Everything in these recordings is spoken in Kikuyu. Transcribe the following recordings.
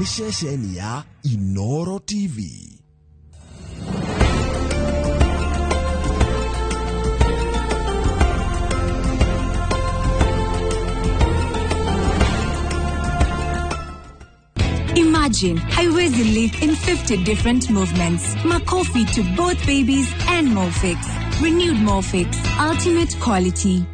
Nĩ ceceni ya Inoro TV. Imagine haiwezi leak in 50 different movements. Makofi to both babies and Molfix. Renewed Molfix. Ultimate quality.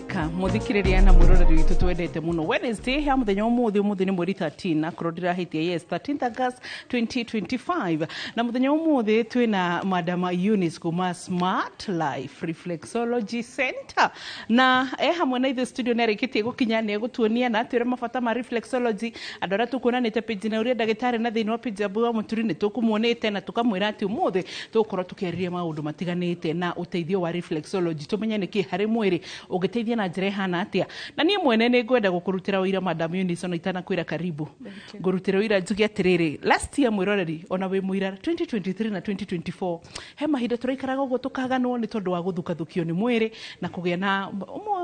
Ka muthikiriria na mwiroreri witũ twendete mũno Wednesday ya mũthenya ũmũthĩ. Ũmũthĩ nĩ mweri 13, akorwo ndirahĩtia, yes, 13 August 2025. Na mũthenya ũmũthĩ twĩna Madam Eunice kuma Smart Life Reflexology Center, na e hamwe na ithuĩ studio. Nĩ arĩkĩtie gũkinya, nĩ egũtuonia na atwĩre mabata ma reflexology. Andũ arĩa tũkuonanĩte page na ũrĩa ndagĩtarĩ na thĩinĩ wa page ya Mbui wa Mũturi, nĩ tũkũmuonĩte na tũkamwĩra atĩ ũmũthĩ tũgũkorwo tũkĩarĩria maũndũ matiganĩte na ũteithio wa reflexology, tũmenye nĩkĩ harĩ mwĩrĩ, ũngĩteithia na njĩra ĩhana atĩa. Na niĩ mwene nĩ ngwenda gũkũrutĩra ũira, Madam Eunice, ona itanakwĩra karibu, ngũrutĩra ũira njuge atĩrĩrĩ, last year, mwĩroreri ona wĩ mũira, 2023 na 2024, he mahinda tũraikaraga ũguo tũkaganwo nĩ tondũ wa gũthukathukio nĩ mwĩrĩ na kũgĩa na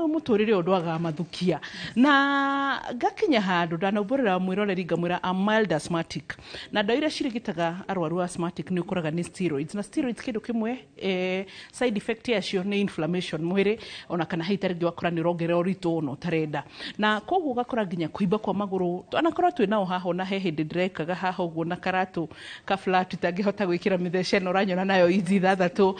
mũtũrĩre ũyũ ndwagaga mathukia, na ngakinya handũ ndanaumbũrĩra mwĩroreri ngamwĩra I'm mild asthmatic. Na ndawa iria cirigitaga arwaru asthmatic nĩ ũkoraga nĩ steroids, na steroids kĩndũ kĩmwe, side effect yacio nĩ inflammation mwĩrĩ, ona kana hihi tarĩngĩ wakora nĩ ũrongerera ũritũ ona ũtarenda, na koguo ũgakora nginya kũimba kwa magũrũ anakorwo twĩ nao haha. Ona he hĩndĩ ndĩrekaga haha ũguo na karatũ ka flat itangĩhota gwĩkĩra mĩthece ĩno ũranyona nayo inji 6.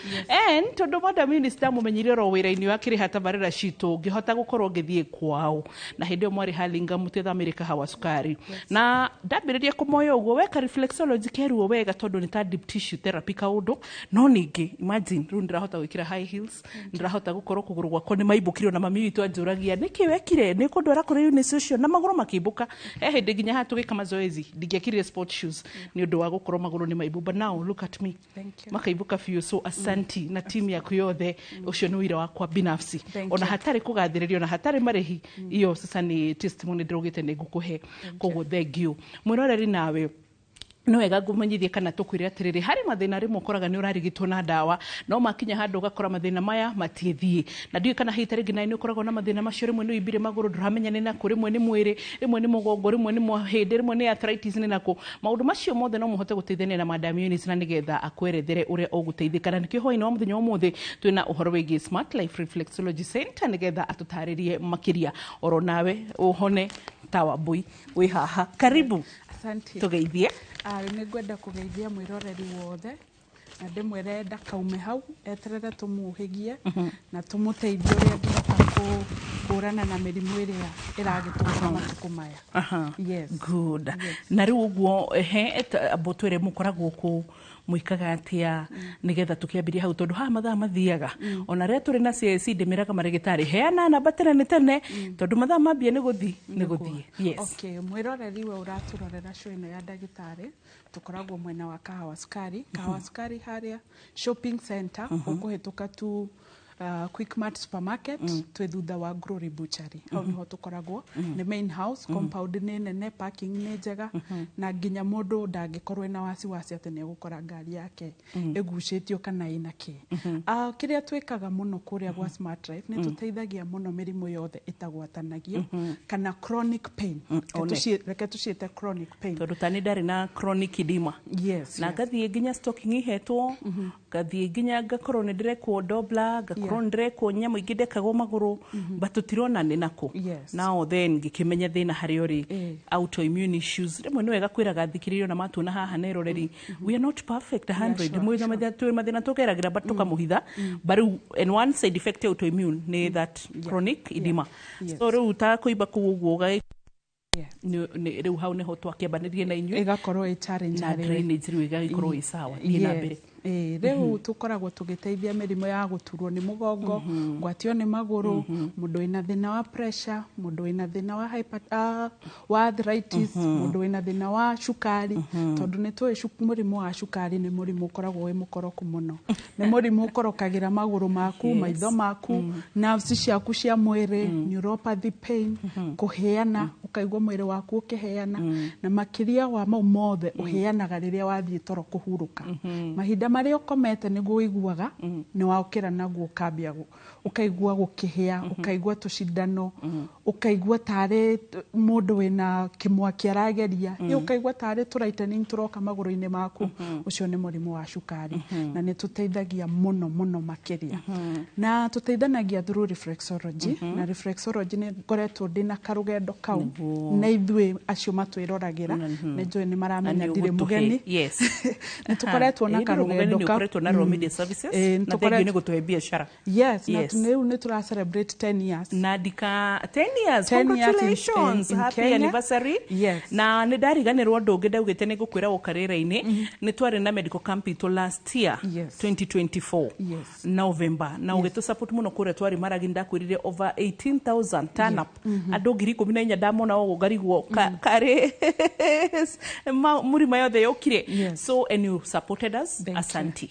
And tondũ Madam Eunice ndamũmenyire oro wĩra-inĩ wa kĩrĩha tabarĩra citũ, ngĩhota gũkorwo ngĩthiĩ kwao, na hĩndĩ ĩyo mwarĩ Hurlingham mũtithamĩrĩ kahawa cukari, na ndambĩrĩria kũmoya ũguo weka reflexology keruo wega, tondũ nĩ ta deep tissue therapy kaũndũ. No ningĩ imagine rĩu ndĩrahota gwĩkĩra high heels, ndĩrahota gũkorwo kũgũrũ gwakwa nĩ maimbũkire. Ona mami witũ anjũragia, "Nĩkĩ wekire nĩ kũndwara kũrĩ Eunice ũcio na magũrũ makĩimbũka?" He hĩndĩ nginya haha tũgĩka mazoezi ndingĩekirire sport shoes nĩ ũndũ wa gũkorwo magũrũ nĩ maimbu, but now look at me. Thank you. Makaimbũka biũ. So asanti na timu yaku yothe. Ũcio nĩ ũira wakwa binafsi. Thank Ona you. hatarĩ kũgathĩrĩrio na hatarĩ marĩhi, iyo sasa nĩ testimony ndĩraugĩte nĩ ngũkũhe. Koguo thank you, mwĩroreri. Nawe nĩ wega ngũmenyithie kana tũkwĩre atĩrĩrĩ, harĩ mathĩna rĩmwe ũkoraga nĩ ũrarigitwo na ndawa, no makinya handũ ũgakora mathĩna maya matiĩthiĩ. Na ndiũĩ kana hihi ta rĩngĩ nawe nĩ ũkoragwo na mathĩna macio. Rĩmwe nĩ ũimbire magũrũ, ndũramenya nĩ nakũ, rĩmwe nĩ mwĩrĩ, rĩmwe nĩ mũgongo, rĩmwe nĩ mahĩndĩ, rĩmwe nĩ arthritis, nĩ nakũ. Maũndũ macio mothe no mũhote gũteithania na Madam Eunice na nĩgetha akwerethere ũrĩa ũgũteithĩka. Na nĩkĩo hwainĩ wa mũthenya wa ũmũthĩ twĩna ũhoro wĩgiĩ Smart Life Reflexology Center, nĩgetha atũtarĩrie makĩria oro nawe ũhone ta Wambui wĩ haha. Karibu. Asante. Tũgeithie. Nĩ ngwenda kũgeithia mwĩroreri wothe na ndĩmwĩre ndakaume hau, eterere tũmũhĩgie na tũmũteithie ũrĩa angĩhota kũhũrana na mĩrimũ ĩrĩa ĩragĩtũra matukũ maya. Yes. Good. Na rĩu ũguo he amba twĩre mũkoragwo kũ, mwĩkaga atĩa, nĩgetha tũkĩambĩrie hau, tondũ haha mathaa mathiaga. Ona rĩrĩa tũrĩ na CIC ndĩmĩraga marĩgĩtarĩ, heana namba tene nĩ tene, tondũ mathaa mambia nĩ gũthi nĩ gũthiĩ, yes. Okay, mwĩroreri we ũratũrorera show ĩno ya ndagĩtarĩ, tũkoragwo mwena wa Kahawa Sukari, Kahawa Sukari harĩa shopping center, ũkũhĩtũka tu Quickmart supermarket, twĩ thutha wa Glory Butchery. Hau niho tũkoragwo, nĩ main house. Compound nĩ nene, parking nĩ njega, na nginya mũndũ ndangĩkorwo ena wasiwasi atĩ nĩ egũkora ngari yake ĩgucĩtio kana ĩna kĩ. Kĩrĩa twĩkaga mũno kũrĩa gwa Smart Life, nĩ tũteithagia mũno mĩrimũ yothe ĩtagwatanagio kana chronic pain. Reke One. Reke tũciĩte chronic pain. Tondũ tani ndarĩ na chronic edema na ngathiĩ nginya stocking ihetwo, ngathiĩ nginya ngakorwo nĩ ndĩrekwo Doppler, ngakorwo nĩ ndĩrekwo nyamũ ingĩ ndekagwo magũrũ, but tũtirona nĩ nakũ. Now then ngĩkĩmenya thĩna harĩa ũrĩ, autoimmune issues. Rĩmwe nĩ wega kwĩraga thikĩrĩrio na matuona haha na eroreri, we are not perfect 100. Mwĩ mathĩna tũgeragĩra, but tũkamũhitha. But rĩu and one side effect ya autoimmune nĩ that chronic edema. So rĩu ta kũimba kũu ũguo rĩu hau nĩho twakĩambanĩrie na inyuĩ ĩgakorwo ĩ challenge na harĩ we. Drainage rĩu ĩgagĩkorwo ĩ sawa. Thiĩ na mbere. Ĩĩ, rĩu tũkoragwo tũgĩteithia mĩrimũ ya gũturwo nĩ mũgongo, ngwatio nĩ magũrũ, mũndũ wĩna thĩna wa pressure, mũndũ wĩna thĩna wa hyper, wa arthritis, mũndũ wĩna thĩna wa cukari, tondũ nĩ tũĩ mũrimũ wa cukari nĩ mũrimũ ũkoragwo wĩ mũkoroku mũno. Nĩ mũrimũ ũkorokagĩra magũrũ maku, maitho maku, nerves ciaku cia mwĩrĩ, neuropathy pain, kũheana, ũkaigua mwĩrĩ waku ũkĩheana, na makĩria wa mau mothe ũheanaga rĩrĩa wathiĩ toro kũhurũka. Mahinda marĩa ũkomete nĩguo ũiguaga nĩ waũkĩra naguo ũkambia ũkaigua gũkĩhĩa, ũkaigua tũcindano, ũkaigua tarĩ mũndũ wĩna kĩmwaki arageria, ũkaigua tarĩ tũ lightning tũroka magũrũ-inĩ maku. Ũcio nĩ mũrimũ wa cukari, na nĩ tũteithagia mũno mũno makĩria, na tũteithanagia through reflexology. Na reflexology nĩ ngoretwo ndĩna karũgendo kau na ithuĩ acio matwĩroragĩra nĩ njũĩ nĩ maramenya ndirĩ mũgeni. Nĩ tũkoretwo na karũgendo kau. Ũkoretwo na Royal Media Services na thengiũ nĩ gũtũhe biacara. Yes, na rĩu nĩ tũra celebrate 10 years. Na ndika 10 years. 10 years Congratulations, in happy Kenya. anniversary. Yes. Na nĩ ndariganĩrwo ũndũ ũngĩ ndaugĩte nĩ ngũkwĩra gũka rĩera-inĩ. Nĩ twarĩ na medical camp itũ last year, 2024, November, na ũgĩtũ support mũno kũrĩa twarĩ Maragi. Ndakwĩrire over 18,000 turn up, andũ 14,000 ndamona ũguo ngarigwo karĩ mũrima yothe yũkire. So and you supported us. Thank you. Asanti.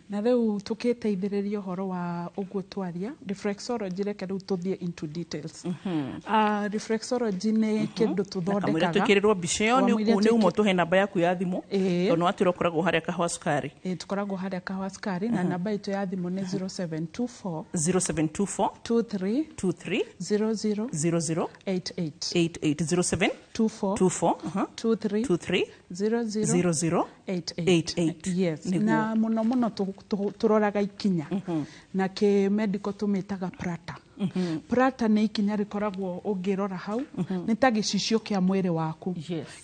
Na rĩu tũkĩteithĩrĩria ũhoro wa ũguo twaria reflexology, reke rĩu tũthiĩ into details. Reflexology nĩ kĩndũ Kamũira tũthondekaga. twĩkĩrĩrwo mbica ĩyo nĩ Wamũira nĩ ũmwe tũhe namba yaku ya thimũ, tondũ watwĩra ũkoragwo harĩa Kahũa Cukari. Ĩĩ, tũkoragwo harĩa Kahũa Cukari, na namba itũ ya thimũ nĩ 0724 0724 23 23 00 00 88. 88. 07 24 24 23 23 00 00 88. 88. Yes. Nĩguo. Na mũno mũno tũroraga ikinya, na kĩ medical tũmĩtaga plantar. Plantar nĩ ikinya rĩkoragwo ũngĩrora hau nĩ ta gĩcicio kĩa mwĩrĩ waku,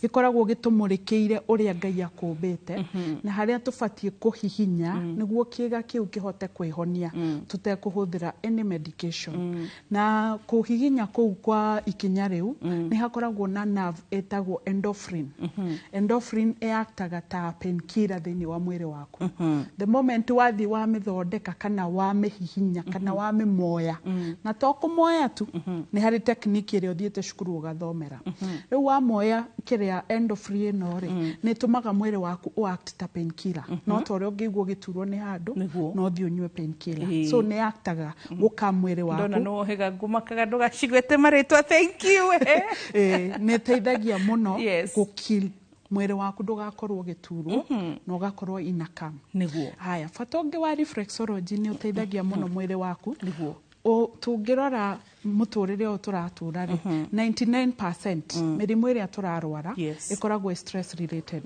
gĩkoragwo gĩtũmũrĩkĩire ũrĩa Ngai akũmbĩte na harĩa tũbatiĩ kũhihinya nĩguo kĩga kĩu kĩhote kwĩhonia tũtekũhũthĩra any medication. Na kũhihinya kũu kwa ikinya rĩu nĩ hakoragwo na nerve ĩtagwo endorphin. Endorphin ĩactaga ta painkiller thĩinĩ wa mwĩrĩ waku. The moment wathiĩ wamĩthondeka kana wamĩhihinya kana wamĩmoya, na to kũmoya tu, nĩ harĩ technique ĩrĩa ũthiĩte cukuru ũgathomera, rĩu wamoya kĩrĩa endorphin ĩno rĩ, nĩ ĩtũmaga mwĩrĩ waku ũact ta painkiller, no ta ũrĩa ũngĩigua ũgĩturwo nĩ handũ, no ũthiĩ ũnyue painkiller. So nĩ actaga gũka mwĩrĩ waku. Ndona nĩ wohĩga ngũmakaga ndũgacigwete marĩtwa, thank you. Nĩ ĩteithagia mũno gũkill mwĩrĩ waku ndũgakorwo ũgĩturwo na ũgakorwo ina calm. Haya, bata ũngĩ wa reflexology nĩ ũteithagia mũno mwĩrĩ waku. Tũngĩrora mũtũrĩre ũyũ tũratũra rĩ, 99% mĩrimũ ĩrĩa tũrarwara ĩkoragwo ĩ stress related,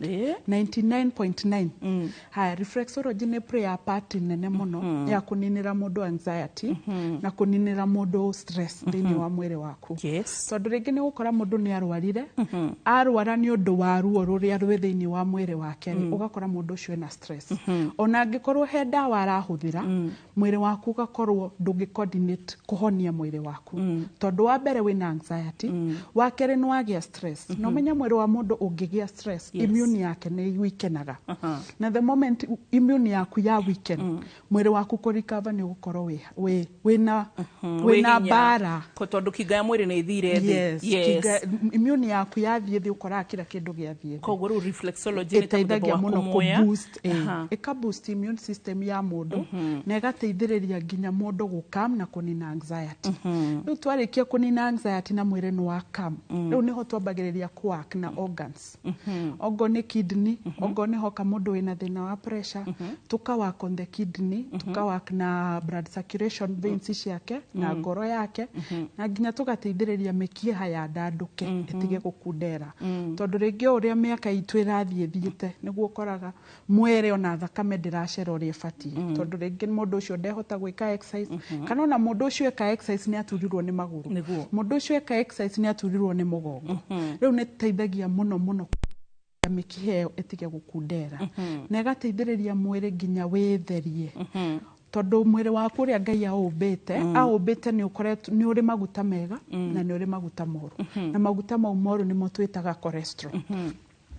99.9. Haya, reflexology nĩ play a part nene mũno ya kũninĩra mũndũ anxiety na kũninĩra mũndũ stress thĩinĩ wa mwĩrĩ waku, tondũ rĩngĩ nĩ ũgũkora mũndũ nĩ arwarire, arwara nĩ ũndũ wa ruo rũrĩa rwĩ thĩinĩ wa mwĩrĩ wake rĩ, ũgakora mũndũ ũcio ena stress. Ona angĩkorwo he ndawa arahũthĩra, mwĩrĩ waku ũgakorwo ndũngĩ coordinate kũhonia mwĩrĩ waku, tondũ wa mbere wĩna anxiety, wa kerĩ nĩ wagĩa stress. Na ũmenye mwĩrĩ wa mũndũ ũngĩgĩa stress, immune yake nĩ weakenaga, na the moment immune yaku ya weaken, mwĩrĩ waku kũ recover nĩ ũgũkorwo wĩna Wĩ hinya. Mbara. Tondũ kinga ya mwĩrĩ nĩ ĩthire thĩ. Yes, immune yaku yathiĩ thĩ, ũkoraga kila kĩndũ gĩathiĩ thĩ. Koguo rĩu reflexology nĩ ta mũthemba Ĩteithagia wa mũno kũmoya. kũ-boost, ĩka boost immune system ya mũndũ na ĩgateithĩrĩria nginya mũndũ gũkam na kũnina anxiety. Rĩu twarĩkia kũnina anxiety na mwĩrĩ nĩ wa calm, rĩu nĩho twambagĩrĩria kũ work na organs, ogo nĩ kidney, ogo nĩ hoka mũndũ wĩna thĩna wa pressure, tuka work on the kidney, tuka work na blood circulation, veins ciake na ngoro yake, na nginya tũgateithĩrĩria mĩkiha ya ndandũke ĩtige gũkundera, tondũ rĩngĩ o ũrĩa mĩaka itũ ĩrathiĩ ĩthiĩte nĩguo ũkoraga mwĩrĩ ona thakame ndĩracera ũrĩa ĩbatiĩ, tondũ rĩngĩ mũndũ ũcio ndehota gwĩka exercise, kana ona mũndũ ũcio eka exercise nĩ aturirwo nĩ magũrũ, mũndũ ũcio eka exercise nĩ aturirwo nĩ mũgongo. Rĩu nĩ ĩteithagia mũno mũno mĩkiha ĩyo ĩtige gũkundera, na ĩgateithĩrĩria mwĩrĩ nginya wĩtherie, tondũ mwĩrĩ waku ũrĩa Ngai aũmbĩte nĩ ũkoretwo nĩ ũrĩ maguta mega na nĩ ũrĩ maguta moru, na maguta mau moru nĩmo twĩtaga cholesterol.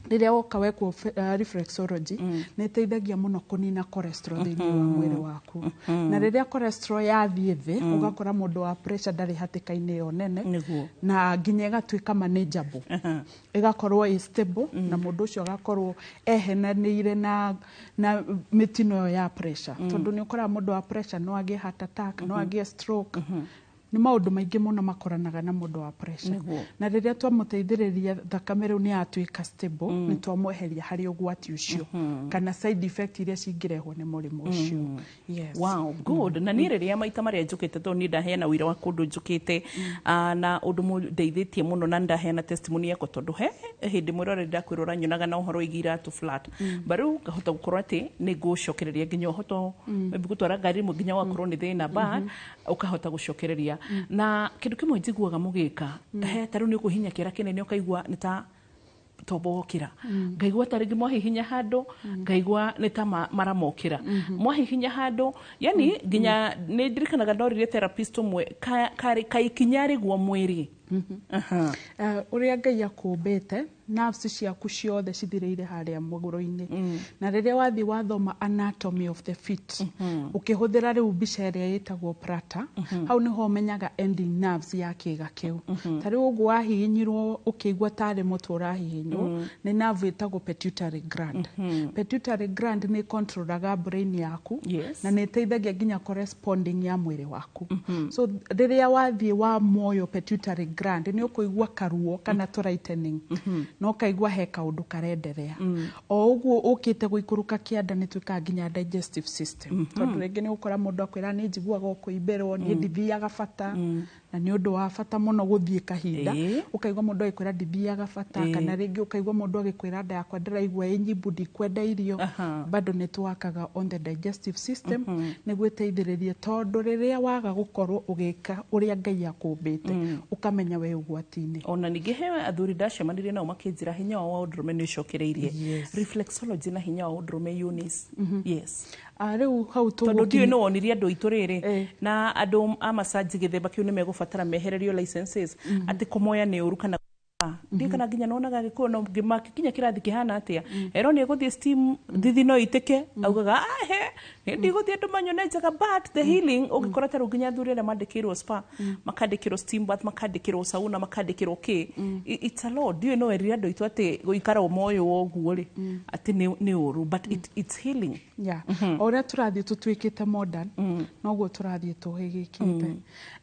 Rĩrĩa woka wekwo reflexology, nĩ ĩteithagia mũno kũnina cholesterol thĩinĩ wa mwĩrĩ waku, na rĩrĩa cholesterol yathiĩ thĩ, ũgakora mũndũ wa pressure ndarĩ hatĩka-inĩ ĩyo nene, na nginya ĩgatuĩka manageable, ĩgakorwo ĩ stable, na mũndũ ũcio agakorwo ehenanĩire na mĩtino ĩyo ya pressure, tondũ nĩ ũkoraga mũndũ wa pressure no agĩe heart attack, no agĩe stroke. Nĩ maũndũ maingĩ mũno makoranaga na mũndũ wa pressure. Na rĩrĩa twamũteithĩrĩria thakame rĩu nĩ yatuĩka stable, nĩ twamweheria harĩ ũgwati ũcio kana side effect iria cingĩrehwo nĩ mũrimũ ũcio. Yes. Wow, good. Na niĩ rĩrĩa maita marĩa njũkĩte, tondũ niĩ ndaheana wĩra wa kũndũ njũkĩte, na ũndũ mũndeithĩtie mũno, na ndaheana testimony yakwa, tondũ he hĩndĩ mwĩroreri ndakwĩrwo ũranyonaga na ũhoro wĩgiĩ iratũ flat, but rĩu ngahota gũkorwo atĩ nĩ ngũcokereria nginya ũhoto maybe gũtwara ngari rĩmwe nginya wakorwo nĩ thĩna, but ũkahota gũcokereria. Na kĩndũ kĩmwe njiguaga mũgĩka he ta rĩu nĩ ũkũhinya kĩara kĩnene, ũkaigua nĩ ta tombo wokĩra, ngaigua ta rĩngĩ mwahihinya handũ, ngaigua nĩ ta maramokĩra mwahihinya handũ, yani nginya nĩ ndirikanaga ndoririe therapist ũmwe kaikinya rĩguo mwĩrĩ. Aha. Ũrĩa Ngai akũmbĩte, nerves ciaku ciothe cithirĩire harĩa magũrũ-inĩ, na rĩrĩa wathiĩ wathoma anatomy of the feet, ũkĩhũthĩra rĩu mbica ĩrĩa ĩtagwo prata, hau nĩho ũmenyaga ending nerves ya kĩga kĩu. Ta rĩu ũguo wahihinyirwo ũkĩigua tarĩ mũtwe ũrahihinywo, nĩ nerve ĩtagwo pituitary gland. Pituitary gland nĩ controlaga brain yaku, na nĩ ĩteithagia nginya corresponding ya mwĩrĩ waku. So rĩrĩa wathiĩ wa moyo pituitary gland, nĩ ũkũigua karuo kana tũrightening, na ũkaigua he kaũndũ karenderea. O ũguo ũkĩte gũikũrũka kĩanda, nĩ twĩkaga nginya digestive system, tondũ rĩngĩ nĩ ũgũkora mũndũ akwĩra, "Nĩ njiguaga ũkũimbĩrwo, niĩ ndithiaga bata," na nĩ ũndũ wa bata mũno gũthiĩ kahinda. Ũkaigua mũndũ agĩkwĩra, "Ndithiaga bata," kana rĩngĩ ũkaigua mũndũ agĩkwĩra, "Nda yakwa ndĩraigua ĩ nyimbu, ndikwenda irio." Bado nĩ twakaga on the digestive system nĩguo ĩteithĩrĩrie, tondũ rĩrĩa waga gũkorwo ũgĩka ũrĩa Ngai akũmbĩte, ũkamenya we ũgwati-inĩ. Ona ningĩ he athuri ndacemanirie nao makĩnjĩra hinya wao wa ũndũrũme nĩ ũcokereirie. Reflexology na hinya wa ũndũrũme, Eunice, yes. Ah, rĩu hau tondũ ndiũĩ nĩ wonirie andũ aitũ rĩrĩ na andũ a massage gĩthemba kĩu nĩ megũbatara mehererio licenses atĩ kũmoya nĩ ũru kana ndiĩ kana nginya nonaga gĩkũyũ no kinya kĩrathi kĩhana atĩa erwo nĩ egũthiĩ steam thithi no itĩke, augaga ahe nĩ ndigũthiĩ andũ manyone njega. But the healing ũngĩkora ta rĩu nginya athuri arĩa mandĩkĩirwo spa, makandĩkĩrwo steam bath, makandĩkĩrwo sauna, makandĩkĩrwo kĩ, it's a lot. Ndiũĩ no erire andũ aitũ atĩ gũikara ũmoyo ũguo rĩ atĩ nĩ ũru, but it's healing. Yeah. O ũrĩa tũrathiĩ tũtuĩkĩte modern, noguo tũrathiĩ tũhĩgĩkĩte.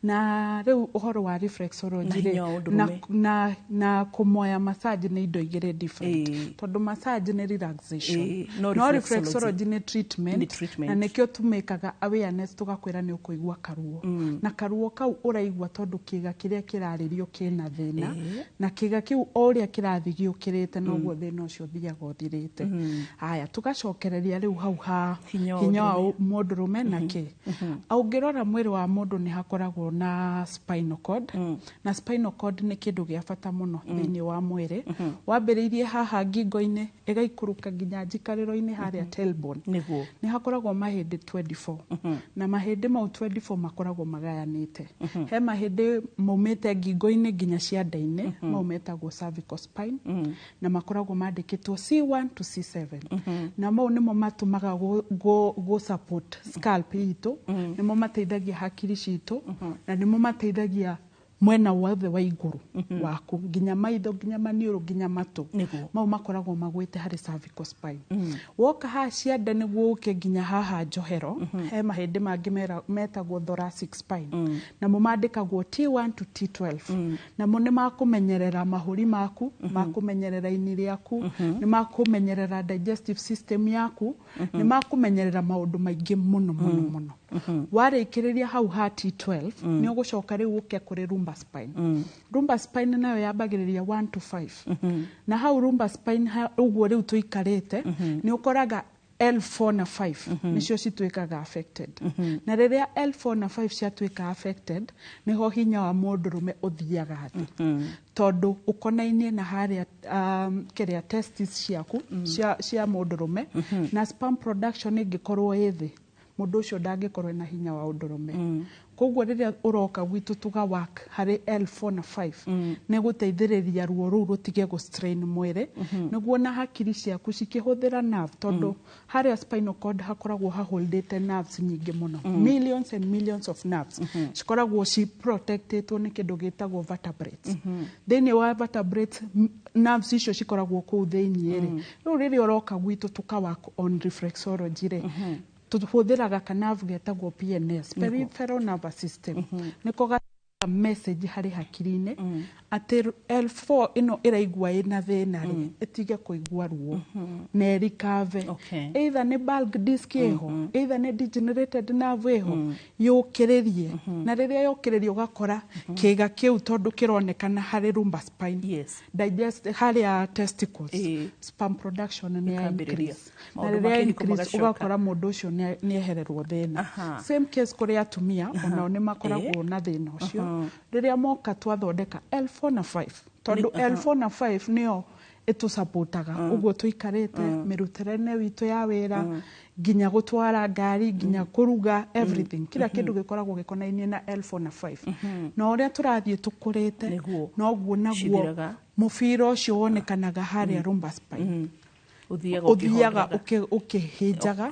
Na rĩu ũhoro wa reflexology Na rĩ, hinya wa ũndũrũme. na kũmoya massage nĩ indo igĩrĩ different, tondũ massage nĩ relaxation, No no reflexology reflexology nĩ treatment, Nĩ treatment. Na nĩkĩo tũmĩkaga awareness, tũgakwĩra nĩ ũkũigua karuo, na karuo kau ũraigua tondũ kĩga kĩrĩa kĩrarĩrio kĩna thĩna, na kĩga kĩu o ũrĩa kĩrathiĩ gĩũkĩrĩte, noguo thĩna ũcio ũthiaga ũthirĩte. Haya, tũgacokereria rĩu hau ha Hinya wa hinya wa mũndũrũme na kĩ. Ũngĩrora mwĩrĩ wa mũndũ, nĩ hakoragwo na spinal cord, na spinal cord nĩ kĩndũ gĩa bata mũno thĩinĩ wa mwĩrĩ. Wambĩrĩirie haha ngingo-inĩ, ĩgaikũrũka nginya njikarĩro-inĩ harĩa tailbone. Nĩ hakoragwo mahĩndĩ 24, na mahĩndĩ mau 24 makoragwo magayanĩte. He mahĩndĩ maumĩte ngingo-inĩ nginya cianda-inĩ, mau metagwo cervical spine, na makoragwo mandĩkĩtwo C1 to C7, na mau nĩmo matũmaga gũ support scalp itũ, nĩmo mateithagia hakiri citũ, na nĩmo mateithagia mwena wothe wa igũrũ waku, nginya maitho, nginya maniũrũ, nginya matũ. Mau makoragwo magwĩte harĩ cervical spine. Woka haha cianda nĩguo ũke nginya haha njohero, he mahĩndĩ mangĩ metagwo thoracic spine, namo mandĩkagwo T1 to T12. Namo nĩ makũmenyerera mahũri maku, makũmenyerera ini rĩaku, nĩ makũmenyerera digestive system yaku, nĩ makũmenyerera maũndũ maingĩ mũno mũno mũno. Warĩkĩrĩria hau ha T12, nĩ ũgũcoka rĩu ũke kũrĩ lumbar spine. Lumbar spine nayo yambagĩrĩria 1 to 5, na hau lumbar spine ũguo rĩu tũikarĩte, nĩ ũkoraga L4 na 5 nĩcio cituĩkaga affected, na rĩrĩa L4 na 5 ciatuĩka affected, nĩho hinya wa mũndũrũme ũthiaga thĩ, tondũ ũkonainie na harĩa kĩrĩa testis ciaku cia mũndũrũme, na sperm production ĩngĩkorwo ĩ thĩ, Mũndũ ũcio ndangĩkorwo ena hinya wa ũndũrũme. Koguo rĩrĩa ũroka gwitũ tuga work harĩ L4 na 5, nĩ gũteithĩrĩria ruo rũu rũtige gũ strain mwĩrĩ, nĩguo na hakiri ciaku cikĩhũthĩra nerve, tondũ harĩa spinal cord hakoragwo haholdĩte nerves nyingĩ mũno, millions and millions of nerves cikoragwo ci protectĩtwo nĩ kĩndũ gĩtagwo vertebrates. Thĩinĩ wa vertebrates, nerves icio cikoragwo kũu thĩinĩ rĩ. Rĩu rĩrĩa ũroka gwitũ tuka work on reflexology rĩ, tũhũthĩraga kanerve getagwo PNS, peripheral nervous system, nĩko ga message harĩ hakiri-inĩ atĩ L4 ĩno ĩraigua ĩna thĩna rĩ, ĩtige kũigua ruo na ĩrikave. Either nĩ bulge disc ĩho, either nĩ degenerated nerve ĩho, yũkĩrĩrie. Na rĩrĩa yũkĩrĩria, ũgakora kĩga kĩu, tondũ kĩronekana harĩ lumbar spine, digest harĩa testicles, sperm production nĩ ya Ĩkambĩrĩria. increase. Na Maũndũ rĩrĩa ma kĩhiko increase, magacoka. Ũgakora mũndũ ũcio nĩ ehererwo thĩna. Same case kũrĩ atumia, onao nĩ makoragwo na thĩna ũcio. Rĩrĩa moka twathondeka L4 na 5, tondũ L4 na 5 nĩyo ĩtũsupportaga ũguo tũikarĩte, mĩrutĩre-inĩ witũ ya wĩra, nginya gũtwara ngari, nginya kũruga, everything, kila kĩndũ gĩkoragwo gĩkonainie na L4 na 5. Na ũrĩa tũrathiĩ tũkũrĩte, noguo naguo Cithiraga. Mũbira ũcio wonekanaga harĩa lumbar spine ũthiaga ũthiaga ũkĩhondraga. Ũkĩhĩnjaga,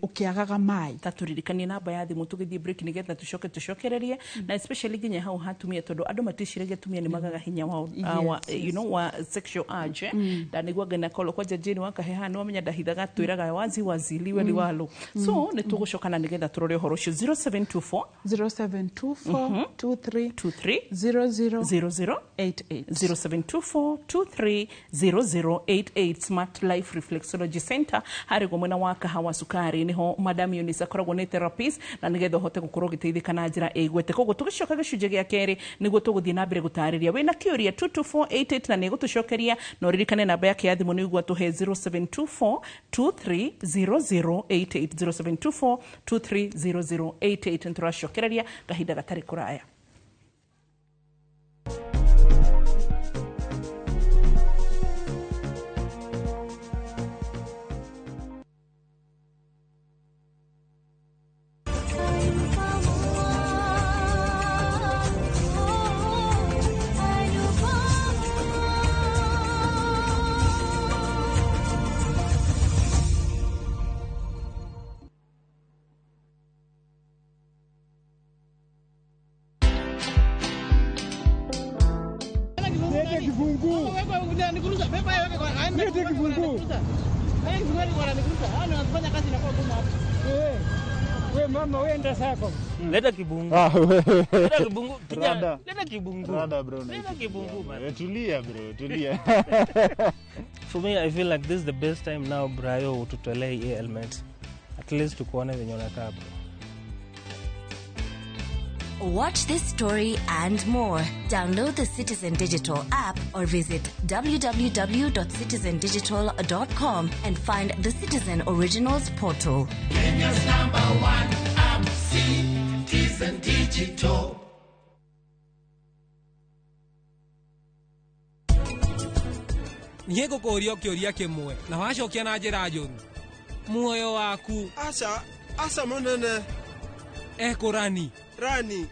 ũkĩagaga maĩ. Ta tũririkanie namba ya thimũ tũgĩthiĩ break, nĩgetha tũcoke tũcokererie, na especially nginya hau hatumia, tondũ andũ maticiragia atumia nĩ magaga hinya wa, wa, you know, wa sexual urge. Ndanigua ngina kwanja Jane wakaheha nĩ wamenya ndahithaga, twĩraga wazi wazi liwe liwalo. So nĩ tũgũcokana nĩgetha tũrore ũhoro ũcio. 0724 0724 23 23 00 00 88. 0724230088, Smart Life Reflexology Center, harĩ guo mwena wa Kahawa Sukari, niho Madam Eunice akoragwo nĩ therapist, na nĩgetha ũhote gũkorwo ũgĩteithĩka na njĩra ĩgwete. Koguo tũgĩcoka gĩcunjĩ gĩa kerĩ, nĩguo tũgũthiĩ na mbere gũtarĩria. Wĩna kĩũria, 22488, na nĩgũtũcokeria. Na ũririkane namba yake ya thimũ nĩguo tũhe, 0724230088, 0724230088. Nĩtũracokereria kahinda gatarĩ kũraya. Lete kifunguu. Lete kifunguu. Eh, we mama wenda sako. Leta kibungu. Ah, we. Leta kibungu. Kijana, Rada. leta kibungu. Rada bro. Leta kibungu, man. Eh, tulia bro, tulia. For me, I feel like this is the best time now, Brayo, ututolee hii helmet. At least tukuone venye unakaa, bro. Watch this story and more. Download the Citizen Digital app or visit www.citizendigital.com and find the Citizen Originals portal. Kenya's number one app, Citizen Digital. Niĩ ngũkũũria kĩũria kĩmwe na wacokia na njĩra njũru, muoyo waku. Aca, aca mũnene. Ekũrani. Rani.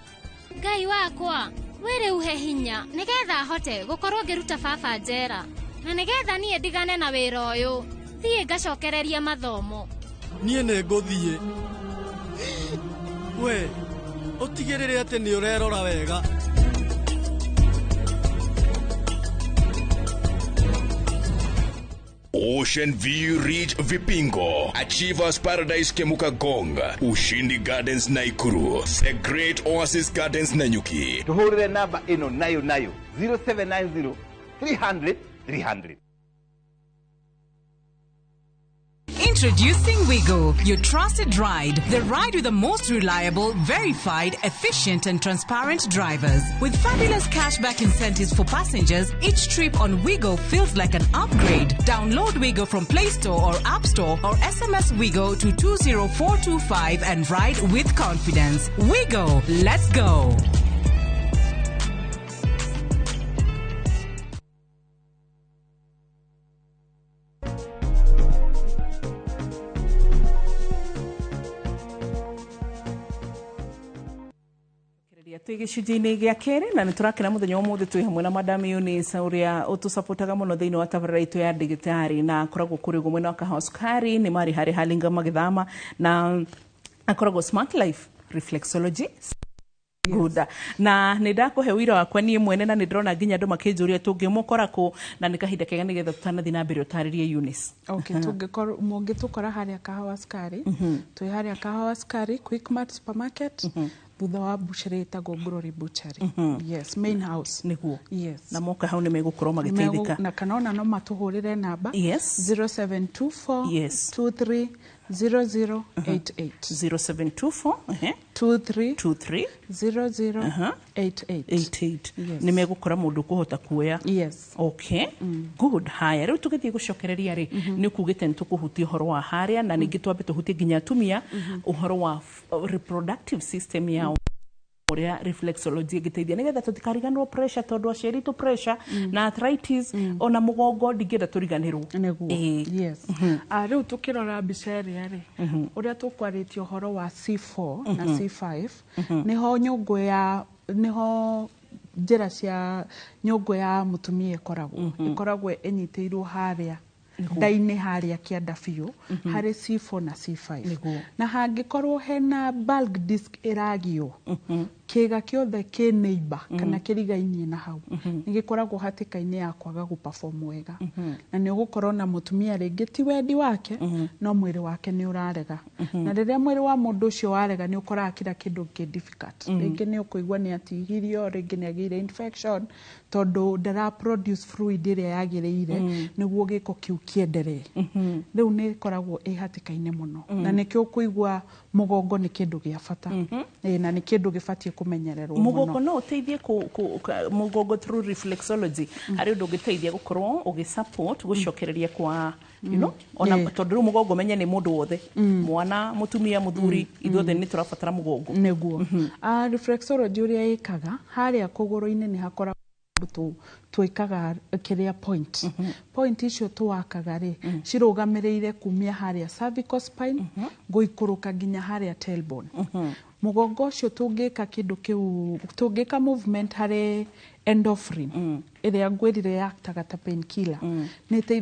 Ngai wakwa, wĩrĩ uhe hinya nĩgetha hote gũkorwo ngĩruta baba njera, na nĩgetha niĩ ndigane na wĩra ũyũ, thiĩ ngacokereria mathomo. Niĩ nĩ ngũthiĩ. We ũtigĩrĩre atĩ nĩ ũrerora wega. Ocean View Ridge Vipingo, Achievers Paradise Kemuka Gong, Ushindi Gardens Naikuru, The Great Oasis Gardens Nanyuki. Tuhurire namba ĩno nayo nayo, 0790 300 300. Introducing Wigo, your trusted ride. The ride with the most reliable, verified, efficient, and transparent drivers. With fabulous cashback incentives for passengers, each trip on Wigo feels like an upgrade. Download Wigo from Play Store or App Store or SMS Wigo to 20425 and ride with confidence. Wigo, let's go. Twĩ gĩcunjĩ-inĩ gĩa kerĩ na nĩ tũrakena mũthenya wa ũmũthĩ twĩ hamwe na Madam Eunice ũrĩa ũtũcapotaga mũno thĩinĩ wa tabarĩra itũ ya ndagĩtarĩ, na akoragwo kũrĩ ũguo mwena wa Kahawa Sukari nĩ marĩ harĩ Halinga magĩthama, na akoragwo Smart Life Reflexology. Good. Na nä ndakũhe wĩra wakwa niĩ mwene, na nä ndĩrona nginya andũ makĩnjũria tũngĩmũkora kũ, na nĩ kahinda kega nĩgetha tũtanathiĩ na mbere ũtarĩrie, Eunice. Okay, tũngĩkorwo mũngĩtũkora harĩa Kahawa Sukari, twĩ harĩa Kahawa Sukari, Quickmart supermarket, thutha wa butchery ĩtagwo Glory Butchery. Yes, main house. Nĩguo. Yes. Na moka hau nĩ megũkorwo magĩteithĩka. Na kana ona no matũhũrĩre namba 0724 23 0088. 0724 23 23 00 88. 88. Nĩ megũkora mũndũ ũkũhota kuoya. Yes. Okay, good. Haya, rĩu tũgĩthiĩ gũcokereria rĩ, nĩ ũkugĩte nĩ tũkũhutia ũhoro wa harĩa, na ningĩ twambe tũhutie nginya atumia ũhoro wa reproductive system yao, ũrĩa reflexology ĩngĩteithia nĩgetha tũtikariganĩrwo pressure, tondũ aciari tũ pressure na arthritis, ona mũgongo ndingĩenda tũriganĩrwo. Nĩguo. Ĩĩ. Yes. Ah, rĩu tũkĩrora mbica ĩrĩa rĩ, ũrĩa tũkwarĩtie ũhoro wa C4 na C5, nĩho nyũngũ ya, nĩho njĩra cia nyũngũ ya mũtumia ĩkoragwo ĩnyitĩirwo harĩa nda-inĩ, harĩa kĩanda biũ, harĩ C4 na C5. Na hangĩkorwo hena bulk disc ĩragio, kĩga kĩothe kĩ neighbor kana kĩrigainie na hau nĩ gĩkoragwo hatĩka-inĩ ya kwaga gũ-perform wega, na nĩ ũgũkorwo na mũtumia rĩngĩ ti wendi wake, no mwĩrĩ wake nĩ ũrarega. Na rĩrĩa mwĩrĩ wa mũndũ ũcio warega, nĩ ũkoraga kila kĩndũ kĩ difficult. Rĩngĩ nĩ ũkũigua nĩ atihirio, rĩngĩ nĩ agĩire infection tondũ ndara produce fluid ĩrĩa yagĩrĩire nĩguo gĩko kĩu kĩenderee. Rĩu nĩ ĩkoragwo ĩ hatĩka-inĩ mũno, na nĩkĩo ũkũigua mũgongo nĩ kĩndũ gĩa bata. Ĩĩ, na nĩ kĩndũ gĩbatiĩ kũmenyererwo Mũgongo mũno. no ũteithie mũgongo through reflexology harĩ ũndũ ũngĩteithia gũkorwo ũgĩ support gũcokereria kwa ona tondũ rĩu mũgongo menye nĩ mũndũ wothe, mwana, mũtumia, mũthuri, ithuothe nĩ tũrabatara mũgongo. Nĩguo. Ah, reflexology ũrĩa ĩkaga, harĩa kũgũrũ-inĩ nĩ hakoragwo twĩkaga kĩrĩa point icio tũwakaga rĩ, cirũgamĩrĩire kumia harĩa cervical spine gũikũrũka nginya harĩa tailbone. Mũgongo ũcio tũngĩka kĩndũ kĩu, tũngĩka movement harĩ endorphin ĩrĩa ngwĩrire yaktaga ta painkiller, nĩ ĩteithagia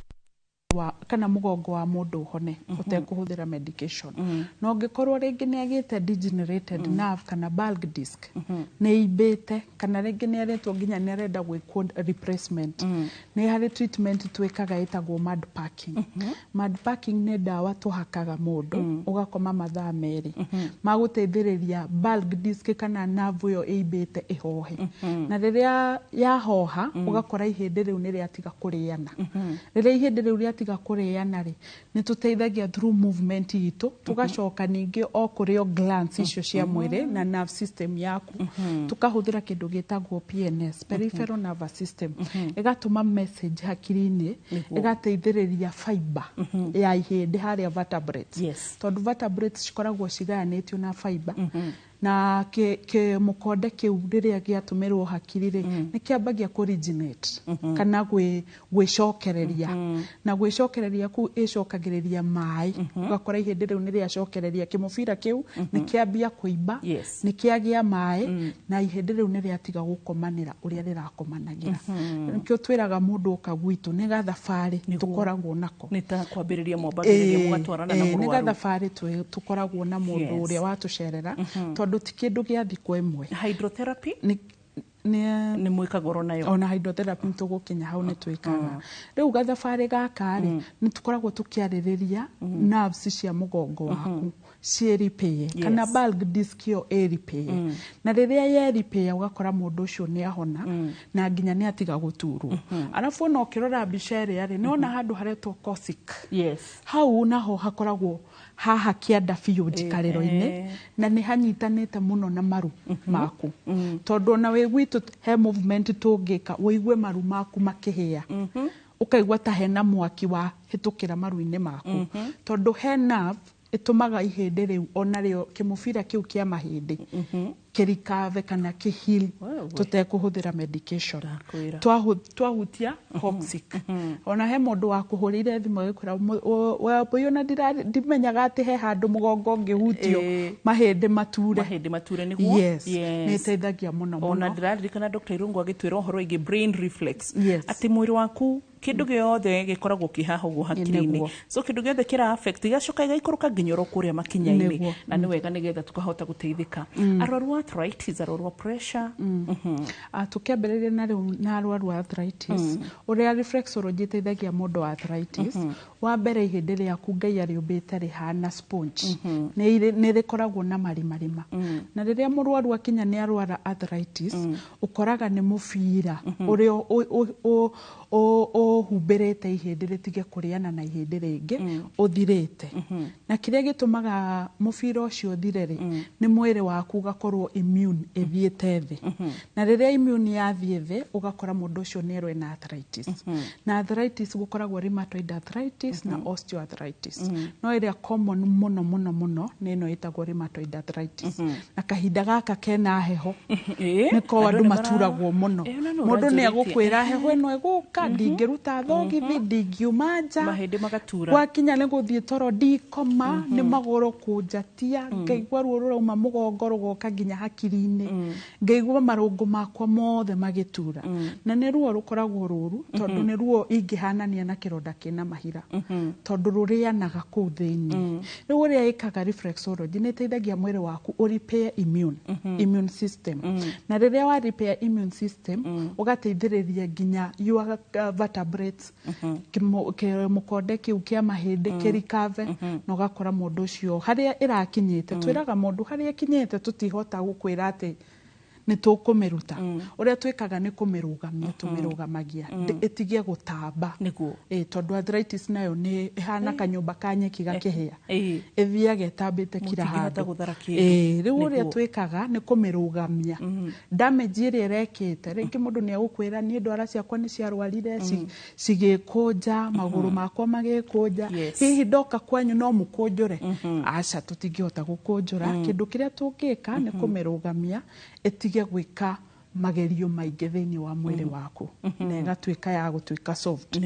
wa kana mũgongo wa mũndũ ũhone ũtekũhũthĩra medication. Na ũngĩkorwo rĩngĩ nĩ agĩte degenerated nerve kana bulk disc nĩ imbĩte, kana rĩngĩ nĩ aretwo nginya nĩ arenda gwĩkwo replacement, nĩ harĩ treatment twĩkaga ĩtagwo mud packing. Mud packing nĩ ndawa tũhakaga mũndũ ũgakoma mathaa 2 magũteithĩrĩria bulk disc kana nerve ĩyo ĩimbĩte ĩhohe. Na rĩrĩa yahoha, ũgakora ihĩndĩ rĩu nĩ rĩatiga kũrĩana. Rĩrĩa ihĩndĩ rĩu rĩatiga kũrĩana rĩ, nĩ tũteithagia through movement itũ, tũgacoka ningĩ o kũrĩ o glands icio cia mwĩrĩ na nerve system yaku, tũkahũthĩra kĩndũ gĩtagwo PNS, peripheral nervous system, ĩgatũma message hakiri-inĩ, ĩgateithĩrĩria fiber ya ihĩndĩ harĩa vertebrates, tondũ vertebrates cikoragwo cigayanĩtio na fiber, na mũkonde kĩu rĩrĩa gĩatũmĩrwo hakiri rĩ, nĩ kĩambagia kũ regenerate kana gwĩcokereria, na gwĩcokereria kũu ĩcokagĩrĩria maĩ, ũgakora ihĩndĩ rĩu nĩ rĩacokereria, kĩmũbira kĩu nĩ kĩambia kũimba, nĩ kĩagĩa maĩ, na ihĩndĩ rĩu nĩ rĩatiga gũkomanĩra ũrĩa rĩrakomanagĩra. Nĩkĩo twĩraga mũndũ oka gwitũ nĩ gathabarĩ tũkoragwo nako. Nĩ ta kwambĩrĩria mwambagĩrĩria mũgatwarana na Nĩ mũrwaru. gathabarĩ tũkoragwo na mũndũ ũrĩa watũcerera, tondũ ti kĩndũ gĩa thikũ ĩmwe. Hydrotherapy nĩ mwĩkaga oro nayo? Ona hydrotherapy nĩ tũgũkinya hau, nĩ twĩkaga. Rĩu gathabarĩ gaka rĩ, nĩ tũkoragwo tũkĩarĩrĩria nerves cia mũgongo waku ciĩ repair kana bulk disc ĩyo ĩ repair, na rĩrĩa ye repair, ũgakora mũndũ ũcio nĩ ahona na nginya nĩ atiga gũturwo. Arabu ona ũkĩrora mbica ĩrĩa rĩ, nĩ wona handũ haretwo coccyx. Hau naho hakoragwo haha kĩanda biũ njikarĩro-inĩ, na nĩ hanyitanĩte mũno na maru maku, tondũ ona wĩ gwitũ he movement tũngĩka ũigue maru maku makĩhĩa, ũkaigua ta hena mwaki wa hĩtũkĩra maru-inĩ maku, tondũ he nerve ĩtũmaga ihĩndĩ rĩu onarĩo kĩmũbira kĩu kĩa mahĩndĩ. Kĩrikave kana kĩheal tũtekũhũthĩra medication. Twahutia coccyx, ona he mũndũ wakũhũrĩire thimũ agĩkwĩra, "Wambũi, ona ndimenyaga atĩ he handũ mũgongo ũngĩhutio mahĩndĩ mature." Mahĩndĩ mature, nĩguo. Yes. Nĩ ĩteithagia mũno Ona mũno. Ndĩraririkana Dr. Irungu agĩtwĩra ũhoro wĩgiĩ brain reflex, Yes. atĩ mwĩrĩ waku kĩndũ gĩothe gĩkoragwo kĩ haha ũguo hakiri-inĩ. So kĩndũ gĩothe kĩra affect gĩgacoka gĩgaikũrũka nginya oro kũrĩa makinya-inĩ. Na nĩ wega nĩgetha tũkahota gũteithĩka. Arwaru a arthritis, arwaru a pressure. Ah, tũkĩambĩrĩria na rĩu na arwaru a arthritis, ũrĩa reflexology ĩteithagia mũndũ wa arthritis, wa mbere, ihĩndĩ rĩaku Ngai arĩũmbĩte rĩhana sponge. Nĩ rĩkoragwo na marimarima, na rĩrĩa mũrwaru akinya nĩ arwara arthritis, ũkoraga nĩ mũbira ũrĩa ũhumbĩrĩte ihĩndĩ rĩtige kũrĩana na ihĩndĩ rĩngĩ ũthirĩte. Na kĩrĩa gĩtũmaga mũbira ũcio ũthire rĩ, nĩ mwĩrĩ waku ũgakorwo immune ĩthiĩte thĩ, na rĩrĩa immune yathiĩ thĩ, ũgakora mũndũ ũcio nĩ erwo ena arthritis. Na arthritis gũkoragwo rheumatoid arthritis na osteoarthritis, no ĩrĩa common mũno mũno mũno nĩ ĩno ĩtagwo rheumatoid arthritis. Na kahinda gaka kena heho, nĩko Andũ andũ nĩ maturagwo mũno. Ĩĩ, na nĩ Mũndũ nĩ ũranjũrĩtie. egũkwĩra, "Heho ĩno ĩgũka, ndingĩruta thogithi, ndingiuma nja." Mahĩndĩ magatura. Gwakinya nĩ gũthiĩ toro, ndikoma, nĩ magũrũ kũnjatia, ngaigua ruo rũrauma mũgongo rũgoka nginya hakiri-inĩ, ngaigua marũngo makwa mothe magĩtura. Na nĩ ruo rũkoragwo rũru, tondũ nĩ ruo ingĩhanania na kĩronda kĩna mahira, tondũ rũrĩanaga kũu thĩinĩ. Rĩu ũrĩa ĩkaga reflexology, nĩ ĩteithagia mwĩrĩ waku ũ repair immune system, na rĩrĩa wa repair immune system, ũgateithĩrĩria nginya your vertebrates, kĩmũkonde kĩu kĩa mahĩndĩ kĩrikave, na ũgakora mũndũ ũcio harĩa ĩrakinyĩte. Twĩraga mũndũ harĩa ĩkinyĩte, tũtihota gũkwĩra atĩ nĩ tũkũmĩruta. Ũrĩa twĩkaga nĩ kũmĩrũgamia, tũmĩrũgamagia ĩtige gũtamba. Ĩ, tondũ arthritis nayo nĩ ĩhana kanyũmba ka nyeki gakĩhĩa, ĩthiaga ĩtambĩte kila Mũtingĩhota handũ. gũthara kĩndũ. Ĩ, rĩu ũrĩa twĩkaga nĩ kũmĩrũgamia damage ĩrĩa ĩrekĩte. Rĩngĩ mũndũ nĩ egũkwĩra, "Niĩ ndwara ciakwa nĩ ciarwarire, cigĩkũnja, magũrũ makwa magĩkũnja. Hihi ndoka kwanyu no mũkũnjũre?" Aca, tũtingĩhota gũkũnjũra. Kĩndũ kĩrĩa tũngĩka nĩ kũmĩrũgamia ĩtige gwĩka magerio maingĩ thĩinĩ wa mwĩrĩ waku, na ĩgatuĩka ya gũtuĩka soft.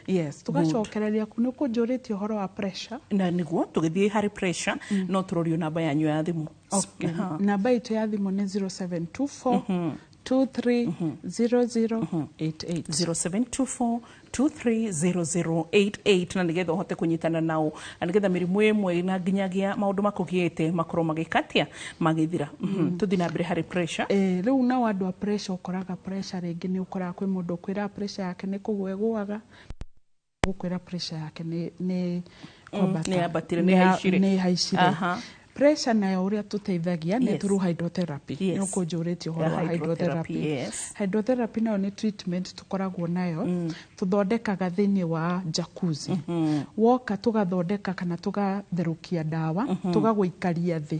Yes, tũgacokereria nĩ ũkũnjũrĩtie ũhoro wa pressure. Na nĩguo tũgĩthiĩ harĩ pressure, no tũrorio namba yanyu ya thimũ. Okay. Namba itũ ya thimũ nĩ 0724 230088. 0724 230088, na nigetha ũhote kũnyitana nao, na nigetha mĩrimũ ĩmwe na nginyagia maũndũ makũgĩte makorwo magĩkatia magĩthira. Tũthiĩ na mbere harĩ pressure. Eh, rĩu nao andũ a pressure, ũkoraga pressure rĩngĩ nĩ ũkoraga kwĩ mũndũ ũkwĩra pressure yake nĩ kũgwa ĩgũaga, gũkwĩra pressure yake nĩ kwambata. Nĩ yambatire, nĩ ĩhaicire. Nĩ ĩhaicire. Pressure nayo ũrĩa tũteithagia nĩ through hydrotherapy. Nĩ ũkũnjũrĩtie ũhoro wa hydrotherapy. hydrotherapy. Hydrotherapy nayo nĩ treatment tũkoragwo nayo, tũthondekaga thĩinĩ wa jacuzzi. Woka tũgathondeka kana tũgatherũkia ndawa, tũgagũikaria thĩ.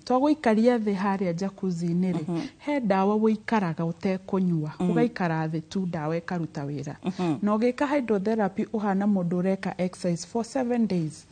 Twagũikaria thĩ harĩa jacuzzi-inĩ rĩ, he ndawa ũikaraga ũtekũnyua, ũgaikara thĩ tu, ndawa ĩkaruta wĩra. Na ũgĩka hydrotherapy, ũhana mũndũ ũreka exercise for 7 days,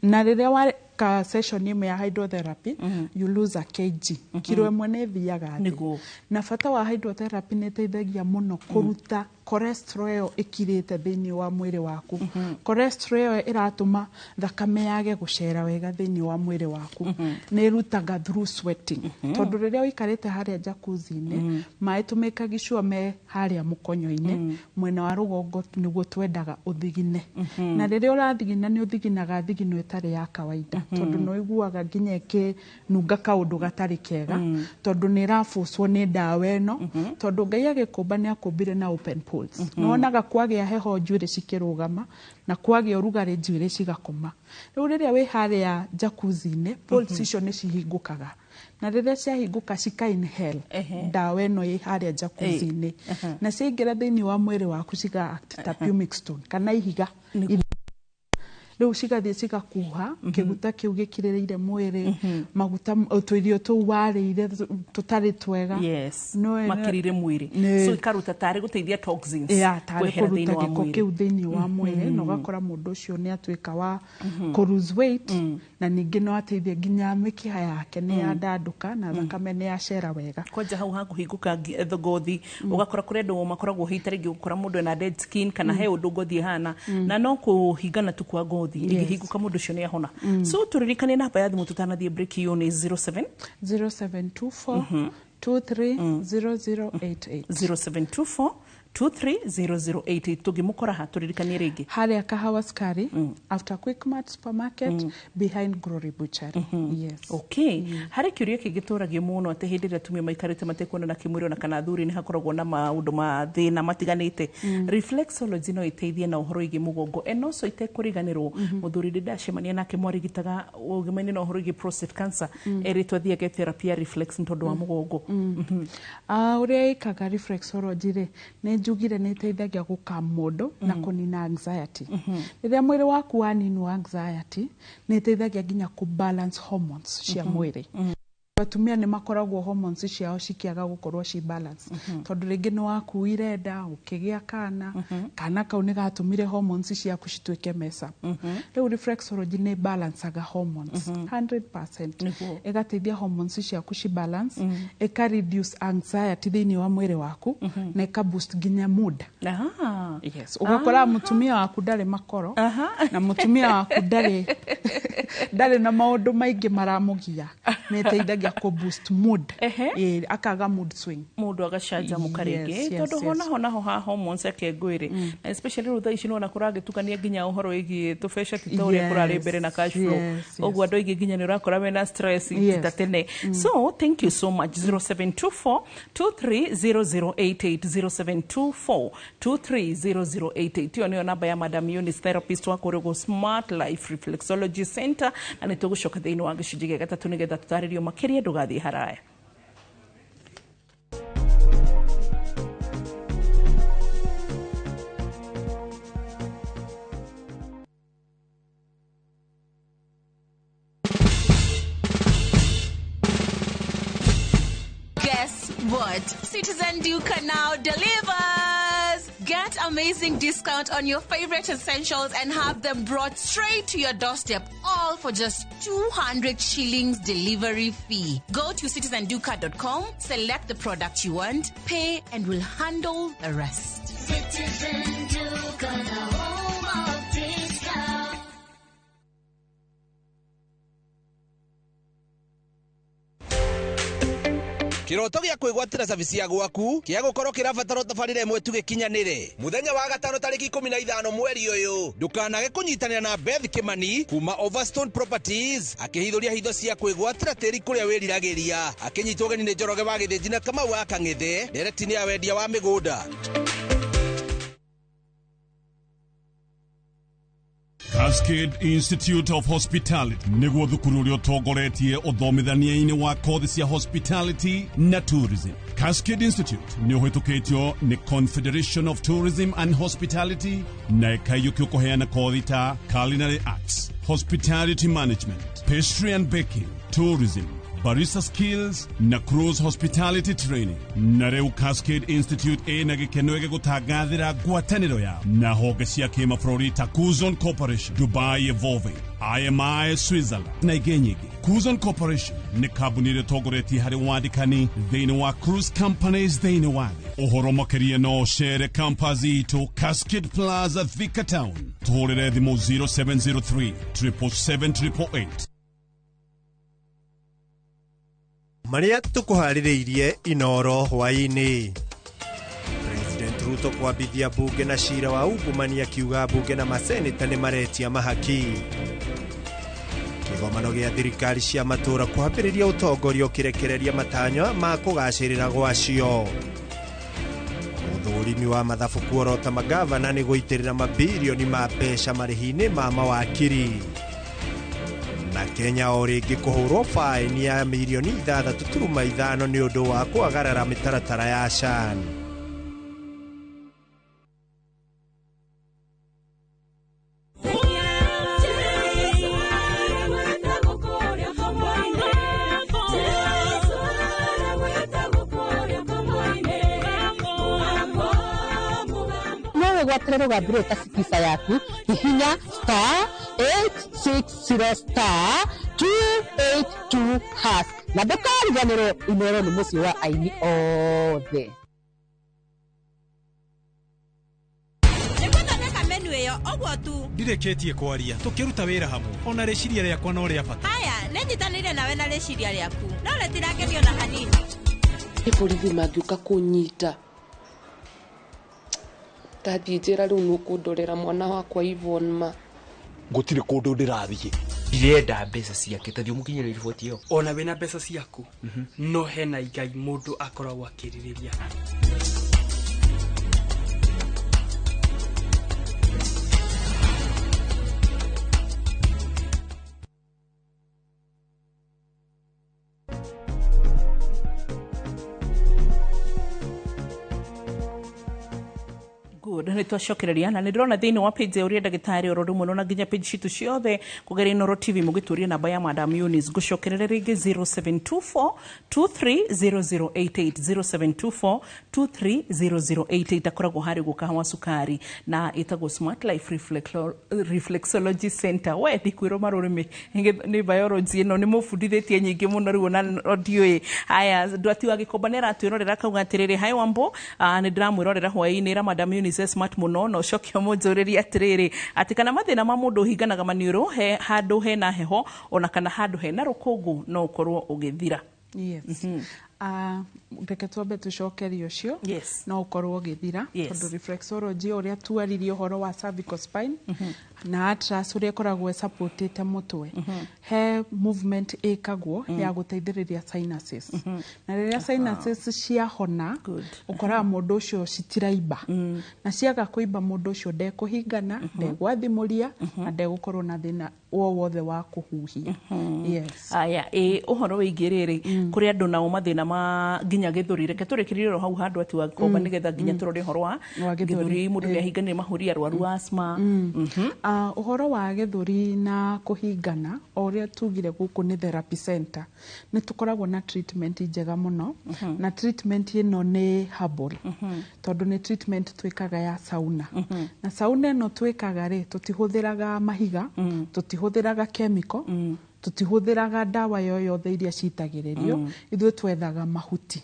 na rĩrĩa weka session ĩmwe ya hydrotherapy, you lose a kg, kiro ĩmwe nĩ ĩthiaga thĩ. Na bata wa hydrotherapy, nĩ ĩteithagia mũno kũruta cholesterol ĩyo ĩkirĩte thĩinĩ wa mwĩrĩ waku. Cholesterol ĩyo ĩratũma thakame yage gũcera wega thĩinĩ wa mwĩrĩ waku. Nĩ ĩrutaga through sweating, tondũ rĩrĩa ũikarĩte harĩa jacuzzi-inĩ, maĩ tũmĩkagi sure me harĩa mũkonyo-inĩ mwena wa rũgongo, nĩguo twendaga ũthigine. Na rĩrĩa ũrathigina, nĩ ũthiginaga thigino ĩtarĩ ya kawaida, tondũ nĩ ũiguaga nginya ĩkĩnunga kaũndũ gatarĩ kega, tondũ nĩ ĩrabucwo nĩ ndawa ĩno. Tondũ Ngai agĩkũmba nĩ akũmbire na open pores. Nĩwonaga kwagĩa heho njuĩrĩ cikĩrũgama, na kwagĩa ũrugarĩ njuĩrĩ cigakoma. Rĩu rĩrĩa wĩ harĩa jacuzzi-inĩ, pores icio nĩ cihingũkaga, na rĩrĩa ciahingũka cika inhale ndawa ĩno ĩ harĩa jacuzzi-inĩ, na ciaingĩra thĩinĩ wa mwĩrĩ waku ciga act ta pumice stone kana ihiga. Rĩu cigathiĩ cigakuha kĩguta kĩu gĩkirĩrĩire mwĩrĩ, maguta, tũirio tũu warĩire tũtarĩ twega. No Makĩrire mwĩrĩ. So ikaruta tarĩ gũteithia toxins ya tarĩ kwehera kũruta thĩinĩ wa gĩko mwĩrĩ. Kĩu thĩinĩ wa mwĩrĩ, na ũgakora mũndũ ũcio nĩ atuĩka wa kũ lose weight, na ningĩ no ateithie nginya mĩkiha yake nĩ yandandũka na thakame nĩ yacera wega. Kwanja hau hakũhingũka ngothi, ũgakora kũrĩ andũ makoragwo hihi ta rĩngĩ ũgakora mũndũ ena dead skin kana he ũndũ ngothi ĩhana, na no kũhingana tu kwa ngothi, ĩngĩhingũka mũndũ ũcio nĩ ahona. So tũririkanie namba ya thimũ tũtanathiĩ break. Iyo nĩ 07 0724 230088. 0724 230088. Tũngĩmũkora ha? Tũririkanie rĩngĩ. Harĩa Kahawa Sukari, after Quickmart supermarket, behind Glory Butchery, yes. Okay, harĩ kĩũria kĩngĩ tũragio mũno, atĩ hĩndĩ ĩrĩa atumia maikarĩte matekuonana kĩmwĩrĩ ona kana athuri, nĩ hakoragwo na maũndũ ma thĩna matiganĩte. Reflexology no ĩteithie na ũhoro wĩgiĩ mũgongo, and also itekũriganĩrwo, mũthuri ndĩ ndacemania nake mwarigitaga ũgĩmaine na ũhoro wĩgiĩ prostate cancer, erĩtwo athiage therapy ya reflex nĩ tondũ wa mũgongo. Ah, ũrĩa ĩkaga reflexology rĩ, nĩ njugire nĩ ĩteithagia gũkam mũndũ na kũnina anxiety. Rĩrĩa mwĩrĩ waku waninwo anxiety, nĩ ĩteithagia nginya kũ balance hormones cia mwĩrĩ. Atumia nĩ makoragwo hormones ciao cikĩaga gũkorwo ci balance, tondũ rĩngĩ nĩ wakuire nda ũkĩgĩa kana, kana kau nĩ gatũmire hormones ciaku cituĩke mess up. Rĩu reflexology nĩ balancaga hormones 100%, ĩgateithia hormones ciaku ci balance, ĩka reduce anxiety thĩinĩ wa mwĩrĩ waku, na ĩka boost nginya mood. Yes, ũgakora mũtumia waku ndarĩ makoro, na mũtumia waku ndarĩ na maũndũ maingĩ maramũgia. Nĩ ĩteithagia kũ boost mood. Ĩĩ, akaga mood swing. Mũndũ agacanjamũka rĩngĩ, tondũ hona honaho ha hormones ake ngwĩrĩ, na especially rĩu thaa ici nĩwona kũragĩtukania nginya ũhoro wĩgiĩ tũbeca ti ta ũrĩa kũrarĩ mbere na cash flow. Ũguo andũ aingĩ nginya nĩ ũrakora mena stress ti ta tene. So thank you so much. 0724 230088, 0724 230088, iyo nĩyo namba ya Madam Eunice, therapist wa kũrĩgwo Smart Life Reflexology Center, na nĩ tũgũcoka thĩinĩ wa gĩcunjĩ gĩa gatatũ nĩgetha tũtarĩrio makĩria. Ndũgathiĩ haraya. Guess what? Citizen Duka now delivers! Get amazing discount on your favorite essentials and have them brought straight to your doorstep, all for just 200 shillings delivery fee. Go to citizenduka.com, select the product you want, pay, and we'll handle the rest. Citizen Duka, the home of discount. Kiroto gĩa kwĩgwatĩra cabici ya gwaku kĩa gũkorwo kĩrabatara tabarĩra ĩmwe tu gĩkinyanĩre. Mũthenya wa gatano tarĩki 15 mweri ũyũ, ndũkanage kũnyitanĩra na Beth Kimani kuma Overstone Properties akĩhithũria hitho cia kwĩgwatĩra tĩri kũrĩa wĩriragĩria, akĩnyitwo ũgeni nĩ Njoroge wa Gĩthĩnji na Kamau wa Kang'ethe ndereti-inĩ ya wendia wa mĩgũnda. Cascade Institute of Hospitality nĩguo thukuru ũrĩa ũtongoretie ũthomithania-inĩ wa kothi cia hospitality na tourism. Cascade Institute nĩ ũhĩtũkĩtio nĩ Confederation of Tourism and Hospitality na ĩkaiyũkio kũheana kothi ta culinary arts, hospitality management, pastry and baking, tourism, barista skills na cruise hospitality training. Na rĩu Cascade Institute ĩna gĩkeno gĩgũtangathĩra ngwatanĩro yao na honge cia kĩmabũrũri ta Cuzon Corporation, Dubai Evolving, IMI Switzerland na ingĩ nyingĩ. Cuzon Corporation nĩ kambuni ĩrĩa ĩtongoretie harĩ wandĩkani thĩinĩ wa cruise companies thĩinĩ wa thĩ. Ũhoro makĩria no ũcere campus itũ Cascade Plaza, Thika Town. Tũhũrĩre thimũ 0703 777 888. Marĩa tũkũharĩrĩirie Inoro hwaĩ-inĩ: President Ruto kwambithia bunge na cira wa ungumania, akiuga bunge na maseneta nĩ maretia mahaki. Kĩgomano gĩa thirikari cia matũũra kwambĩrĩria ũtongoria ũkĩrekereria matanya ma kũgacĩrĩra gwacio. Mũthũrimi wa mathabu kuorota magavana nĩ gũitĩrĩra mabirioni ma mbeca marĩhi-inĩ ma mawakiri. Na Kenya o rĩngĩ kũhũrwo faini ya mirioni 6.5 nĩ ũndũ wa kwagarara mĩtaratara ya SHA. Weterere ũgambĩrĩria ta Skiza yaku, hihinya *860*282# na ndũkariganĩrwo Inoro nĩ mũciĩ wa aini othe. Nĩgũthondeka menu ĩyo ũguo tu. Ndirĩkĩtie kwaria, tũkĩruta wĩra hamwe, ona rĩciria rĩakwa no rĩa bata. Haya, nĩnyitanĩire nawe na rĩciria rĩaku, no rĩtirakenio na hanini. Nĩ borithi mangĩũka kũnyita ndathiĩ njĩra rĩu nũkũndorera mwana wakwa Yvonne ma. Gũtirĩ kũndũ ndĩrathiĩ. Ndirenda mbeca ciake, ta thiĩ ũmũkinyĩre riboti ĩyo. Ona wĩna mbeca ciaku, no hena igai mũndũ akoragwo akĩrirĩria. Good, nä twacokereria na nä ndärona thä inä wa page ya å rä a ndagätarä oro rĩmwe na nginya page citũ ciothe kũgeria Inooro TV mũgĩtũria namba ya Madam Eunice. Ngũcokerere rĩngĩ 0724 230088, 0724 230088. Akoragwo harĩ gũkahawa cukari na ĩtagwo Smart Life Reflexology Center. We ndikwĩrwo marũrĩmĩ nĩ biology ĩno nĩ mũbundithĩtie nyingĩ mũno rĩu ona ndiũĩ. Haya, Ndwati wa Gĩkomba nĩ aratwĩrorera akauga atĩrĩrĩ, hi Wambo, nĩ ndĩramwĩrorera hwaĩ-inĩ, ĩra Madam Eunice smart mũno, na ũcoke ũmũnjũrĩrie atĩrĩrĩ atĩ kana mathĩna ma mũndũ ũhinganaga maniũrũ he handũ hena heho ona kana handũ hena rũkũngũ no ũkorwo ũgĩthira. Yes. Reke twambe tũcokerie ũcio. Yes. No ũkorwo ũgĩthira. Yes. Tondũ reflexology ũrĩa tuaririe ũhoro wa cervical spine na atlas ũrĩa ĩkoragwo ĩsupportĩte mũtwe, he movement ĩkagwo ya gũteithĩrĩria sinuses, na rĩrĩa sinuses ciahona ũkoraga mũndũ ũcio citiraimba, na ciaga kũimba mũndũ ũcio ndekũhingana, ndegwathimũria na ndegũkorwo na thĩna o wothe wa kũhuhia. Yes. Aya, ĩ ũhoro wĩgiĩ rĩrĩ kũrĩ andũ nao mathĩna ma nginya gĩthũri, reke tũrĩkĩrĩrie oro hau handũ ati wa Gĩkomba nĩgetha nginya tũrore ũhoro wa Wa gĩthũri. gĩthũri, mũndũ nĩahinganire mahũri, arwaru asthma. Ũhoro wa gĩthũri na kũhingana, o ũrĩa tugire gũkũ nĩ therapy center, nĩ tũkoragwo na treatment njega mũno, na treatment ĩno nĩ herbal, tondũ nĩ treatment twĩkaga ya sauna. Na sauna ĩno twĩkaga rĩ, tũtihũthĩraga mahiga, tũtihũthĩraga chemical, tũtihũthĩraga ndawa yoyothe iria citagĩrĩrio. Ithuĩ twethaga mahuti,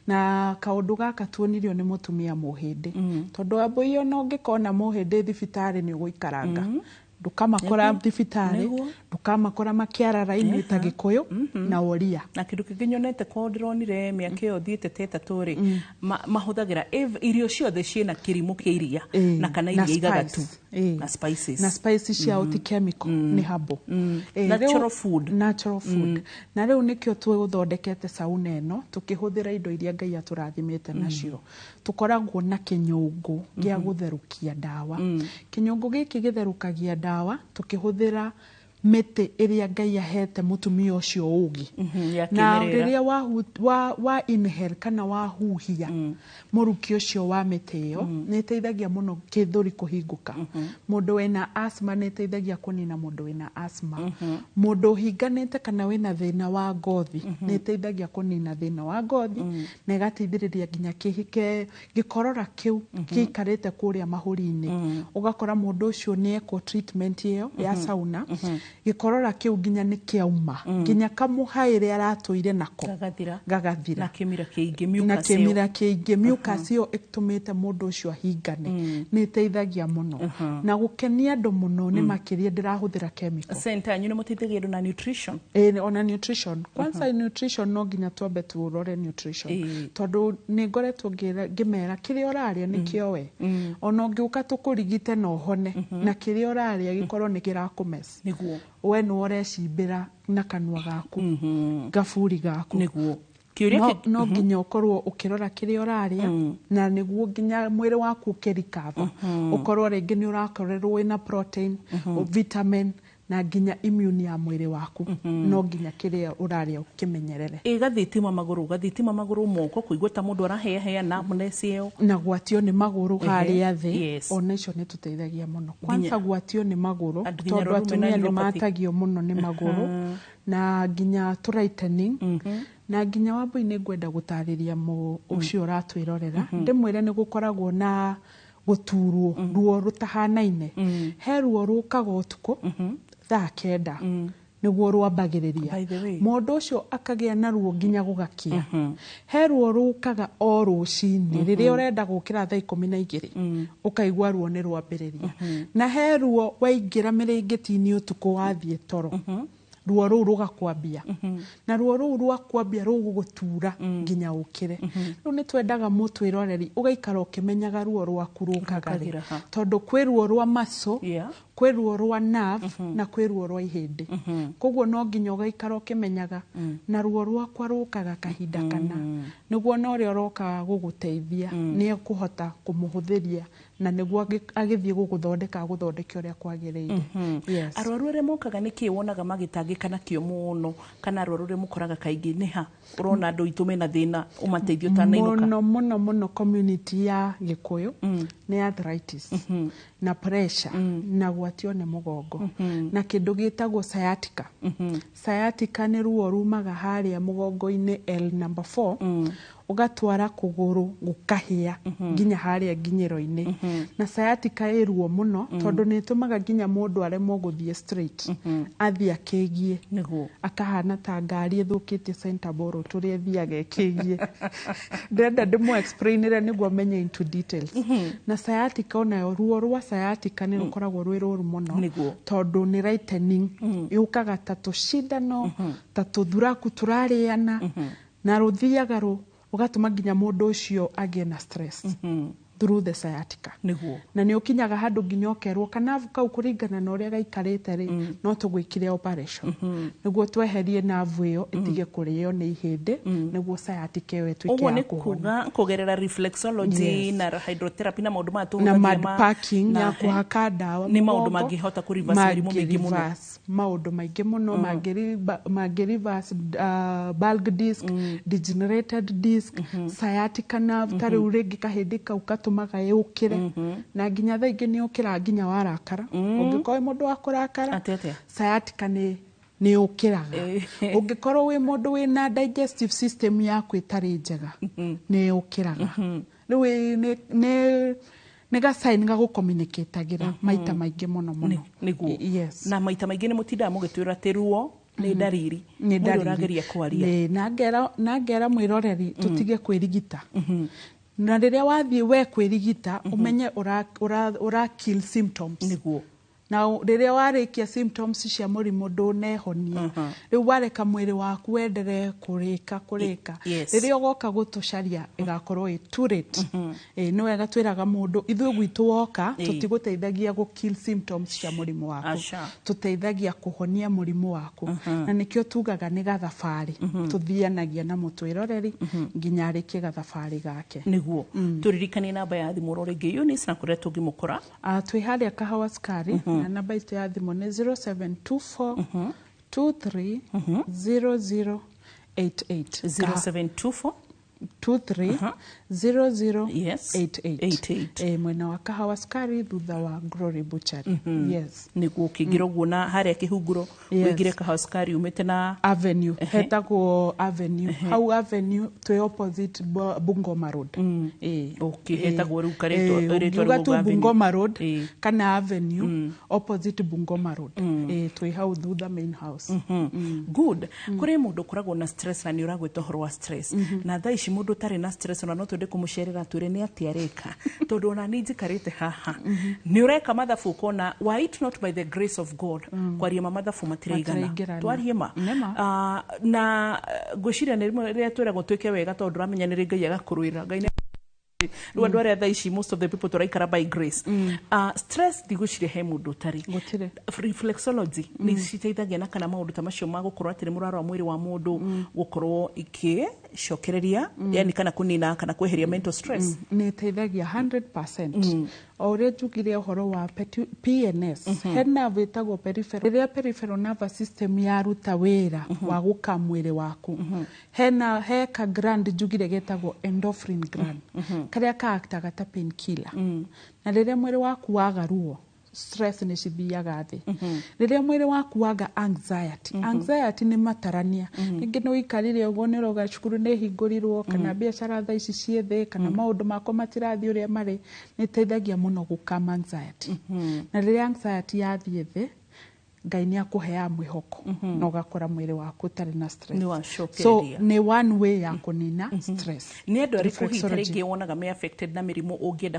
na kaũndũ gaka tuonirio nĩ mũtumia mũhĩndĩ, tondũ ambũi ona ũngĩkona mũhĩndĩ thibitarĩ nĩ ũgũikaranga, ndũkamakora thibitarĩ, ndũkamakora makĩara raini ta Gĩkũyũ na woria. Na kĩndũ kĩngĩ nyonete kwao ndĩronire mĩaka ĩyo thiĩte ta ĩtatũ rĩ, mahũthagĩra irio ciothe ciĩna kĩrimũ kĩa iria na kana na iria igagatu spice. Na spices. Na spices ciao ti chemical, nĩ herbal. Natural food. Natural food. Na rĩu nĩkĩo tũthondekete sauna ĩno tũkĩhũthĩra indo iria Ngai atũrathimĩte nacio. Tũkoragwo na kĩnyũngũ gĩa gũtherũkia ndawa. Kĩnyũngũ gĩkĩ gĩtherũkagia ndawa tũkĩhũthĩra mĩtĩ ĩrĩa Ngai ahete mũtumia ũcio ũgĩ. Ya Na kĩmerera. rĩrĩa wa inhale kana wahuhia mũrukĩ ũcio wa mĩtĩ ĩyo, nĩ ĩteithagia mũno kĩthũri kũhingũka. Mũndũ wĩna asthma, nĩ ĩteithagia kũnina mũndũ wĩna asthma. Mũndũ ũhinganĩte kana wĩna thĩna wa ngothi, nĩ ĩteithagia kũnina thĩna wa ngothi na ĩgateithĩrĩria nginya gĩkorora kĩu gĩikarĩte kũrĩa mahũri-inĩ. Ũgakora mũndũ ũcio nĩ ekwo treatment ĩyo ya sauna, gĩkorora kĩu nginya nĩ kĩauma, nginya kamũhaĩ ĩrĩa aratũire nako gagathira, gagathira. Na kĩmira kĩingĩ, na mucus ĩyo. Kĩmira kĩingĩ, mucus ĩyo ĩtũmĩte mũndũ ũcio ahingane, nĩ ĩteithagia mũno na gũkenia andũ mũno nĩ makĩria ndĩrahũthĩra chemical. Center yanyu nĩ mũteithagia andũ na nutrition? Ĩĩ, ona nutrition kwanza. Nutrition no nginya twambe tuũrore nutrition, tondũ nĩ ngoretwo ngĩmera kĩrĩa ũrarĩa nĩkĩo we. Ona ũngĩũka tũkũrigite na ũhone, na kĩrĩa ũrarĩa gĩkorwo nĩ kĩrakũmess, nĩguo we nĩwe ũrecimbĩra na kanua gaku gaburi gaku. Nĩguo. Kĩũria No, no nginya ũkorwo ũkĩrora kĩrĩa ũrarĩa, na nĩguo nginya mwĩrĩ waku ũkĩrikava, ũkorwo rĩngĩ nĩ ũrakorerwo wĩna protein, vitamin na nginya immune ya mwĩrĩ waku. No nginya kĩrĩa ũrarĩa ũkĩmenyerere. Ĩ gathitima magũrũ, gathitima magũrũ, moko, kũigua ta mũndũ araheyahea, numbness ĩyo. Na gwatio nĩ magũrũ harĩa thĩ, ona icio nĩ tũteithagia mũno. Kwanza gwatio nĩ magũrũ, Andũ nginya tondũ arwaru mena atumia nĩ neuropathy. matagio mũno nĩ magũrũ, na nginya tũraitening, na nginya wambui nĩ ngwenda gũtarĩria ũcio ũratwĩrorera, ndĩmwĩre nĩ gũkoragwo na Gũturwo, ruo rũtahanaine. He ruo rũkaga ũtukũ thaa 9, nĩguo rwambagĩrĩria, By the way. Mũndũ ũcio akagĩa na ruo nginya gũgakia. He ruo rũkaga o rũcinĩ rĩrĩa ũrenda gũkĩra thaa 12, ũkaigua ruo nĩ rwambĩrĩria. Na he ruo waingĩra mĩrĩngĩti-inĩ ũtukũ, wathiĩ toro, ruo rũu rũgakwambia, na ruo rũu rwakwambia rũgũgũtura nginya ũkĩre. Rĩu nĩ twendaga mũtwĩroreri ũgaikara ũkĩmenyaga ruo rwaku rũkaga rĩ. Rũkagĩra ha. Tondũ kwĩ ruo rwa muscle, kwĩ ruo rwa nerve, na kwĩ ruo rwa ihĩndĩ. Koguo no nginya ũgaikara ũkĩmenyaga na ruo rwakwa rũkaga kahinda kana, nĩguo na ũrĩa ũroka gũgũteithia nĩ ekũhota kũmũhũthĩria, na nĩguo agĩthiĩ gũgũthondeka, agũthondeke ũrĩa kwagĩrĩire. Yes. Arwaru arĩa mokaga, nĩ kĩ wonaga magĩtangĩka nakĩo mũno, kana arwaru arĩa mũkoraga kaingĩ, nĩ ha ũrona andũ aitũ mena thĩna ũmateithio ũtanainũka? Mũno mũno mũno community ya Gĩkũyũ nĩ arthritis na pressure na gwatio nĩ mũgongo na kĩndũ gĩtagwo sciatica. Sciatica nĩ ruo rumaga harĩa mũgongo-inĩ, L number 4, ũgatwara kũgũrũ gũkahĩa nginya harĩa nginyĩro-inĩ. Na sciatica ĩ ruo mũno tondũ nĩ ĩtũmaga nginya mũndũ aremwo gũthiĩ straight, athiĩ akĩgie, akahana ta ngari ĩthũkĩtie center ball tũrĩa ĩthiaga ĩkĩgie. Ndĩrenda ndĩmũ explainĩre nĩguo menye into details. Na sciatica onayo, ruo rwa sciatica nĩ rũkoragwo rwĩ rũru mũno tondũ nĩ lightening, yũkaga ta tũcindano, ta tũthuraku tũrarĩana, na rũthiaga rũgatũma nginya mũndũ ũcio agĩe na stress through the sciatica. Na nĩ ũkinyaga handũ nginya ũkerwo kanavu kau, kũringana na ũrĩa gaikarĩte rĩ, no tũgwĩkire operation nĩguo tweherie navu ĩyo ĩtige kũrĩo nĩ ihĩndĩ, nĩguo sciatica ĩyo ĩtuĩke Ũguo ya nĩ kũhona. kuga kũgerera reflexology na hydrotherapy na maũndũ maya Na tũhũthagĩra mud packing na ya kũhaka ndawa nĩ maũndũ mũgongo, mangĩhota kũ reverse mĩrimũ mĩingĩ mũno. Mangĩ-reverse maũndũ maingĩ mũno, mangĩ reverse bulge disc, degenerated disc, sciatica nerve. Ta rĩu rĩngĩ kahĩndĩ kau gatũmaga yũkĩre, na nginya thaa ingĩ nĩ ũkĩraga nginya warakara. Ũngĩkorwo wĩ mũndũ wa kũrakara, Atĩ atĩa? Sciatica nĩ ũkĩraga. Ũngĩkorwo wĩ mũndũ wĩna digestive system yaku ĩtarĩ njega, nĩ ũkĩraga. Rĩu nĩ gasign gagũcommunicatagĩra maita maingĩ mũno mũno. Nĩguo. Yes. Na maita maingĩ nĩ mũtindaga mũgĩtwĩra atĩ ruo nĩ ndariri. Nĩ Mwĩrĩ ndariri. ũrageria kwaria. Nĩ, na ngera mwĩroreri tũtige kwĩrigita, na rĩrĩa wathiĩ we kwĩrigita, ũmenye ũra kill symptoms. Na rĩrĩa warĩkia symptoms cia mũrimũ, ndũnehonia. Rĩu wareka mwĩrĩ waku wenderee kũrĩka kũrĩka, rĩrĩa ũgoka gũtũcaria ĩgakorwo ĩ too late. Ĩ, nĩ wega twĩraga mũndũ ithuĩ gwitũ woka, tũtigũteithagia gũ kill symptoms cia mũrimũ waku, tũteithagia kũhonia mũrimũ waku. Na nĩkĩo tugaga nĩ gathabarĩ tũthianagia na mũtwĩroreri nginya arĩkie gathabarĩ gake. Nĩguo. Tũririkanie namba ya thimũ oro rĩngĩ, Eunice, na kũrĩa tũngĩmũkora. Twĩ harĩa Kahawa Sukari, na namba itũ ya thimũ nĩ 0724 23 00 88. 0724 23 00 88. 88. Mwena wa Kahawa Sukari, thutha wa Glory Butchery. Yes. Nĩguo, ũkĩingĩra ũguo na harĩa kĩhunguro, ũingĩre Kahawa Sukari umĩte na Avenue, hetagwo Avenue. Hau Avenue twĩ opposite Bungoma Road. Okay, hetagwo rĩu karĩtwa rĩtwa Ũngiuga rĩu tu Avenue. Bungoma Road kana Avenue, opposite Bungoma Road. Twĩ hau thutha main house. Good. Kũrĩ mũndũ ũkoragwo na stress, na nĩ ũragwĩta ũhoro wa stress, na thaa ici mũndũ ũtarĩ na stress ona no twende kũmũcerera twĩre nĩ atĩa areka, tondũ ona niĩ njikarĩte haha nĩ ũreka mathabu ũkona, were it not by the grace of God, kwaria ma mathabu matiraigana. Matiraingĩrana. Twarie ma. Nĩma. Na ngwĩciria nĩ rĩmwe rĩrĩa twĩragwo twĩke wega, tondũ ndũramenya nĩ rĩ Ngai agakũrũĩra. Ngai nĩ rĩu andũ arĩa thaa ici, most of the people tũraikara by grace. Stress ndigwĩciria he mũndũ ũtarĩ. Gũtirĩ. Reflexology nĩ citeithagia na kana maũndũ ta macio ma gũkorwo atĩ nĩ mũrarora mwĩrĩ wa mũndũ gũkorwo ikĩcokereria, yani kana kũnina kana kweheria mental stress? Nĩ ĩteithagia 100%. O ũrĩa njugire ũhoro wa PNS, he nerve ĩtagwo peripheral. Rĩrĩa peripheral nervous system yaruta wĩra wa gũka mwĩrĩ waku, hena he ka gland njugire getagwo endorphin gland, karĩa kaaktaga ta painkiller. Na rĩrĩa mwĩrĩ waku waga ruo, Stress nĩ cithiaga thĩ rĩrĩa mwĩrĩ waku waga anxiety. Anxiety nĩ matarania, rĩngĩ nĩ ũikarire ũguo nĩ ũrauga cukuru nĩ hingũrirwo, kana biacara thaa ici ciĩ thĩ, kana maũndũ makwa matirathiĩ ũrĩa marĩ. Nĩ ĩteithagia mũno gũkama anxiety, na rĩrĩa anxiety yathiĩ thĩ, Ngai nĩ akũheaga mwĩhoko na ũgakora mwĩrĩ waku ũtarĩ na stress. Nĩ So wacokereria. nĩ one way ya kũnina stress. Nĩ andũ arĩkũ hihi ta Reflexology. rĩngĩ wonaga me affected na mĩrimũ ũngĩenda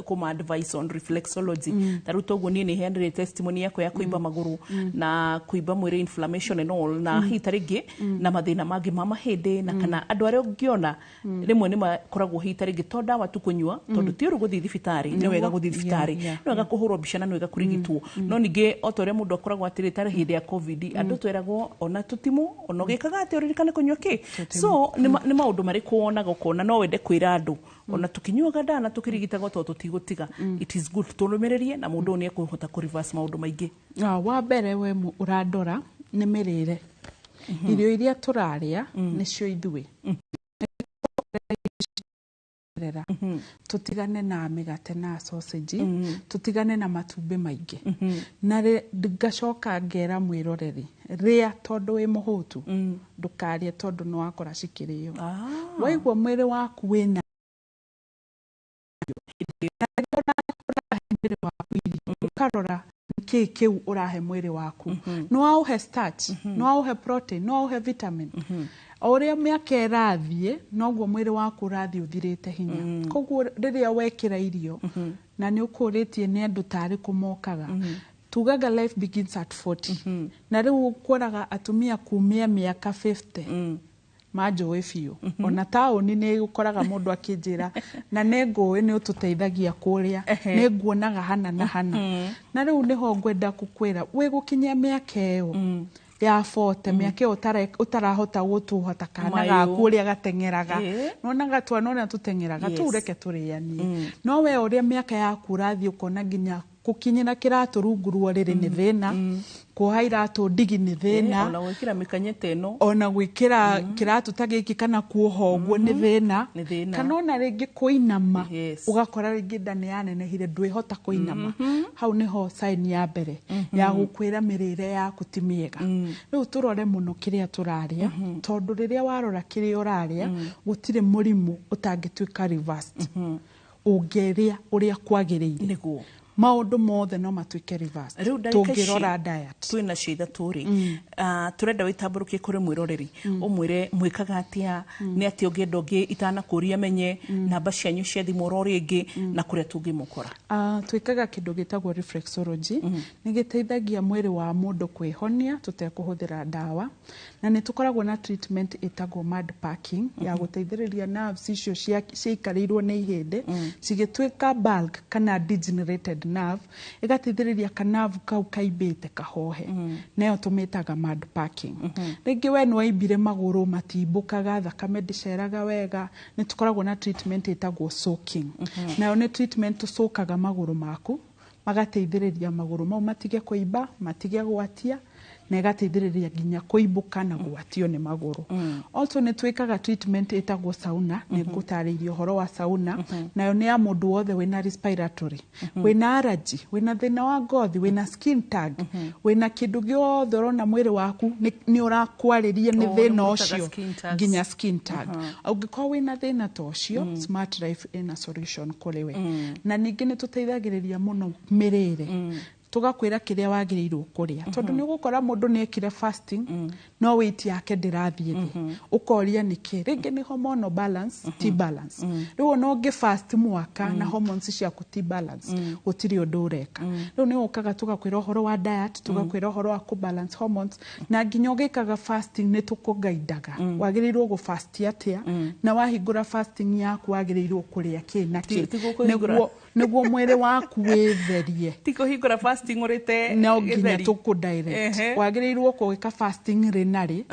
kũma advice on reflexology? Ta rĩu toguo niĩ nĩ heanire testimony yakwa ya kũimba magũrũ na kũimba mwĩrĩ, inflammation and all, na hihi ta rĩngĩ na mathĩna mangĩ ma mahĩndĩ, na kana andũ arĩa ũngĩona rĩmwe nĩ makoragwo hihi ta rĩngĩ to ndawa tu kũnyua, tondũ ti ũru gũthiĩ thibitarĩ, nĩ wega gũthiĩ thibitarĩ, nĩ wega kũhũrwo mbica na nĩ wega kũrigitwo, no ningĩ o ta ũrĩa mũndũ akoragwo atĩrĩ, tarĩ hĩndĩ ya COVID andũ tweragwo ona tũtimũ ona ũgĩkaga atĩ ũririkane kũnyua kĩ. So nĩ maũndũ marĩkũ wonaga ũkona no wende kwĩra andũ, ona tũkinyuaga ndawa na tũkĩrigitagwo, tondũ tũtigũtiga, it is good tũrũmĩrĩrie na mũndũ ũyũ nĩ ekũhota kũ reverse maũndũ maingĩ? Ah, wa mbere we ũrandora nĩ mĩrĩre. Irio iria tũrarĩa nĩcio ithuĩ rera. Tũtigane na mĩgate na sausage, tũtigane na matumbĩ maingĩ. Na ngacoka ngera mwĩroreri, rĩa tondũ wĩ mũhũtu, ndũkarĩe tondũ nĩ wakora cikĩrĩo. Waigua mwĩrĩ waku wĩna, na rĩrĩa ũrahe mwĩrĩ waku irio, ũkarora nĩkĩĩ kĩu ũrahe mwĩrĩ waku. Nĩ waũhe starch, nĩ waũhe protein, nĩ waũhe vitamin. O ũrĩa mĩaka ĩrathiĩ, noguo mwĩrĩ waku ũrathiĩ ũthirĩte hinya. Koguo rĩrĩa wekĩra irio, na nĩ ũkũrĩtie nĩ andũ tarĩkũ mokaga, tugaga life begins at 40, na rĩu ũkoraga atumia kumia mĩaka 50 manjũĩ biũ. Ona taũni nĩ ũkoraga mũndũ akĩnjĩra, na nĩ ngũĩ nĩ ũtũteithagia kũrĩa, nĩ nguonaga hana na hana. Na rĩu nĩho ngwenda gũkwĩra, wĩ gũkinyia mĩaka ĩyo ya 40, mĩaka ĩyo ũtarahota gũtũha ta kana Mayũ. gaku ũrĩa gateng'eraga. Nonaga twana ũrĩa tũteng'eraga tũu, reke tũrĩanie. No we ũrĩa mĩaka yaku ũrathiĩ, ũkona nginya gũkinyĩra kĩratũ rungu rwa rĩrĩ nĩ thĩna, kuoha iratũ ndigi nĩ thĩna, Ona gwĩkĩra mĩkanye ta ĩno. Ona gwĩkĩra kĩratũ ta gĩkĩ kana kuoha ũguo nĩ thĩna. Nĩ thĩna. Kana ona rĩngĩ kũinama, ũgakora rĩngĩ nda nĩ yanenehire, ndwĩhota kũinama. Hau nĩho sign ya mbere ya gũkwĩra mĩrĩre yaku ti mĩega. Rĩu tũrore mũno kĩrĩa tũrarĩa, tondũ rĩrĩa warora kĩrĩa ũrarĩa, gũtirĩ mũrimũ ũtangĩtuĩka reversed ũngĩrĩa ũrĩa kwagĩrĩire. Nĩguo. Maũndũ mothe no matuĩke reversed Rĩu ndagĩka ici tũngĩrora diet. Twĩ nacio ithatũ rĩ, tũrenda wĩtambũrũkie kũrĩ mwĩroreri, ũmwĩre mwĩkaga atĩa, nĩ atĩa ũngĩenda ũngĩ itanakũria menye, namba cianyu cia thimũ oro rĩngĩ, na kũrĩa tũngĩmũkora. Twĩkaga kĩndũ gĩtagwo reflexology. Nĩ gĩteithagia mwĩrĩ wa mũndũ kwĩhonia tũtekũhũthĩra ndawa, na nĩ tũkoragwo na treatment ĩtagwo mud packing ya gũteithĩrĩria nerves icio ciaikarĩirwo nĩ ihĩndĩ cigĩtuĩka bulk kana degenerated nerve, ĩgateithĩrĩria ka nerve kau kaimbĩte kahohe. Nayo tũmĩtaga mud packing. Rĩngĩ we nĩ waimbire magũrũ, matimbũkaga, thakame ndĩceraga wega, nĩ tũkoragwo na treatment ĩtagwo soaking. Nayo nĩ treatment tũcokaga magũrũ maku, magateithĩrĩria magũrũ mau matige kũimba, matige gwatia, na ĩgateithĩrĩria nginya kũimbũka na gwatio nĩ magũrũ. Also nĩ twĩkaga treatment ĩtagwo sauna. Nĩ ngũtarĩirie ũhoro wa sauna. Nayo nĩ ya mũndũ wothe wĩna respiratory, wĩna allergy, wĩna thĩna wa ngothi, wĩna skin tag, wĩna kĩndũ gĩothe ũrona mwĩrĩ waku nĩ ũrakwarĩria nĩ Oh, thĩna nĩ mũrutaga ũcio. skin tags. Nginya skin tag. Ũngĩkorwo wĩna thĩna ta ũcio, Smart Life ĩna solution kũrĩ we. Na ningĩ nĩ tũteithagĩrĩria mũno mĩrĩre, tũgakwĩra kĩrĩa wagĩrĩirwo kũrĩa, tondũ nĩ ũgũkora mũndũ nĩ ekire fasting no weight yake ndĩrathiĩ thĩ. Ũkoria nĩkĩ. Rĩngĩ nĩ hormonal balance ti balance. Rĩu ona ũngĩ fast mwaka na hormones ciaku ti balance, gũtirĩ ũndũ ũreka. Rĩu nĩ ũkaga tũgakwĩra ũhoro wa diet, tũgakwĩra ũhoro wa kũ balance hormones, na nginya ũgĩkaga fasting nĩ tũkũgaidaga wagĩrĩirwo gũ fast atĩa, na wahingũra fasting yaku wagĩrĩirwo kũrĩa kĩ na kĩ, Ti gũkũhingũra. nĩguo mwĩrĩ waku wĩtherie. Ti kũhingũra fasting ũrĩte No nginya gĩtheri. tũkũ direct wagĩrĩirwo gwĩka fasting rĩ na rĩ,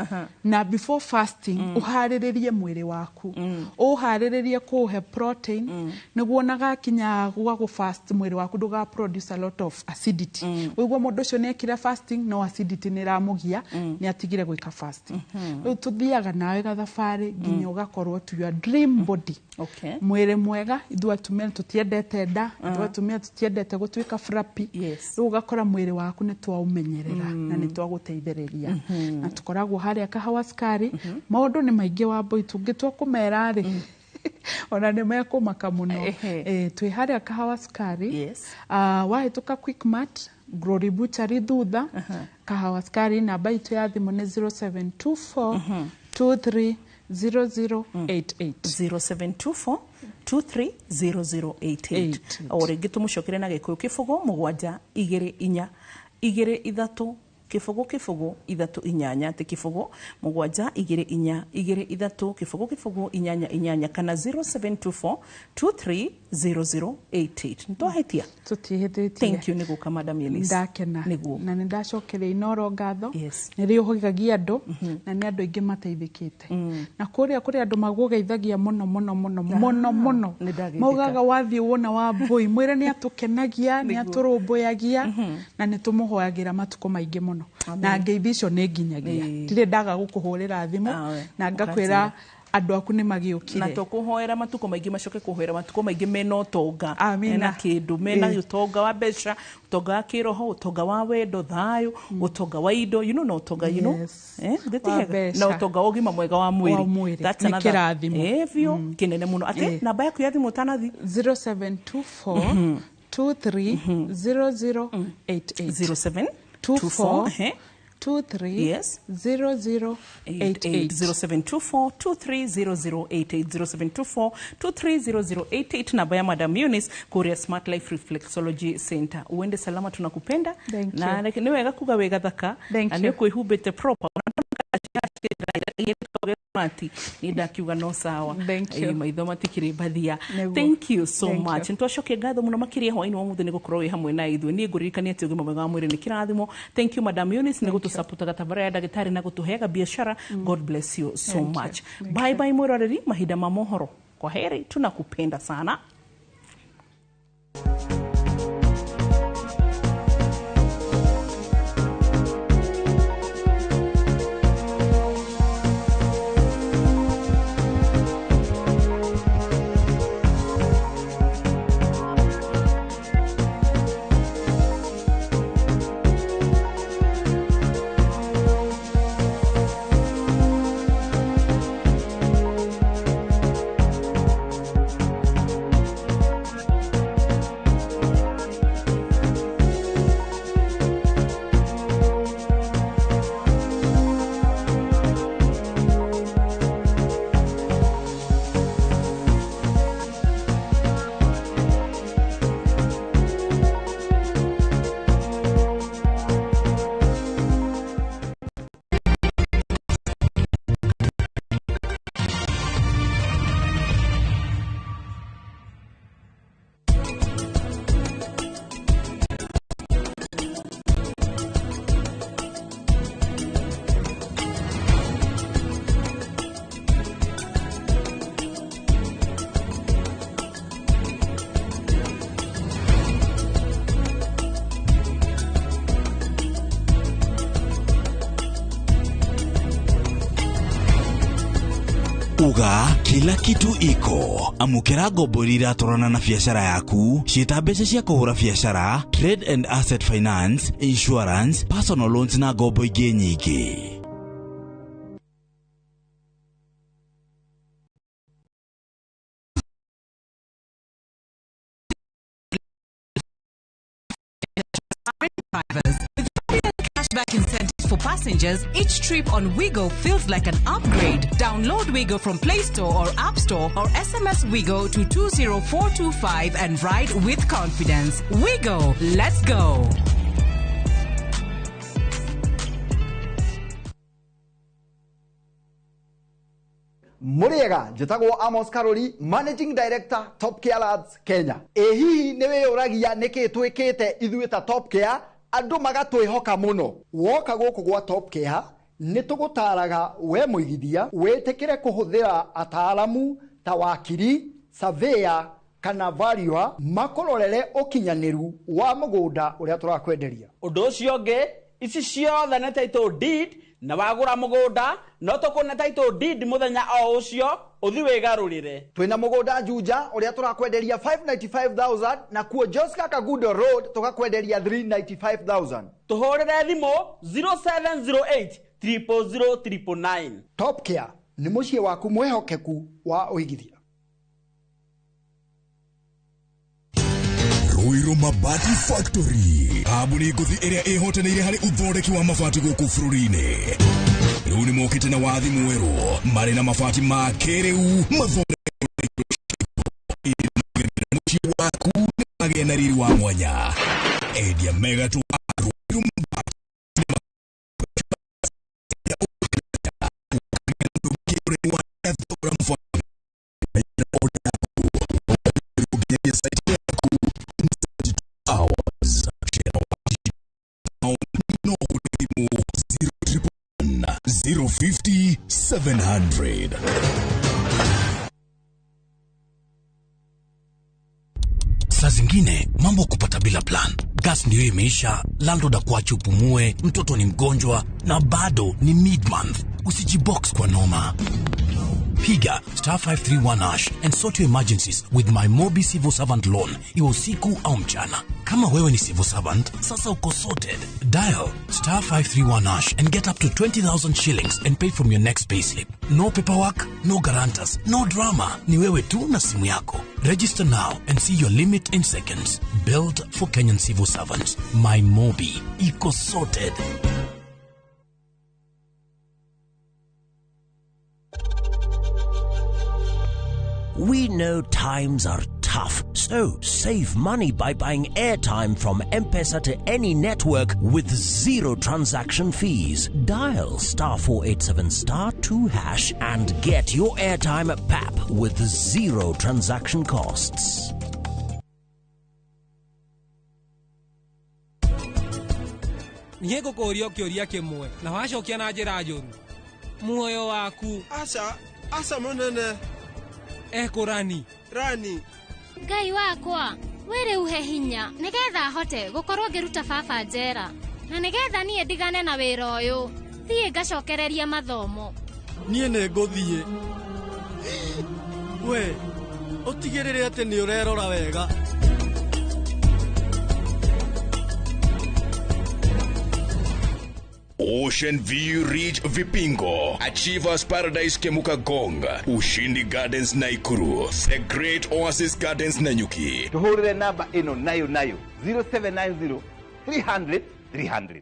na before fasting ũharĩrĩrie mwĩrĩ waku, ũharĩrĩrie kũũhe protein, nĩguo ona gakinya gwa gũ fast mwĩrĩ waku ndũga produce a lot of acidity. Ũiguo mũndũ ũcio nĩ ekire fasting no acidity nĩ ĩramũgia, nĩ atigire gwĩka fasting. Rĩu tũthiaga nawe gathabarĩ nginya ũgakorwo to your dream body. Mwĩrĩ mwega. Ithuĩ atumia tũtiendete Tũkenda ithuĩ atumia tũtiendete gũtuĩka frapi. Rĩu ũgakora mwĩrĩ waku nĩ twaũmenyerera na nĩ twagũteithĩrĩria. Na tũkoragwo harĩa Kahawa Sukari. Maũndũ nĩ maingĩ Wambũi, tũngĩtua kũmera rĩ, ona nĩ mekũmaka mũno. Twĩ harĩa Kahawa Sukari. Wahĩtũka Quickmart, Glory Butchery thutha, Kahawa Sukari. Namba itũ ya thimũ nĩ 0724 230088. 0724 230088. O rĩngĩ tũmũcokere na Gĩkũyũ: 0 7 2 4 2 3 0 0 3 8, atĩ 0 7 2 4 2 3 0 0 8 8, kana 0724 230088. Nĩtwahĩtia? Tũtihĩtĩtie. Thank you nĩ gũka, Madam Eunice. Ndakena. Nĩguo. Na nĩ ndacokeria Inoro ngatho. Nĩ rĩũhĩgagia andũ, na nĩ andũ aingĩ mateithĩkĩte, na kũrĩa kũrĩ andũ magũgeithagia mũno mũno mũno mũno mũno. Nĩ ndageithĩka. Maugaga wathiĩ wona Wambũi, mwĩre nĩ atũkenagia, nĩ atũrũmbũyagia, na nĩ tũmũhoyagĩra matukũ maingĩ mũno. Na ngeithi icio nĩ nginyagia, ndirĩ ndaga gũkũhũrĩra thimũ na ngakwĩra andũ aku nĩ magĩũkire. Na tũkũhoera matukũ maingĩ, macoke kũhoera matukũ maingĩ mena ũtonga. Amina. Mena kĩndũ, mena ũtonga wa mbeca, ũtonga wa kĩroho, ũtonga wa wendo, thayũ, ũtonga wa indo, na ũtonga, githĩ ti Wa hega? mbeca. Na ũtonga wa ũgima mwega wa mwĩrĩ. Wa mwĩrĩ. That's Nĩ another- kĩrathimo. Biũ, kĩnene mũno. Atĩ namba yaku ya thimũ ũtanathi? 0724 230088. 07 24 24 23 Yes. 0088. 0724 230088, 0724 230088, namba ya Madam Eunice kuria Smart Life Reflexology Center. Uende salama, tunakupenda. Thank Na you. nĩ wega kuga wĩ gathaka. Thank Na nĩ you. ũkwĩhumbĩte proper ati nĩ ndakiuga no sawa. Thank you. Maitho matikĩrĩ mbathia. Nĩguo. Thank you so Thank much. you. Nĩtwacokia ngatho mũno makĩria hwaĩ-inĩ wa mũthĩ nĩ gũkorwo wĩ hamwe na ithuĩ. Niĩ ngũririkania atĩ ũgima mwega wa mwĩrĩ nĩ kĩrathimo. Thank you, Madam Eunice, nĩ gũtũsapota tabara ya ndagĩtarĩ na gũtũheaga biashara. God bless you so Thank you. much. Bye bye, mwĩroreri. Mahinda ma mohoro, kwa heri, tunakupenda sana. Uga kila kitu iko. Amukira ngombo iria iratwarana na biacara yaku, ciĩta mbeca cia kũhũra biacara, trade and asset finance, insurance, personal loans na ngombo ingĩ nyingĩ. Drivers. With fabulous cashback incentives for passengers, each trip on Wigo feels like an upgrade. Download Wigo from Play Store or App Store, or SMS Wigo to 20425 and ride with confidence. Wigo, let's go. Mũrĩega, njĩtagwo Amos Karori, Managing Director, Top Care Labs Kenya. Ĩ hihi nĩ wĩyũragia nĩkĩ twĩkĩte ithuĩ ta Top Care andũ magatwĩhoka mũno? Woka gũkũ gwa Top Care, nĩ tũgũtaraga we mũigithia wĩtĩkĩre kũhũthĩra ataaramu ta wakiri, surveyor kana valuer makũrorere ũkinyanĩru wa mũgũnda ũrĩa tũrakwenderia. Ũndũ ũcio ũngĩ, ici ciothe nĩ title deed Na wagũra mũgũnda no tũkũne title deed mũthenya o ũcio ũthi wĩgarũrĩre. Twĩna mũgũnda Juja ũrĩa tũrakwenderia 595,000 na kuo Joska Kagudo Road tũgakwenderia 395,000. Tũhũrĩre thimũ 0708 000 999. Top Care nĩ mũciĩ waku mwĩhokeku wa ũigithia. Ruiru Mabati Factory, kambuni ngũthi ĩrĩa ĩhotanĩire harĩ ũthondeki wa mabati gũkũ bũrũri-inĩ. Rĩu nĩ mokĩte na wathi mwerũ, marĩ na mabati ma kĩrĩu mathondeketwo mũciĩ waku nĩmagĩe na riri wa mwanya. Endia mega tu Ruiru Mabati no 050 700. Saa zingine mambo kupata bila plan. Gas ndio imeisha, landlord akuache upumue, mtoto ni mgonjwa na bado ni mid-month. Usijibox kwa noma. Piga star 531 hash and sort your emergencies with my Mobi Civil Servant Loan, iwe usiku au mchana. Kama wewe ni civil servant, sasa uko sorted. Dial star 531 hash and get up to 20,000 shillings and pay from your next payslip. No paperwork, no guarantors, no drama. Ni wewe tu na simu yako. Register now and see your limit in seconds. Built for Kenyan civil servants. My Mobi. Iko sorted. We know times are tough, so save money by buying airtime from M-Pesa to any network with zero transaction fees. Dial star 487 star 2 hash and get your airtime at PAP with zero transaction costs. Niĩ ngũkũũria kĩũria kĩmwe na wacokia na njĩra njũru. Muoyo waku. Aca, aca mũnene. Ekũrani. Rani. Ngai wakwa, wĩrĩ uhe hinya nĩgetha hote gũkorwo ngĩruta baba njera na nĩgetha niĩ ndigane na wĩra ũyũ thiĩ ngacokereria mathomo. Niĩ nĩ ngũthiĩ. We ũtigĩrĩre atĩ nĩ ũrerora wega. Ocean View Ridge Vipingo, Achievers Paradise Kemuka Gong, Ushindi Gardens Naikuru, The Great Oasis Gardens Nanyuki. Tuhurire namba ĩno nayo nayo 0790 300 300.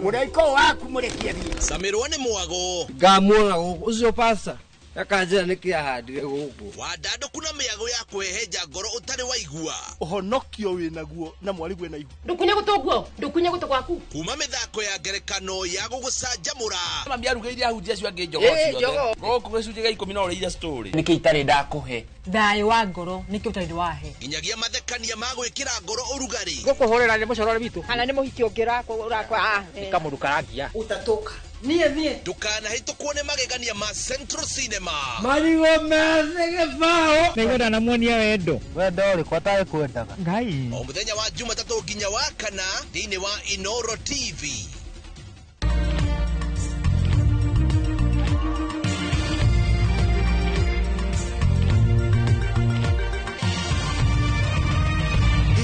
Mũraiko waku mũrekie thiĩ. Samirwo nĩ mwago. Ngamuona gũkũ ũcio pasta akanjĩra nĩkĩ ahandire gũkũ. Wandandũku na mĩago ya kwĩhenja ngoro ũtarĩ waigua. Ũhonokio wĩnaguo na mwarigwe na ihu. Ndũkunye gũtũ guo, ndũkunye gũtũ gwaku. Kuma mĩthako ya ngerekano ya gũgũcanjamũra. Mami arugĩire ahunjia acio angĩ njogoo ciothe. Gũkũ gĩcunjĩ gĩa 10 no ũrĩire story. Nĩkĩ itarĩ ndakũhe? Thayũ wa ngoro nĩkĩ ũtarĩ wahe? Nginyagia mathekania ma gwĩkĩra ngoro ũrugarĩ. Gũkũhũrĩra nĩ mũcorore witũ. Kana nĩ mũhiki ũngĩ ũrakwa. Nĩ kamũndũ karangia. Ũtatũka. Niĩ niĩ. Ndũkanahĩtũkwo nĩ magegania ma Central Cinema. Marigũ methĩ gĩbaũ. Nĩngwenda namuonia wendo. Wendo ũrĩkũ atarĩ kwendaga? Ngai. O mũthenya wa Jumatatũ nginya wa kana thĩinĩ wa Inoro TV.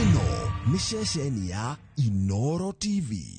Ĩno nĩ ceceni ya Inoro TV.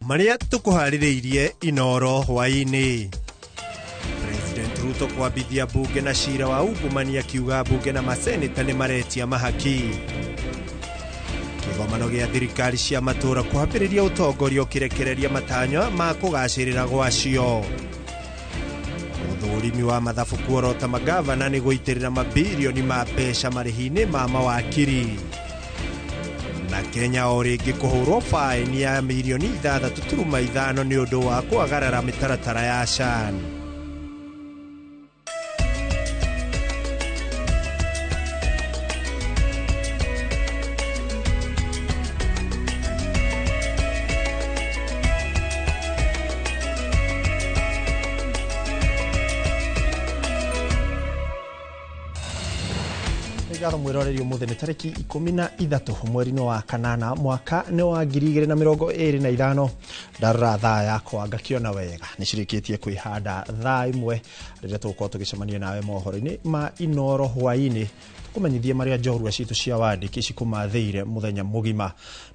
Maria tukuharĩrĩirie Inoro hwaĩ-inĩ. President Ruto kwambithia bunge na cira wa ungumania akiuga bunge na maseneta nĩ maretia mahaki. Kĩgomano gĩa thirikari cia matũũra kwambĩrĩria ũtongoria ũkĩrekereria matanya ma kũgacĩrĩra gwacio. Ũthũrimi wa mathabu kuorota magavana nĩ gũitĩrĩra mabirioni ma mbeca marĩhi-inĩ ma mawakiri. Na Kenya o rĩngĩ kũhũrwo faini ya mirioni 6.5 nĩ ũndũ wa kũagarara mĩtaratara ya SHAN. Ngatho mwiroreri umuthi ni tariki 13 mweri-inĩ wa kanana mwaka nĩ wa 2025. Ndarora thaa yakwa ngakiona wega nĩ cirĩkĩtie kwĩhanda thaa 1 rĩrĩa tũgũkorwo tũgĩcemania nawe mohoro-inĩ ma Inoro hwaĩ-inĩ kũmenyithia marĩa njorua citũ cia wandĩki cikũmathĩire mũthenya mũgima.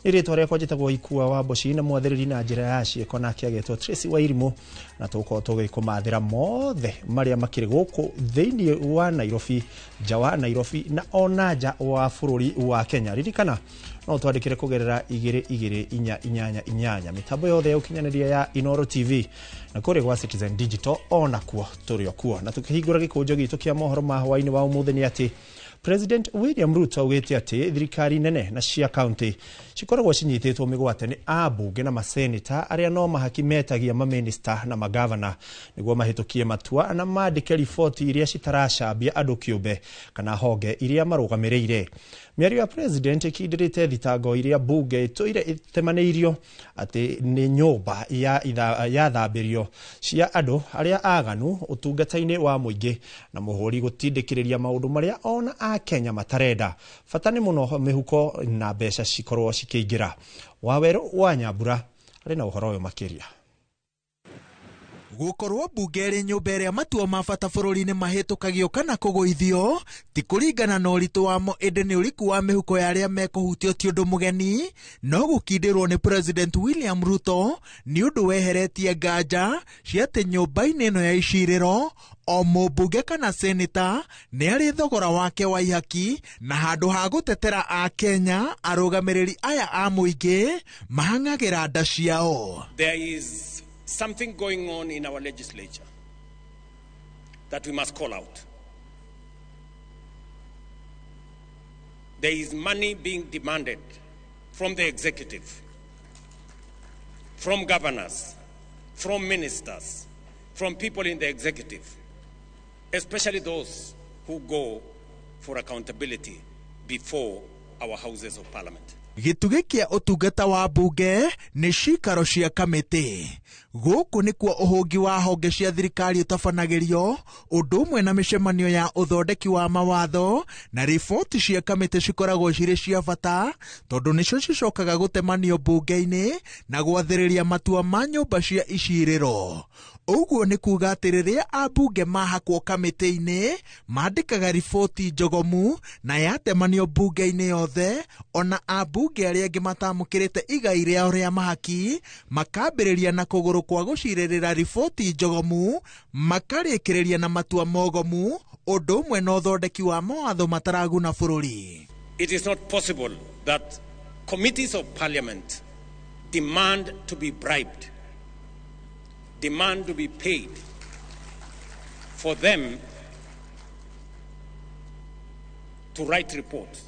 Nĩ rĩtwa rĩakwa njĩtagwo Ikua wa Mboci na mwathĩrĩri na njĩra ya ciĩko nake agetwo Tracy Wairimu, na tũgũkorwo tũgĩkũmathĩra mothe marĩa makĩrĩ gũkũ thĩinĩ wa Nairobi, nja wa Nairobi na ona nja wa bũrũri wa Kenya. Ririkana no twandĩkĩre kũgerera 22488 mĩtambo yothe ya ũkinyanĩria ya Inoro TV na kũrĩa gwa Citizen Digital onakuo tũrĩ o kuo. Na tũkĩhingũra gĩkũnjo gitũ kĩa mohoro ma hwaĩ-inĩ wa ũmũthĩ nĩ atĩ President William Ruto augĩte atĩ thirikari nene na cia county cikoragwo cinyitĩtwo mĩgwate nĩ ambunge na maseneta arĩa no mahaki metagia maminista na magavana nĩguo mahĩtũkie matua na mandĩke riboti iria citaracambia andũ kĩũmbe kana honge iria marũgamĩrĩire. Mĩario ya president ĩkindĩrĩte thitango iria bunge ĩtũire ĩtemanĩirio atĩ nĩ nyũmba ya thambĩrio cia andũ arĩa aganu ũtungata-inĩ wa mũingĩ na mũhũri gũtindĩkĩrĩria maũndũ marĩa ona a Kenya matarenda. Bata nĩ mũno mĩhuko na mbeca cikorwo cikĩingĩra. Wawerũ wa Nyambura arĩ na ũhoro ũyũ makĩria. Gũkorwo mbunge ĩrĩ nyũmba ĩrĩa matua ma bata bũrũri-inĩ mahĩtũkagio kana kũgũithio ti kũringana na ũritũ wamo, ĩndĩ nĩ ũriku wa mĩhuko ya arĩa mekũhutio ti ũndũ mũgeni, no gũkindĩrwo nĩ President William Ruto nĩ ũndũ weheretie nganja cia atĩ nyũmba-inĩ ĩno ya icirĩro o mũmbunge kana seneta nĩ arĩ thogora wake wa ihaki, na handũ ha gũtetera a Kenya arũgamĩrĩri aya a mũingĩ mahang'agĩra nda ciao. There is something going on in our legislature that we must call out. There is money being demanded from the executive, from governors, from ministers, from people in the executive, especially those who go for accountability before our houses of parliament. Gĩtugĩ kĩa ũtungata wa mbunge nĩ cikaro cia kamĩtĩ. Gũkũ nĩkuo ũhũngi wa honge cia thirikari ũtabanagĩrio, ũndũ ũmwe na mĩcemanio ya ũthondeki wa mawatho na riboti cia kamĩtĩ cikoragwo cirĩ cia bata tondũ nĩcio cicokaga gũtemanio mbunge-inĩ na gwathĩrĩria matua ma nyũmba cia icirĩro. Ũguo nĩ kuga atĩ rĩrĩa ambunge mahakwo kamĩtĩ-inĩ mandĩkaga riboti njogomu na yatemanio mbunge-inĩ yothe, ona ambunge arĩa angĩ matamũkĩrĩte igai rĩao rĩa mahaki makambĩrĩria na kũgũrũ kwa gũcirĩrĩra riboti njogomu makarĩkĩrĩria na matua mogomu, ũndũ ũmwe na ũthondeki wa mawatho mataraguna bũrũri. It is not possible that committees of parliament demand to be bribed, demand to be paid for them to write reports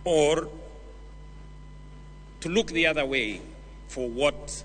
or to look the other way for what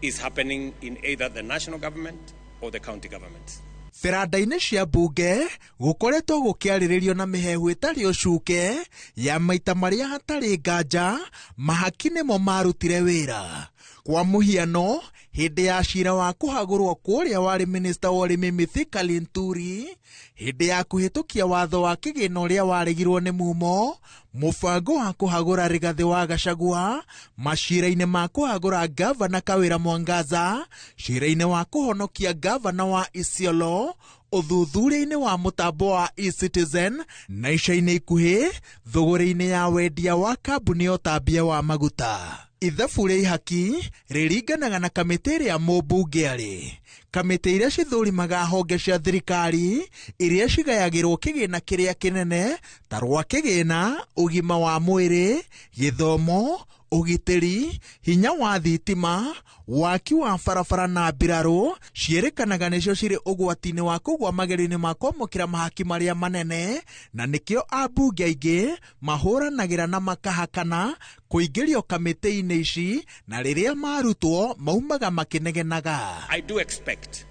is happening in either the national government or the county government. Beranda-inĩ cia mbunge gũkoretwo gũkĩarĩrĩrio na mĩhehu ĩtarĩ ũcuke ya maita marĩa hatarĩ nganja mahaki nĩmo marutire wĩra. Kwa mũhiano, hĩndĩ ya cira wa kũhagũrwo kũrĩa warĩ minista wa ũrĩmi Mithika Linturi, hĩndĩ ya kũhĩtũkia watho wa kĩgĩna ũrĩa waregirwo nĩ mumo, mũbango wa kũhagũra Rigathĩ wa Gachagua, macira-inĩ ma kũhagũra gavana Kawĩra Mwangaza, cira-inĩ wa kũhonokia gavana wa Isiolo, ũthuthuria-inĩ wa mũtambo wa eCitizen na ica-inĩ ikuhĩ thũgũrĩ-inĩ ya wendia wa kambuni ya ũtambia wa maguta. Ithabu rĩa ihaki rĩringanaga na kamĩtĩ ĩrĩa mũmbunge arĩ. Kamĩtĩ iria cithũrimaga honge cia thirikari iria cigayagĩrwo kĩgĩna kĩrĩa kĩnene ta rwa kĩgĩna, ũgima wa mwĩrĩ, gĩthomo, Ũgitĩri, hinya wa thitima, waki wa barabara na mbirarũ ciĩrĩkanaga nĩcio cirĩ ũgwati-inĩ wa kũgwa magerio-inĩ ma kwamũkĩra mahaki marĩa manene, na nĩkĩo ambunge aingĩ mahũranagĩra na makahakana kũingĩrio kamĩtĩ-inĩ ici, na rĩrĩa marutwo maumaga makĩnegenaga. I do expect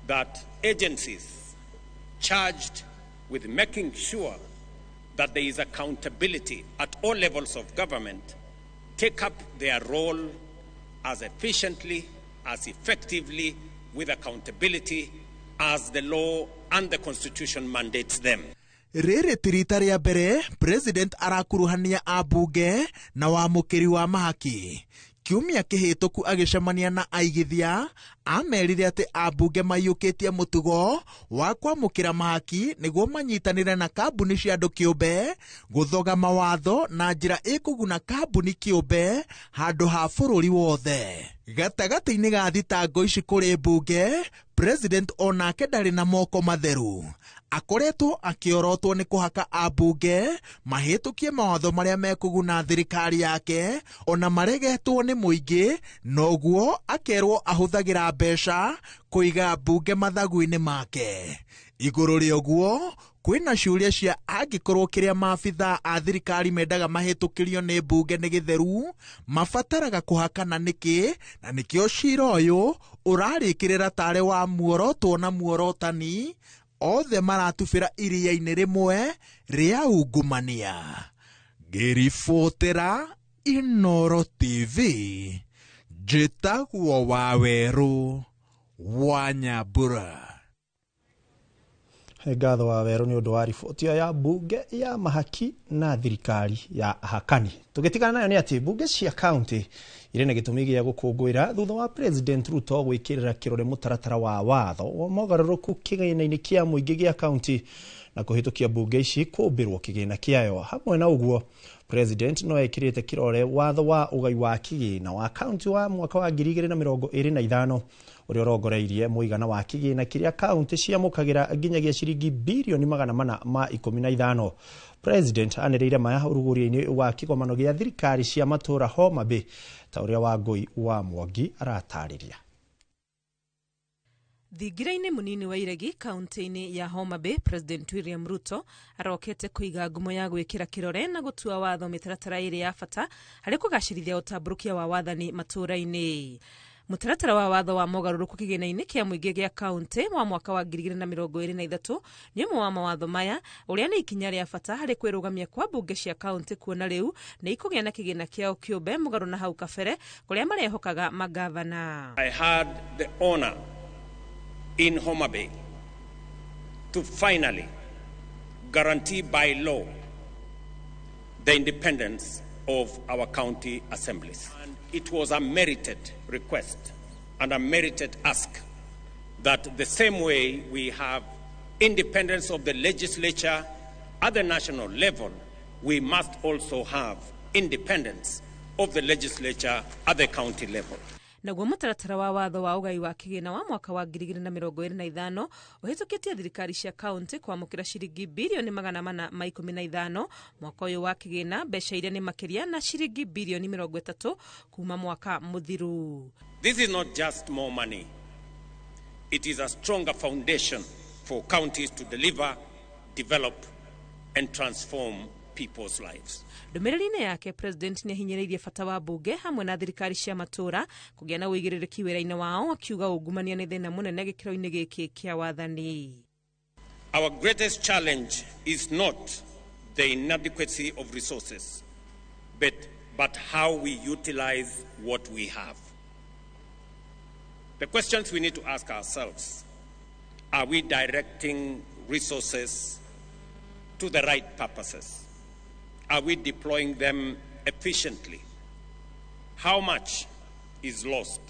that agencies charged with making sure that there is accountability at all levels of government take up their role as efficiently, as effectively, with accountability as the law and the Constitution mandates them. Rĩrĩ ti rita rĩa mbere president arakuruhania ambunge na wamũkĩri wa mahaki. Kiumia kĩhĩtũku agĩcemania na aigithia amerire atĩ ambunge maiyũkĩtie mũtugo wa kwamũkĩra mahaki nĩguo manyitanĩre na kambuni cia andũ kĩũmbe gũthoga mawatho na njĩra ĩkũguna kambuni kĩũmbe handũ ha bũrũri wothe. Gatagatĩ-inĩ ga thitango ici kũrĩ mbunge, president onake ndarĩ na moko matheru. Akoretwo akĩorotwo nĩ kũhaka ambunge mahĩtũkie mawatho marĩa mekũguna thirikari yake ona maregetwo nĩ mũingĩ, noguo akerwo ahũthagĩra mbeca kũiga mbunge mathagu-inĩ make. Igũrũ rĩa ũguo kwĩna ciũria cia angĩkorwo kĩrĩa maabithaa a thirikari mendaga mahĩtũkĩrio nĩ mbunge nĩ gĩtheru, mabataraga kũhakana nĩkĩ, na nĩkĩo cira ũyũ ũrarĩkĩrĩra tarĩ wa muorotwo na muorotani othe maratubĩra iria-inĩ rĩmwe rĩa ungumania. Ngĩribotera Inoro TV, njĩtagwo Wawerũ wa Nyambura. Ngatho wa Werũ nĩ ũndũ wa riboti ya mbunge ya mahaki na thirikari ya ahakani. Tũgĩtigana nayo nĩ atĩ mbunge cia kaunti irĩ na gĩtũmi gĩa gũkũngũĩra thutha wa President Ruto gwĩkĩrĩra kĩrore mũtaratara wa watho wa mogarũrũku kĩgĩna-inĩ kĩa mũingĩ gĩa kaunti na kũhĩtũkia mbunge ici kũmbĩrwo kĩgĩna kĩayo. Hamwe na ũguo, President no ekĩrĩte kĩrore watho wa ũgai wa kĩgĩna wa kaunti wa mwaka wa 2025 ũrĩa ũrongoreirie mũigana wa kĩgĩna kĩrĩa kaunti ciamũkagĩra nginyagia ciringi birioni 415. President anĩrĩire maya ũrugũria-inĩ wa kĩgomano gĩa thirikari cia matũũra Homa Bay, ta ũrĩa Wangũi wa Mwangi aratarĩria. Thingira-inĩ mũnini wa Iregi kaunti-inĩ ya Homa Bay, President William Ruto arokete kũiga ngumo ya gwĩkĩra kĩrore na gũtua watho mĩtaratara ĩrĩ ya bata harĩ kũgacĩrithia ũtambũrũkia wa wathani matũũra-inĩ. Mũtaratara wa watho wa mogarũrũku kĩgĩna-inĩ kĩa mũingĩ gĩa kaunti wa mwaka wa 2023 nĩ ũmwe wa mawatho maya, ũrĩa nĩ ikinya rĩa bata harĩ kwĩrũgamia kwa mbunge cia kaunti kuona rĩu nĩ ikũgĩa na kĩgĩna kĩao kĩũmbe mũgarũ na hau kabere kũrĩa marehokaga magavana. I had the honor in Homa Bay to finally guarantee by law the independence of our county assemblies. And it was a merited request and a merited ask that the same way we have independence of the legislature at the national level, we must also have independence of the legislature at the county level. Naguo mũtaratara wa watho wa ũgai wa kĩgĩna wa mwaka wa 2025 ũhĩtũkĩtie thirikari cia kaunti kwamũkĩra ciringi birioni 415 mwaka ũyũ wa kĩgĩna, mbeca iria nĩ makĩria na ciringi birioni 30 kuma mwaka mũthiru. This is not just more money. It is a stronger foundation for counties to deliver, develop and transform people's lives. Ndũmĩrĩri-inĩ yake, President nĩahinyĩrĩirie bata wa mbunge hamwe na thirikari cia matũũra kũgĩa na ũigĩrĩrĩki wĩra-inĩ wao, akiuga ungumania nĩ thĩna mũnene gĩkĩro-inĩ gĩkĩ kĩa wathani. Our greatest challenge is not the inadequacy of resources, but how we utilize what we have. The questions we need to ask ourselves: are we directing resources to the right purposes? Are we deploying them efficiently? How much is lost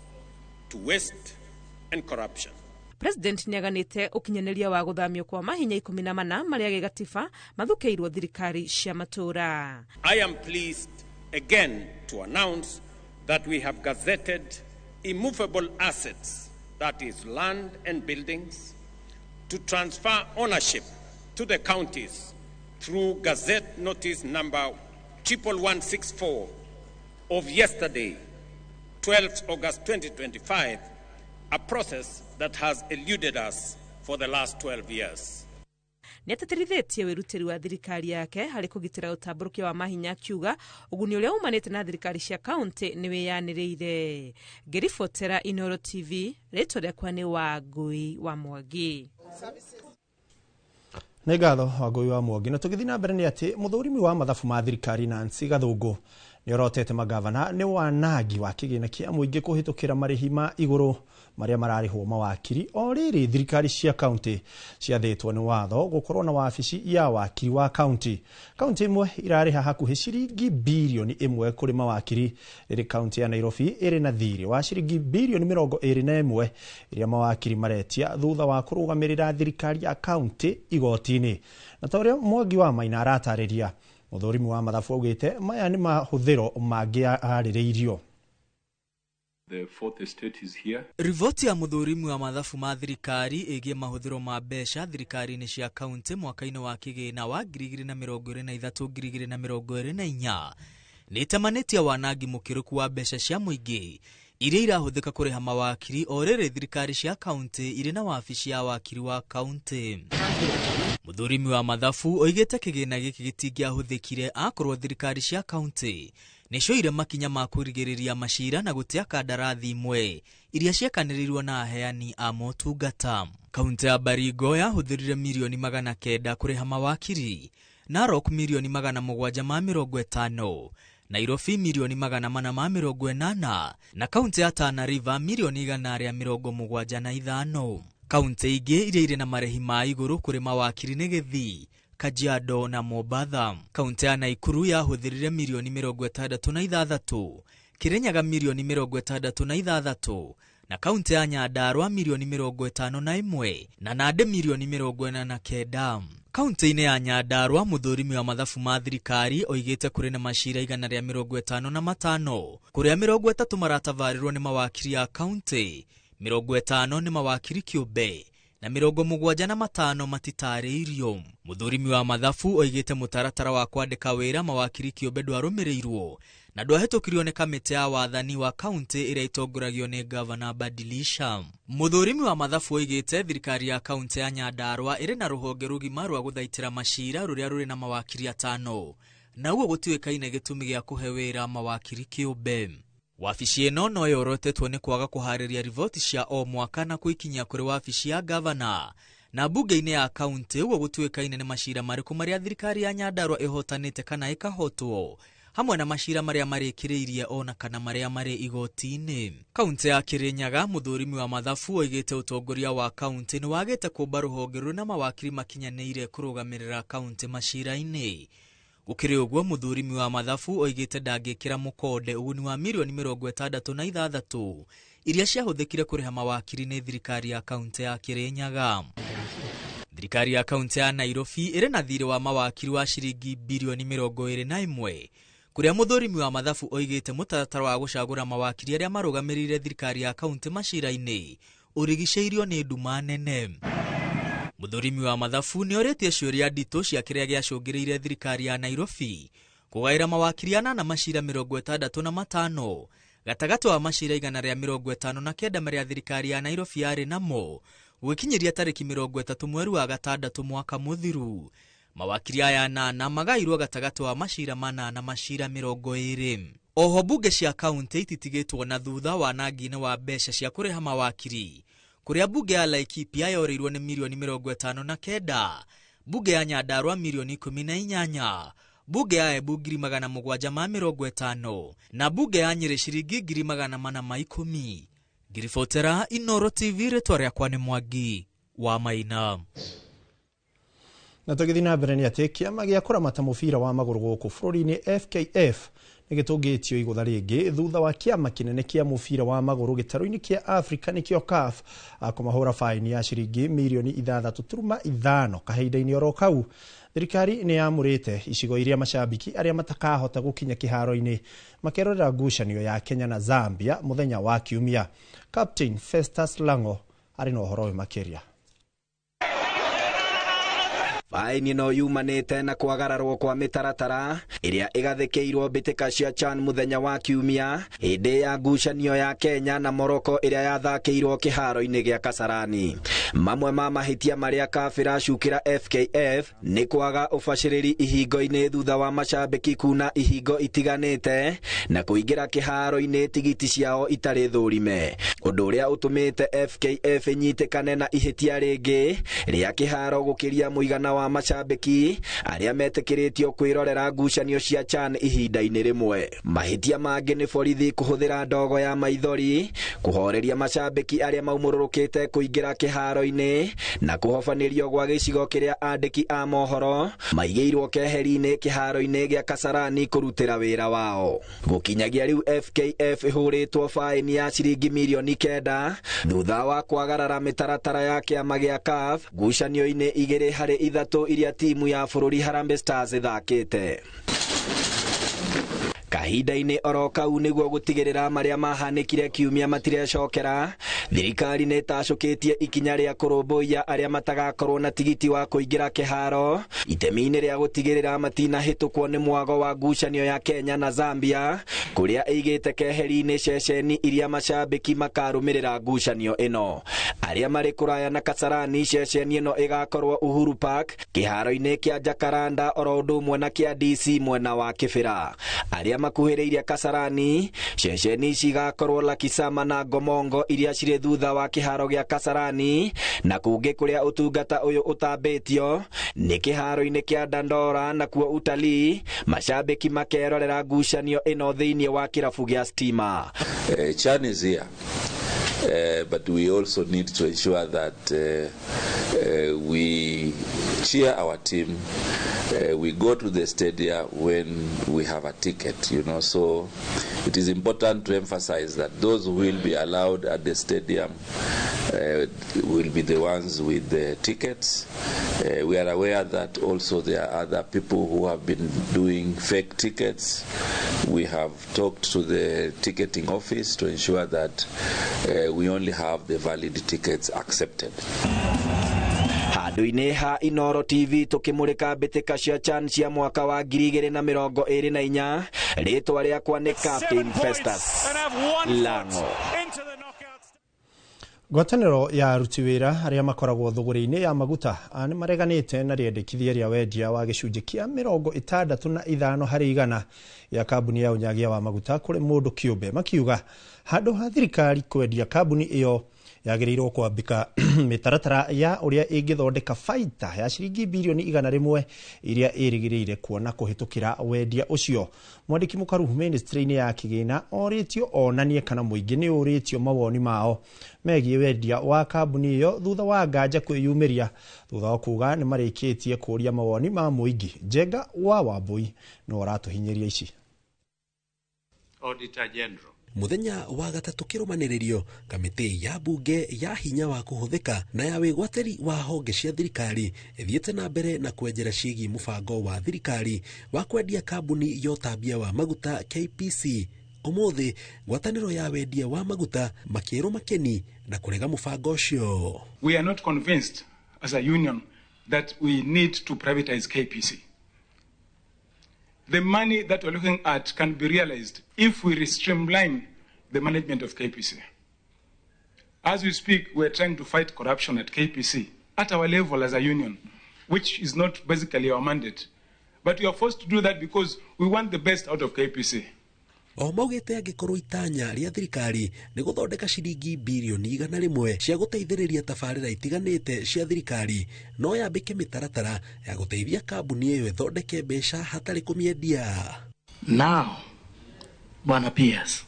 to waste and corruption? President nĩaganĩte ũkinyanĩria wa gũthamio kwa mahinya 14 marĩa gĩgatiba mathukĩirwo thirikari cia matũũra. I am pleased again to announce that we have gazetted immovable assets, that is land and buildings, to transfer ownership to the counties through Gazette Notice number 11164 of yesterday, 12th August 2025, a process that has eluded us for the last 12 years. Nĩ atĩtĩrithĩtie wĩrutĩri wa thirikari yake harĩ kũgitĩra ũtambũrũkia wa mahinya, akiuga ũguni ũrĩa umanĩte na thirikari cia kaunti nĩ wĩyanĩrĩire. Ngĩribotera Inooro TV, rĩtwa rĩakwa nĩ Wangui wa Mwangi. Nĩ ngatho Wangui wa Mwangi. Na tũgĩthiĩ na mbere nĩ atĩ mũthũrimi wa mathabu ma thirikari Nancy Gathũngũ nĩ orotete magavana nĩ wanangi wa kĩgĩna kĩa mũingĩ kũhĩtũkĩra marĩhi ma igũrũ marĩa mararĩhwo mawakiri o rĩrĩ thirikari cia kaunti ciathĩtwo nĩ watho gũkorwo na wabici ya wakiri wa kaunti. Kaunti imwe irarĩha hakuhĩ ciringi birioni 1 kũrĩ mawakiri, rĩrĩ kaunti ya Nairobi ĩrĩ na thirĩ wa ciringi birioni 21 iria mawakiri maretia thutha wa kũrũgamĩrĩra thirikari ya kaunti igoti-inĩ. Na ta ũrĩa Mwangi wa Maina aratarĩria, mũthũrimi wa mathabu augĩte maya nĩ mahũthĩro mangĩ arĩrĩirio. The fourth estate is here. Riboti ya mũthũrimi wa mathabu ma thirikari ĩgiĩ mahũthĩro ma mbeca thirikari-inĩ cia kaunti mwaka-inĩ wa kĩgĩna wa 2023 2024 nĩ ĩtamanĩtie wanangi mũkĩrũku wa mbeca cia mũingĩ iria irahũthĩka kũrĩha mawakiri o rĩrĩ thirikari cia kaunti irĩ na wabici ya wakiri wa kaunti. Mũthũrimi wa mathabu oigĩte kĩgĩna gĩkĩ gĩtingĩahũthĩkire akorwo thirikari cia kaunti nĩcioire makinya ma kũrigĩrĩria macira na gũtea kandarathi imwe iria ciakanĩrĩirwo na aheani a motungata. Kaunti ya Baringo yahũthĩrire mirioni 900 kũrĩha mawakiri, Narok mirioni 750, Nairobi mirioni 480 na kaunti ya Tana River mirioni 175. Kaunti ingĩ iria irĩ na marĩhi ma igũrũ kũrĩ mawakiri nĩ Gĩthii, Kajiado na Mombatha. Kaunti ya Naikuru yahũthĩrire mirioni 66, Kirinyaga mirioni 66 na kaunti ya Nyandarua mirioni 51 na Nandi mirioni 49. Kaunti-inĩ ya Nyandarua mũthũrimi wa mathabu ma thirikari oigĩte kũrĩ na macira 155 kũrĩa 30 maratabarĩrwo nĩ mawakiri ya kaunti, 50 nĩ mawakiri kĩũmbe na 75 matitarĩirio. Mũthũrimi wa mathabu oigĩte mũtaratara wa kwandĩka wĩra mawakiri kĩũmbe ndwarũmĩrĩirwo na ndwahĩtũkirio nĩ kamĩtĩ ya wathani wa kaunti ĩrĩa ĩtongoragio nĩ Gavana Badilisha. Mũthũrimi wa mathabu oigĩte thirikari ya kaunti ya Nyandarua ĩrĩ na rũhonge rũgima rwa gũthaitĩra macira rũrĩa rũrĩ na mawakiri 5 na ũguo gũtiũĩkaine gĩtũmi gĩa kũhe wĩra mawakiri kĩũmbe. Wabici ĩno no yorotetwo nĩ kwaga kũharĩria riboti cia o mwaka na kũikinyia kũrĩ wabici ya gavana na mbunge-inĩ ya kaunti, ũguo gũtuĩkaine nĩ macira marĩkũ marĩa thirikari ya Nyandarua ĩhotanĩte kana ĩkahotwo, hamwe na macira marĩa marĩkĩrĩirie ona kana marĩa marĩ igoti-inĩ. Kaunti ya Kirinyaga mũthũrimi wa mathabu oigĩte ũtongoria wa kaunti nĩ wagĩte kũmba rũhonge rũrĩ na mawakiri makinyanĩire kũrũgamĩrĩra kaunti macira-inĩ. Gũkĩrĩ ũguo mũthũrimi wa mathabu oigĩte ndangĩkĩra mũkonde ũguni wa mirioni 66 iria ciahũthĩkire kũrĩha mawakiri nĩ thirikari ya kaunti ya Kirinyaga. Thirikari ya kaunti ya Nairobi ĩrĩ na thirĩ wa mawakiri wa ciringi birioni 21 kũrĩa mũthũrimi wa mathabu oigĩte mũtaratara wa gũcagũra mawakiri arĩa marũgamĩrĩire thirikari ya kaunti macira-inĩ ũrigicĩirio nĩ nduma nene. Mũthũrimi wa mathabu nĩ orĩtie ciũria nditũ cia kĩrĩa gĩacũngĩrĩirie thirikari ya Nairobi kũgaĩra mawakiri 8 macira 65 gatagatĩ wa macira 159 marĩa thirikari ya Nairobi yarĩ namo gũgĩkinyĩria tarĩki 30 mweri wa 6 mwaka mũthiru. Mawakiri aya 8 magairwo gatagatĩ wa macira 4 na macira 20. Oho mbunge cia kaunti ititigĩtwo na thutha wanangi-inĩ wa mbeca cia kũrĩha mawakiri kũrĩa mbunge ya Laikipia yorĩirwo nĩ mirioni 59, mbunge ya Nyandarua mirioni 18, mbunge ya Embu 750 na mbunge ya Nyĩrĩ ciringi 410. Ngiribotera Inooro TV, rĩtwa rĩakwa nĩ Mwangi wa Maina. Na tũgĩthiĩ na mbere nĩ atĩ kĩama gĩa kũramata mũbira wa magũrũ gũkũ bũrũri-inĩ FKF nĩ gĩtũngĩtio igũtha rĩngĩ thutha wa kĩama kĩnene kĩa mũbira wa magũrũ gĩtarũ-inĩ kĩa Afrika nĩkĩo CAF kũmahũra faini ya ciringi mirioni 6.5 kahinda-inĩ oro kau. Thirikari nĩ yamũrĩte icigo iria macambiki arĩa matakahota gũkinya kĩharo-inĩ makerorera ngucanio ya Kenya na Zambia mũthenya wa Kiumia. Captain Festus Lango arĩ na ũhoro ũyũ makĩria. Faini ĩno yumanĩte na kwagararwo kwa mĩtaratara ĩrĩa ĩgathĩkĩirwo mbĩtĩka cia CHAN mũthenya wa kiumia hĩndĩ ya ngucanio ya Kenya na Morocco ĩrĩa yathakĩirwo kĩharo-inĩ gĩa Kasarani. Mamwe ma mahĩtia marĩa CAF ĩracukĩra FKF nĩ kwaga ũbacĩrĩri ihingo-inĩ thutha wa macambĩki kuna ihingo itiganĩte na kũingĩra kĩharo-inĩ tigiti ciao itarĩ thũrime, ũndũ ũrĩa ũtũmĩte FKF ĩnyitĩkane na ihĩtia rĩngĩ rĩa kĩharo gũkĩria mũigana wa macambĩki arĩa metĩkĩrĩtio kwĩrorera ngucanio cia CHAN ihinda-inĩ rĩmwe. Mahĩtia mangĩ nĩ borithi kũhũthĩra ndogo ya maithori kũhoreria macambĩki arĩa maumũrũrũkĩte kũingĩra kĩharo-inĩ na kũhobanĩrio gwa gĩcigo kĩrĩa andĩki a mohoro maigĩirwo keheri-inĩ kĩharo-inĩ gĩa Kasarani kũrutĩra wĩra wao. Gũkinyagia rĩu FKF ĩhũrĩtwo faini ya ciringi mirioni 9 thutha wa kwagarara mĩtaratara ya kĩama gĩa CAF ngucanio-inĩ 2 harĩ 3 iria timu ya bũrũri Harambee Stars ĩthakĩte. Kahinda-inĩ oro kau nĩguo gũtigĩrĩra marĩa mahanĩkire kiumia matirecokera, thirikari nĩ ĩtacũkĩtie ikinya rĩa kũrũmbũiya arĩa matagakorwo na tigiti wa kũingĩra kĩharo itemi-inĩ rĩa gũtigĩrĩra matinahĩtũkwo nĩ mwago wa ngucanio ya Kenya na Zambia kũrĩa ĩigĩte keheri-inĩ ceceni iria macambĩki makarũmĩrĩra ngucanio ĩno. Arĩa marĩ kũraya na Kasarani, ceceni ĩno ĩgakorwo Uhuru Park kĩharo-inĩ kĩa Jacaranda oro ũndũ ũmwe na kĩa DC mwena wa Kĩbĩra. Arĩa makuhĩrĩirie Kasarani, ceceni cigakorwo Lakisama na Ngomongo iria cirĩ thutha wa kĩharo gĩa Kasarani, na kũngĩ kũrĩa ũtungata ũyũ ũtambĩtio nĩ kĩharo-inĩ kĩa Dandora nakuo utalii macambĩki makerorera ngucanio ĩno thĩinĩ wa kĩrabu gĩa Stima. CHAN is here. But we also need to ensure that we cheer our team. We go to the stadium when we have a ticket, you know. So it is important to emphasize that those who will be allowed at the stadium will be the ones with the tickets. We are aware that also there are other people who have been doing fake tickets. We have talked to the ticketing office to ensure that we only have the valid tickets accepted. Handũ-inĩ ha Inoro TV tũkĩmũrĩka mbĩtĩka cia CHAN cia mwaka wa 2024, rĩtwa rĩakwa nĩ Captain Festus Lango. Ngwatanĩro ya aruti wĩra arĩa makoragwo thũgũrĩ-inĩ ya maguta nĩ mareganĩte na rĩendekithia rĩa wendia wa gĩcunjĩ kĩa 65 harĩ igana ya kambuni ya ũnyagia wa maguta kũrĩ mũndũ kĩũmbe, makiuga handũ ha thirikari kwendia kambuni ĩyo yagĩrĩirwo kwambĩka mĩtaratara ya ũrĩa ĩngĩthondeka baita ya ciringi birioni 100 iria ĩrĩgĩrĩire kuona kũhĩtũkĩra wendia ũcio. Mwandĩki mũkaru ministry-inĩ ya kĩgĩna orĩtio onanie kana mũingĩ nĩ ũrĩtio mawoni mao megiĩ wendia wa kambuni ĩyo thutha wa nganja kwĩyumĩria thutha wa kuga nĩ marĩkĩtie kũria mawoni ma mũingĩ. Njenga wa Wambui no aratũhinyĩria ici. Auditor General Muthenya wa gatatũ kĩrũmanĩrĩrio, kamĩtĩ ya bunge ya hinya wa kũhũthĩka na ya wĩgwatĩri wa honge cia thirikari ĩthiĩte na mbere na kwenjera ciĩgiĩ mũbango wa thirikari wa kwendia kambuni ya ũtambia wa maguta KPC. Ũmũthĩ ngwatanĩro ya wendia wa maguta makĩrwo makeni na kũrega mũbango ũcio. We are not convinced as a union that we need to privatize KPC. The money that we're looking at can be realized if we streamline the management of KPC. As we speak, we're trying to fight corruption at KPC, at our level as a union, which is not basically our mandate. But we are forced to do that because we want the best out of KPC. O maugĩte angĩkorwo itanya rĩa thirikari nĩ gũthondeka ciringi birioni 100 cia gũteithĩrĩria tabarĩra itiganĩte cia thirikari, no yambĩke mĩtaratara ya gũteithia kambuni ĩyo ĩthondeke mbeca hatarĩ kũmĩendia. Now, Bwana PS,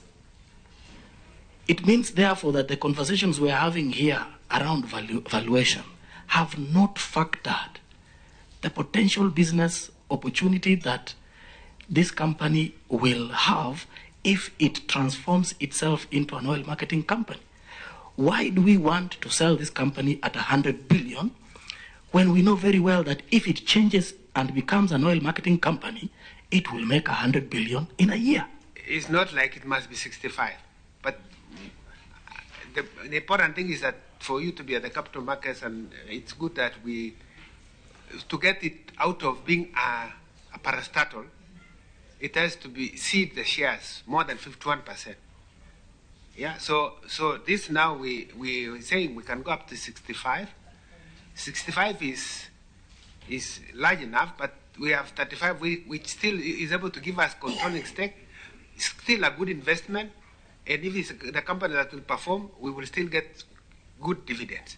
it means therefore that the conversations we are having here around valuation have not factored the potential business opportunity that this company will have if it transforms itself into an oil marketing company. Why do we want to sell this company at 100 billion when we know very well that if it changes and becomes an oil marketing company, it will make 100 billion in a year? It's not like it must be 65, but the important thing is that for you to be at the capital markets, and it's good that we To get it out of being a parastatal, it has to be cede the shares more than 51%. Yeah, so this now we're saying we can go up to 65. 65 is large enough, but we have 35, which still is able to give us controlling stake. It's still a good investment, and if it's the company that will perform, we will still get good dividends.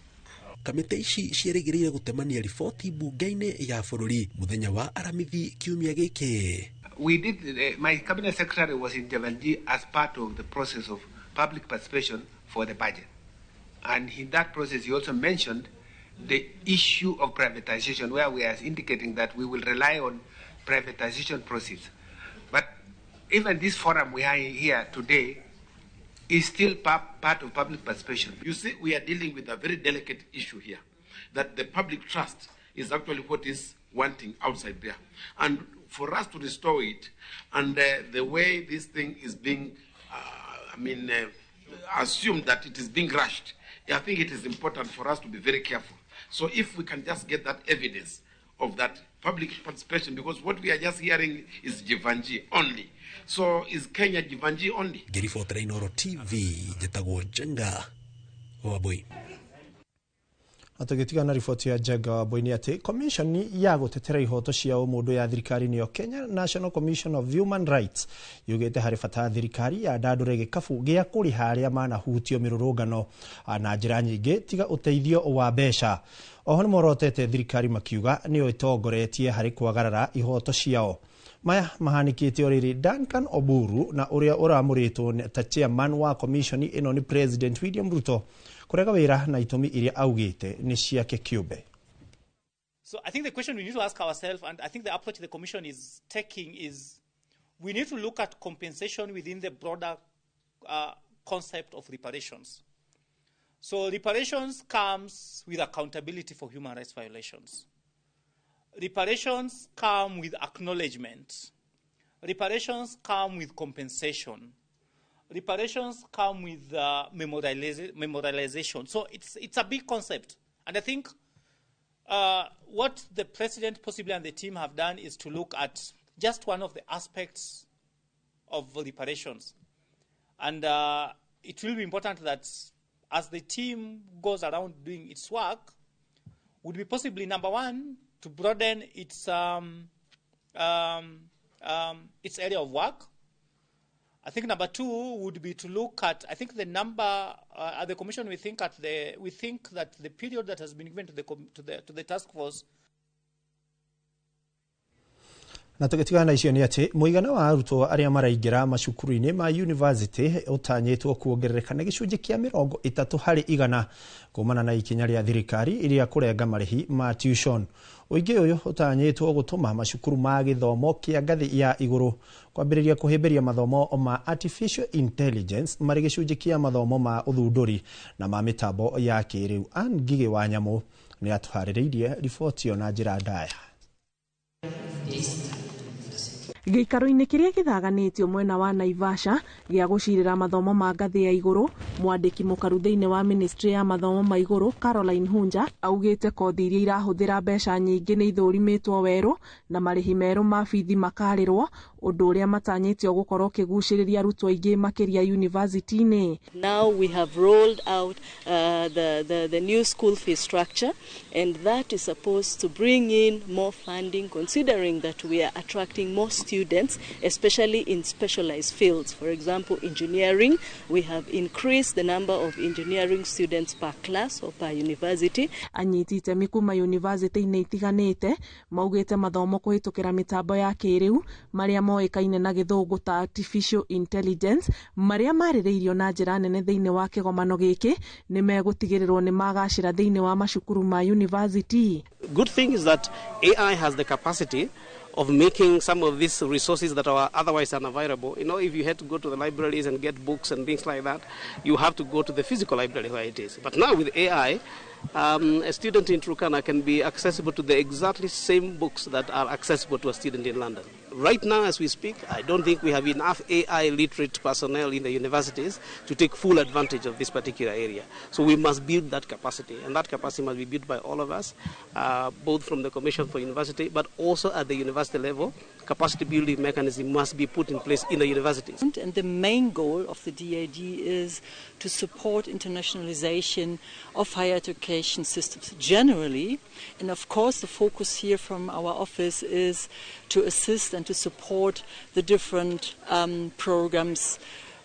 Kamĩtĩ ici ciĩrĩgĩrĩire gũtemania riboti bunge-inĩ ya bũrũri mũthenya wa Aramithi kiumia gĩkĩ. We did, my cabinet secretary was in Jevanjee as part of the process of public participation for the budget. And in that process, he also mentioned the issue of privatization, where we are indicating that we will rely on privatization proceeds. But even this forum we are here today is still part of public participation. You see, we are dealing with a very delicate issue here, that the public trust is actually what is wanting outside there. And for us to restore it, and the way this thing is being, assumed that it is being rushed, I think it is important for us to be very careful. So if we can just get that evidence of that public participation, because what we are just hearing is Jevanjee only. So is Kenya Jevanjee only? Ngĩribotera Inooro TV, njĩtagwo Njenga Wambui. Tũgĩtigana riboti ya Njenga Wambui nĩ atĩ commission ya gũtetera ihoto cia ũmũndũ ya thirikari nĩyo Kenya National Commission of Human Rights yugĩte harĩ bata thirikari yandandũre gĩkabu gĩa kũrĩha arĩa manahutio mĩrũrũngano na njĩra nyingĩ tiga ũteithio wa mbeca. Oho nĩmorotete thirikari makiuga nĩyo ĩtongoretie harĩ kwagarara ihoto ciao. Maya mahanikĩte o rĩrĩ Duncan Oburu na ũrĩa ũramũrĩtwo ta chairman wa commission ĩno nĩ President William Ruto kũrega wĩra na itũmi iria augĩte nĩ ciake kĩũmbe. So I think the question we need to ask ourselves, and I think the approach the commission is taking is, we need to look at compensation within the broader concept of reparations. So reparations comes with accountability for human rights violations. Reparations come with acknowledgement. Reparations come with compensation. Reparations come with memorialization. So it's a big concept. And I think what the president possibly and the team have done is to look at just one of the aspects of reparations. And it will be important that as the team goes around doing its work, would be possibly, number one, to broaden its area of work. I think number two would be to look at, I think the number at the commission, we think that the period that has been given to the task force. Na tũgĩtigana na icio nĩ atĩ mũigana wa arutwo arĩa maraingĩra macukuru-inĩ ma university ũtanyĩtwo kuongerereka na gĩcunjĩ kĩa 30% kumana na ikinya rĩa thirikari iria kũrenga marĩhi ma tuition. Ũingĩ ũyũ ũtanyĩtwo gũtũma macukuru ma gĩthomo kĩa ngathĩ ya igũrũ kwambĩrĩria kũhĩmbĩria mathomo ma artificial intelligence marĩ gĩcunjĩ kĩa mathomo ma ũthundũri na ma mĩtambo ya kĩrĩu. Ann Ngigĩ wa Nyamũ nĩ atũharĩrĩirie riboti ĩyo na njĩra ndaya. Gĩikaro-inĩ kĩrĩa gĩthaganĩtio mwena wa Naivasha gĩa gũcirĩra mathomo ma ngathĩ ya igũrũ, mwandĩki mũkaru thĩinĩ wa ministry ya mathomo ma igũrũ Caroline Hunja augĩte kothi iria irahũthĩra mbeca nyingĩ nĩ ithũrimĩtwo werũ na marĩhi merũ ma bithi makarĩrwo, ũndũ ũrĩa matanyĩtio gũkorwo ũkĩgucĩrĩria arutwo aingĩ makĩria university-inĩ. Now we have rolled out the new school fee structure, and that is supposed to bring in more funding, considering that we are attracting more students, especially in specialized fields. For example, engineering, we have increased the number of engineering students per class or per university. Anyiti itemi kuma university-inĩ itiganĩte maugĩte mathomo kũhĩtũkĩra mĩtambo ya kĩrĩu marĩa moĩkaine na gĩthũngũ ta artificial intelligence marĩa marĩrĩirio na njĩra nene thĩinĩ wa kĩgomano gĩkĩ nĩ megũtigĩrĩrwo nĩ magacĩra thĩinĩ wa macukuru ma university. Good thing is that AI has the capacity of making some of these resources that are otherwise unavailable. You know, if you had to go to the libraries and get books and things like that, you have to go to the physical library where it is. But now with AI, A student in Turkana can be accessible to the exactly same books that are accessible to a student in London. Right now, as we speak, I don't think we have enough AI literate personnel in the universities to take full advantage of this particular area. So we must build that capacity, and that capacity must be built by all of us, both from the Commission for University, but also at the university level. Capacity building mechanism must be put in place in the universities. And the main goal of the DAAD is to support internationalization of higher education systems generally. And of course, the focus here from our office is to assist and to support the different programs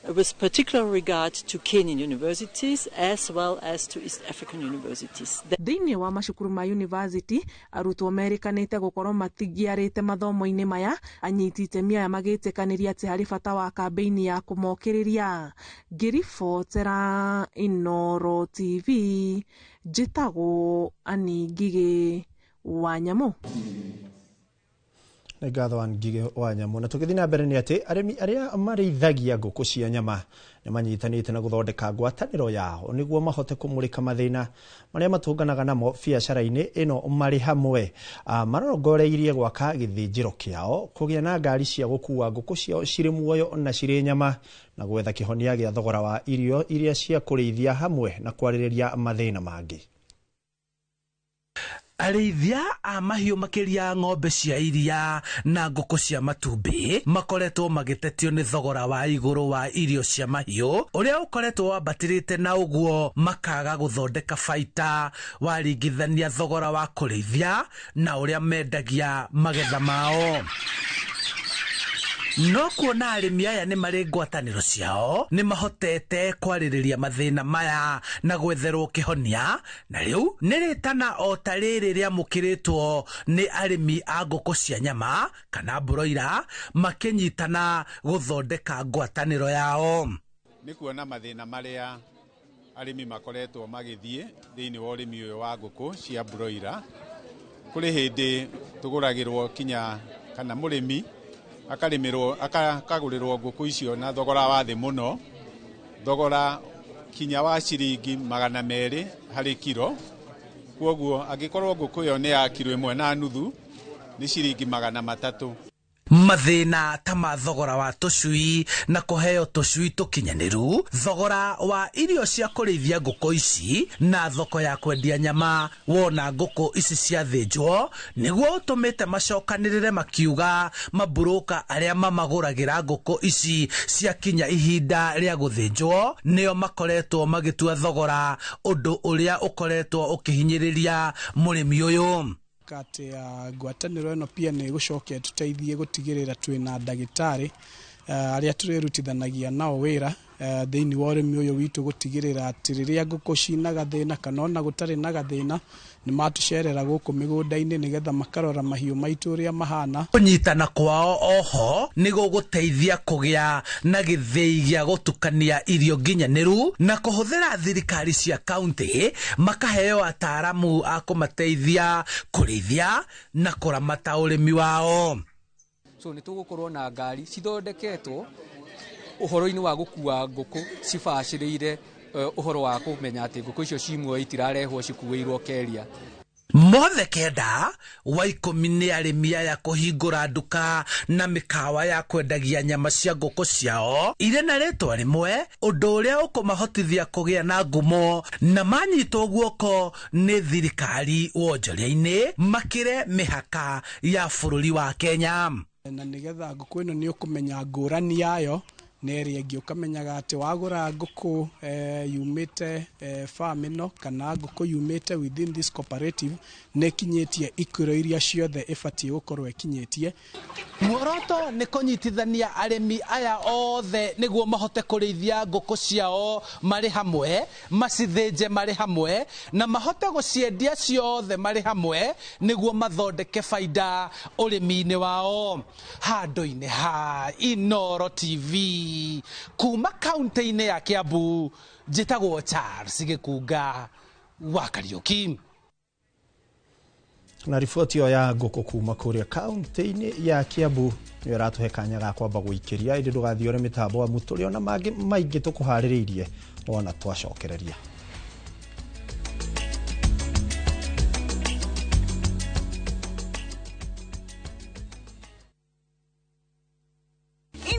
with particular regard to Kenyan universities as well as to East African universities. Thĩinĩ wa macukuru ma university, arutwo merĩkanĩte gũkorwo matingiarĩte mathomo-inĩ maya. Anyiti itemi aya magĩtĩkanĩria atĩ harĩ bata wa kambĩini ya kũmokĩrĩria. Ngĩribotera Inooro TV, njĩtagwo Annie Ngigĩ wa Nyamũ. Nĩ ngatho wa Ngigĩ wa Nyamũ. Na tũgĩthiĩ na mbere nĩ atĩ arĩmi arĩa marĩithagia ngũkũ cia nyama nĩ manyitanĩte na gũthondeka ngwatanĩro yao nĩguo mahote kũmũrĩka mathĩna marĩa matũnganaga namo biacara-inĩ ĩno marĩ hamwe. Marongoreirie gwaka gĩthĩnjĩro kĩao, kũgĩa na ngari cia gũkua ngũkũ ciao cirĩ muoyo na cirĩ nyama, na gwetha kĩhonia gĩa thogora wa irio iria cia kũrĩithia hamwe na kwarĩrĩria mathĩna mangĩ. Arĩithia a mahiũ makĩria ng'ombe cia iria na ngũkũ cia matumbĩ makoretwo magĩtetio nĩ thogora wa igũrũ wa irio cia mahiũ ũrĩa ũkoretwo wambatĩrĩte, na ũguo makaga gũthondeka baita waringithania thogora wa kũrĩithia na ũrĩa mendagia magetha mao. No kuona arĩmi aya nĩ marĩ ngwatanĩro ciao, nĩ mahotete kwarĩrĩria mathĩna maya na gwetherwo kĩhonia, na rĩu nĩ rĩtana o ta rĩrĩ rĩamũkĩrĩtwo nĩ arĩmi a ngũkũ cia nyama kana broiler makĩnyitana gũthondeka ngwatanĩro yao. Nĩ kuona mathĩna marĩa arĩmi makoretwo magĩthiĩ thĩinĩ wa ũrĩmi ũyũ wa ngũkũ cia broiler. Kũrĩ hĩndĩ tũgũragĩrwo kinya kana mũrĩmi akarĩmĩrwo akagũrĩrwo ngũkũ icio na thogora wa thĩ mũno, thogora kinya wa ciringi 200 harĩ kiro. Kwoguo angĩkorwo ngũkũ ĩyo nĩ ya kiro 1.5 nĩ ciringi 300. Mathĩna ta ma thogora wa tũcui na kũheo tũcui tũkinyanĩru, thogora wa irio cia kũrĩithia ngũkũ ici na thoko ya kwendia nyama wona ngũkũ ici ciathĩnjwo nĩguo ũtũmĩte macokanĩrĩre makiuga maburũka arĩa mamagũragĩra ngũkũ ici ciakinya ihinda rĩa gũthĩnjwo nĩo makoretwo magĩtua thogora, ũndũ ũrĩa ũkoretwo ũkĩhinyĩrĩria mũrĩmi ũyũ. Atĩ ngwatanĩro ĩno pia nĩ ĩgũcoka ĩtũteithie gũtigĩrĩra twĩna ndagĩtarĩ arĩa tũrĩrutithanagia nao wĩra thĩinĩ wa ũrĩmi ũyũ witũ, gũtigĩrĩra atĩ rĩrĩa ngũkũ cina gathĩna kana ona gũtarĩ na gathĩna nĩ matũcerera gũkũ mĩgũnda-inĩ nĩgetha makarora mahiũ maitũ ũrĩa mahana. Kũnyitana kwao oho nĩ gũgũteithia kũgĩa na gĩthĩi gĩa gũtukania irio nginyanĩru na kũhũthĩra thirikari cia kaunti makaheo ataaramu a kũmateithia kũrĩithia na kũramata ũrĩmi wao. So nĩ tũgũkorwo na ngari cithondeketwo ũhoro-inĩ wa gũkua ngũkũ cibacĩrĩire ũhoro wa kũmenya atĩ ngũkũ icio ci muoyo itirarehwo cikuĩirwo keria. Mothe 9 wa 10 nĩ arĩmi aya kũhingũra nduka na mĩkawa ya kwendagia nyama cia ngũkũ ciao irĩ na rĩtwa rĩmwe, ũndũ ũrĩa ũkũmahotithia kũgĩa na ngumo na manyitwo guoko nĩ thirikari wonjoria-inĩ makĩre mĩhaka ya bũrũri wa Kenya. Na nĩgetha ngũkũ ĩno nĩ ũkũmenya ngũrani yayo na ĩrĩa ĩngĩ, ũkamenyaga atĩ wagũra ngũkũ yumĩte farm ĩno kana ngũkũ yumĩte within this cooperative nĩ ĩkinyĩtie ikĩro iria ciothe ĩbatiĩ gũkorwo ĩkinyĩtie. Muoroto nĩ kũnyitithania arĩmi aya othe nĩguo mahote kũrĩithia ngũkũ ciao marĩ hamwe, macithĩnje marĩ hamwe na mahote gũciendia ciothe marĩ hamwe nĩguo mathondeke baida ũrĩmi-inĩ wao. Handũ-inĩ ha Inooro TV kuma kaunti-inĩ ya Kiambu, njĩtagwo Charles Gĩkunga wa Kariũki. Na riboti ĩyo ya ngũkũ kuma kũrĩa kaunti-inĩ ya Kiambu nĩyo ĩratũhe kanya ga kwamba gũikĩria, ĩndĩ ndũgathiore mĩtambo amu tũrĩ ona mangĩ maingĩ tũkũharĩrĩirie wona twacokereria.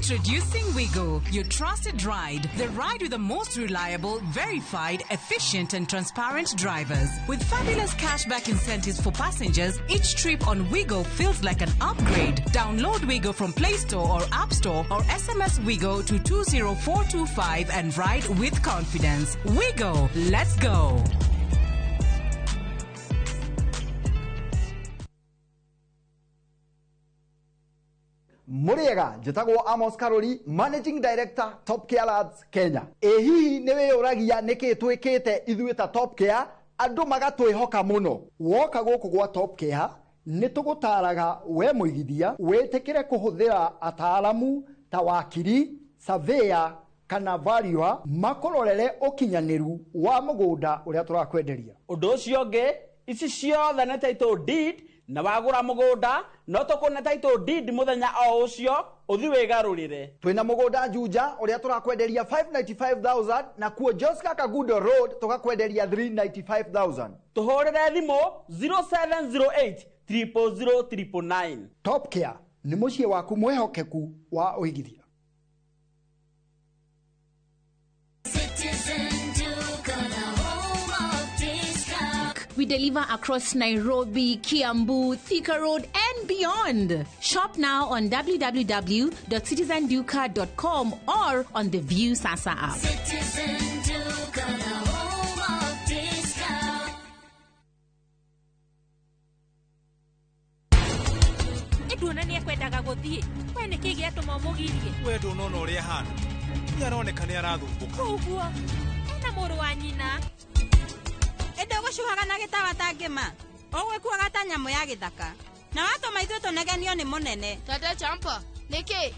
Introducing Wigo, your trusted ride. The ride with the most reliable, verified, efficient, and transparent drivers. With fabulous cashback incentives for passengers, each trip on Wigo feels like an upgrade. Download Wigo from Play Store or App Store or SMS Wigo to 20425 and ride with confidence. Wigo, let's go. Muriega njĩtagwo Amos Karori, Managing Director, Top Care Lads Kenya. Ĩ hihi nĩ wĩyũragia nĩkĩ twĩkĩte ithuĩ ta Top Care andũ magatwĩhoka mũno? Woka gũkũ gwa Top Care nĩ tũgũtaraga we mũigithia wĩtĩkĩre kũhũthĩra ataaramu ta wakiri, surveyor kana valuer makũrorere ũkinyanĩru wa mũgũnda ũrĩa tũrakwenderia. Ũndũ ũcio ũngĩ, ici ciothe nĩ title deed, na wagũra mũgũnda no tũkũne title deed mũthenya o ũcio ũthi wĩgarũrĩre. Twĩna mũgũnda Juja ũrĩa tũrakwenderia 595,000 na kuo Joska Kagudo Road tũgakwenderia 395,000. Tũhũrĩre thimũ 0708 000 999. Top Care nĩ mũciĩ waku mwĩhokeku wa ũigithia. We deliver across Nairobi, Kiambu, Thika Road, and beyond. Shop now on www.citizenduka.com or on the View Sasa app. Citizen Duka, the home of discount. Nduona nĩ ekwendaga gũthiĩ. We nĩkĩ gĩatũma ũmũgirie? We ndũnona ũrĩa ahana. Nĩ aroneka nĩ arathumbũka. Ũguo ena mũrũ wa nyina. Ĩndĩ ũgũcuhaga na gĩtawa ta ngĩma, ũgwĩkuaga ta nyamũ ya gĩthaka, na watũma ithuĩ tũnegenio nĩ mũnene. Tata Champa, nĩkĩ?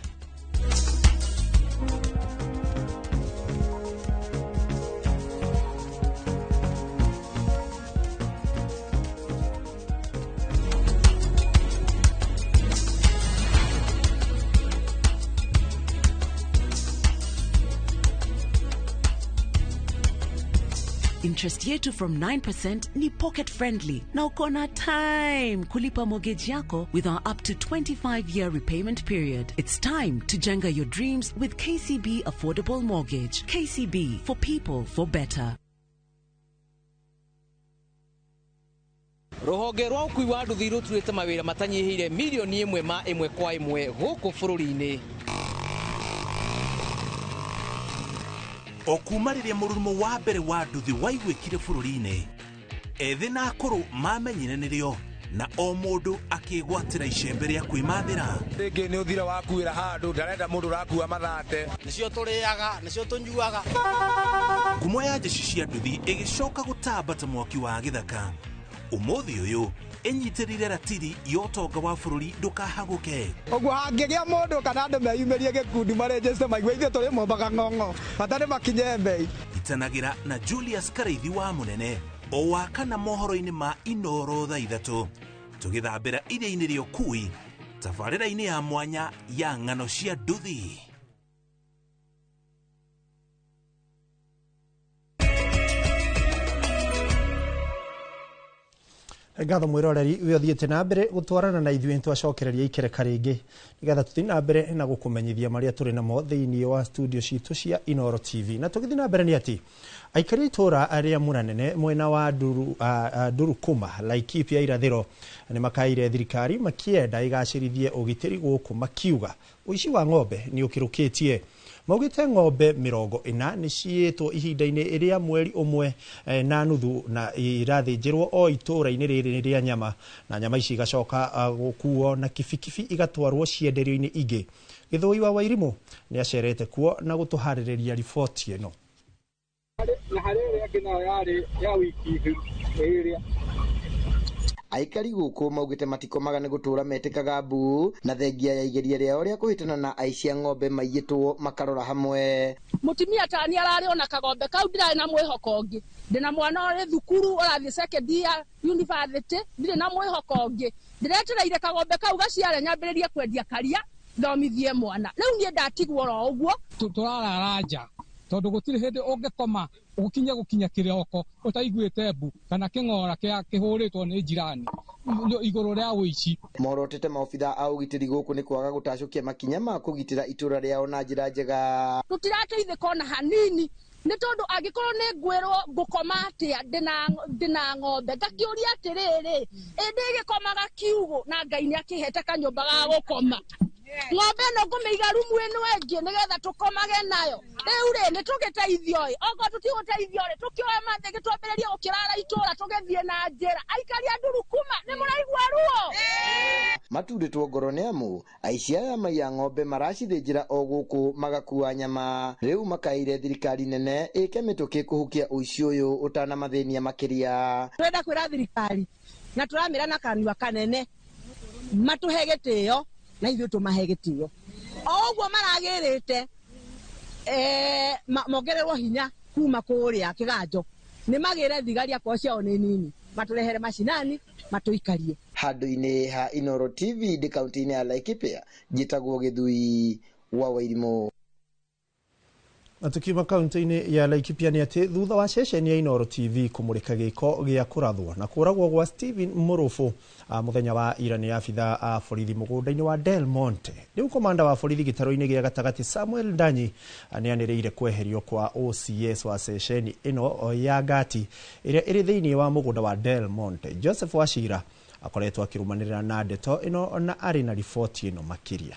Interest yetu from 9% ni pocket friendly na uko na time kulipa mortgage yako with our up to 25-year repayment period. It's time to jenga your dreams with KCB Affordable Mortgage. KCB, for people, for better. Rũhonge rwa ũkui wa nduthi rũturĩte mawĩra matanyihĩire milioni ĩmwe ma ĩmwe kwa ĩmwe gũkũ bũrũri-inĩ. O kuma rĩrĩa mũrurumo wa mbere wa nduthi waiguĩkire bũrũri-inĩ, ethĩ na akũrũ mamenyire nĩrĩo na o mũndũ akĩgwatĩra icembe rĩa kwĩmathĩra. Rĩngĩ nĩ ũthira wakuĩra handũ ndarenda mũndũ ũrakua mathate. Nĩcio tũrĩaga, nĩcio tũnyuaga. Ngumo ya njeci cia nduthi ĩgĩcoka gũtamba ta mwaki wa gĩthaka. Ũmũthĩ ũyũ ĩnyitĩrĩire ratiri ya ũtonga wa bũrũri ndũkahagũke. Ũguo hangĩgĩa mũndũ kana andũ meyumĩrie gĩkundi marenjeste maigue ithuĩ tũrĩ mombaga ng'ong'o bata nĩ makinye mbei. Itanagĩra na Julius Karaithi wa Mũnene o wa kana mohoro-inĩ ma Inoro thaa 3 tũgĩthambĩra iria-inĩ rĩa ũkui tabarĩra-inĩ ya mwanya ya ng'ano cia nduthi. Ngatho mwiroreri we uthiĩte na mbere gũtwarana na ithuĩ twacokereria ikereka rĩngĩ nĩgetha tũthiĩ na mbere na gũkũmenyithia marĩa tũrĩ namo thĩinĩ wa studio citũ cia Inoro TV. Na tũgĩthiĩ na mbere nĩ atĩ aikari itũra rĩa Mũranene mwena wa Ndurukuma Laikipia irathĩro nĩ makaire thirikari makĩenda ĩgacĩrithie ũgitĩri gũkũ makiuga ũici wa ng'ombe nĩ ũkĩrũkĩtie. Maugĩte ng'ombe 40 nĩ ciĩtwo ihinda-inĩ rĩa mweri ũmwe na nuthu na irathĩnjĩrwo o itũra-inĩ rĩrĩ rĩa nyama, na nyama ici igacoka gũkuo na kibikibi igatwarwo cienderio-inĩ ingĩ. Gĩthũi wa Wairimũ nĩ acerete kuo na gũtũharĩrĩria riboti ĩno. Na harĩ ĩrĩa ĩngĩ nayo yarĩ ya wiki ĩrĩa Aikari gũkũ maugĩte matikomaga nĩ gũtũra metĩkaga mbu na thengia ya igeria rĩao rĩa kũhĩtana na aici a ng'ombe maiyĩtwo makarora hamwe. Mũtumia tani ararĩ ona kagombe kau ndirarĩ na mwĩhoko ũngĩ, ndĩna mwana ũrĩ thukuru ũrathiĩ second year university, ndirĩ na mwĩhoko ũngĩ, ndĩretereire kagombe kau gaciare nyambĩrĩrie kwendia karia thomithie mwana. Rĩu niĩ ndatigwo oro ũguo. Tũrarara nja tondũ gũtirĩ hĩndĩ ũngĩkoma Ũkinye gũkinya kĩroko ũtaiguĩte mbu kana kĩng'ora kĩa kĩhũrĩtwo nĩ njirani igũrũ rĩa ũici. Morotete maobitha a ũgitĩri gũkũ nĩ kwaga gũtacũkia makinya ma kũgitĩra itũra rĩao na njĩra njega. Tũtirateithĩka ona hanini nĩ tondũ angĩkorwo nĩ ngwĩrwo ngũkoma atĩa ndĩna ng'ombe ngakĩũria atĩrĩrĩ ĩ ndĩgĩkomaga kiugũ na Ngai nĩ akĩhete kanyũmba ga gũkoma. Ng'ombe ĩno ngũmĩiga rumu ĩno ĩngĩ nĩgetha tũkomage nayo. Rĩu rĩ nĩ tũgĩteithio ĩ, okorwo tũtigũteithio rĩ tũkĩoe mathĩ gĩtwambĩrĩrie gũkĩrara itũra tũgĩthiĩ na njĩra. Aikari a Ndurukuma nĩ mũraigua ruo? Maturĩtwo ngoro nĩ amu aici aya maiya ng'ombe maracithĩnjĩra o gũkũ magakua nyama. Rĩu makaĩire thirikari nene ĩke mĩtũkĩ kũhukia ũici ũyũ ũtanamathĩnia makĩria. Tũrenda kwĩra thirikari na tũramĩra na kanua kanene matũhe gĩtĩo na ithuĩ tũmahe gĩtĩo. O ũguo maragĩrĩte mongererwo hinya kuma kũrĩa kĩganjo nĩ magĩre thigari akorwo ciao nĩ nini matũrehere macinani matũikarie. Handũ-inĩ ha Inooro TV ndĩ kaunti-inĩ ya Laikipia njĩtagwo Gĩthui wa Wairimũ. Na tukiuma kaunti-inĩ ya Laikipia nĩ atĩ thutha wa ceceni ya Inooro TV kũmũrĩka gĩko gĩa kũrathwo na kũragwo gwa Stephen Mũrũbũ mũthenya wa ira nĩ abitha a borithi mũgũnda-inĩ wa Del Monte. Rĩu komanda wa borithi gĩtarũ-inĩ gĩa gatagatĩ Samuel Ndanyi nĩanĩrĩire kweherio kwa OCS wa ceceni ĩno ya Ngati ĩrĩa ĩrĩ thĩinĩ wa mũgũnda wa Del Monte. Joseph Wachira akoretwo akĩrũmanĩrĩra na ndeto ĩno na arĩ na riboti ĩno makĩria.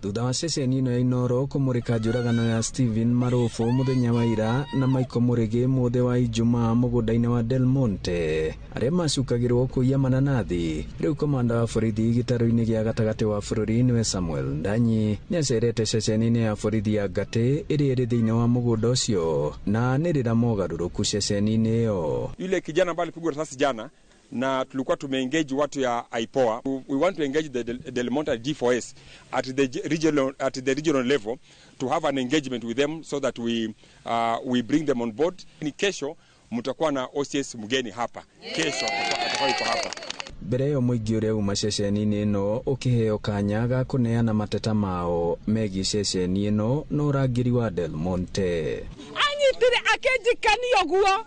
Thutha wa ceceni ĩno ya Inooro kũmũrĩka njũragano ya Stephen Marufu mũthenya wa ira na Michael Mũrĩgĩ mũthĩ wa Ijumaa mũgũnda-inĩ wa Del Monte arĩa macukagĩrwo kũiya mananathi, rĩu komanda wa borithi gĩtarũ-inĩ gĩa gatagatĩ wa bũrũri nĩwe Samuel Ndanyi nĩacerete ceceni-inĩ ya borithi ya Ngati ĩrĩa ĩrĩ thĩinĩ wa mũgũnda ũcio na anĩrĩra mogarũrũku ceceni-inĩ ĩyo. Yule kijana ambaye alipigwa risasi jana na tulikuwa tumeengage watu ya IPOA. We want to engage the Del Monte G4S at the regional level to have an engagement with them so that we bring them on board. Ni kesho mtakuwa na OCS mgeni hapa. Kesho atakuwa yuko hapa. Mbere ĩyo mũingĩ ũrĩa uma ceceni-inĩ ĩno ũkĩheo kanya ga kũneana mateta mao megiĩ ceceni ĩno na ũrangĩri wa Del Monte. Anyitire akĩnjikania ũguo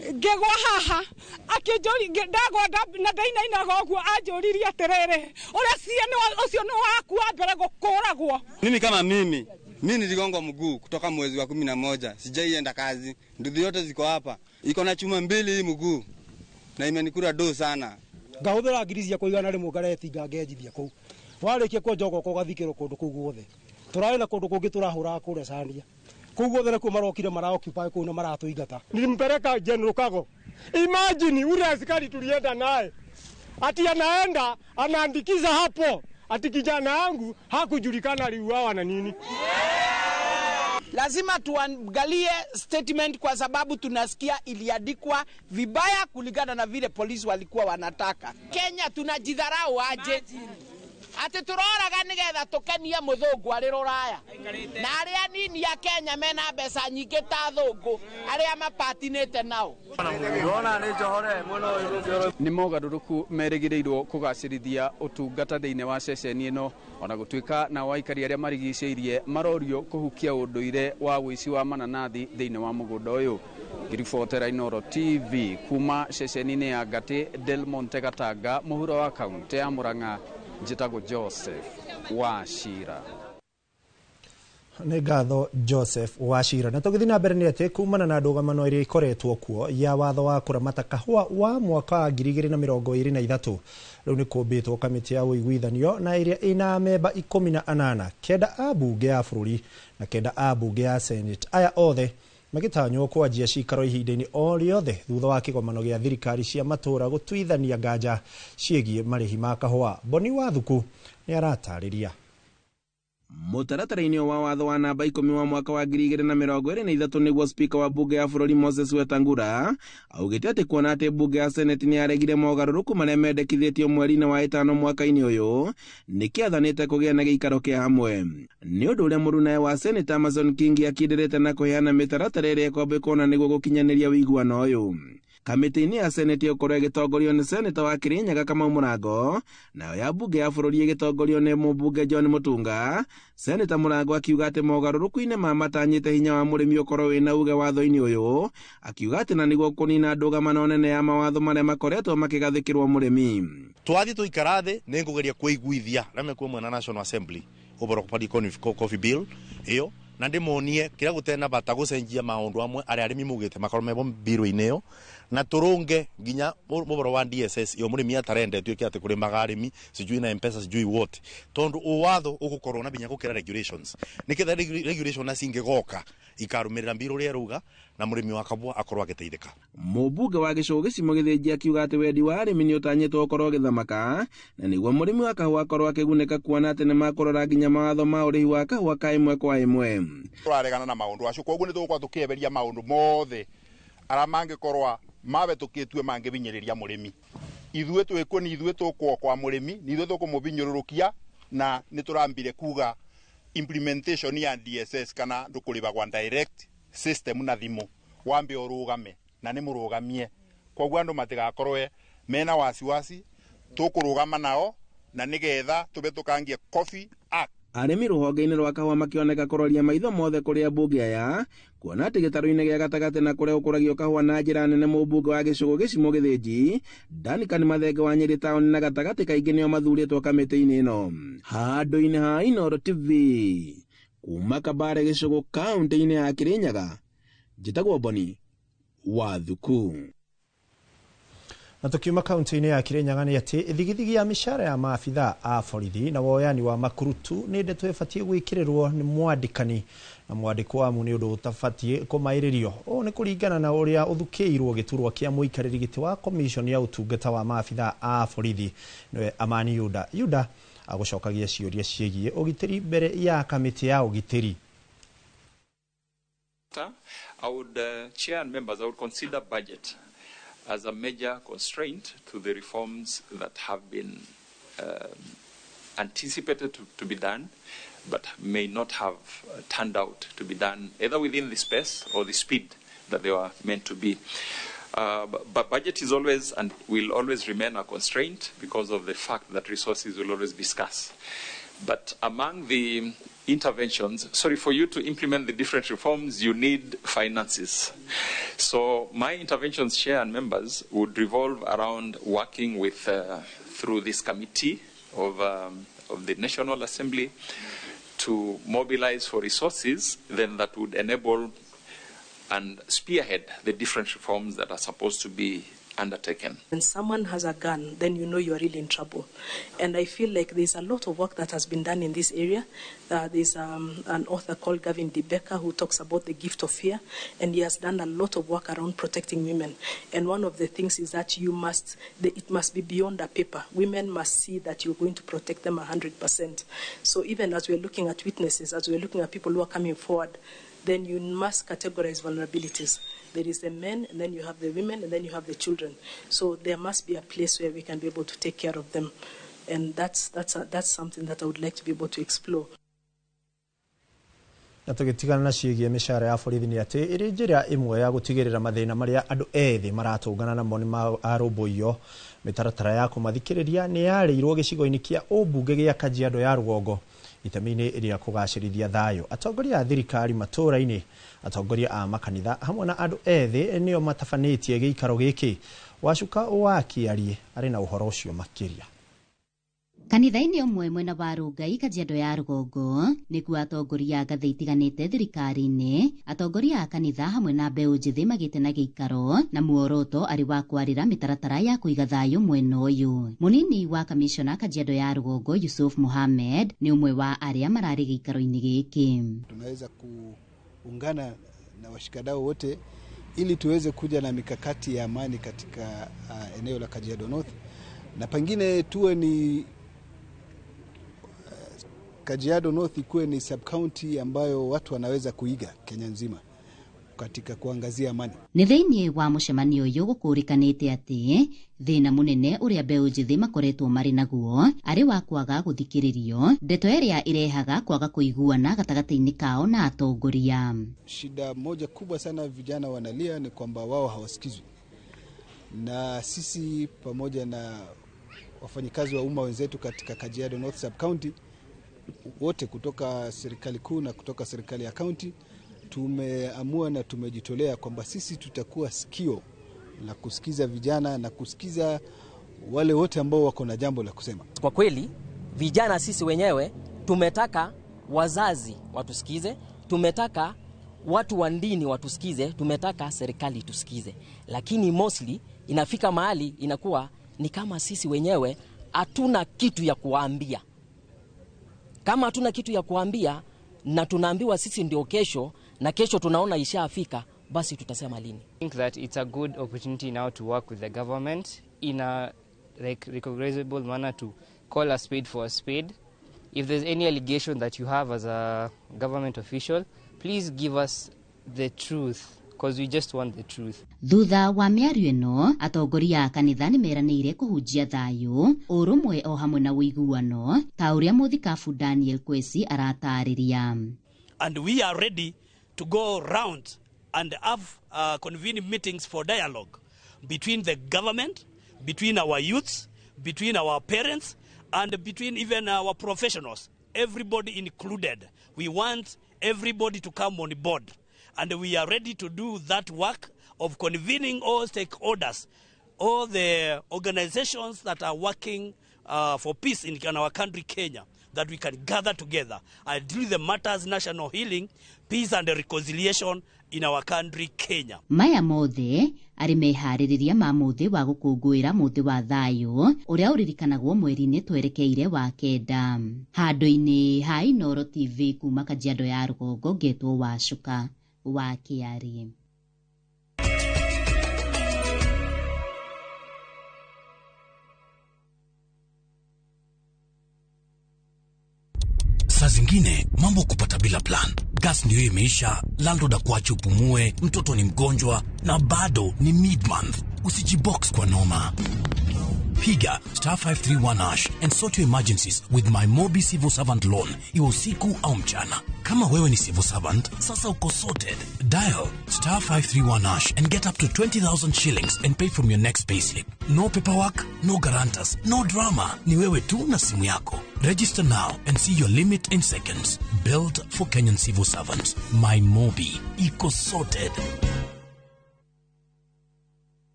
ngĩgwa haha akĩnjũri ndagwa na ndainainaga ũguo anjũririe atĩrĩrĩ ũrĩa ũcio nĩ waku wa mbere gũkũragwo. Mimi kama mimi niligongwa mguu kutoka mwezi wa 11, sijaienda kazi, nduthi yote ziko hapa, iko na chuma 2 hii mguu na imenikura do sana. Ngahuthĩra ngiri ciakwa 100 ngaretinga ngenjithia kũu, warĩkia kwenja ũgoka ũgathikĩrwo kũndũ kũu guothe. Tũrarĩ na kũndũ kũngĩ tũrahũraga kũrĩa Cania kũu guothe nĩkuo marokire maraoccupy kũu na maratũingata. Nilimpeleka General Kago. Imagine ule askari tulienda naye ati anaenda anaandikiza hapo ati kijana yangu hakujulikana aliuawa na nini. Lazima tuangalie statement kwa sababu tunasikia iliandikwa vibaya kulingana na vile polisi walikuwa wanataka. Kenya tunajidharau aje? Ati turoraga nigetha tukenie muthungu ari ruraya na aria nini ya Kenya mena mbeca nyingĩ ta thungu aria mapatinĩte nao. Nĩ mogarũrũku merĩgĩrĩirwo kũgacĩrithia ũtungata thĩinĩ wa ceceni ĩno ona gũtuĩka nao aikari arĩa marigicĩirie marorio kũhukia ũndũire wa ũici wa mananathi thĩinĩ wa mũgũnda ũyũ. Ngĩribotera Inooro TV kuma ceceni-inĩ ya Ngati Del Monte Gatanga mũhuro wa kaunti ya Murang'a, njĩtagwo Joseph Wachira. Nĩ ngatho Joseph Wachira. Na tũgĩthiĩ na mbere nĩ atĩ kumana na ndũgamano ĩrĩa ĩkoretwo kuo ya watho wa kũramata kahũa wa mwaka wa 2023 rĩu nĩ kũmbĩtwo kamĩtĩ ya ũiguithanio na ĩrĩa ĩna memba 18, 9 a bunge ya bũrũri na 9 a bunge ya Senate, aya othe magĩtanywo kwanjia cikaro ihinda-inĩ o rĩothe thutha wa kĩgomano gĩa thirikari cia matũũra gũtuithania nganja ciĩgiĩ marĩhi ma kahũa. Boni Wathuku nĩ aratarĩria. Mũtaratara-inĩ wa watho wa namba 10 wa mwaka wa 2023 nĩguo spika wa bunge ya bũrũri Moses Wetangula augĩte atĩ kuona atĩ bunge ya Senate nĩyaregire mogarũrũku marĩa mendekithĩtio mweri-inĩ wa 5 mwaka-inĩ ũyũ nĩkĩathanĩte kũgĩa na gĩikaro kĩa hamwe. Nĩ ũndũ ũrĩa mũrunae wa Senate Amason King akindĩrĩte na kũheana mĩtaratara ĩrĩa ĩkwambĩkwo na nĩguo gũkinyanĩria ũiguano ũyũ. Kamĩtĩ-inĩ ya Seneti ĩgũkorwo ĩgĩtongorio nĩ Seneta wa Kirinyaga Kamau Mũrango, nayo ya mbunge ya bũrũri ĩgĩtongorio nĩ mũmbunge John Mutunga. Seneta Mũrango akiuga atĩ mogarũrũku-inĩ ma matanyĩte hinya wa mũrĩmi ũkorwo wĩna uge watho-inĩ ũyũ, akiuga atĩ na nĩguo kũnina ndũgamano nene ya mawatho marĩa makoretwo makĩgathĩkĩrwo mũrĩmi. Twathi tuikara thi ni ngugeria kuiguithia aria mekuo mwena National Assembly uboro kwa coffee bill iyo, na ndimonie kiria gutena bata gucenjia maundu amwe aria arimi mugite makorwo mebo biru-ini iyo, na turunge nginya muboro wa DSS iyo murimi atarenda tuike ati kurimaga arimi sijui na M-Pesa sijui what, tondu uwatho ugukorwo na binya gukira regulations niketha regulation na cingigoka ikarumirira mbiru ria ruga na murimi wa kabwa akorwo agiteithika. Mũmbunge wa Gĩcũgũ Gĩcimo Gĩthĩnji akiuga atĩ wendi wa arĩmi nĩ ũtanyĩtwo ũkorwo ũgĩthamaka, na nĩguo mũrĩmi wa kahũa akorwo akĩgunĩka kuona atĩ nĩmakũrora nginya mawatho ma ũrĩhi wa kahũa ka ĩmwe kwa ĩmwe. Tũraregana na maũndũ acio, koguo nĩ tũgũkorwo tũkĩeberia maũndũ mothe arĩa mangĩkorwo mabetũkĩtue mangĩbinyĩrĩria mũrĩmi. Ithuĩ twĩkuo nĩ ithuĩ tũkwo kwa mũrĩmi, nĩ ithuĩ tũkũmũbinyũrũrũkia, na nĩ tũrambire kuga implementation ya DSS kana ndũkũrĩbagwa direct system na thimũ wambe ũrũgame na nĩ mũrũgamie, koguo andũ matigakorwe mena wasiwasi, tũkũrũgama nao na nĩgetha tũbetũkangie Coffee Act. Arĩmi rũhonge-inĩ rwa kahũa makĩoneka kũroria maitho mothe kũrĩ ambunge aya, kuona atĩ gĩtarũ-inĩ gĩa gatagatĩ na kũrĩa gũkũragio kahũa na njĩra nene mũmbunge wa Gĩcũgũ Gĩcimo Gĩthĩnji Duncan Mathenge wa Nyĩrĩ taũni na gatagatĩ kaingĩ nĩo mathurĩtwo kamĩtĩ-inĩ ĩno. Handũ-inĩ ha Inooro TV kuma Kabare Gĩcũgũ kaũntĩ-inĩ ya Kĩrĩnyaga, njĩtagwo Boni wa Thuku. Na tukiuma kaunti-inĩ ya Kirinyaga nĩ atĩ thigithigi ya mĩcara ya maabitha a borithi na woyani wa makurutu nĩ ndeto ĩbatiĩ gwĩkĩrĩrwo nĩ mwandĩkani na mwandĩkwo amu nĩ ũndũ ũtabatiĩ kũmaĩrĩrio. Ũũ nĩ kũringana na ũrĩa ũthukĩirwo gĩturwa kĩa mũikarĩri gĩtĩ wa commission ya ũtungata wa maabitha a borithi nĩwe Amani Yuda. Yuda agũcokagia ciũria ciĩgiĩ ũgitĩri mbere ya kamĩtĩ ya ũgitĩri. I would, chair and members, I would consider budget as a major constraint to the reforms that have been anticipated to be done, but may not have turned out to be done either within the space or the speed that they were meant to be. But budget is always and will always remain a constraint because of the fact that resources will always be scarce. But among the interventions, sorry, for you to implement the different reforms, you need finances. So my interventions, chair and members, would revolve around working with, through this committee of the National Assembly to mobilize for resources then that would enable and spearhead the different reforms that are supposed to be undertaken. When someone has a gun, then you know you are really in trouble. And I feel like there's a lot of work that has been done in this area. There's an author called Gavin De Becker who talks about the gift of fear, and he has done a lot of work around protecting women. And one of the things is that you must, it must be beyond a paper. Women must see that you're going to protect them 100%. So even as we're looking at witnesses, as we're looking at people who are coming forward, then you must categorize vulnerabilities. There is the men, and then you have the women, and then you have the children. So there must be a place where we can be able to take care of them. And that's something that I would like to be able to explore. Na tũgĩtigana na ciĩgiĩ mĩcara ya borithi nĩ atĩ ĩrĩ njĩra ĩmwe ya gũtigĩrĩra mathĩna marĩa andũ ethĩ maratũngana namo nĩ marũmbũiyo. Mĩtaratara ya kũmathikĩrĩria nĩ yarĩirwo gĩcigo-inĩ kĩa ũmbunge gĩa Kajiado ya rũgongo itemi-inĩ rĩa kũgacĩrithia thayũ. Atongoria a thirikari matũũra-inĩ, atongoria a makanitha hamwe na andũ ethĩ nĩo matabanĩtie gĩikaro gĩkĩ. Wacuka wa Kĩarie arĩ na ũhoro ũcio makĩria. Kanitha-inĩ ũmwe mwena wa Rũngai Kajiado ya rũgongo nĩkuo atongoria a ngathĩ itiganĩte thirikari-inĩ, atongoria a kanitha hamwe na mbeũ njĩthĩ magĩte na gĩikaro na muoroto arĩ wa kwarĩra mĩtaratara ya kũiga thayũ mwena ũyũ. Mũnini wa kamishona Kajiado ya rũgongo Yusuf Mohamed nĩ ũmwe wa arĩa mararĩ gĩikaro-inĩ gĩkĩ. Tunaweza kuungana na washikadau wote ili tuweze kuja na mikakati ya amani katika eneo la Kajiado North, na pengine tuwe ni Kajiado North ikuwe ni sub-county ambayo watu wanaweza kuiga Kenya nzima katika kuangazia amani. Nĩ thĩinĩ wa mũcemanio ũyũ gũkũrĩkanĩte atĩ thĩna mũnene ũrĩa mbeũ njĩthĩ makoretwo marĩ naguo arĩ wa kwaga gũthikĩrĩrio, ndeto ĩrĩa ĩrehaga kwaga kũiguana gatagatĩ-inĩ kao na atongoria. Shida moja kubwa sana vijana wanalia ni kwamba wao hawasikizwi. Na sisi pamoja na wafanyikazi wa umma wenzetu katika Kajiado North Sub County wote kutoka serikali kuu na kutoka serikali ya county tumeamua na tumejitolea kwamba sisi tutakuwa sikio la kusikiza vijana na kusikiza wale wote ambao wako na jambo la kusema. Kwa kweli vijana sisi wenyewe tumetaka wazazi watusikize, tumetaka watu wa dini watusikize, tumetaka serikali tusikize, lakini mostly inafika mahali inakuwa ni kama sisi wenyewe hatuna kitu ya kuambia. Kama hatuna kitu ya kuambia na tunaambiwa sisi ndio kesho na kesho tunaona ishafika, basi tutasema lini? I think that it's a good opportunity now to work with the government in a like recognizable manner to call a spade for a spade. If there's any allegation that you have as a government official, please give us the truth, because we just want the truth. Thutha wa mĩario ĩno, atongoria a kanitha nĩ meranĩire kũhunjia thayũ, ũrũmwe o hamwe na ũiguano ta ũrĩa mũthikabu Daniel Kwesi aratarĩria. And we are ready to go round and have convene meetings for dialogue between the government, between our youths, between our parents, and between even our professionals, everybody included. We want everybody to come on board, and we are ready to do that work of convening all stakeholders, all the organizations that are working for peace in our country, Kenya, that we can gather together and do the matters national healing, peace and reconciliation in our country, Kenya. Maya mothe arĩ meharĩrĩria ma mũthĩ wa gũkũngũĩra mũthĩ wa thayũ ũrĩa ũririkanagwo mweri-inĩ twerekeire wa kenda. Handũ-inĩ ha Inooro TV kuma Kajiado ya rũgongo, ngetwo Wacuka wa Kĩarĩ. Saa zingine mambo kupata bila plan. Gas ndio imeisha, landlord akuache upumue, mtoto ni mgonjwa na bado ni mid-month. Usijibox kwa noma. Piga star 531 hash and sort your emergencies with my Mobi Civil Servant Loan, iwe usiku au mchana. Kama wewe ni civil servant, sasa uko sorted. Dial star 531 hash and get up to 20,000 shillings and pay from your next payslip. No paperwork, no guarantors, no drama. Ni wewe tu na simu yako. Register now and see your limit in seconds. Built for Kenyan civil servants. My Mobi. Iko sorted.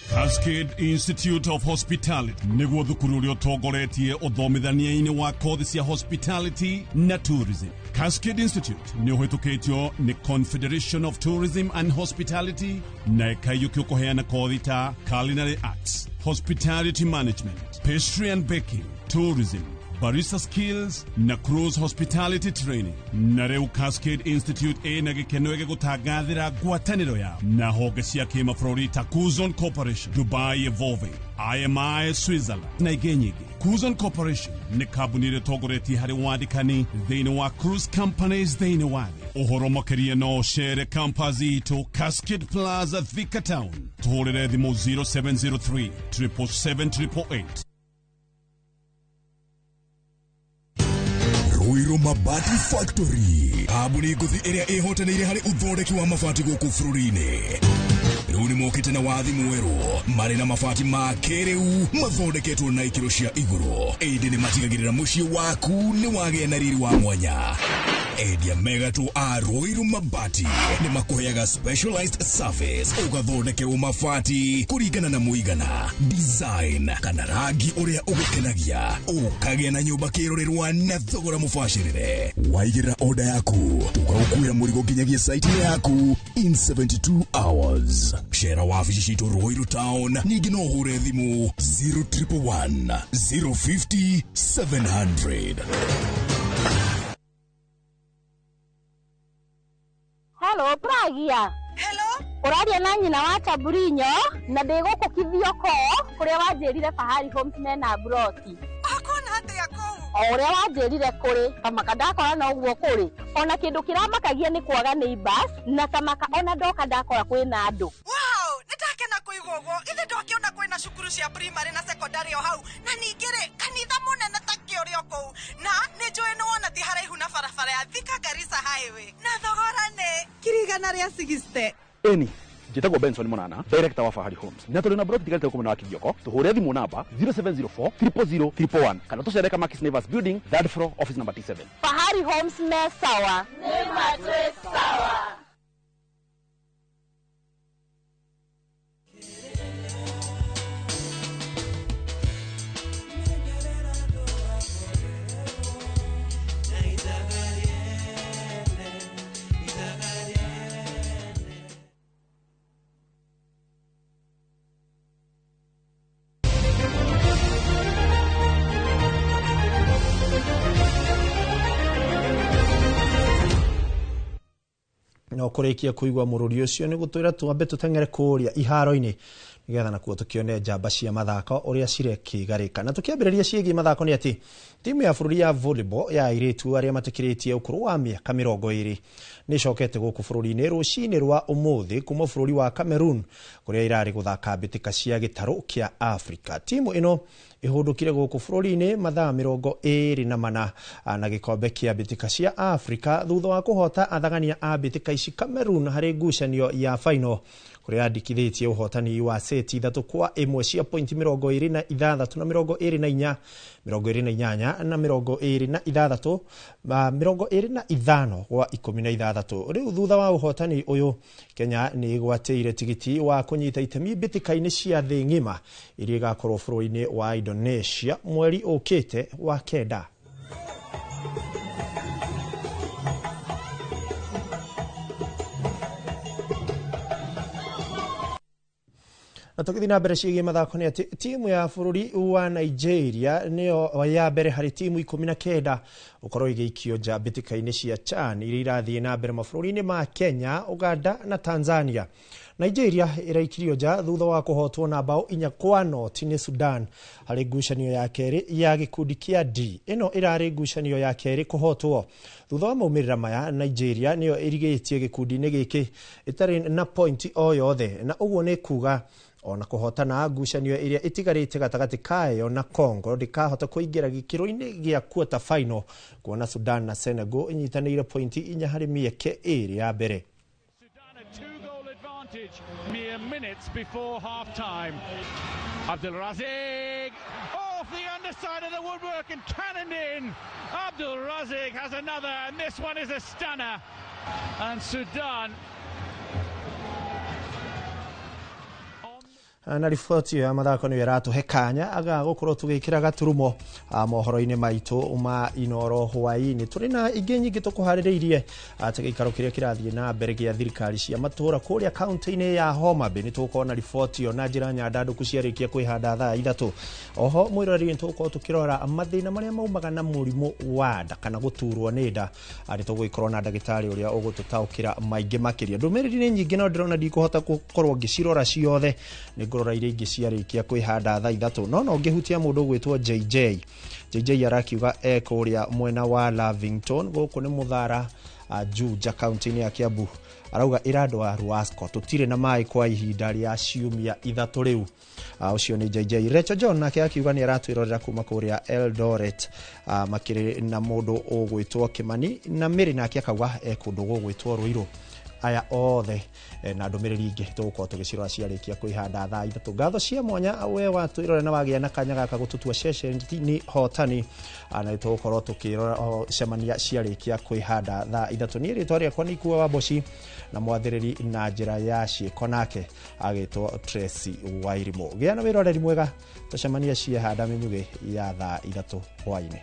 Cascade Institute of Hospitality niguo thukuru uria utongoretie uthomithania-ini wa kothi cia hospitality na tourism. Cascade Institute ni uhitukitio ni Confederation of Tourism and Hospitality na ikaiyukio kuheana kothi ta culinary arts, hospitality management, pastry and baking, tourism, barista skills na cruise hospitality training. Na rĩu Cascade Institute ĩna gĩkeno gĩgũtangathĩra ngwatanĩro yao na honge cia kĩmabũrũri ta Kuzon Corporation, Dubai Evolving, IMI Switzerland na ingĩ nyingĩ. Kuzon Corporation nĩ kambuni ĩrĩa ĩtongoretie harĩ wandĩkani thĩinĩ wa cruise companies thĩinĩ wa thĩ. Ũhoro makĩria no ũcere campus itũ Cascade Plaza, Thika Town. Tũhũrĩre thimũ 0703 777 888. Ruiru Mabati Factory, kambuni ngũthi ĩrĩa ĩhotanĩire harĩ ũthondeki wa mabati gũkũ bũrũri-inĩ. Rĩu nĩ mokĩte na wathi mwerũ, marĩ na mabati ma kĩrĩu mathondeketwo na ikĩro cia igũrũ, ĩndĩ nĩ matigagĩrĩra mũciĩ waku nĩ wagĩa na riri wa mwanya. Endia mega tu a Ruiru Mabati nĩ makũheaga specialized service, ũgathondekerwo mabati kũringana na mũigana, design kana rangi ũrĩa ũgũkenagia, ũkagĩa na nyũmba kĩrorerwa na thogora mũbacĩrĩre. Waigĩrĩra order yaku, tũgagũkuĩra mũrigo nginyagia site-inĩ yaku in 72 hours. Cera wabici citũ Ruiru Town, ningĩ no ũhũre thimũ 0111 050 700. Hello, Pragia. Hello. Ũraria na nyina wa Chaburinyo na ndĩ gũkũ Kithioko kũrĩa wanjĩrire Fahari Homes mena broti. Akona atĩa kũu? O ũrĩa wanjĩrire kũrĩ, kamaka ndakora no ũguo kũrĩ. Ona kĩndũ kĩramakagia nĩ kwaga neighbors na kamaka ona ndoka ndakora kwĩna andũ. Wow, nĩndakena kũigua ũguo. Ithe ndwakĩona kwĩna cukuru cia primary na secondary o hau na ningĩ rĩ kanitha mũnene ta kĩũrĩ o kũu na nĩ njũĩ nĩ wona ti haraihu na barabara ya Thika Garissa Highway na thogora nĩ 160,000. Eni Njĩtagwo Benson Monana, director wa Fahari Homes, na tũrĩ na broti tigarĩte gũkũ mwena wa Kithioko. Tũhũre thimũ namba 0704 000 111 kana tũcere Kamakis Neighbors Building, third floor, office number T7. Fahari Homes me sawa. Nĩ matwĩ sawa. No kũrĩkia kũigua mũrũri ũcio nĩ gũtwĩra twambe tũteng'ere kũrĩa iharo-inĩ nĩgetha nakuo tũkĩone njamba cia mathako ũrĩa cirekĩgarĩka. Na tũkĩambĩrĩria ciĩgiĩ mathako nĩ atĩ timu ya bũrũri ya volleyball ya airĩtu arĩa matikĩrĩtie ũkũrũ wa mĩaka 20 nĩ ĩcokete gũkũ bũrũri-inĩ rũcinĩ rwa ũmũthĩ kuma bũrũri wa Cameroon kũrĩa irarĩ gũthaka mbĩtĩka cia gĩtarũ kĩa Africa. Timu ĩno ihũndũkire gũkũ bũrũri-inĩ mathaa 24 na gĩkombe kĩa mbĩtĩka cia Africa thutha wa kũhota athagania a mbĩtĩka ici Cameroon harĩ ngucanio ya final kũrĩa yandĩkithĩtie ũhotani wa seti 3-1 cia pointi 26 na 24, 28 na 26, 25 gwa 16. Rĩu thutha wa ũhotani ũyũ Kenya nĩ ĩgwatĩire tigiti wa kũnyita itemi mbĩtĩka-inĩ cia thĩ ng'ima iria igakorwo bũrũri-inĩ wa Indonesia mweri ũkĩte wa 9. Na tũgĩthiĩ na mbere ciĩgiĩ mathako nĩ atĩ timu ya bũrũri wa Nigeria nĩyo ya mbere harĩ timu 19 gũkorwo ĩgĩikio nja mbĩtĩka-inĩ cia CHAN iria irathiĩ na mbere mabũrũri-inĩ ma Kenya, Uganda na Tanzania. Nigeria ĩraikirio nja thutha wa kũhotwo na bao 4-0 nĩ Sudan harĩ ngucanio ya kerĩ ya gĩkundi kĩa D. Ĩno ĩrarĩ ngucanio ya kerĩ kũhotwo. Thutha wa maumĩrĩra maya, Nigeria nĩyo ĩrigĩtie gĩkundi-inĩ gĩkĩ ĩtarĩ na pointi o yothe, na ũguo nĩ kuga ona kũhotana ngucanio ĩrĩa ĩtigarĩte gatagatĩ kayo na Congo ndĩkahota kũingĩra gĩkĩro-inĩ gĩa quarter final kuona Sudan na Senegal inyitanĩire pointi 4 harĩ mĩeke 2 ya mbere. Mere minutes before half time. Abdul Razik off the underside of the woodwork and cannoned in. Abdul Razik has another, and this one is a stunner. And Sudan. Na riboti ya mathako nĩyo ĩratũhe kanya aga gũkorwo tũgĩkĩra gaturumo mohoro-inĩ maitũ ma Inoro hwaĩ-inĩ. Tũrĩ na ingĩ nyingĩ tũkũharĩrĩirie ta gĩikaro kĩrĩa kĩrathiĩ na mbere gĩa thirikari cia matũũra kũrĩa kaunti-inĩ ya Homa Bay. Nĩ tũgũkorwo na riboti ĩyo na njĩra nyandandũku ciarĩkia kwĩhanda thaa 3. Oho mwĩroreri nĩ tũgũkorwo tũkĩrora mathĩna marĩa maumaga na mũrimũ wa nda kana gũturwo nĩ nda. Nĩ tũgũgĩkorwo na ndagĩtarĩ ũrĩa ũgũtũtaũkĩra maingĩ makĩria. Ndũmĩrĩri nĩ nyingĩ no ndĩrona ndikũhota gũkorwo ngĩcirora ciothe, nĩ ngũrora iria ingĩ ciarĩkia kwĩhanda thaa 3. No ngĩhutia mũndũ ũgwĩtwo JJ. JJ arakiuga e kũrĩa mwena wa Lavington, gũkũ nĩ Mũthara, Juja, kaunti-inĩ ya Kiambu. Arauga ĩra andũ a Ruasco tũtirĩ na maĩ kwa ihinda rĩa ciumia 3 rĩu. Ũcio nĩ JJ. Rachel John nake akiuga nĩ aratwĩrorera kuma kũrĩa Eldoret, makĩrĩ na mũndũ ũgwĩtwo Kimani, na Mary nake akauga e kũndũ gũgwĩtwo Ruiru. Aya othe na ndũmĩrĩri ingĩ tũgũkorwo tũgĩcirora ciarĩkia kwĩhanda thaa 3. Ngatho cia mwanya we watwĩrora na wagĩa na kanya gaka gũtũtua ceceni hotani, na nĩ tũgũkorwo tũkĩrora cemania ciarĩkia kwĩhanda thaa 3. Niĩ rĩtwa rĩakwa nĩ Ikua wa Mboci na mwathĩrĩri na njĩra ya ciĩko nake agĩtwo Tracy Wairimũ. Gĩa na wĩroreri mwega, tũcemania ciehanda mĩnyugĩ ya thaa 3 hwaĩ-inĩ.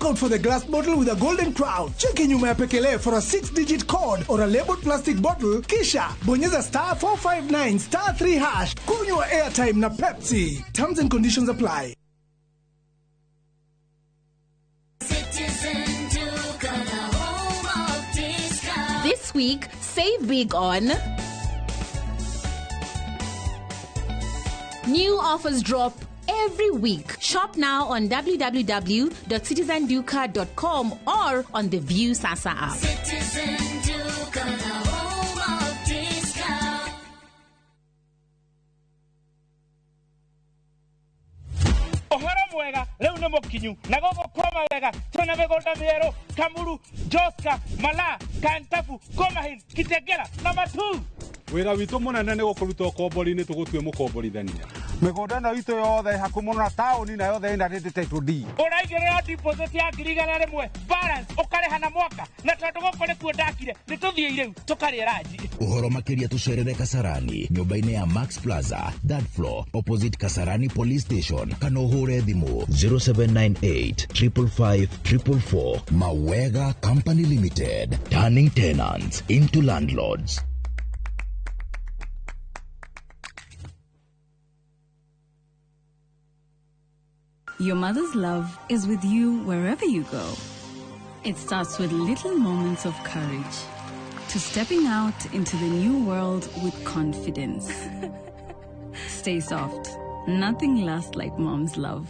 Out for the glass bottle with a golden crown. Cheki nyuma ya pekele for a 6-digit code or a labeled plastic bottle, kisha bonyeza star 459 star 3 hash. Kunywa airtime na Pepsi. Terms and conditions apply. Citizen Week, save big on new offers drop every week. Shop now on www.citizenduka.com or on the View Sasa app. Citizen Duka, the home of discount. Ũhoro mwega rĩu nĩ mũkinyu na gũkũ koma wega twĩna mĩgũnda mĩerũ Kamuru, Joska, Malaa, Kantafu, Komahin, Kitengela na Matuu. Wĩra witũ mũnene nĩ gũkũruta ũkombori-inĩ tũgũtue mũkomborithania. Mĩgũnda ĩno itũ yothe ĩ hakuhĩ mũno na taũni na yothe ĩna rĩndĩ title deed. Ũraigĩrĩra deposit ya 100,000 balance ũkarĩha na mwaka na tondũ gũkũ nĩkuo ndakire nĩ tũthiĩ rĩu tũkarĩe ranji. Ũhoro makĩria tũcerere Kasarani nyũmba-inĩ ya Max Plaza third floor opposite Kasarani Police Station kana ũhũre thimũ 0798 555 444. Mawega Company Limited, turning tenants into landlords. Your mother's love is with you wherever you go. It starts with little moments of courage, to stepping out into the new world with confidence. Stay soft. Nothing lasts like mom's love.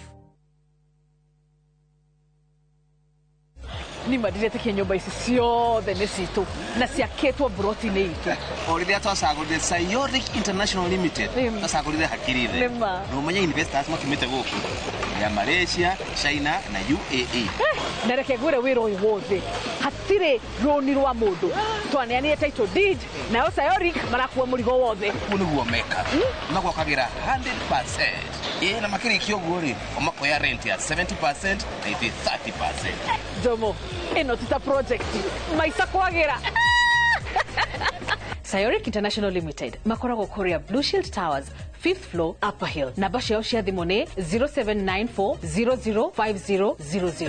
Nima ndiretĩkia nyũmba ici ciothe nĩ citũ na ciakĩtwo mburoti-inĩ itũ. O rĩrĩa twacagũrire Sayoric International Limited, twacagũrire hakiri thĩ. Nĩma. Na ũmenye investors makiumĩte gũkũ ya Malaysia, China na UAE. Na reke ngwĩre wĩra ũyũ wothe hatirĩ rũni rwa mũndũ, twaneanire title deed nayo Sayoric marakua mũrigo wothe. Ũguo nĩguo mekaga, magwakagĩra 100%. Ĩ na makĩrĩkia ũguo rĩ, o makoya rent ya 70% na ithuĩ 30%. Jomo, ĩno ti ta project maica kwagĩra. Sayoric International Limited makoragwo kũrĩa Blue Shield Towers 5th floor Upper Hill. Namba ciao cia thimũ nĩ 0794005000.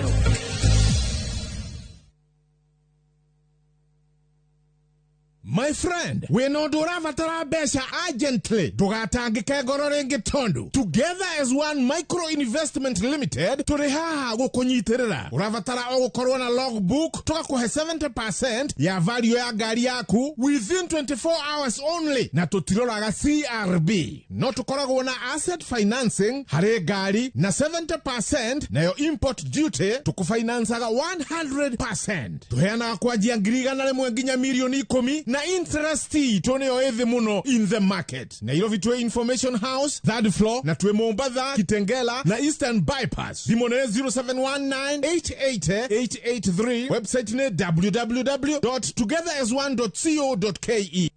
My friend, wĩna ũndũ ũrabatara mbeca urgently, ndũgatangĩke ngoro rĩngĩ tondũ Together as One Micro Investment Limited tũrĩ haha gũkũnyitĩrĩra. Ũrabatara o gũkorwo na logbook tũgakũhe 70% ya value ya ngari yaku within 24 hours only, na tũtiroraga CRB. No tũkoragwo na asset financing harĩ ngari na 70% nayo import duty tũkũfinancaga 100%. Tũheanaga kwanjia 100,000 nginya 10,000,000 na interest itũ nĩyo ĩthĩ mũno in the market. Nairobi twĩ Information House third floor na twĩ Mombatha, Kitengela na Eastern Bypass. Thimũ nĩ 0719888883, website nĩ www.togetherasone.co.ke.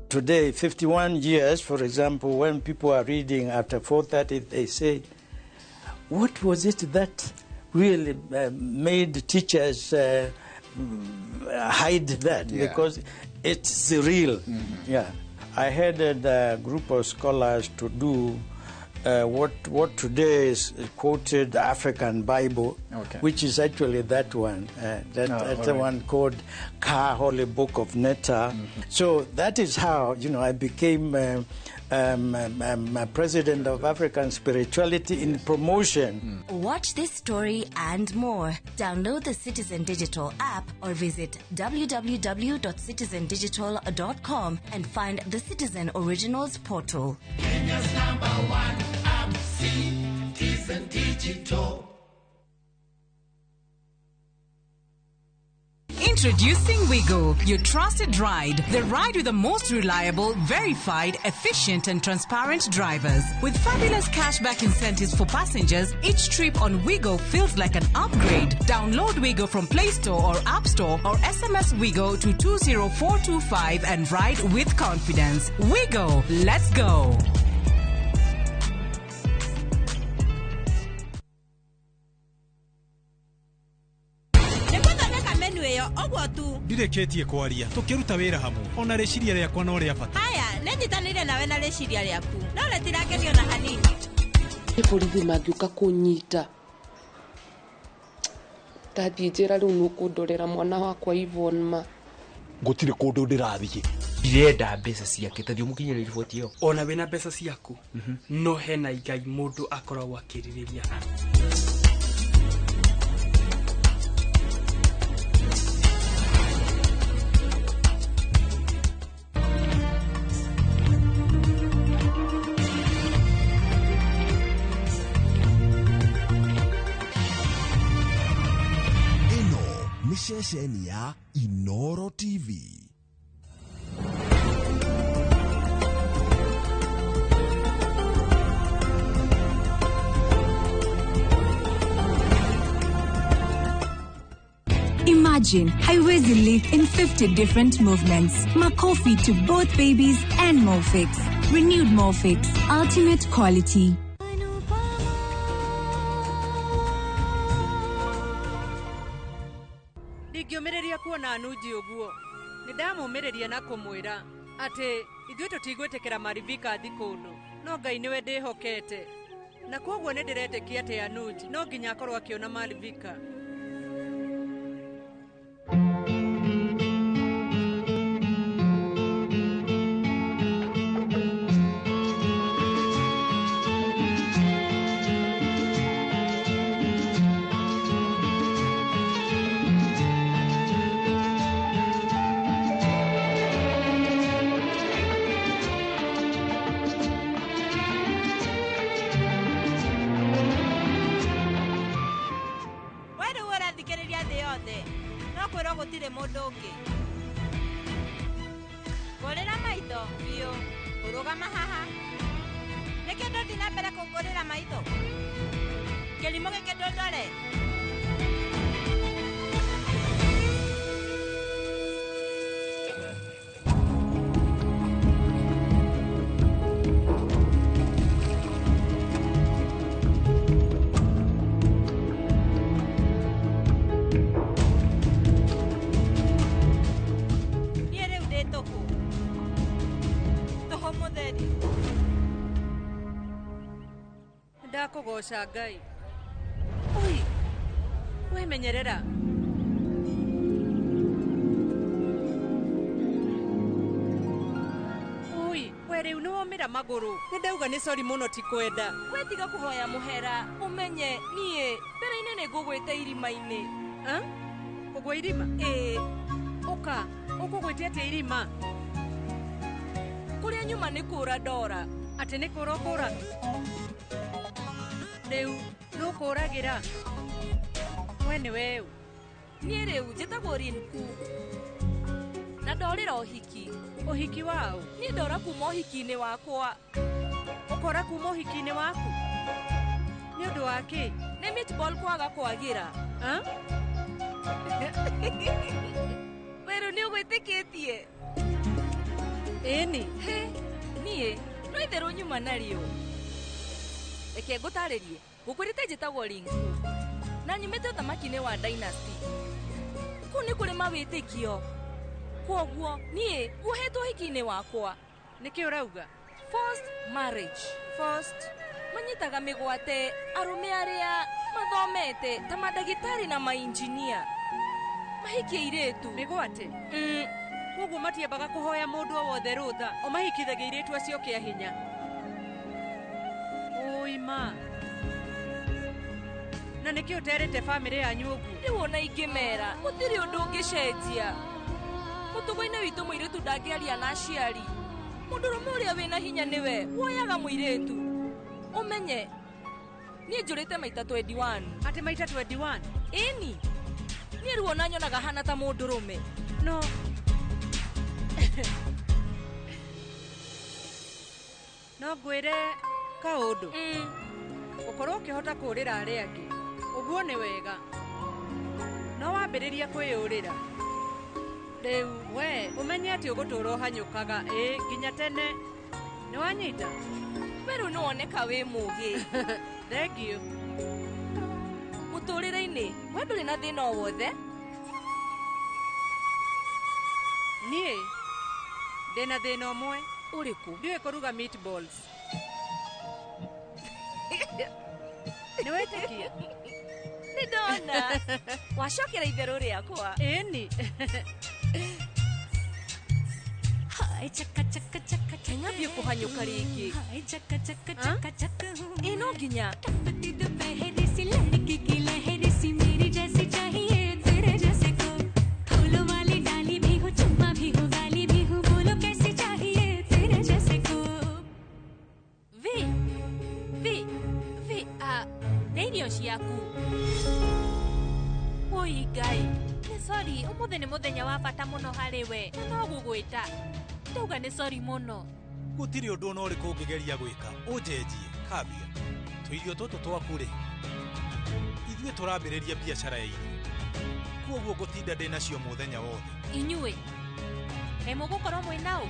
Today, 51 years, for example, when people are reading after 4:30, they say, what was it that really made teachers hide that? Yeah. Because it's real. Mm-hmm. Yeah. I headed a group of scholars to do what today is quoted African Bible, okay, which is actually that one, that's the one called Ka Holy Book of Netta. Mm-hmm. So that is how, you know, I became president of African Spirituality in promotion. Mm. Watch this story and more. Download the Citizen Digital app or visit www.citizendigital.com and find the Citizen Originals portal. Kenya's number one app, Citizen Digital. Introducing Wigo, your trusted ride. The ride with the most reliable, verified, efficient and transparent drivers. With fabulous cashback incentives for passengers, each trip on Wigo feels like an upgrade. Download Wigo from Play Store or App Store or SMS Wigo to 20425 and ride with confidence. Wigo, let's go. Ndirĩkĩtie kwaria tũkĩruta wĩra hamwe ona rĩciria rĩakwa no rĩa bata. Haya, nĩnyitanĩire nawe na rĩciria rĩaku no rĩtirakenio na hanini. Nĩ borithi mangĩũka kũnyita ndathiĩ njĩra rĩu nĩũkũndorera mwana wakwa Yvonne ma. Gũtirĩ kũndũ ndĩrathiĩ. Ndirenda mbeca ciake ta thiĩ ũmũkinyĩre riboti ĩyo. Ona wĩna mbeca ciaku no hena igai mũndũ akoragwo akĩrirĩria. ceceni ya Inoro TV. Imagine Haiwezi live in 50 different movements. Makofi to both babies and Molfix. Renewed Molfix. Ultimate quality. Ndingĩũmĩrĩria kuona Anuji ũguo. Nĩ ndamũmĩrĩria na kũmwĩra atĩ ithuĩ tũtigwĩtĩkĩra Marivika athi kũndũ, no Ngai nĩwe ndĩhokete. Na kwoguo nĩ ndĩretĩkia atĩ Anuji no nginya akorwo akĩona Marivika. Ndakũgoca Ngai. Oi, wemenyerera. Oi, we rĩu nĩwomĩra magũrũ. Nĩ ndauga nĩ sori mũno ti kwenda. We tiga kũhoya mũhera, ũmenye niĩ mbere-inĩ nĩ ngũgwĩte irima-inĩ. Kũgwa irima? Ĩĩ. Ũka, ũkũgwĩte atĩa irima? Kũrĩa nyuma nĩ kũra ndora. Atĩ nĩ kũra ũkũraga? Rĩu nũkũragĩra. We nĩ weũ. Niĩ rĩu njĩtagwo Rinku. Na ndorĩra ũhiki. Ũhiki waũ? Niĩ ndora kuma ũhiki-inĩ wakwa. Ũkora kuma ũhiki-inĩ waku? Nĩ ũndũ wa kĩ? Nĩ meatball kwaga kwagĩra. We rĩu nĩ ũgwĩtĩkĩtie? Ĩni. Hĩ, niĩ no itherũ nyuma narĩo. Reke ngũtarĩrie, ngũkwĩrĩte njĩtagwo Rinku na nyumĩte ũthamaki-inĩ wa Dynasty. Kũu nĩ kũrĩ mawĩtĩkio. Kwoguo niĩ nguohetwo ũhiki-inĩ wakwa. Nĩkĩ ũrauga? Forced marriage. Forced. Manyitaga mĩgwate arũme arĩa mathomete ta mandagĩtarĩ na mainjinia. Mahikie airĩtu. Mĩgwate? Kwoguo matiambaga kũhoya mũndũ o wothe rũtha, o mahikithagia airĩtu acio kĩa hinya. Ũima. Na nĩkĩ ũterĩte bamĩrĩ yanyu ũguo? Rĩu ona ingĩmera, gũtirĩ ũndũ ũngĩcenjia. Mũtugo-inĩ witũ mũirĩtu ndangĩaria na aciari. Mũndũrũme ũrĩa wĩna hinya nĩwe woyaga mũirĩtu. Ũmenye, niĩ njũrĩte maita 21. Atĩ maita 21? Ĩni. Niĩ rĩu ona nyonaga hana ta mũndũrũme. No. No ngwĩre kaũndũ. Ũkorwo ũkĩhota kũũrĩra arĩa angĩ, ũguo nĩ wega. No wambĩrĩria kwĩyũrĩra. Rĩu we ũmenye atĩ ũgũtũũra ũhanyũkaga ĩ nginya tene. Nĩ wanyita? We rĩu nĩwoneka wĩ mũũgĩ. Thengiũ. Mũtũũrĩre-inĩ, we ndũrĩ na thĩna o wothe? Niĩ ndĩna thĩna ũmwe. Ũrĩkũ? Ndiũĩ kũruga meatballs. Nĩ wetĩkia? Nĩ ndona. Wacokera itherũ rĩakwa. Ĩni. Nyambie kũhanyũka rĩngĩ. Ĩ no nginya. V V V A nĩ irio ciaku. Oi Ngai, nĩ Sorry, ũmũthĩ nĩ mũthenya wa bata mũno harĩ we. Na no gũgwĩta. Ndauga nĩ sorry mũno. Gũtirĩ ũndũ ona ũrĩkũ ũngĩgeria gwĩka ũnjenjie kabia. Tũirio tũtũ twaku rĩ, ithuĩ tũrambĩrĩria biacara ya irio, kuoguo ngũtinda ndĩ nacio mũthenya wothe. Inyuĩ kaĩ mũgũkorwo mwĩ naũ?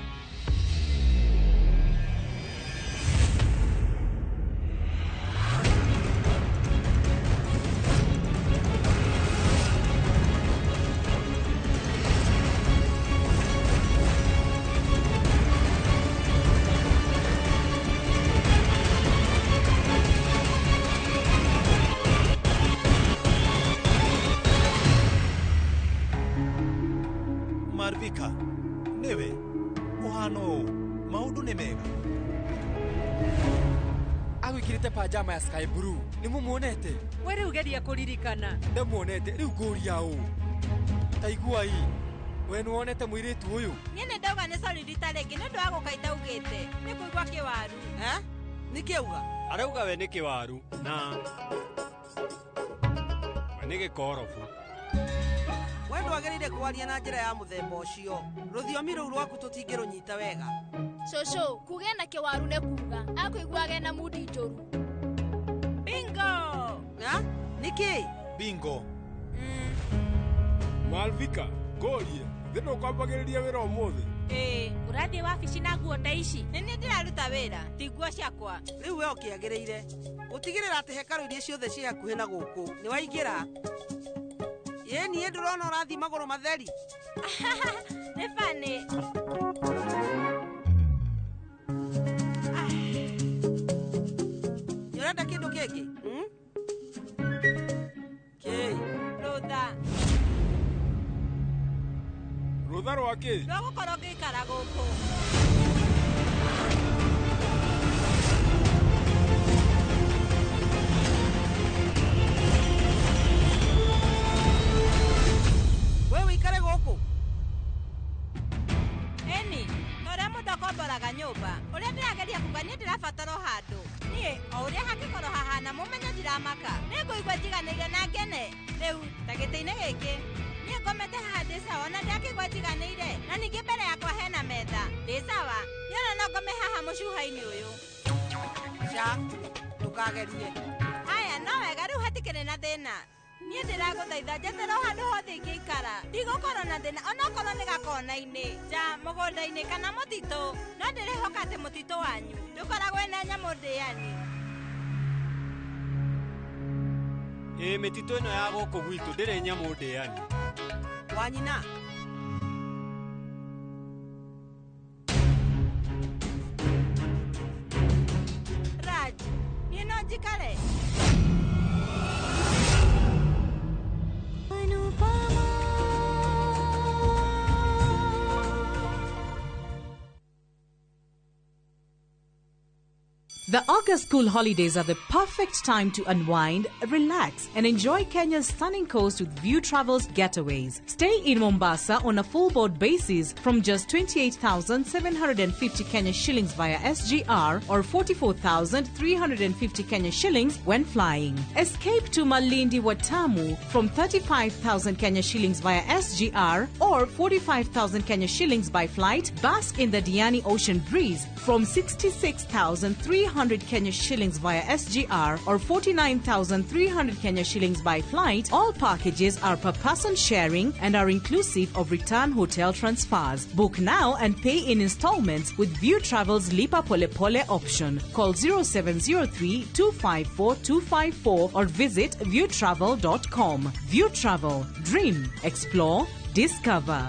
Marvika, nĩwe ũhana ũũ, maũndũ nĩ mega. Agwĩkĩrĩte pajama ya sky blue, nĩ mũmuonete? We rĩu geria kũririkana. Ndamuonete, rĩu ngũria ũũ. Ta iguai, we nĩwonete mũirĩtu ũyũ? Niĩ nĩ ndauga nĩ sorry rita rĩngĩ nĩ ũndũ wa gũka itaugĩte. Nĩ kũigua kĩwaru. Eh? Nĩ kĩauga? Arauga we nĩ kĩwaru na we nĩ gĩkorobu. We ndwagĩrĩire kwaria na njĩra ya mũthemba ũcio. Rũthiomi rũu rwaku tũtingĩrũnyita wega. Cũcũ, kuge na kĩwaru nĩ kuga akũiguage na mundi njũru. Bingo! Ha? Nĩkĩ? Bingo. Malvika, ngũrie, thĩ ndũkwambagĩrĩria wĩra ũmũthĩ? Ĩĩ, ũrathiĩ wabici na nguo ta ici? Nĩ niĩ ndĩraruta wĩra, ti nguo ciakwa. Rĩu we ũkĩagĩrĩire gũtigĩrĩra atĩ hekarũ iria ciothe ciĩ hakuhĩ na gũkũ nĩ waingĩra. Ĩĩ niĩ ndĩrona ũrathiĩ magũrũ matheri. Nĩ funny. Nĩ ũrenda kĩndũ kĩngĩ? Kĩ? Rũtha. Rũtha rwa kĩ? Rwa gũkorwo ngĩikara gũkũ. We wĩikare gũkũ? Ĩni, ta ũrĩa mũndũ akomboraga nyũmba, ũrĩa ndĩrageria kuga niĩ ndĩrabatara o handũ. Niĩ o ũrĩa hangĩkorwo hahana mũmenye ndiramaka. Nĩngũigua njiganĩire na ngene. Rĩu ta gĩtĩ-inĩ gĩkĩ, niĩ ngomete haha ndĩ sawa na ndakĩigua njiganĩire. Na ningĩ mbere yakwa hena metha. Ndĩ sawa. Niĩ ona no ngome haha mũcuha-inĩ ũyũ. Ca, ndũkagerie. Haya, no wega rĩu hatikĩrĩ na thĩna. Niĩ ndĩragũthaitha njetherwo handũ hothe ingĩikara. Ndigũkorwo na thĩna onokorwo nĩ gakona-inĩ, nja, mũgũnda-inĩ kana mũtitũ. No ndĩrehoka atĩ mũtitũ wanyu ndũkoragwo wĩna nyamũ ndĩani. Ĩĩ mĩtitũ ĩno ya gũkũ gwitũ ndĩrĩ nyamũ ndĩani. Wanyina. Raj, niĩ no njikare. The August school holidays are the perfect time to unwind, relax, and enjoy Kenya's stunning coast with View Travels Getaways. Stay in Mombasa on a full board basis from just 28,750 Kenya shillings via SGR or 44,350 Kenya shillings when flying. Escape to Malindi Watamu from 35,000 Kenya shillings via SGR or 45,000 Kenya shillings by flight. Bask in the Diani Ocean breeze from 66,300 Kenya shillings via SGR or 49,300 Kenya shillings by flight. All packages are per person sharing and are inclusive of return hotel transfers. Book now and pay in installments with View Travel's Lipa Pole Pole option. Call 0703 254 254 or visit viewtravel.com. View Travel. Dream, explore, discover.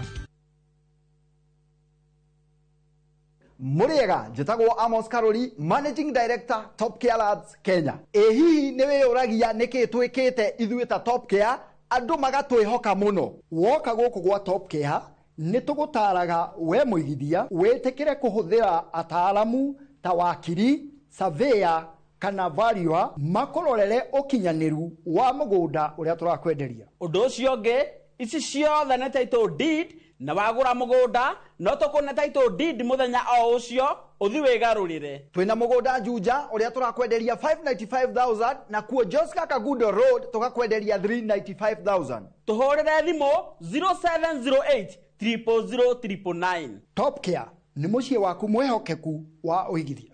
Muriega njĩtagwo Amos Karori, Managing Director Top Care Labs Kenya. Ĩ hihi nĩ wĩyũragia nĩkĩ twĩkĩte ithuĩ ta Top Care andũ magatwĩhoka mũno? Woka gũkũ gwa Top Care nĩ tũgũtaraga we mũigithia wĩtĩkĩre kũhũthĩra ataaramu ta wakiri, surveyor kana valuer makũrorere ũkinyanĩru wa mũgũnda ũrĩa tũrakwenderia. Ũndũ ũcio ũngĩ, ici ciothe nĩ title deed Na wagũra mũgũnda no tũkũne title deed mũthenya o ũcio ũthi wĩgarũrĩre. Twĩna mũgũnda Juja ũrĩa tũrakwenderia 595,000 na kuo Joska Kagudo Road tũgakwenderia 395,000. Tũhũrĩre thimũ 0708 000 999. Top Care nĩ mũciĩ waku mwĩhokeku wa ũigithia.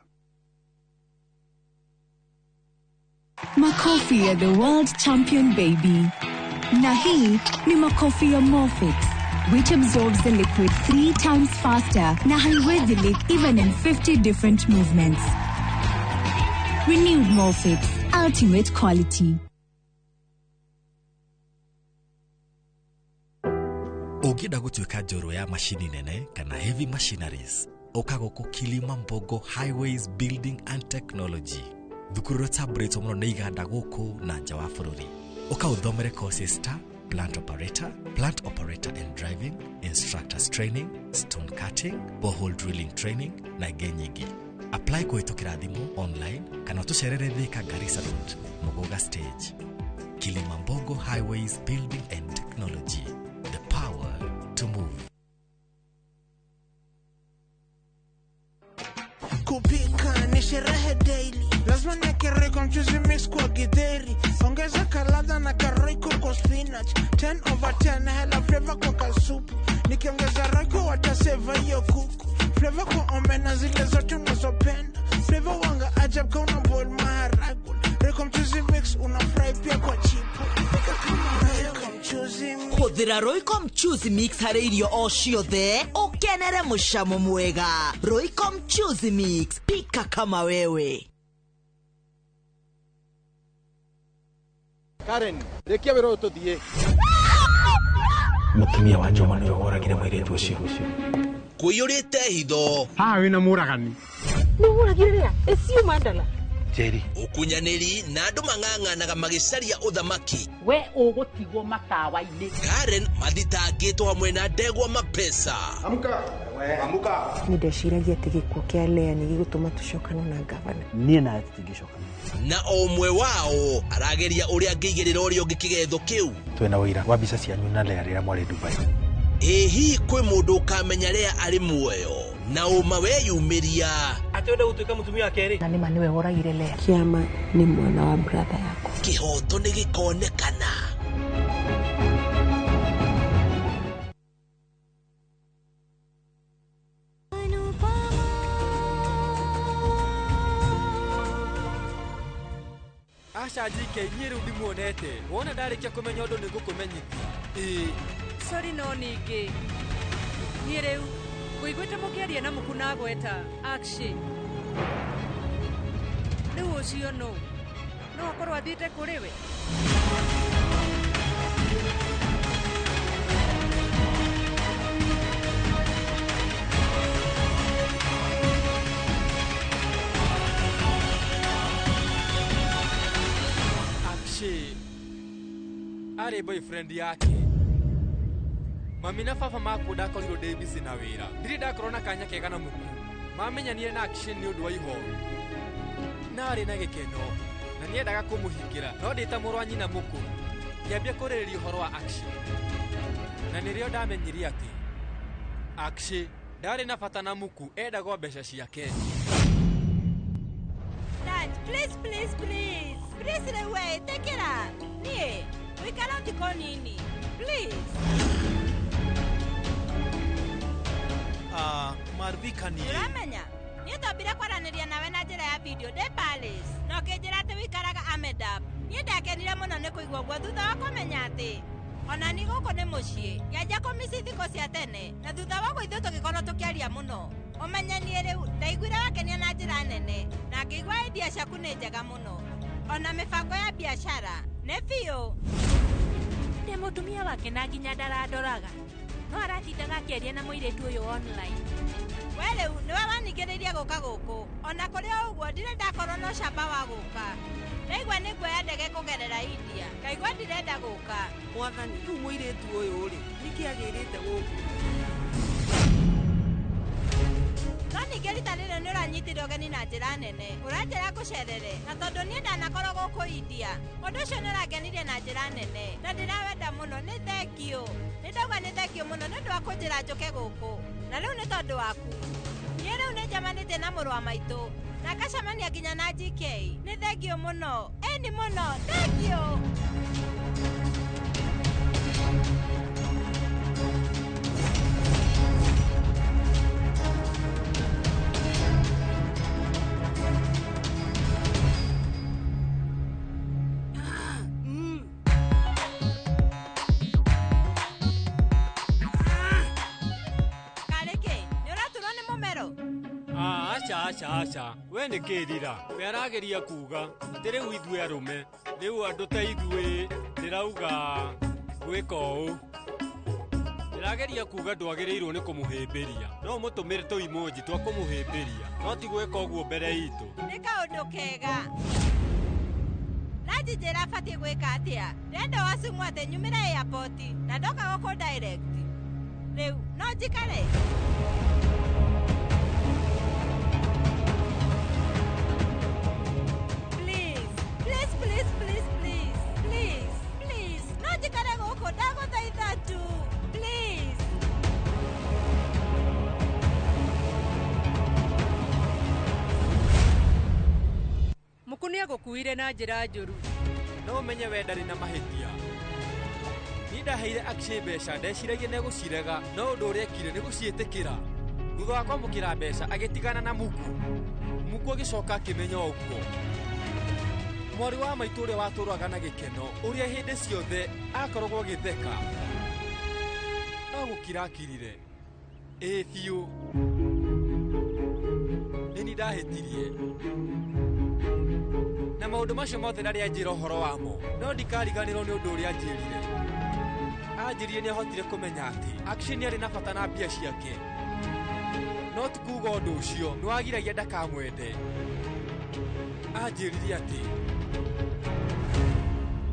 Makofi ya the world champion baby. Na hii ni makofi ya Morfix, which absorbs the liquid 3 times faster na haiwezi leak even in 50 different movements. Renewed Morfix, ultimate quality. Ũngĩenda gũtuĩka njorua ya macini nene kana heavy machineries, ũka gũkũ Kilimambogo Highways Building and Technology, thukuru ũrĩa ũtambũrĩtwo mũno nĩ iganda gũkũ na nja wa bũrũri. Ũka ũthomere courses ta plant operator, plant operator and driving, instructors training, stone cutting, borehole drilling training na ingĩ nyingĩ. Apply kũhĩtũkĩra thimũ online kana ũtũcerere Thika Garissa Road, Muguga Stage. Kilimambogo Highways Building and Technology, the power to move. Kupika ni sherehe daily, lazima niweke Royco mchuzi mix kwa githeri, ongeza kaladha na karoiko kwa spinach, 10 over 10 hela flavor kwa kasupu, nikiongeza Royco wataseva hiyo kuku, flavor kwa omena zile zote unazopenda, flavor wanga ajab kama una boil maharagwe, Royco mchuzi mix una fry pia kwa chipo, pika kama Royco mchuzi mix. Hũthĩra Royco mchuzi mix harĩ irio o ciothe ũkenere mũcamo mwega. Royco mchuzi mix, pika kama wewe. Karen, rĩkia wĩra ũyũ tũthiĩ. Mũtumia wa Njoma nĩwe woragire mũirĩtu ũcio. Kũiyũrĩte hitho. Haha wĩna mũragani. Nĩ ũragire rĩa? Ĩcio mandala. Njeri. Ũkunyanĩri na andũ mang'ang'anaga magĩcaria ũthamaki. We ũgũtigwo matawa-inĩ. Karen mathitangĩtwo hamwe na ndegwa mapesa. Amka. Amka. Nĩ ndeciragia atĩ gĩkuũ kĩa Lea nĩ gĩgũtũma tũcokane na gavana. Niĩ nawe tũtingĩcokana. Na o ũmwe wao arageria ũrĩa angĩigĩrĩra ũrĩa ũngĩ kĩgetho kĩu. Twĩna ũira wa mbica cianyu na Lea rĩrĩa mwarĩ Dubai. Ĩ hihi kwĩ mũndũ ũkamenya Lea arĩ muoyo na ũma weyumĩria. Atĩ wenda gũtuĩka mũtumia wa kerĩ. Na nĩma nĩwe woragire Lea. Kĩama nĩ mwana wa brother yakwa. Kĩhoto nĩ gĩkonekana. Aca JK, niĩ rĩu ndimuonete. Wona ndarĩkia kũmenya ũndũ nĩngũkũmenyithia. Ĩĩ. Sorry no ningĩ. Niĩ rĩu ngũiguĩte mũkĩaria na mũku na gweta Akshay. Rĩu ũcio nũ? No akorwo athiĩte kũrĩ we? Akshay arĩ boyfriend yake. Mami na baba makwo ndakorirwo ndĩ busy na wĩra. Ndirĩ ndakorwo na kanya kega na mũku. Mamenyanire na Akshay nĩ ũndũ wa ihoru. Na arĩ na gĩkeno na nĩendaga kũmũhingĩra, no ndĩ ta mũrũ wa nyina mũkũrũ ngĩambia kũrĩrĩria ũhoro wa Akshay. Na nĩrĩo ndamenyire atĩ Akshay ndarĩ na bata na mũku, endagwo mbeca ciake. Dad, please, please, please. Please rĩu we ĩtĩkĩra. Niĩ wĩikara thikũ nini. Please. Marvika niĩ. Ũramenya? Niĩ twambire kwaranĩria nawe na njĩra ya video ndĩ Palace na ũkĩnjĩra atĩ wĩikaraga Ahmedabad. Niĩ ndakenire mũno nĩ kũigua ũguo thutha wa kũmenya atĩ ona ni gũkũ nĩ mũciĩ. Ngĩanjia kũmici thikũ cia tene na thutha wa ũguo ithuĩ tũgĩkorwo tũkĩaria mũno. Ũmenye niĩ rĩu ndaiguire wakenia na njĩra nene na ngĩigua idea ciaku nĩ njega mũno. Ona mĩbango ya biacara nĩ biũ. Ndĩ mũtumia wake na nginya ndarandoraga. No aratindaga akĩaria na mũirĩtu ũyũ online. We rĩu nĩwe waningĩrĩirie gũka gũkũ. Ona kũrĩ o ũguo ndirĩ ndakorwo na ũcamba wa gũka. Ndaigua nĩ nguoya ndege kũgerera India. Ngaigua ndirenda gũka. Mwathani, rĩu mũirĩtu ũyũ rĩ, nĩkĩ agĩrĩte gũkũ? No ningĩ rita rĩrĩ nĩ ũranyitire ũgeni na njĩra nene. Ũranjĩra ngũcerere na tondũ niĩ ndanakorwo gũkũ India. Ũndũ ũcio nĩ ũrangenirie na njĩra nene na ndĩrawenda mũno. Nĩ thengiũ. Nĩ ndauga nĩ thengiũ mũno nĩ ũndũ wa kũnjĩra njũke gũkũ. Na rĩu nĩ tondũ waku. Niĩ rĩu nĩ njemanĩtie na mũrũ wa maitũ na ngacemania nginya na GK. Nĩ thengiũ mũno. Ĩni mũno. Thengiũ. Aca aca we nĩ kĩrira we arageria kuga atĩ rĩu ithuĩ arũme rĩu andũ ta ithuĩ ndĩrauga gwĩka ũũ ndĩrageria kuga ndwagĩrĩirwo nĩ kũmũhĩmbĩria no ũmũtũmĩre tũimonji twa kũmũhĩmbĩria no ti gwĩka ũguo mbere itũ. Nĩ kaũndũ kega. Raji njĩra batiĩ gwĩka atĩa? Ndĩrenda wacumu atĩ nyumĩre airport na ndoka gũkũ direct. Rĩu no njikare? Please, please, please, please, please, please. No njikare gũkũ ndagũthaitha tu. Please. Mũkũ nĩ agũkuire na njĩra njũru. No ũmenye we ndarĩ na mahĩtia. Niĩ ndaheire Akshay mbeca ndeciragia nĩ egũcirega no ũndũ ũrĩa ekire nĩ gũciĩtĩkĩra. Thutha wa kwamũkĩra mbeca agĩtigana na Muku. Muku agĩcoka akĩmenya ũguo. Mwarĩ wa maitũ ũrĩa watũraga na gĩkeno ũrĩa hĩndĩ ciothe akoragwo agĩtheka no gũkira akirire. Ĩĩ biũ nĩ niĩ ndahĩtirie na maũndũ macio mothe ndarĩ anjĩra ũhoro wamo no ndikariganĩrwo nĩ ũndũ ũrĩa anjĩrire. Anjĩrire nĩ ahotire kũmenya atĩ Akshay nĩ arĩ na bata na mbia ciake no ti kuga ũndũ ũcio nĩ wagiragia ndakamwende. Anjĩrire atĩ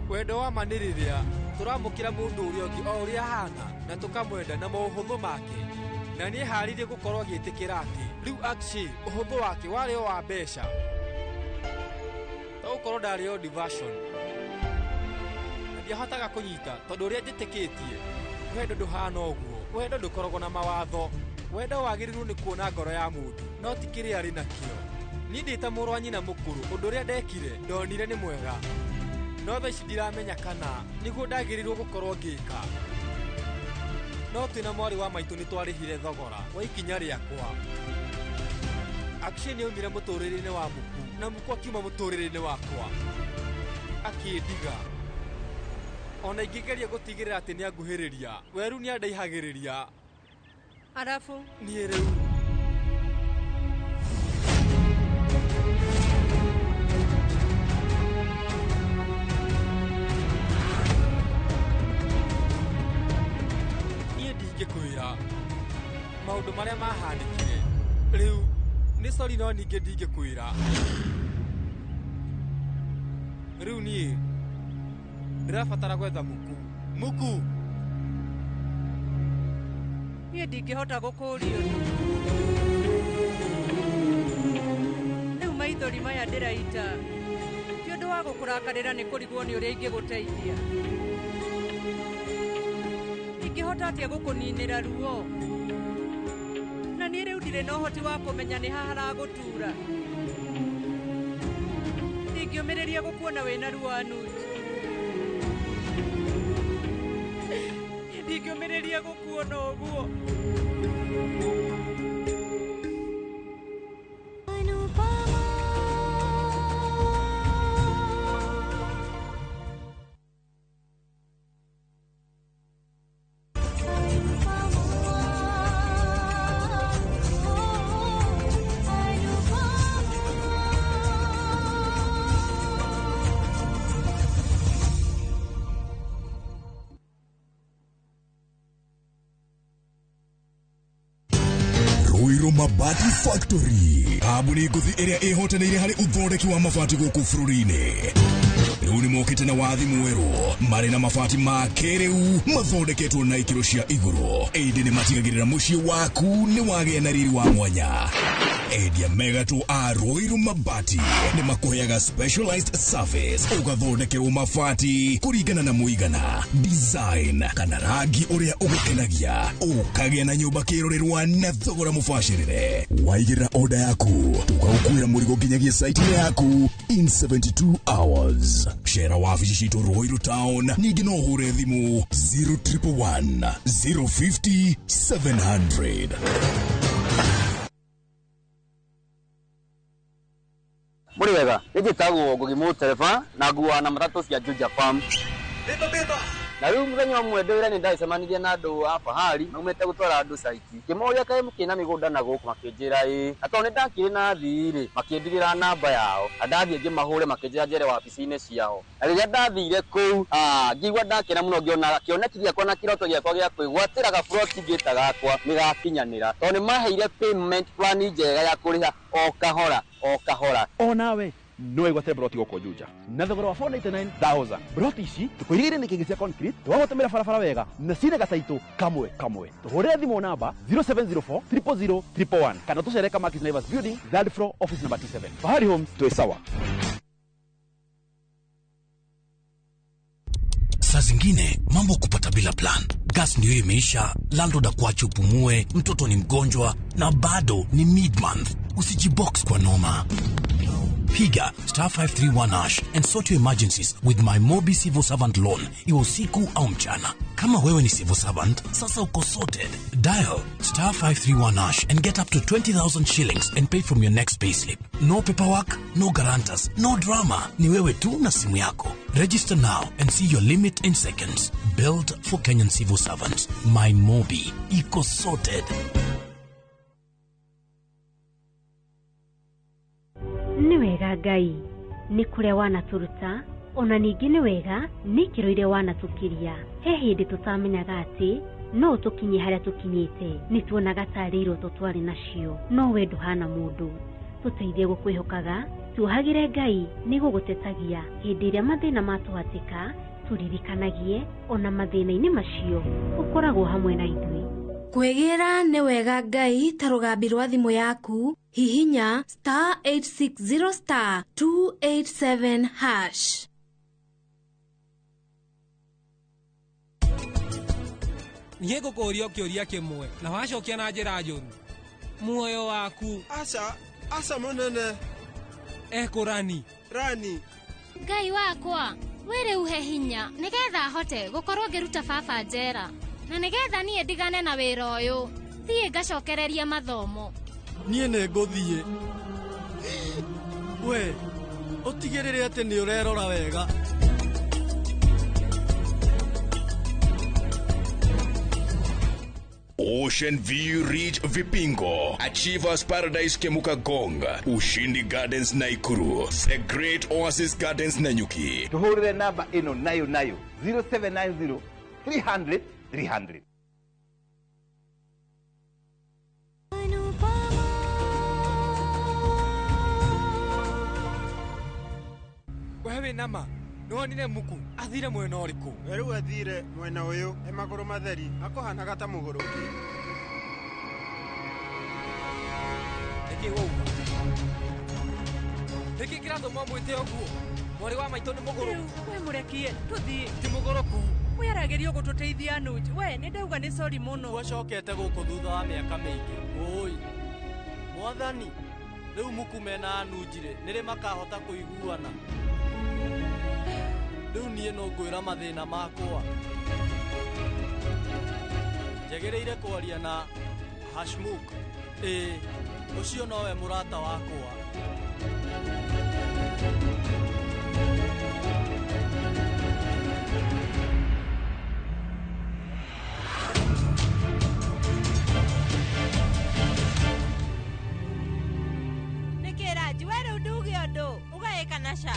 wendo wa ma nĩ rĩrĩa tũramũkĩra mũndũ ũrĩa ũngĩ o ũrĩa ahana na tũkamwenda na maũhũthũ make na nĩ eharĩirie gũkorwo agĩtĩkĩra atĩ rĩu Akshay ũhũthũ wake warĩ o wa mbeca to gũkorwo ndarĩ o diversion na ndiahotaga kũnyita tondũ ũrĩa njĩtĩkĩtie wendo ndũhana ũguo. Wendo ndũkoragwo na mawatho. Wendo wagĩrĩirwo nĩ kuona ngoro ya mũndũ no ti kĩrĩa arĩ nakĩo. Niĩ ndĩ ta mũrũ wa nyina mũkũrũ ũndũ ũrĩa ndekire ndonire nĩ mwega no thaa ici ndiramenya kana nĩguo ndagĩrĩirwo gũkorwo ngĩka. No twĩna mwarĩ wa maitũ nĩ twarĩhire thogora wa ikinya rĩakwa. Akshay nĩ aumire mũtũrĩre-inĩ wa Muku na Muku akiuma mũtũrĩre-inĩ wakwa akĩndiga. Ona ingĩgeria gũtigĩrĩra atĩ nĩanguhĩrĩria weru nĩandaihagĩrĩria. Arabu niĩ rĩu niĩ ndingĩkwĩra maũndũ marĩa mahanĩkire rĩu nĩ sorry no ningĩ ndingĩkwĩra. Rĩu niĩ ndĩrabatara gwetha Muku. Muku niĩ ndingĩhota gũkũria ũndũ. Rĩu maithori maya ndĩraita ti ũndũ wa gũkũrakarĩra nĩ kũrigwo nĩ ũrĩa ingĩgũteithia. Ingĩhota atĩa gũkũninĩra ruo? Na niĩ rĩu ndirĩ na ũhoti wa kũmenya nĩ ha haragũtura. Ndingĩũmĩrĩria gũkuona wĩna ruo Anuj. Ndingĩũmĩrĩria gũkuona ũguo. Ruiru Mabati Factory, kambuni ngũthi ĩrĩa ĩhotanĩire harĩ ũthondeki wa mabati gũkũ bũrũri-inĩ. Rĩu nĩ mokĩte na wathi mwerũ marĩ na mabati ma kĩrĩu mathondeketwo na ikĩro cia igũrũ ĩndĩ nĩ matigagĩrĩra mũciĩ waku nĩ wagĩa na riri wa mwanya. Endia megatũ a Ruiru Mabati nĩ makũheaga specialized service ũgathondekerwo mabati kũringana na mũigana, design kana rangi ũrĩa ũgũkenagia, ũkagĩa na nyũmba kĩrorerwa na thogora mũbacĩrĩre. Waigĩrĩra order yaku tũgagũkuĩra mũrigo nginyagia site-inĩ yaku in 72 hours. Cera wabici citũ Ruiru Town, ningĩ no ũhũre thimũ 0111 050 700. Mũrĩ wega, nĩ njĩtagwo Ngugi Mũtereba na nguaga na matatũ cia Juja Farm. Na rĩu mũthenya ũmwe ndĩ wĩra nĩ ndacemanirie na andũ a Fahari maumĩte gũtwara andũ caiti. Ngĩmoria kaĩ mũkĩrĩ na mĩgũnda na gũkũ, makĩnjĩra ĩĩ. Na tondũ nĩ ndakĩrĩ na athii rĩ, makĩndigĩra namba yao. Na ndathiĩ ngĩmahũre makĩnjĩra njere wabici-inĩ ciao. Na rĩrĩa ndathire kũu, ngĩigua ndakena mũno ngĩona kĩoneki gĩakwa na kĩroto gĩakwa gĩa kwĩgwatĩra gaburoti ngĩta gakwa nĩ gakinyanĩra. Tondũ nĩ maheire payment plan njega ya kũrĩha o kahora o kahora. Onawe no wĩgwatĩre broti gũkũ Juja na thogora wa 499,000. Broti ici tũkũirigĩire nĩ kĩngĩ cia concrete, tũgagũtemera barabara wega na cina gataitũ kamwe kamwe. Tũhũrĩre thimũ namba 0704 000 111 kana tũcere Kamakis Naivas Building, third floor, office number T7. Fahari Homes, twĩ sawa. Saa zingine mambo kupata bila plan. Gas ndio imeisha, landlord akuache upumue, mtoto ni mgonjwa na bado ni mid-month. Usijibox kwa noma. Piga star 531 hash and sort your emergencies with my Mobi Civil Servant Loan, iwe usiku au mchana. Kama wewe ni civil servant, sasa uko sorted. Dial star 531 hash and get up to 20,000 shillings and pay from your next payslip. No paperwork, no guarantors, no drama. Ni wewe tu na simu yako. Register now and see your limit in seconds. Built for Kenyan civil servants. My Mobi. Iko sorted. Nĩ wega Ngai nĩ kũrĩa wanatũruta, ona ningĩ nĩ wega nĩ ikĩro iria wanatũkiria. He hĩndĩ tũtamenyaga atĩ no tũkinye harĩa tũkinyĩte, nĩ tuonaga tarĩ iroto twarĩ nacio, no we ndũhana mũndũ. Tũteithie gũkwĩhokaga, tuohagĩre Ngai nĩ gũgũtetagia hĩndĩ ĩrĩa mathĩna matũhatĩka, tũririkanagie ona mathĩna-inĩ macio ũkoragwo hamwe na ithuĩ. Kwĩgĩra nĩ wega Ngai ta rũgambi rwa thimũ yaku, hihinya star 860 star 287 hash. Niĩ ngũkũũria kĩũria kĩmwe na wacokia na njĩra njũru. Muoyo waku. Aca, aca mũnene. Ekũrani. Rani. Ngai wakwa, we rĩu he hinya nĩgetha hote gũkorwo ngĩruta baba njera. Na nĩgetha niĩ ndigane na wĩra ũyũ, thiĩ ngacokereria mathomo. Niĩ nĩ ngũthiĩ. We, ũtigĩrĩre atĩ nĩ ũrerora wega. Ocean View Ridge Vipingo, Achievers Paradise Kemuka Gong, Ushindi Gardens Naikuru, The Great Oasis Gardens Nanyuki. Tuhurire namba ĩno nayo nayo 0790 300 300. Wewe nama nĩwonire muku athire mwena ũrĩkũ? We rĩu athire mwena ũyũ, e magũrũ matheri, akũhanaga ta mũgũrũki. Nĩkĩ wauga? Nĩkĩ kĩratũma mwĩte ũguo? Mwarĩ wa maitũ nĩ mũgũrũku. We mũrekie, tũthiĩ. Ti mũgũrũku. We arageria gũtũteithia Anuj. We nĩ ndauga nĩ sorry mũno. Wacokete gũkũ thutha wa mĩaka mĩingĩ. Ũi. Mwathani, rĩu muku mena Anuj rĩ, nĩrĩ makahota kũiguana. Rĩu niĩ no ngwĩra mathĩna makwa. Njagĩrĩire kwaria na Hashmukh. Ĩĩ, ũcio nowe mũrata wakwa. Nĩkĩ Raji, we rĩu nduge ũndũ, ũgaĩka na ca.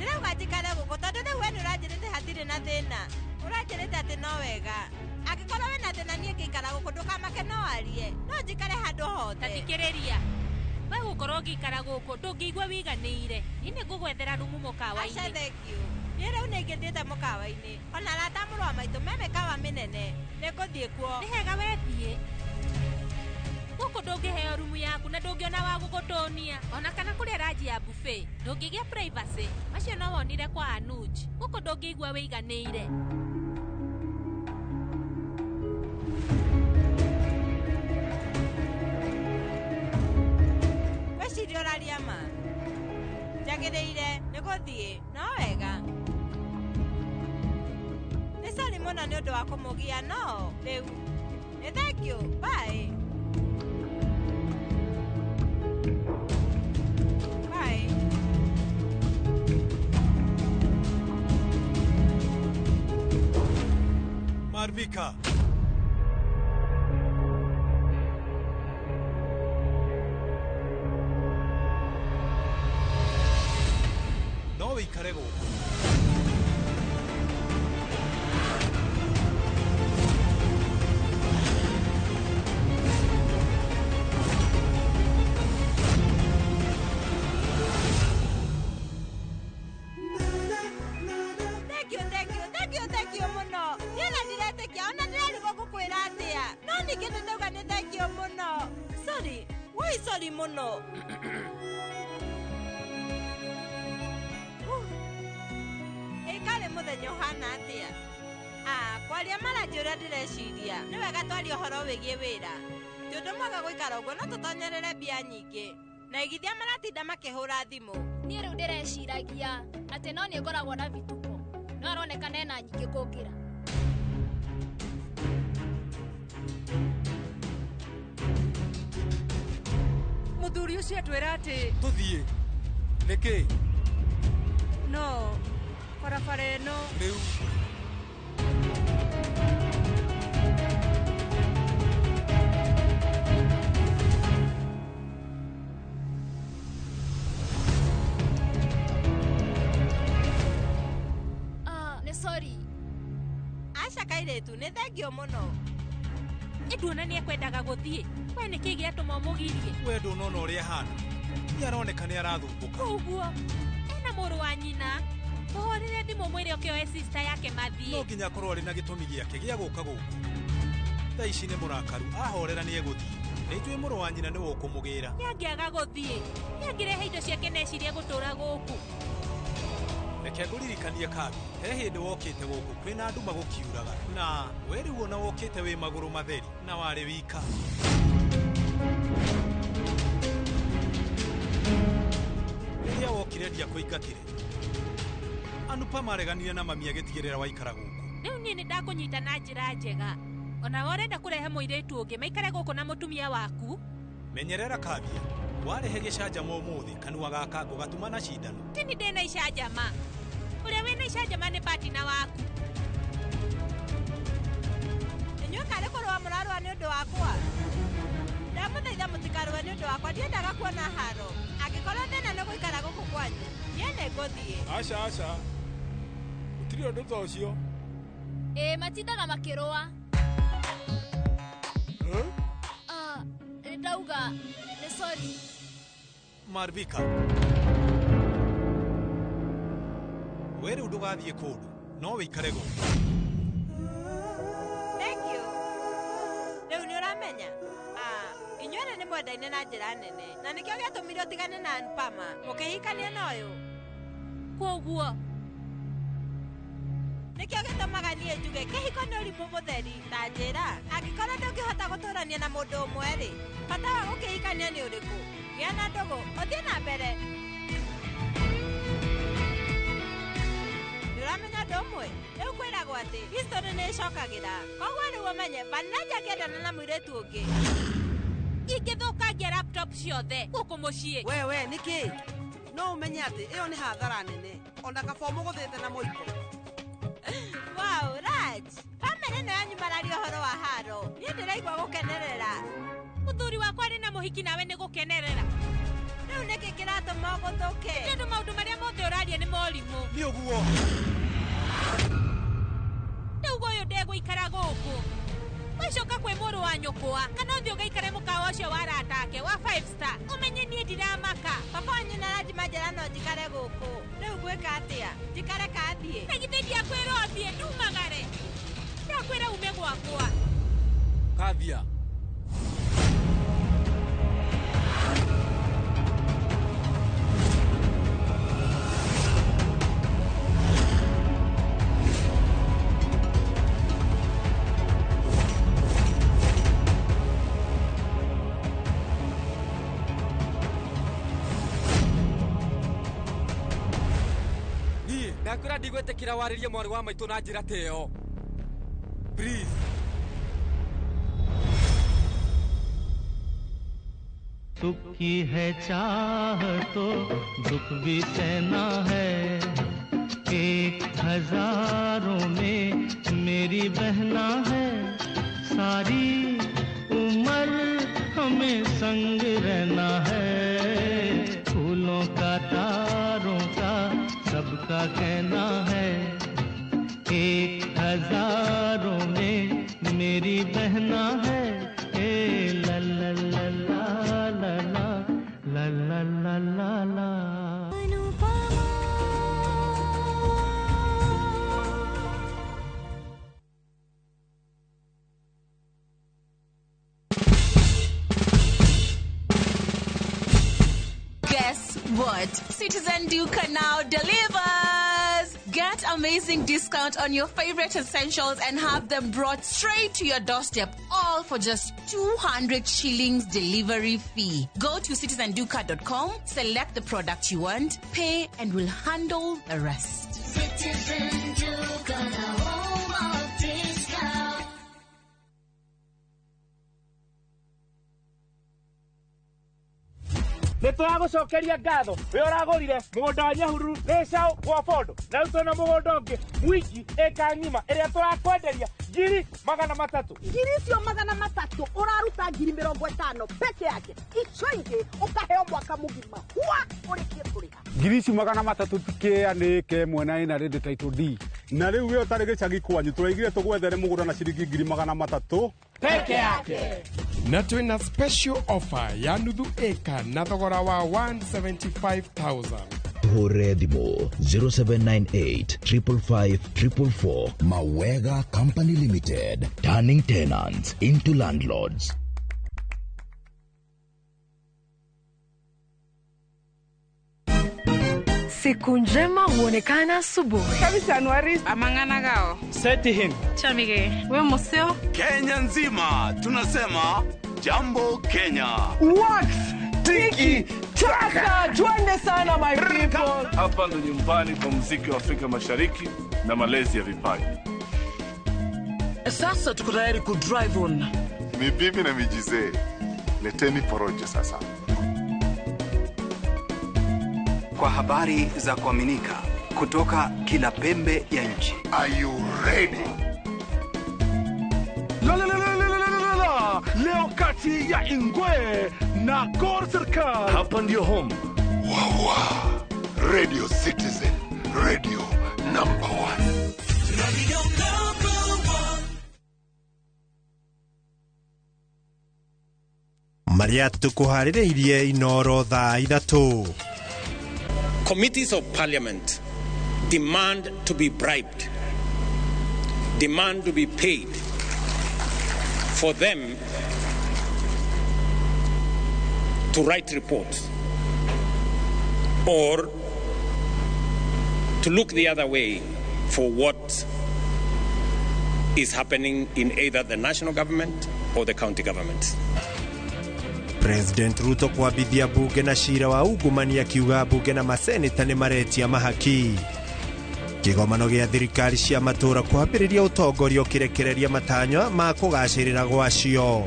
Ndĩrauga njikare gũkũ tondũ rĩu we nĩũranjĩrĩte hatirĩ na thĩna. Ũranjĩrĩte atĩ no wega. Angĩkorwo wĩna thĩna niĩ ngĩikara gũkũ ndũkamake no arie. No njikare handũ hothe. Ta thikĩrĩria. We gũkorwo ũgĩikara gũkũ ndũngĩigua wiganĩire. Niĩ nĩngũgwethera rumu mũkawa-inĩ. Aca thank you. Niĩ rĩu nĩingĩthiĩte mũkawa-inĩ. Ona arata a mũrũ wa maitũ me mĩkawa mĩnene. Nĩngũthiĩ kuo. Nĩ hega wethiĩ. Gũkũ ndũngĩheo rumu yaku na ndũngĩona wa gũgũtũnia. Ona kana kũrĩa ranji ya buffet. Ndũngĩgĩa privacy. Macio no wonire kwa Anuj. Gũkũ ndũngĩigua wĩiganĩire. Weciria ũraria ma? Njagĩrĩire nĩ gũthiĩ, no wega. Nĩ sorry mũno nĩ ũndũ wa kũmũgia no rĩu. Nĩ thank you. Bye. Bye. Marvika. No wĩikare gũkũ. Thank you, thank you, thank you, thank you mũno. Niĩ ona ndiretĩkia, ona ndĩrarigwo ngũkwĩra atĩa. No ningĩ nĩ ndauga nĩ thank you mũno. Sorry, woi sorry mũno. Ĩkarĩ mũthenya ũhana atĩa? Ah, kwaria maranjĩ ũrĩa ndĩreciria. Nĩ wega twarie ũhoro wĩgiĩ wĩra. Ti ũndũ mwega gũikara ũguo no tũtonyerere mbia nyingĩ. Na igithia maratinda makĩhũra thimũ. Niĩ rĩu ndĩreciragia atĩ no niĩ ngoragwo na vituko. No aronekana ena nyingĩ kũngĩra. Mũthuri ũcio atwĩra atĩ Tũthiĩ. Nĩkĩ? no barabara ĩno Rĩu. Ah, nĩ sorry. Aca kairĩtu, nĩ thengio mũno. Ĩ nduona nĩ ekwendaga gũthiĩ. We nĩkĩ gĩatũma ũmũgirie? We ndũnona ũrĩa ahana. Nĩ aroneka nĩ arathumbũka. Koguo ena mũrũ wa nyina. Mũhũrĩre thimũ mwĩre oke oe sister yake mathiĩ. No nginya akorwo arĩ na gĩtũmi gĩake gĩa gũka gũkũ. Thaa ici nĩ mũrakaru, ahorera nĩ egũthiĩ. Nĩ njũĩ mũrũ wa nyina nĩwe ũkũmũgĩra. Nĩangĩaga gũthiĩ. Nĩangĩrehe indo ciake na ecirie gũtũra gũkũ. Reke ngũririkanie Kabi, he hĩndĩ wokĩte gũkũ kwĩna nduma gũkiuraga na we rĩu ona wokĩte wĩ magũrũ matheri na warĩ wika. Rĩrĩa wokire ndiakũingatire. Anupa mareganire na mami agĩtigĩrĩra waikara gũkũ. Rĩu niĩ nĩ ndakũnyita na njĩra njega. Ona we ũrenda kũrehe mũirĩtu ũngĩ maikare gũkũ na mũtumia waku. Menyerera Kabia, warehe gĩcanjama ũmũthĩ kanua gaka ngũgatuma na cindano. Ti nĩ ndĩna icanjama. Ũrĩa wĩna icanjama nĩ partner waku. Inyuĩ karĩ kũrũa mũrarũa nĩ ũndũ wakwa. Ndamũthaitha mũtikarũe nĩ ũndũ wakwa, ndiendaga kuona haro. Angĩkorwo thĩna nĩ gũikara gũkũ kwanyu, niĩ nĩ ngũthiĩ. Aca aca. Gũtirĩ ũndũ ta ũcio. Ĩ matindaga makĩrũa. Ah, nĩ ndauga nĩ sorry. Marvika. We rĩu ndũgathiĩ kũndũ, no wĩikare gũkũ. Thank you. Rĩu nĩ ũramenya? Ah, inyuĩ nĩ mwendaine na njĩra nene na nĩkĩo gĩatũmire ũtigane na Anupama mũkĩhikania na ũyũ. Koguo Nĩkĩo gĩtũmaga niĩ njuge kĩhiko nĩ ũrimũ mũtheri. Ta njĩra, angĩkorwo ndũngĩhota gũtũrania na mũndũ ũmwe rĩ, bata wa gũkĩhikania nĩ ũrĩkũ? Gĩa na ndũgũ, ũthiĩ na mbere. Nĩ ũramenya ũndũ ũmwe? Rĩu kwĩragwo atĩ history nĩ ĩcokagĩra. Koguo rĩu ũmenye Vanilla angĩendana na mũirĩtu ũngĩ. Ingĩthũkangia laptop ciothe gũkũ mũciĩ. We nĩkĩ? No ũmenye atĩ ĩyo nĩ hathara nene. Ona kaba ũmũgũthĩte na mũiko. Wow, Raj. Bamĩrĩ ĩno yanyu mararia ũhoro wa haro. Niĩ ndĩraigua gũkenerera. Mũthuri wakwa arĩ na mũhiki nawe nĩ gũkenerera. Rĩu nĩkĩ kĩratũma ũgũthũke? Nĩ tondũ maũndũ marĩa mothe ũraria nĩ morimũ. Nĩ ũguo. Ndauga ũyũ ndegũikara gũkũ. Wacoka kwĩ mũrũ Mũrũ wa nyũkwa kana ũthiĩ ũgaikare mũkawa ũcio wa arata ake wa 5 star ũmenye niĩ ndiramaka. Baba wanyu na aranjima njĩra no njikare gũkũ. Rĩu ngwĩka atĩa? Njikare ka thiĩ? Na githĩ ndiakwĩra ũthiĩ ndumagare. Ndakwĩra ume gwakwa. Kavya. Ndakwĩra ndigwĩtĩkĩra warĩrie mwarĩ wa maitũ na njĩra ta ĩyo. Please. सुख की है चाह तो दुख भी सहना है, एक हजारों में मेरी बहना है, सारी उम्र हमें संग रहना है, फूलों का तारों का सबका कहना है, एक हजारों में मेरी बहना है, ए ला ला ला ला ला ला ला ला ला ला। Guess what? Citizen Duka now delivers! Get amazing discount on your favorite essentials and have them brought straight to your doorstep, all for just 200 shillings delivery fee. Go to citizenduka.com, select the product you want, pay, and we'll handle the rest. Citizen Duka, the home of discount. Nĩ tũragũcokeria ngatho we ũragũrire mũgũnda wa Nyahururu Gĩcaũ gwa Bondo na rĩu twĩna mũgũnda ũngĩ Mwingi ĩka ng'ima ĩrĩa tũrakwenderia 300,000. Ngiri icio 300 ũraruta 50,000 peke yake, icio ingĩ ũkaheo mwaka mũgima hwa ũrĩkie kũrĩha. Ngiri ici 300 tikĩanĩke mwena ĩna rĩndĩ title D na rĩu we ũtarĩ gĩcagi kwanyu tũraigire tũgwethere mũgũnda na ciringi 300,000 peke yake. Na twina special offer ya nuthu eka na thogora wa 175,000. Tuhũrĩre thimũ 0798 555 444. Mawega Company Limited, turning tenants into landlords. Siku njema huonekana asubuhi. Amang'ana gao. Seti him. Chamige. We museo. Kenya nzima tunasema jambo Kenya. Wax tiki taka. Twende sana my people. Hapa ndo nyumbani kwa muziki wa Afrika Mashariki na malezi ya vipaji. Sasa tuko tayari ku drive on. Ni bibi na mijizee. Leteni porojo sasa. Kwa habari za kuaminika kutoka kila pembe ya nchi. Are you ready? La la la la la la la. Leo kati ya Ingwe na Gor Serikal. Hapa ndio home. Wawa. Radio Citizen, radio number 1. Radio number 1. Maria tukuharĩrĩirie Inoro thaa 3. Committees of Parliament demand to be bribed, demand to be paid for them to write reports or to look the other way for what is happening in either the national government or the county government. President Ruto kwambithia bunge na cira wa ungumania akiuga bunge na maseneta nĩ maretia mahaki. Kĩgomano gĩa thirikari cia matũra kwambĩrĩria ũtongoria ũkĩrekereria matanya ma kũgacĩrĩra gwacio.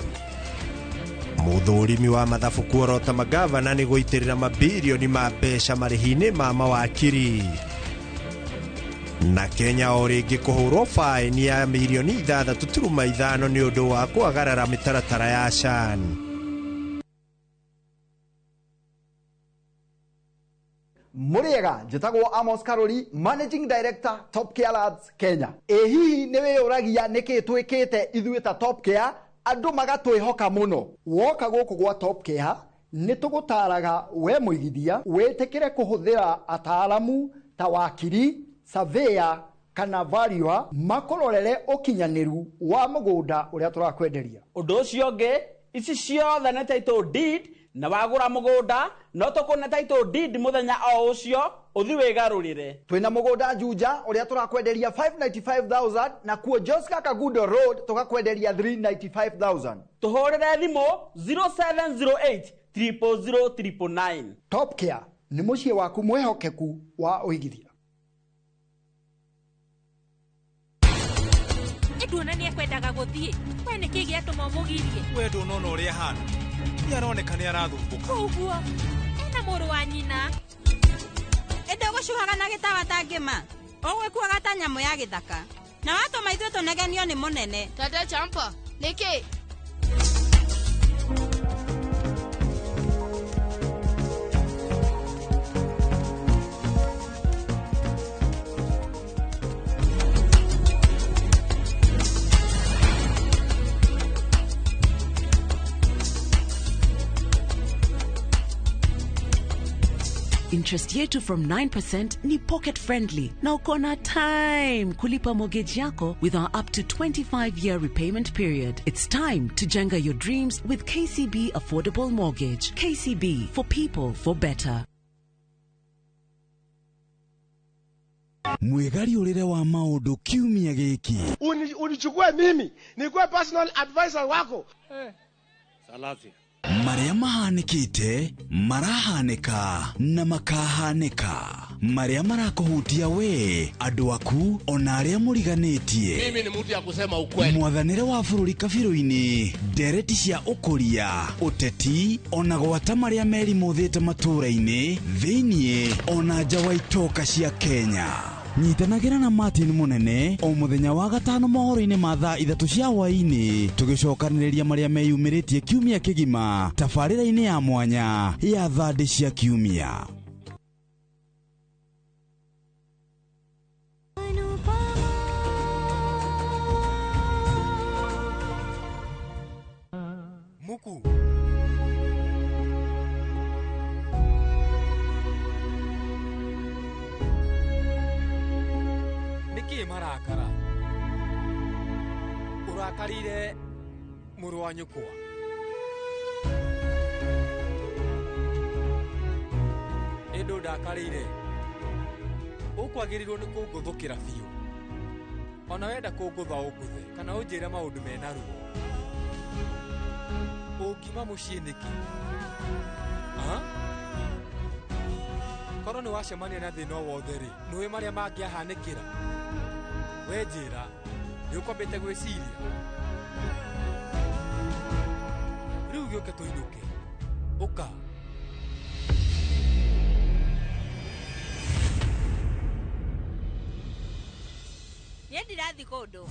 Mũthũrimi wa mathabu kuorota magavana nĩ gũitĩrĩra mabirioni ma mbeca marĩhi-inĩ ma mawakiri. Na Kenya o rĩngĩ kũhũrwo faini ya mirioni 6.5 nĩ ũndũ wa kwagarara mĩtaratara ya SHAN. Muriega njĩtagwo Amos Karori, Managing Director Top Care Labs Kenya. Ĩ hihi nĩ wĩyũragia nĩkĩ twĩkĩte ithuĩ ta Top Care Andũ magatwĩhoka mũno. Woka gũkũ gwa Top Care nĩ tũgũtaraga we mũigithia wĩtĩkĩre kũhũthĩra ataaramu ta wakiri, surveyor kana valuer makũrorere ũkinyanĩru wa mũgũnda ũrĩa tũrakwenderia. Ũndũ ũcio ũngĩ, ici ciothe nĩ title deed, na wagũra mũgũnda no tũkũne title deed mũthenya o ũcio ũthi wĩgarũrĩre. Twĩna mũgũnda Juja ũrĩa tũrakwenderia 595,000 na kuo Joska Kagudo Road tũgakwenderia 395,000. Tũhũrĩre thimũ 0708 000 999. Top Care nĩ mũciĩ waku mwĩhokeku wa ũigithia. Nduona nĩ ekwendaga gũthiĩ. We nĩkĩ gĩatũma ũmũgirie? We ndũnona ũrĩa ahana. Nĩ aroneka nĩ arathumbũka. Ũguo ena mũrũ wa nyina. Ĩndĩ ũgũcuhaga na gĩtawa ta ngĩma. Ũgwĩkuaga ta nyamũ ya gĩthaka. Na watũma ithuĩ tũnegenio nĩ mũnene. Tata Champa, nĩkĩ? Interest yetu from 9% ni pocket friendly na uko na time kulipa mortgage yako with our up to 25-year repayment period. It's time to jenga your dreams with KCB Affordable Mortgage. KCB, for people, for better. Mwĩgariũrĩre wa maũndũ kiumia gĩkĩ. Unichukue mimi nikuwe personal advisor wako. Salasia. Marĩa mahanĩkĩte, marahanĩka na makahanĩka. Marĩa marakũhutia we, andũ aku, ona arĩa mũriganĩtie. Mimi ni mtu ya kusema ukweli. Mwathanĩre wa bũrũri kabirũ-inĩ, ndereti cia ũkũria, ũteti, ona gwata marĩa merimũthĩte matũũra-inĩ, thĩiniĩ, ona nja wa itoka cia Kenya. Nyitanagĩra na Martin Munene o mũthenya wa gatano mohoro-inĩ ma thaa 3 cia hwaĩ-inĩ, tũgĩcokanĩrĩria marĩa meyumĩrĩtie kiumia kĩgima tabarĩra-inĩ ya mwanya ya thandĩ cia kiumia. Muku. Nĩkĩ marakara? Ũrakarire mũrũ wa nyũkwa? Ĩndũ ndakarĩire. Ũkwagĩrĩirwo nĩ kũngũthũkĩra biũ. Ona wenda kũngũtha ũngũthe kana ũnjĩre maũndũ mena ruo. Ũngiuma mũciĩ nĩkĩ? Korwo nĩ wacemania na thĩna o wothe rĩ, nĩũĩ marĩa mangĩahanĩkĩra? We njĩra, nĩ ũkwambĩte gwĩciria? Rĩu gĩũke tũinũke. Ũka. Niĩ ndirathiĩ kũndũ.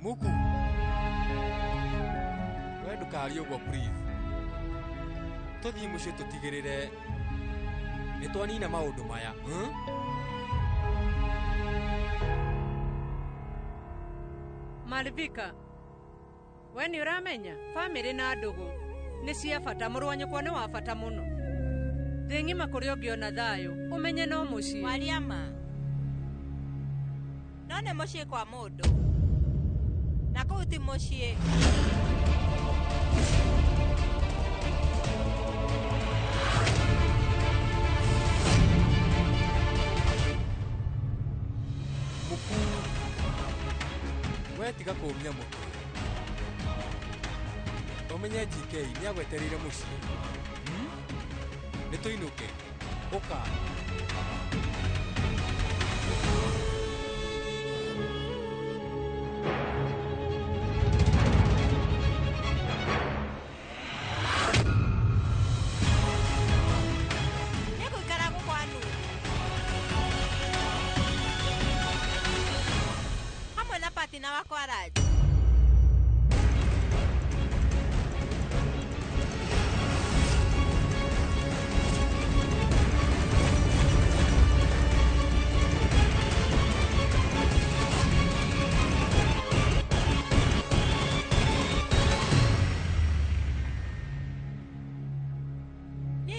Muku. We ndũkarie ũguo please. Tũthiĩ mũciĩ tũtigĩrĩre nĩ twanina maũndũ maya. Malvika, we nĩ ũramenya bamĩrĩ na ndũgũ nĩ cia bata. Mũrũ wa nyũkwa nĩ wa bata mũno. Thĩ ng'ima kũrĩa ũngĩona thayũ ũmenye no mũciĩ. Waria ma. No nĩ mũciĩ kwa mũndũ. Na kũu ti mũciĩ. Muku, we tiga kũũmia mũtwe. Ũmenye GK nĩ agwetereire mũciĩ. Nĩ tũinũke. Ũka. Nĩ gũikara gũkũ. patina wakwa Raj.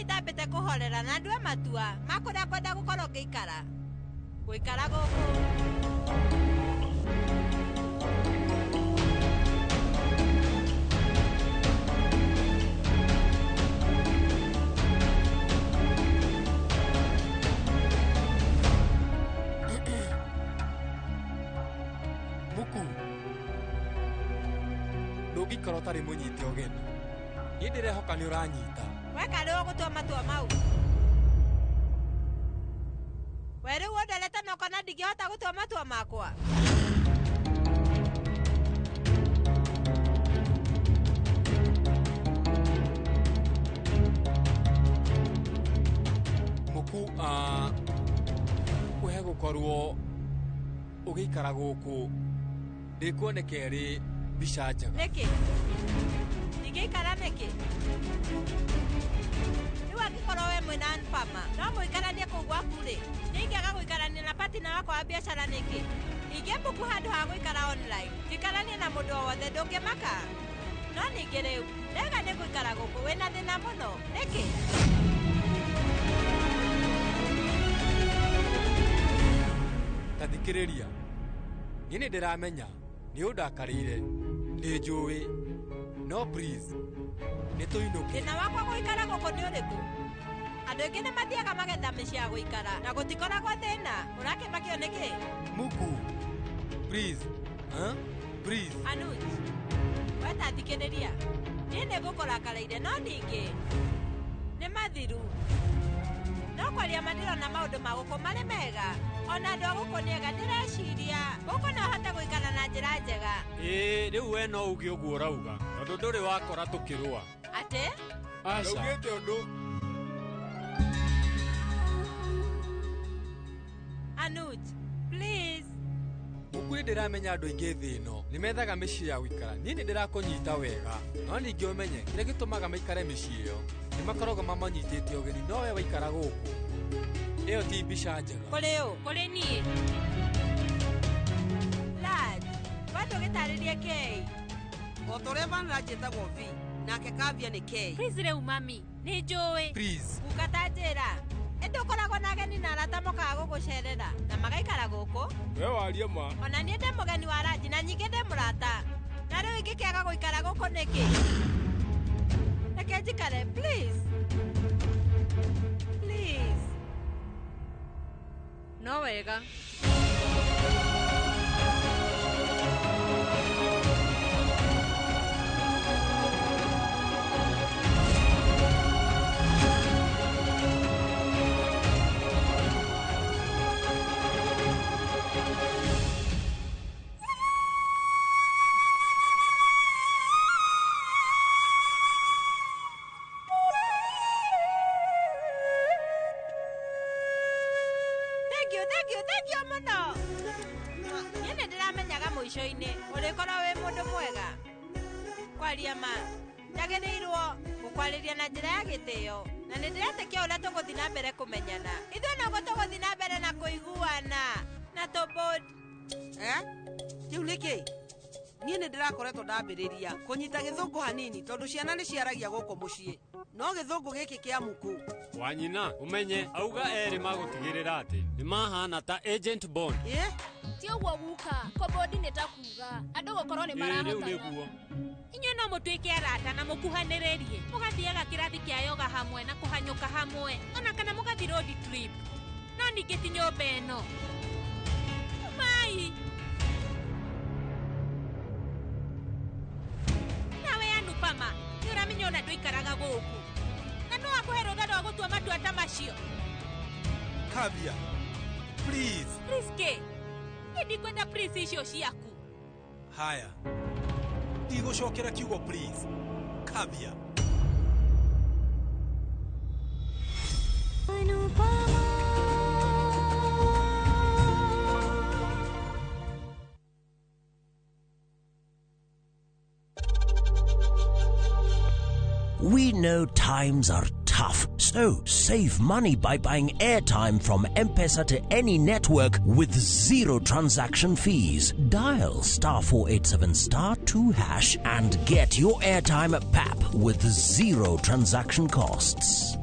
Ndambĩte kũhorera na ndue matua ma kũrĩa ngwenda gũkorwo ngĩikara. Gũikara gũkũ. Muku, ndũngĩikara ũtarĩ mũnyite ũgeni. Niĩ ndĩrehoka nĩ ũranyita. Weka rĩu ũgũtua matua mau. We rĩu ũndorete na ũkona ndingĩhota gũtua matua makwa. Muku, we gũkorwo ũgĩikara gũkũ ndĩkuoneka ĩrĩ mbica njega. Nĩkĩ? Ndingĩikara nĩkĩ? Rĩu angĩkorwo we mwĩna Anupama no mũikaranie kũu gwaku rĩ, niĩ ingĩaga gũikarania na patina wakwa wa biacara nĩkĩ? Ingĩmbuku handũ ha gũikara online, njikaranie na mũndũ o wothe ndũngĩmaka. No ningĩ rĩu ndauga nĩ gũikara gũkũ wĩna thĩna mũno nĩkĩ? Ta thikĩrĩria, niĩ nĩ ndĩramenya nĩ ũndakarĩire, nĩ njũĩ, no please nĩ tũinũke. Thĩna wakwa gũikara gũkũ nĩ ũrĩkũ? Andũ aingĩ nĩ mathiaga magetha mĩciĩ ya gũikara na gũtikoragwo thĩna. Ũrakĩmakio nĩkĩ? Muku, please, huh? Please. Anuj, we ta thikĩrĩria. Niĩ nĩ ngũkũrakarĩire no ningĩ nĩ mathiru. No kwaria ma ndĩrona maũndũ ma gũkũ marĩ mega. Ona andũ a gũkũ nĩ ega ndĩreciria. Gũkũ no hote gũikara na njĩra njega. Ĩĩ, rĩu we no uge ũguo ũrauga tondũ ndũrĩ wakora tũkĩrũa. Atĩ? Aca. Ndaugĩte ũndũ. Anuj, please. Muku nĩ ndĩramenya andũ aingĩ thĩ ĩno nĩ methaga mĩciĩ ya gũikara. Niĩ nĩ ndĩrakũnyita wega, no ningĩ ũmenye kĩrĩa gĩtũmaga maikare mĩciĩ ĩyo nĩ makoragwo mamanyitĩte ũgeni, no we waikara gũkũ ĩyo ti mbica njega. Kũrĩ ũ? Kũrĩ niĩ. Raj, we ndũgĩtarĩrie kĩĩ? O ta ũrĩa Vanraj etagwo V, nake Kavya nĩ K. Please rĩu mami, nĩ njũĩ. Please. Guka ta njĩra, ĩndĩ ũkoragwo na ageni na arata mokaga gũgũcerera na magaikara gũkũ. We warie ma. Ona niĩ ndĩ mũgeni wa Raj na nyingĩ ndĩ mũrata. Na rĩu ingĩkĩaga gũikara gũkũ nĩkĩ? Reke njikare, please. Please. No wega. Thank you mũno. Niĩ nĩ ndĩramenyaga mũico-inĩ ũrĩkorwo wĩ mũndũ mwega. Kwaria ma, njagĩrĩirwo gũkwarĩria na njĩra ya gĩtĩo na nĩ ndĩretĩkia ũrĩa tũgũthiĩ na mbere kũmenyana. Ithuĩ noguo tũgũthiĩ na mbere na kũiguana na tũbond. Kĩu nĩkĩ? Niĩ nĩ ndĩrakoretwo ndambĩrĩria kũnyita gĩthũngũ hanini tondũ ciana nĩ ciaragia gũkũ mũciĩ. No gĩthũngũ gĩkĩ kĩa Muku. Wanyina, ũmenye auga erĩ magũtigĩrĩra atĩ nĩ mahana ta agent bond. Ti ũguo guka, kũbodi nĩ ta kuga andũ gũkorwo nĩ Rĩu marahotana. nĩguo. Inyuĩ no mũtuĩke arata na mũkuhanĩrĩrie, mũgathiaga kĩrathi kĩa yoga hamwe na kũhanyũka hamwe, ona kana mũgathiĩ road trip. No ningĩ ti nyũmba ĩno. Mai. Nawe Anupama, nĩ ũramenya ona ndũikaraga gũkũ. Na no akũhe rũtha rwa gũtua matua ta macio. Kavya, please. Please kĩ? Niĩ ndikwenda please icio ciaku. Haya, ndigũcokera kiugo please. Kavya. We know times are tough, so save money by buying airtime from M-Pesa to any network with zero transaction fees. Dial star 487 star 2 hash and get your airtime at PAP with zero transaction costs.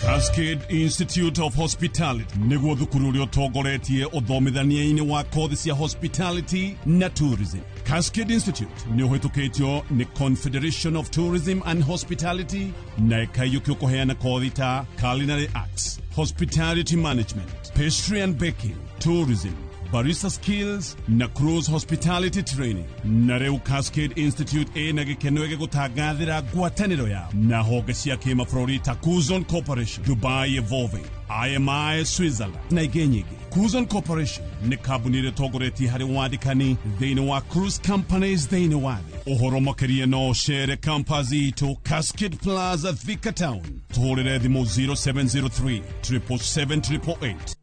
Cascade Institute of Hospitality nĩguo thukuru ũrĩa ũtongoretie ũthomithania-inĩ wa kothi cia hospitality na tourism. Cascade Institute nĩ ũhĩtũkĩtio nĩ Confederation of Tourism and Hospitality na ĩkaiyũkio kũheana kothi ta culinary arts, hospitality management, pastry and baking, tourism, barista skills na cruise hospitality training. Na rĩu Cascade Institute ĩna gĩkeno gĩgũtangathĩra ngwatanĩro yao na honge cia kĩmabũrũri ta Kuzon Corporation, Dubai Evolving, IMI Switzerland na ingĩ nyingĩ. Kuzon Corporation nĩ kambuni ĩrĩa ĩtongoretie harĩ wandĩkani thĩinĩ wa cruise companies thĩinĩ wa thĩ. Ũhoro makĩria no ũcere campus itũ Cascade Plaza, Thika Town. Tũhũrĩre thimũ 0703 777 888.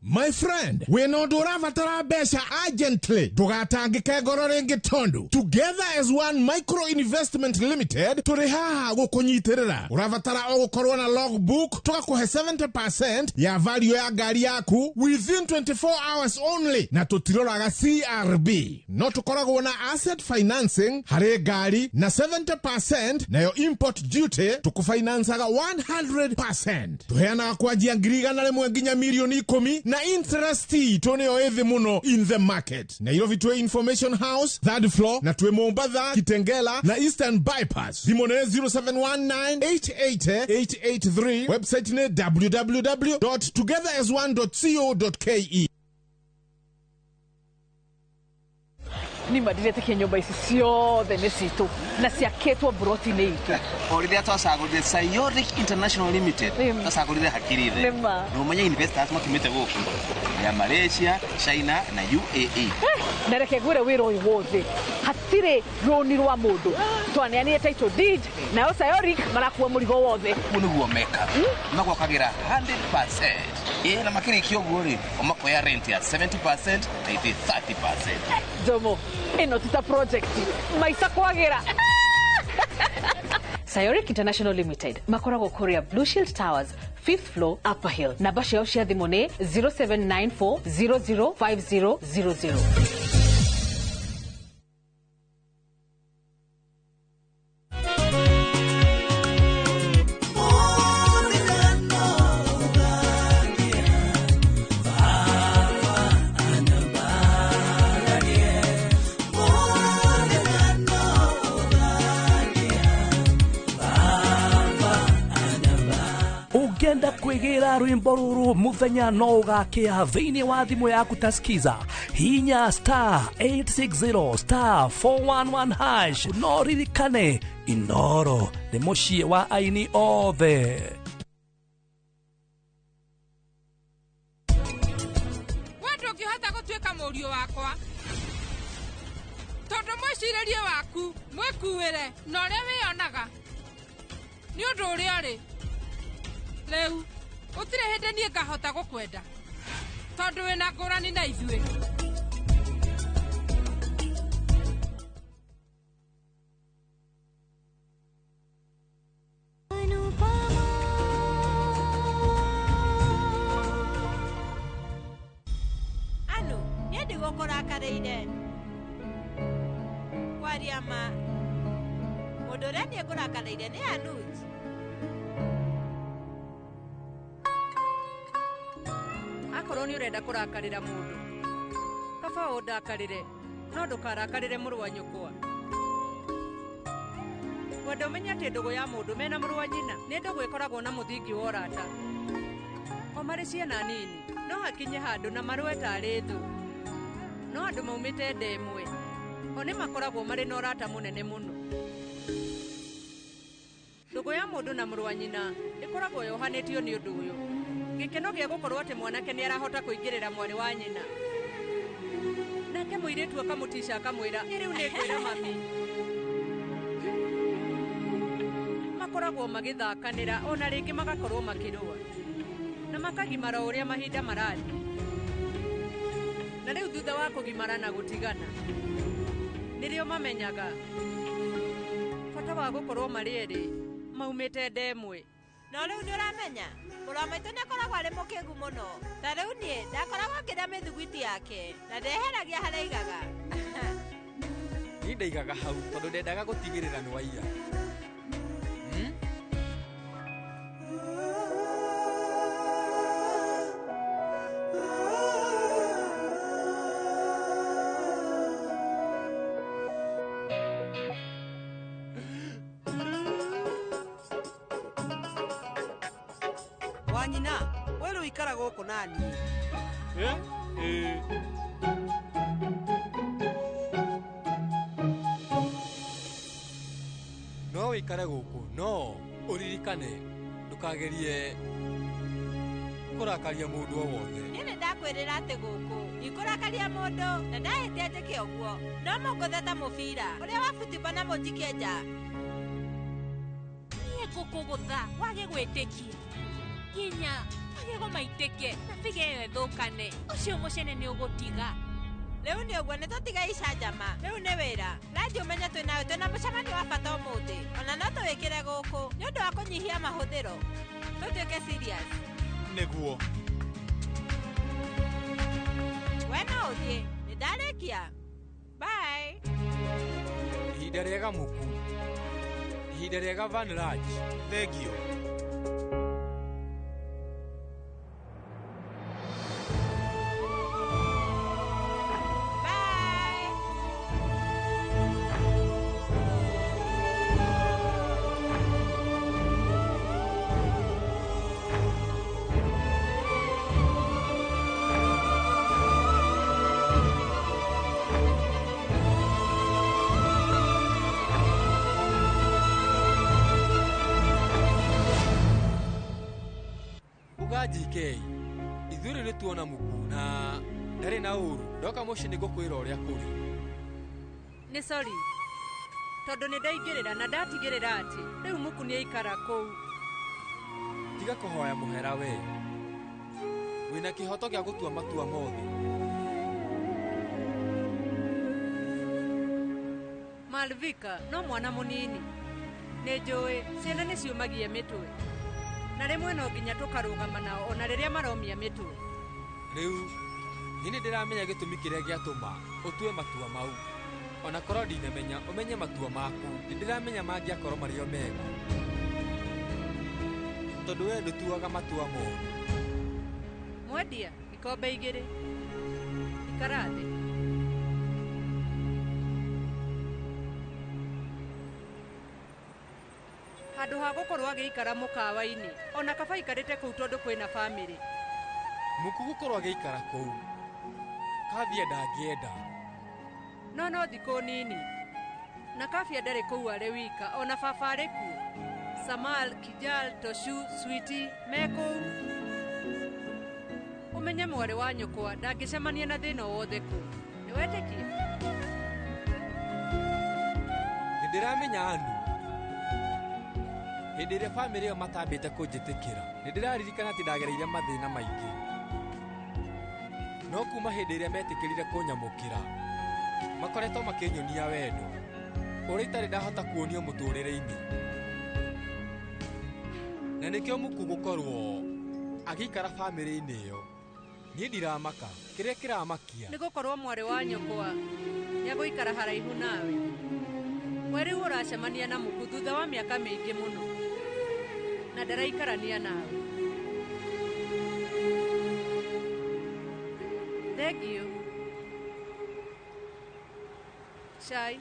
My friend, wĩna ũndũ ũrabatara mbeca urgently, ndũgatangĩke ngoro rĩngĩ tondũ Together as One Micro Investment Limited tũrĩ haha gũkũnyitĩrĩra. Ũrabatara o gũkorwo na logbook, tũgakũhe 70% ya value ya ngari yaku within 24 hours only, na tũtiroraga CRB. No tũkoragwo na asset financing harĩ ngari na 70%, nayo import duty tũkũfinancaga 100%. Tũheanaga kwanjia 100,000 nginya 10,000,000 na interest itũ nĩyo ĩthĩ mũno in the market. Nairobi twĩ Information House third floor, na twĩ Mombatha, Kitengela na Eastern Bypass. Thimũ nĩ 0719888883, website nĩ www.togetherasone.co.ke. Nima ndiretĩkia nyũmba ici ciothe nĩ citũ na ciakĩtwo mburoti-inĩ itũ. O rĩrĩa twacagũrire Sayoric International Limited, twacagũrire hakiri thĩ. Nĩma. Na ũmenye investors makiumĩte gũkũ ya Malaysia, China na UAE. Na reke ngwĩre wĩra ũyũ wothe hatirĩ rũni rwa mũndũ, twaneanire title deed nayo Sayoric marakua mũrigo wothe. Ũguo nĩguo mekaga, magwakagĩra 100%, ĩ na makĩrĩkia ũguo rĩ, o makoya rent ya 70% na ithuĩ 30%. Jomo, ĩno ti ta project maica kwagĩra. Sayoric International Limited makoragwo kũrĩa Blue Shield Towers, 5th floor, Upper Hill. Namba ciao cia thimũ nĩ 0794005000. Ũngĩenda kwĩgĩra rwĩmbo rũrũ mũthenya no ũgakĩa thĩinĩ wa thimũ yaku ta skiza, hinya star 860 star 411 hash. No ririkane Inoro nĩ mũciĩ wa aini othe. We ndũngĩhota gũtuĩka mũriũ wakwa tondũ mwĩcirĩrie waku, mwĩkuĩre na ũrĩa wĩyonaga nĩ ũndũ ũrĩa ũrĩ rĩu. Gũtirĩ hĩndĩ niĩ ngahota gũkwenda tondũ wĩna ngũrani na ithuĩ. Anu, niĩ ndigũkũrakarĩire. Kwaria ma, mũndũ ũrĩa niĩ ngũrakarĩire nĩ Anuj. Akorwo nĩ ũrenda kũrakarĩra mũndũ, kaba ũndakarĩre, no ndũkarakarĩre mũrũ wa nyũkwa. Wenda ũmenye atĩ ndũgũ ya mũndũ mena mũrũ wa nyina nĩ ndũgũ ĩkoragwo na mũthingi wa ũrata. O marĩ ciana nini, no hakinye handũ na marũe tarĩ thũ. No andũ maumĩte nda ĩmwe, o nĩ makoragwo marĩ na ũrata mũnene mũno. Ndũgũ ya mũndũ na mũrũ wa nyina ĩkoragwo yohanĩtio nĩ ũndũ ũyũ. Gĩkeno gĩa gũkorwo atĩ mwanake nĩ arahota kũingĩrĩra mwarĩ wa nyina. Nake mũirĩtu akamũtica akamwĩra, "Ĩ rĩu nĩ ngwĩra mami." Makoragwo magĩthakanĩra ona rĩngĩ magakorwo makĩrũa na makagimara o ũrĩa mahinda marathiĩ. Na rĩu thutha wa kũgimara na gũtigana nĩrĩo mamenyaga bata wa gũkorwo marĩ erĩ maumĩte nda ĩmwe. No rĩu nĩ ũramenya mũrũ wa maitũ nĩ akoragwo arĩ mũkĩgu mũno. Ta rĩu niĩ ndakoragwo ngĩrĩa mĩthugwiti yake na ndeheragia harĩa aigaga. Niĩ ndaigaga hau tondũ ndendaga gũtigĩrĩra nĩ waiya. Wanyina, we rĩu ikara gũkũ na niĩ. No wĩikare gũkũ, no ũririkane ndũkagerie kũrakaria mũndũ o wothe. Niĩ nĩ ndakwĩrĩra atĩ gũkũ ndikũrakaria mũndũ na ndahĩtia njĩke ũguo no mũngũthe ta mũbira ũrĩa wa butimba na mũnjikie nja. Niĩ ngũkũgũtha wage gwĩtĩkia nginya magego maitĩke na biga ĩyo ĩthũkane. Ũcio mũcene nĩ ũgũtiga. Rĩu nĩ ũguo nĩ tũtiga icanjama. Rĩu nĩ wĩra. Ranji ũmenye twĩ nawe twĩna mũcemanio wa bata ũmũthĩ. Ona no tũwĩkĩre gũkũ nĩ ũndũ wa kũnyihia mahũthĩro. Tũtuĩke serious. Nĩguo. We no ũthiĩ. Nĩ ndarĩkia. Bye. Ihinda rĩega Muku. Ihinda rĩega Vanraj. Thengio. GK ithuĩ rĩu nĩtuona Muku na ndarĩ na ũru. Ndoka mũciĩ nĩngũkwĩra ũrĩa kũrĩ. Nĩ sorry tondũ nĩ ndaingĩrĩra na ndatigĩrĩra atĩ rĩu Muku nĩ aikara kũu. Tiga kũhoya mũhera we. Wĩna kĩhoto gĩa gũtua matua mothe. Malvika no mwana mũnini. Nĩ njũĩ ciana nĩ ciũmagia mĩtwe. Na rĩmwe no nginya tũkarũgama nao ona rĩrĩa maromia mĩtwe. Rĩu niĩ nĩ ndĩramenya gĩtũmi kĩrĩa gĩatũma ũtue matua mau. Ona korwo ndinamenya ũmenye matua maku. Nĩ ndĩramenya mangĩakorwo marĩ o mega. Tondũ we ndũtuaga matua moru. Mwendia ikombe igĩrĩ. Ikara thĩ. Handũ ha gũkorwo agĩikara mũkawa-inĩ ona kaba aikarĩte kũu tondũ kwĩna bamĩrĩ. Muku gũkorwo agĩikara kũu Kavia ndangĩenda. No thikũ nini. Na Kavia ndarĩ kũu arĩ wika ona baba arĩ kuo. Samal, Kijal, Toshu, Switi me kũu. Ũmenye mwarĩ wa nyũkwa ndangĩcemania na thĩna o wothe kũu. Nĩ wetĩkia? Nĩ ndĩramenya Anu. Hĩndĩ ĩrĩa bamĩrĩ ĩyo matambĩte kũnjĩtĩkĩra nĩ ndĩraririkana atĩ ndagereire mathĩna maingĩ. No kuma hĩndĩ ĩrĩa metĩkĩrire kũnyamũkĩra makoretwo makĩnyonia wendo ũrĩa itarĩ ndahota kuonio mũtũrĩre-inĩ. Na nĩkĩo Muku gũkorwo agĩikara bamĩrĩ-inĩ ĩyo. Niĩ ndiramaka. Kĩrĩa kĩramakia nĩ gũkorwo mwarĩ wa nyũkwa nĩegũikara haraihu nawe. We rĩu ũracemania na Muku thutha wa mĩaka mĩingĩ mũno na ndaraikarania nawe. Thengio. Cai.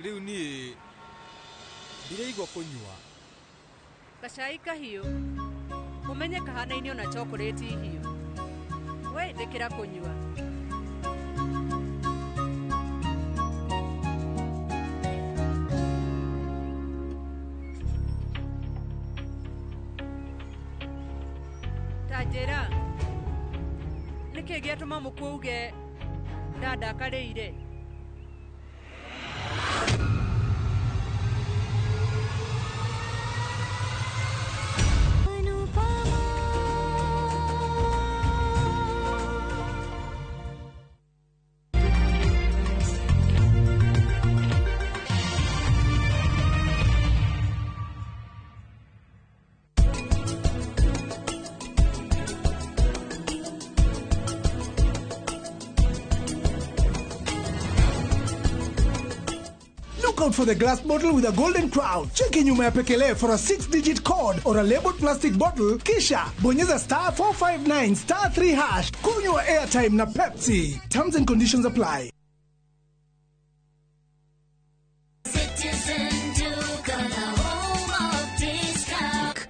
Rĩu niĩ ndiraigua kũnyua. Gacai kahiũ. Ũmenye kahanaine ona chocolate hiũ. We ĩtĩkĩra kũnyua. Ta njĩra nĩkĩ gĩatũma Muku auge ndandakarĩire? Look out for the glass bottle with a golden crown. Cheki nyuma ya pekele for a 6-digit code or a labeled plastic bottle, kisha bonyeza star 459 star 3 hash. Kunywa airtime na Pepsi. Terms and conditions apply.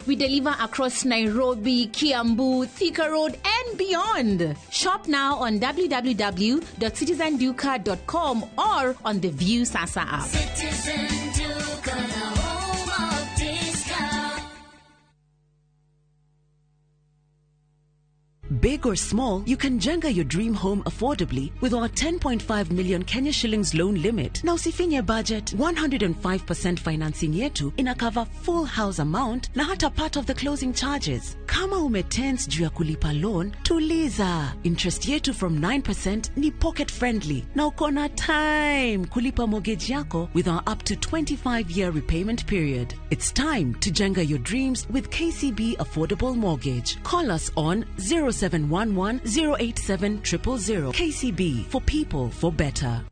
We deliver across Nairobi, Kiambu, Thika Road, and beyond. Shop now on www.citizenduka.com or on the View Sasa app. Citizen Duka, the home of discount. Big or small, you can jenga your dream home affordably with our 10.5 million Kenya shillings loan limit. Na usifinye budget, 105% financing yetu ina cover full house amount na hata part of the closing charges. Kama umetense juu ya kulipa loan, tuliza. Interest yetu from 9% ni pocket friendly na uko na time kulipa mortgage yako with our up to 25-year repayment period. It's time to jenga your dreams with KCB Affordable Mortgage. Call us on 0711 087 000. KCB, for people, for better.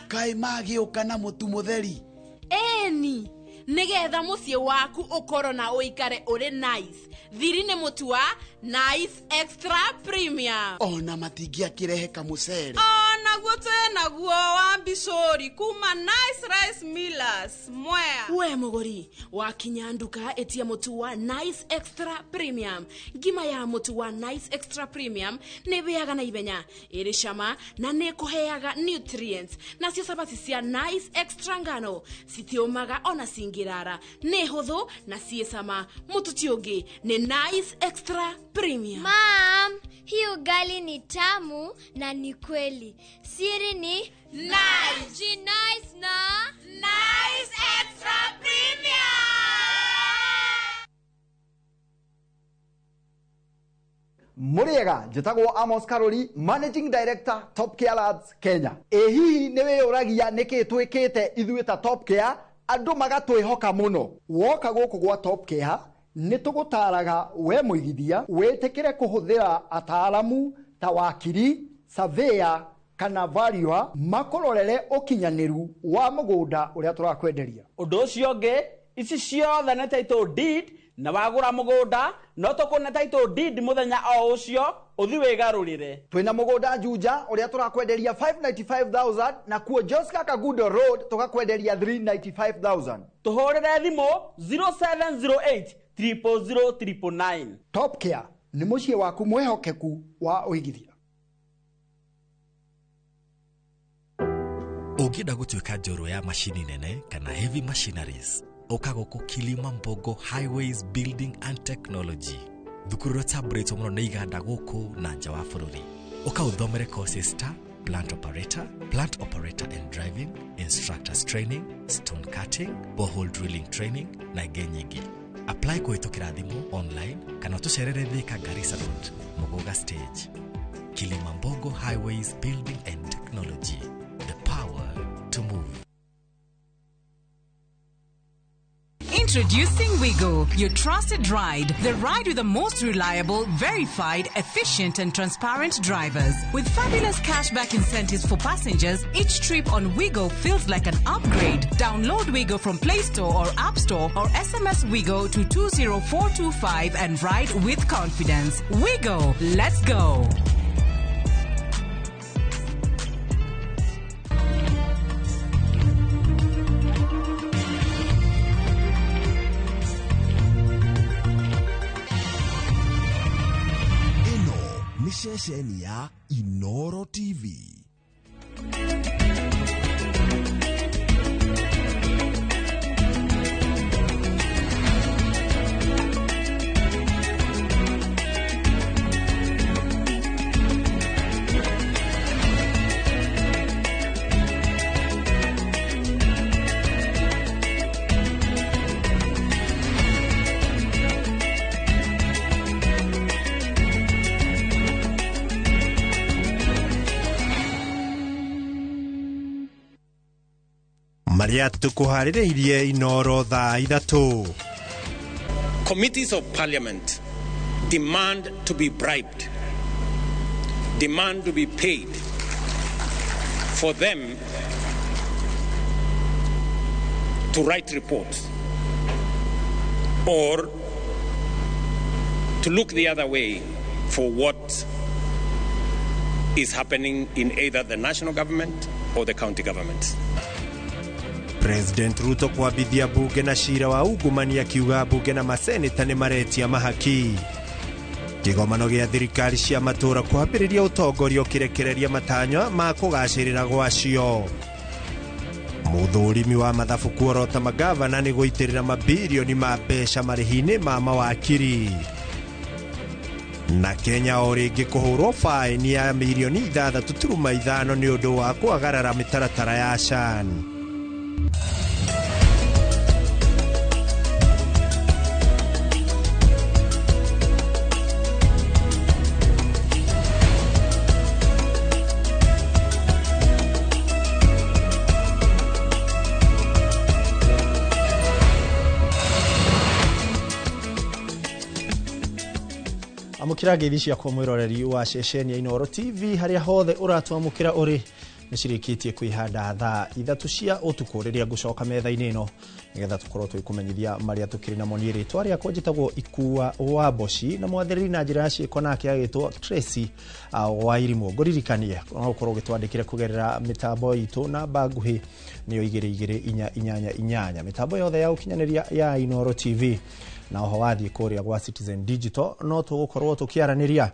Kai magĩũka na mũtu mũtheri. Eni nigetha mũciĩ waku ũkorwo na ũikare ũrĩ nice. Thiri nĩ mũtu wa Nice Extra Premium. Ona matingĩakĩrehe kamũcere. Onaguo twĩ naguo wa mbicũri kuma Nice Rice Millers Mwea. We mũgũri wakinya nduka ĩtia mũtu wa Nice Extra Premium. Ngima ya mũtu wa Nice Extra Premium nĩ ĩhĩaga na ihenya, ĩrĩ cama na nĩ ĩkũheaga nutrients. Nacio cabaci cia Nice Extra ngano citiũmaga ona cingĩrara, nĩ hũthũ na ciĩ cama. Mũtu ti ũngĩ nĩ Nice Extra Premium. Mom, hii ugali ni tamu na ni kweli. Siri ni Nice. Nice na Nice Extra Premium. Muriega, njĩtagwo Amos Karori, Managing Director, Top Care Labs Kenya. Ĩ hihi nĩ wĩyũragia nĩkĩ twĩkĩte ithuĩ ta Top Care andũ magatwĩhoka mũno? Woka gũkũ gwa Top Care nĩ tũgũtaraga we mũigithia wĩtĩkĩre kũhũthĩra ataaramu ta wakiri, surveyor kana valuer makũrorere ũkinyanĩru wa mũgũnda ũrĩa tũrakwenderia. Ũndũ ũcio ũngĩ, ici ciothe nĩ title deed, na wagũra mũgũnda no tũkũne title deed mũthenya o ũcio ũthi wĩgarũrĩre. Twĩna mũgũnda Juja ũrĩa tũrakwenderia 595,000 na kuo Joska Kagudo Road tũgakwenderia 395,000. Tũhũrĩre thimũ 0708 000 999. Top Care nĩ mũciĩ waku mwĩhokeku wa ũigithia. Ũngĩenda gũtuĩka njorua ya macini nene kana heavy machineries, ũka gũkũ Kilimambogo Highways Building and Technology. Thukuru ũrĩa ũtambũrĩtwo mũno nĩ iganda gũkũ na nja wa bũrũri. Ũka ũthomere courses ta plant operator, plant operator and driving, instructors training, stone cutting, borehole drilling training na ingĩ nyingĩ. Apply kũhĩtũkĩra thimũ online kana ũtũcerere Thika Garissa Road, Muguga Stage. Kilimambogo Highways Building and Technology, the power to move. Introducing Wigo, your trusted ride. The ride with the most reliable, verified, efficient and transparent drivers. With fabulous cashback incentives for passengers, each trip on Wigo feels like an upgrade. Download Wigo from Play Store or App Store or SMS Wigo to 20425 and ride with confidence. Wigo, let's go. Ceceni ya Inoro TV. Maria tũkũharĩrĩirie Inoro thaa 3. Committees of parliament demand to be bribed, demand to be paid for them to write reports or to look the other way for what is happening in either the national government or the county governments. President Ruto kwambithia bunge na cira wa ungumania akiuga bunge na maseneta nĩ maretia mahaki. Kĩgomano gĩa thirikari cia matũũra kwambĩrĩria ũtongoria ũkĩrekereria matanywa ma kũgacĩrĩra gwacio. Mũthũrimi wa mathabu kuorota magavana nĩ gũitĩrĩra mabirioni ma mbeca marĩhi-inĩ ma mawakiri. Na Kenya o rĩngĩ kũhũrwo faini ya mirioni 6.5 nĩ ũndũ wa kũagarara mĩtaratara ya SHAN. Amũkĩra ngeithi ciakwa mwĩroreri wa ceceni ya Inooro TV harĩa hothe ũratwamũkĩra ũrĩ nĩ cirĩkĩtie kwĩhanda thaa 3 cia ũtukũ rĩrĩa ngũcoka metha-inĩ ĩno nĩgetha tũkorwo twĩkũmenyithia marĩa tũkĩrĩ namo. Niĩ rĩtwa rĩakwa njĩtagwo Ikua wa Mboci na mwathĩrĩri na njĩra ya ciĩko nake agĩtwo Tracy Wairimũ. Ngũririkanie no ũkorwo ũgĩtwandĩkĩre kũgerera mĩtambo itũ namba nguhĩ nĩyo 224 888 mĩtambo yothe ya ũkinyanĩria ya Inooro TV na oho wathiĩ kũrĩa gwa Citizen Digital no tũgũkorwo tũkĩaranĩria.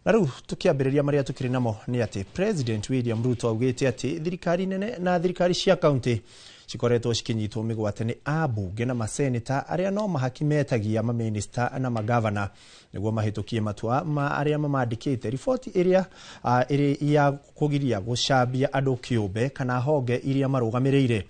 Na rĩu tũkĩambĩrĩria marĩa tũkĩrĩ namo nĩ atĩ President William Ruto augĩte atĩ thirikari nene na thirikari cia kaunti cikoretwo cikinyitwo mĩgwate nĩ ambunge na maseneta arĩa no mahaki metagia mamĩnĩsta na magavana nĩguo mahĩtũkie matua ma arĩa mamandĩkĩte riboti ĩrĩa ĩrĩ ya kũgiria gũcambia andũ kĩũmbe kana honge iria marũgamĩrĩire.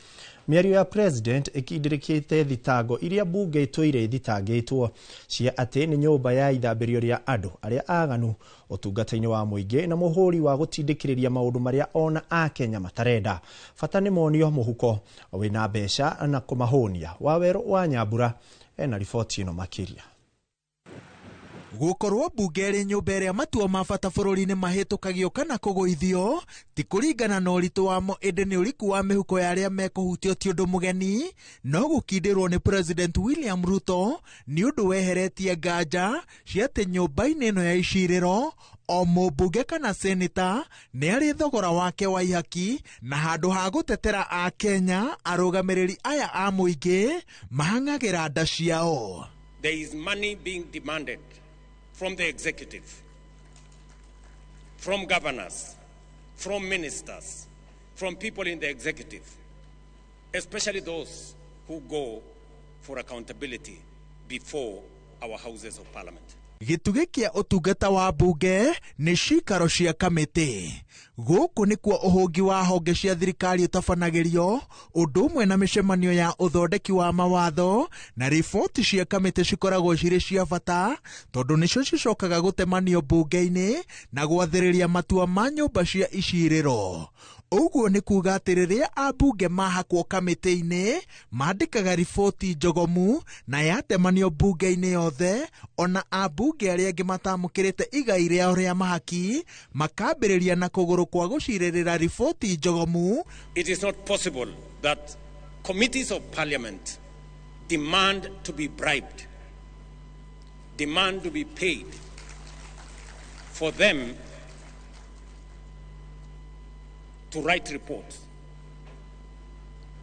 Mĩario ya president ĩkindĩrĩkĩte thitango iria bunge ĩtũire ĩthitangĩtwo cia atĩ nĩ nyũmba ya ithambĩrio rĩa andũ arĩa aganu ũtungata-inĩ wa mũingĩ na mũhũri wa gũtindĩkĩrĩria maũndũ marĩa ona akenya matarenda. Bata nĩ monio mũhuko wĩna mbeca na kũmahũnia. Wawerũ wa Nyambura ena riboti ĩno makĩria. Gũkorwo mbunge ĩrĩ nyũmba ĩrĩa matua ma bata bũrũri-inĩ mahĩtũkagio kana kũgũithio ti kũringana na ũritũ wamo ĩndĩ nĩ ũriku wa mĩhuko ya arĩa mekũhutio ti ũndũ mũgeni no gũkindĩrwo nĩ President William Ruto nĩ ũndũ weheretie nganja cia atĩ nyũmba-inĩ ĩno ya icirĩro o mũmbunge kana seneta nĩ arĩ thogora wake wa ihaki na handũ ha gũtetera Akenya arũgamĩrĩri aya a mũingĩ mahang'agĩra nda ciao. There is money being demanded from the executive, from governors, from ministers, from people in the executive, especially those who go for accountability before our houses of parliament. Gĩtugĩ kĩa ũtungata wa mbunge nĩ cikaro cia kamĩtĩ. Gũkũ nĩkuo ũhũngi wa honge cia thirikari ũtabanagĩrio ũndũ ũmwe na mĩcemanio ya ũthondeki wa mawatho na riboti cia kamĩtĩ cikoragwo cirĩ cia bata tondũ nĩcio cicokaga gũtemanio mbunge-inĩ na gwathĩrĩria matua ma nyũmba cia icirĩro. Ũguo nĩ kuga atĩ rĩrĩa ambunge mahakwo kamĩtĩ-inĩ mandĩkaga riboti njogomu na yatemanio mbunge-inĩ yothe ona ambunge arĩa angĩ matamũkĩrĩte igai rĩao rĩa mahaki makambĩrĩria na kũgũrũ kwa gũcirĩrĩra riboti njogomu. It is not possible that committees of parliament demand to be bribed, demand to be paid for them to write reports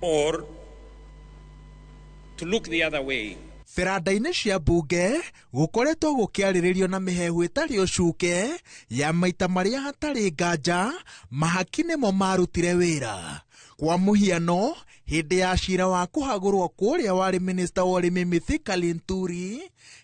or to look the other way. Beranda-inĩ cia mbunge gũkoretwo gũkĩarĩrĩrio na mĩhehu ĩtarĩ ũcuke ya maita marĩa hatarĩ nganja mahaki nĩmo marutire wĩra. Kwa mũhiano hĩndĩ ya cira wa kũhagũrwo kũrĩa warĩ minista wa ũrĩmi Mithika Linturi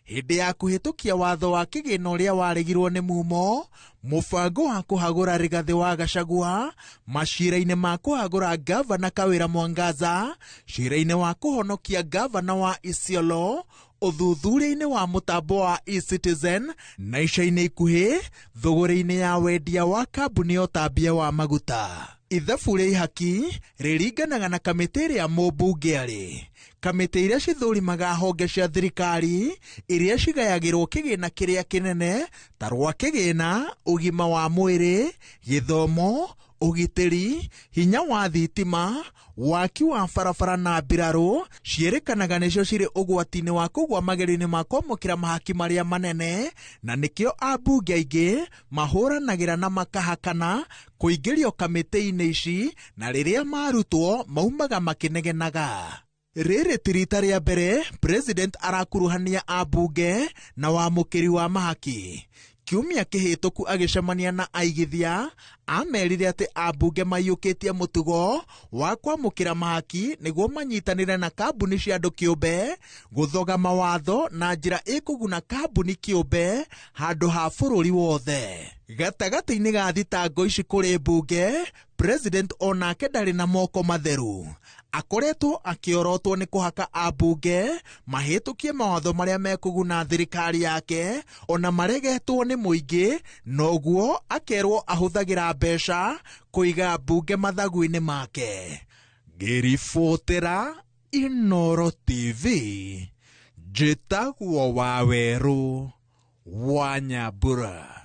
hĩndĩ ya kũhĩtũkia watho wa kĩgĩna ũrĩa waregirwo nĩ mumo mũbango wa kũhagũra Rigathĩ wa Gachagua macira-inĩ ma kũhagũra gavana Kawĩra Mwangaza cira-inĩ wa kũhonokia gavana wa Isiolo ũthuthuria-inĩ wa mũtambo wa eCitizen na ica-inĩ ikuhĩ thũgũrĩ-inĩ ya wendia wa kambuni ya ũtambia wa maguta. Ithabu rĩa ihaki rĩringanaga na kamĩtĩ ĩrĩa mũmbunge arĩ. Kamĩtĩ iria cithũrimaga honge cia thirikari iria cigayagĩrwo kĩgĩna kĩrĩa kĩnene ta rwa kĩgĩna, ũgima wa mwĩrĩ, gĩthomo, ũgitĩri, hinya wa thitima, waki wa barabara na mbirarũ ciĩrĩkanaga nĩcio cirĩ ũgwati-inĩ wa kũgwa magerio-inĩ ma kwamũkĩra mahaki marĩa manene, na nĩkĩo ambunge aingĩ mahũranagĩra na makahakana kũingĩrio kamĩtĩ-inĩ ici, na rĩrĩa marutwo maumaga makĩnegenaga. Rĩrĩ ti rita rĩa mbere president arakuruhania ambunge na wamũkĩri wa mahaki. Kiumia kĩhĩtũku agĩcemania na aigithia amerire atĩ ambunge maiyũkĩtie mũtugo wa kwamũkĩra mahaki nĩguo manyitanĩre na kambuni cia andũ kĩũmbe gũthoga mawatho na njĩra ĩkũguna kambuni kĩũmbe handũ ha bũrũri wothe. Gatagatĩ-inĩ ga thitango ici kũrĩ mbunge, president onake ndarĩ na moko matheru. Akoretwo akĩorotwo nĩ kũhaka ambunge mahĩtũkie mawatho marĩa mekũguna thirikari yake ona maregetwo nĩ mũingĩ, noguo akerwo ahũthagĩra mbeca kũiga mbunge mathagu-inĩ make. Ngĩribotera Inooro TV, njĩtagwo Wawerũ wa Nyambura.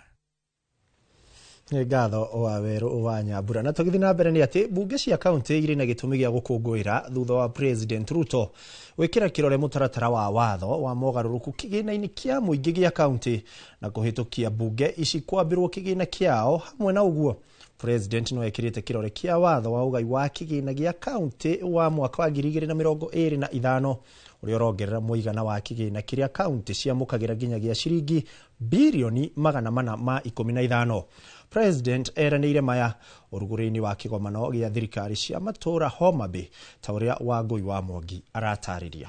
Nĩ ngatho Wawerũ wa Nyambura. Na tũgĩthiĩ na mbere nĩ atĩ mbunge cia kaunti irĩ na gĩtũmi gĩa gũkũngũĩra thutha wa President Ruto gwĩkĩra kĩrore mũtaratara wa watho wa mogarũrũku kĩgĩna-inĩ kĩa mũingĩ gĩa kaunti na kũhĩtũkia mbunge ici kwambĩrwo kĩgĩna kĩao. Hamwe na ũguo, President no ekĩrĩte kĩrore kĩa watho wa ũgai wa kĩgĩna gĩa kaunti wa mwaka wa 2025 ũrĩa ũrongerera mũigana wa kĩgĩna kĩrĩa kaunti ciamũkagĩra nginyagia ciringi birioni 415. President eranĩire maya ũrugũri-inĩ wa kĩgomano gĩa thirikari cia matũũra Homa Bay, ta ũrĩa Wangũi wa Mwangi aratarĩria.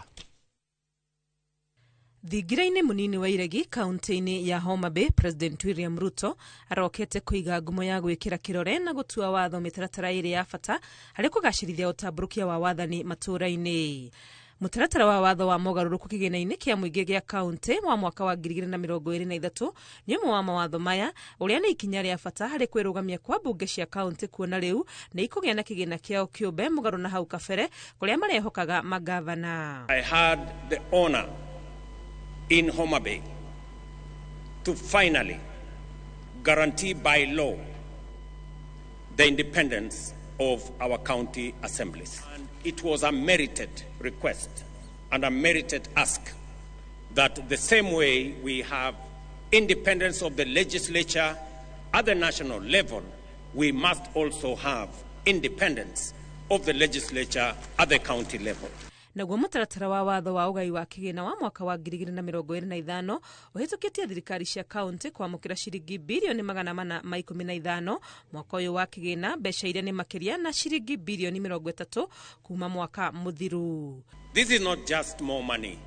Thingira-inĩ mũnini wa Iregi kaunti-inĩ ya Homa Bay, President William Ruto arokete kũiga ngumo ya gwĩkĩra kĩrore na gũtua watho mĩtaratara ĩrĩ ya bata harĩ kũgacĩrithia ũtambũrũkia wa wathani matũũra-inĩ. Mũtaratara wa watho wa mogarũrũku kĩgĩna-inĩ kĩa mũingĩ gĩa kaunti wa mwaka wa 2023 nĩ ũmwe wa mawatho maya, ũrĩa nĩ ikinya rĩa bata harĩ kwĩrũgamia kwa mbunge cia kaunti, kuona rĩu nĩ ikũgĩa na kĩgĩna kĩao kĩũmbe mũgarũ na hau kabere kũrĩa marehokaga magavana. I had the honor in Homa Bay to finally guarantee by law the independence of our county assemblies. And it was a merited request and a merited ask that the same way we have independence of the legislature at the national level, we must also have independence of the legislature at the county level. Naguo mũtaratara wa watho wa ũgai wa kĩgĩna wa mwaka wa 2025 ũhĩtũkĩtie thirikari cia kaunti kwamũkĩra ciringi birioni 415 mwaka ũyũ wa kĩgĩna, mbeca iria nĩ makĩria na ciringi birioni 30 kuma mwaka mũthiru. This is not just more money.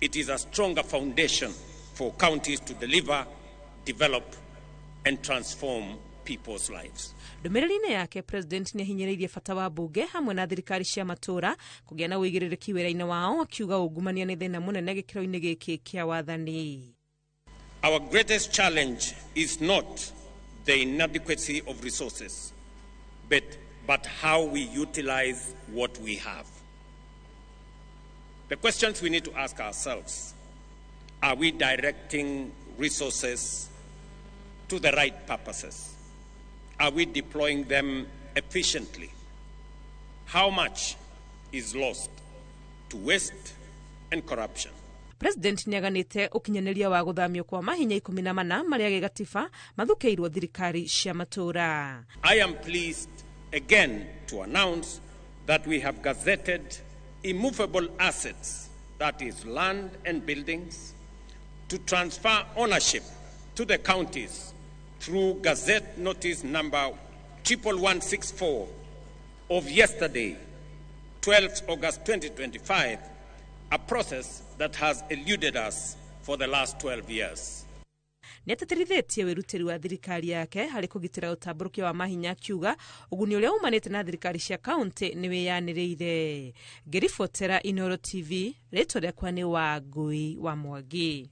It is a stronger foundation for counties to deliver, develop and transform people's lives. Ndũmĩrĩri-inĩ yake, President nĩ ahinyĩrĩirie bata wa mbunge hamwe na thirikari cia matũũra kũgĩa na ũigĩrĩrĩki wĩra-inĩ wao, akiuga ungumania nĩ thĩna mũnene gĩkĩro-inĩ gĩkĩ kĩa wathani. Our greatest challenge is not the inadequacy of resources, but how we utilize what we have. The questions we need to ask ourselves: are we directing resources to the right purposes? Are we deploying them efficiently? How much is lost to waste and corruption? President nĩaganĩte ũkinyanĩria wa gũthamio kwa mahinya 14 marĩa gĩgatiba mathukĩirwo thirikari cia matũũra. I am pleased again to announce that we have gazetted immovable assets, that is land and buildings, to transfer ownership to the counties through Gazette Notice number 11164 of yesterday, 12th August 2025, a process that has eluded us for the last 12 years. Nĩatĩtĩrithĩtie wĩrutĩri wa thirikari yake harĩ kũgitĩra ũtambũrũkia wa mahinya, akiuga ũguni ũrĩa umanĩte na thirikari cia kaunti nĩ wĩyanĩrĩire. Ngĩribotera Inooro TV, rĩtwa rĩakwa nĩ Wangũi wa Mwangi.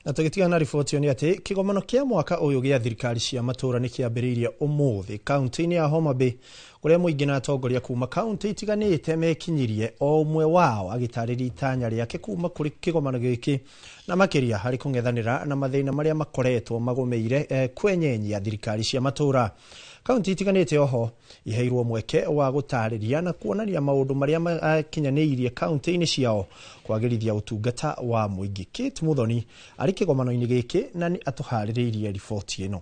Na tũgĩtigana na riboti ĩyo nĩ atĩ kĩgomano kĩa mwaka ũyũ gĩa thirikari cia matũũra nĩ kĩambĩrĩirie ũmũthĩ kaunti-inĩ ya Homa Bay, kũrĩa mũingĩ na atongoria kuma kaunti itiganĩte mekinyirie, o ũmwe wao agĩtarĩria itanya rĩake kuma kũrĩ kĩgomano gĩkĩ, na makĩria harĩ kũng'ethanĩra na mathĩna marĩa makoretwo magũmĩire kwenyenyia thirikari cia matũũra. Kaunti itiganĩte oho iheirwo mweke wa gũtarĩria na kuonania maũndũ marĩa makinyanĩirie kaunti-inĩ ciao kwagĩrithia ũtungata wa mũingĩ. Kate Muthoni arĩ kĩgomano-inĩ gĩkĩ na nĩ atũharĩrĩirie riboti ĩno.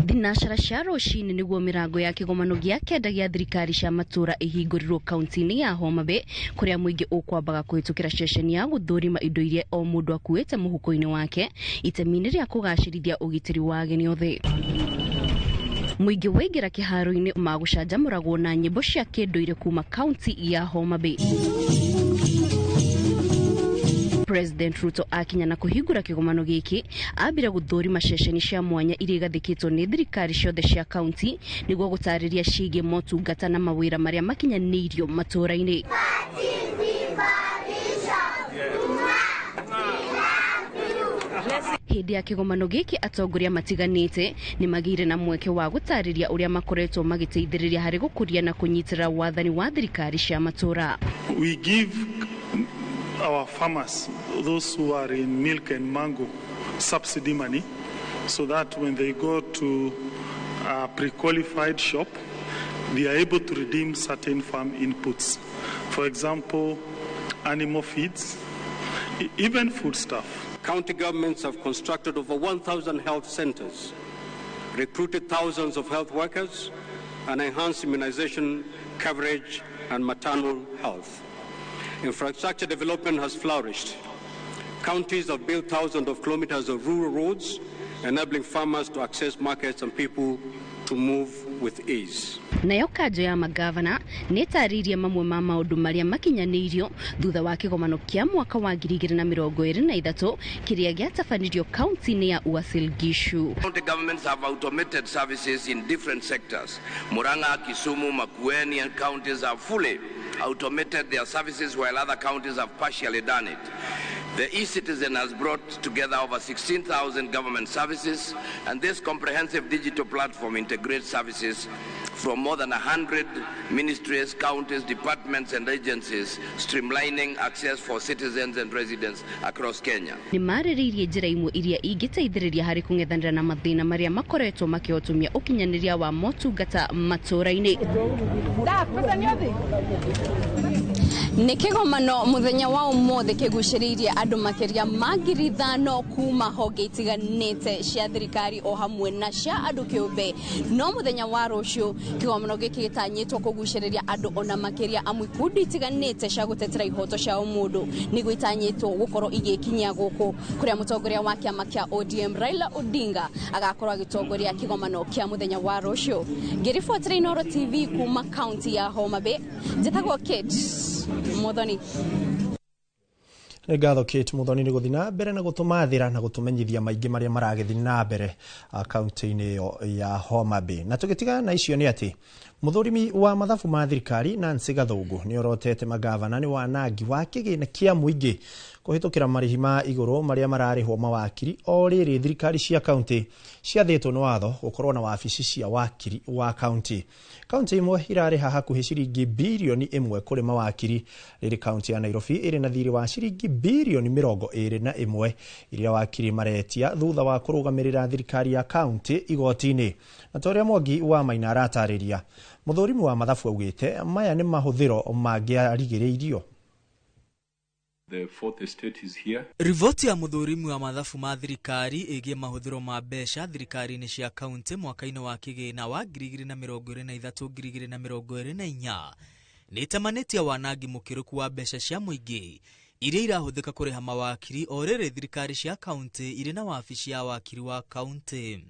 Thinacara cia rũcinĩ nĩguo mĩrango ya kĩgomano gĩa kenda gĩa thirikari cia matũũra ĩhingũrirwo kaunti-inĩ ya Homa Bay, kũrĩa mũingĩ ũkwambaga kũhĩtũkĩra ceceni ya gũthũrima indo iria o mũndũ akuĩte mũhuko-inĩ wake itemi-inĩ rĩa kũgacĩrithia ũgitĩri wa ageni othe. Mũingĩ waingĩra kĩharo-inĩ magũcanjamũragwo na nyĩmbo cia kĩndũire kuma kaunti ya Homa Bay. President Ruto akinya na kũhingũra kĩgomano gĩkĩ ambire gũthũrima ceceni cia mwanya iria igathĩkĩtwo nĩ thirikari ciothe cia kaunti nĩguo gũtarĩria ciĩgiĩ motungata na mawĩra marĩa makinyanĩirio matũũra-inĩ. Hĩndĩ ya kĩgomano gĩkĩ atongoria matiganĩte nĩ magĩire na mweke wa gũtarĩria ũrĩa makoretwo magĩteithĩrĩria harĩ gũkũria na kũnyitĩrĩra wathani wa thirikari cia matũũra. We give our farmers, those who are in milk and mango, subsidy money so that when they go to a pre-qualified shop, they are able to redeem certain farm inputs. For example, animal feeds, even foodstuff. County governments have constructed over 1,000 health centers, recruited thousands of health workers, and enhanced immunization coverage and maternal health. Infrastructure development has flourished. Counties have built thousands of kilometers of rural roads, enabling farmers to access markets and people to move with ease. Nayo kanjo ya magavana nĩ ĩtarĩirie mamwe ma maũndũ marĩa makinyanĩirio thutha wa kĩgomano kĩa mwaka wa 2023 kĩrĩa gĩatabanirio kaunti-inĩ ya Uasin Gishu. County governments have automated services in different sectors. Murang'a, Kisumu, Makueni and counties have fully automated their services while other counties have partially done it. The e-Citizen has brought together over 16,000 government services, and this comprehensive digital platform integrates services from more than 100 ministries, counties, departments and agencies, streamlining access for citizens and residents across Kenya. Nĩ marĩrĩirie njĩra imwe iria ingĩteithĩrĩria harĩ kũng'ethanĩra na mathĩna marĩa makoretwo makĩhotomia ũkinyanĩria wa motungata matũũra-inĩ. Nĩ kĩgomano mũthenya wa ũmũthĩ kĩgucĩrĩirie andũ makĩria ma 5,000 kuma honge itiganĩte cia thirikari o hamwe na cia andũ kĩũmbe. No mũthenya wa rũciũ kĩgomano gĩkĩ gĩtanyĩtwo kũgucĩrĩria andũ ona makĩria amu ikundi itiganĩte cia gũtetera ihoto cia ũmũndũ nĩguo itanyĩtwo gũkorwo igĩkinyia gũkũ kũrĩa mũtongoria wa kĩama kĩa ODM Raila Odinga agakorwo agĩtongoria kĩgomano kĩa mũthenya wa rũciũ. Ngĩribotera Inooro TV kuma kaunti ya Homa Bay, njĩtagwo Kate Muthoni. Nĩ ngatho Kate Muthoni nĩ gũthiĩ na mbere na gũtũmathĩra na gũtũmenyithia maingĩ marĩa maragĩthiĩ na mbere kaunti-inĩ ĩyo ya Homa Bay. Na tũgĩtigana na icio nĩ atĩ mũthũrimi wa mathabu ma thirikari Nancy Gathungu nĩ orotete magavana nĩ wanangi wa kĩgĩna kĩa mũingĩ kũhĩtũkĩra marĩhi ma igũrũ marĩa mararĩhwo mawakiri o rĩrĩ thirikari cia kaunti ciathĩtwo nĩ watho gũkorwo na wabici cia wakiri wa kaunti. Kaunti imwe irarĩha hakuhĩ ciringi birioni 1 kũrĩ mawakiri, rĩrĩ kaunti ya Nairobi ĩrĩ na thirĩ wa ciringi birioni 21 iria wakiri maretia thutha wa kũrũgamĩrĩra thirikari ya kaunti igoti-inĩ. Na ta ũrĩa Mwangi wa Maina aratarĩria, mũthũrimi wa mathabu augĩte maya nĩ mahũthĩro mangĩarigĩrĩirio. The fourth estate is here. Riboti ya mũthũrimi wa mathabu ma thirikari ĩgiĩ mahũthĩro ma mbeca thirikari-inĩ cia kaunti mwaka-inĩ wa kĩgĩna wa 2023-2024 nĩ ĩtamanĩtie wanangi mũkĩrũku wa mbeca cia mũingĩ iria irahũthĩka kũrĩha mawakiri o rĩrĩ thirikari cia kaunti irĩ na wabici ya wakiri wa kaunti.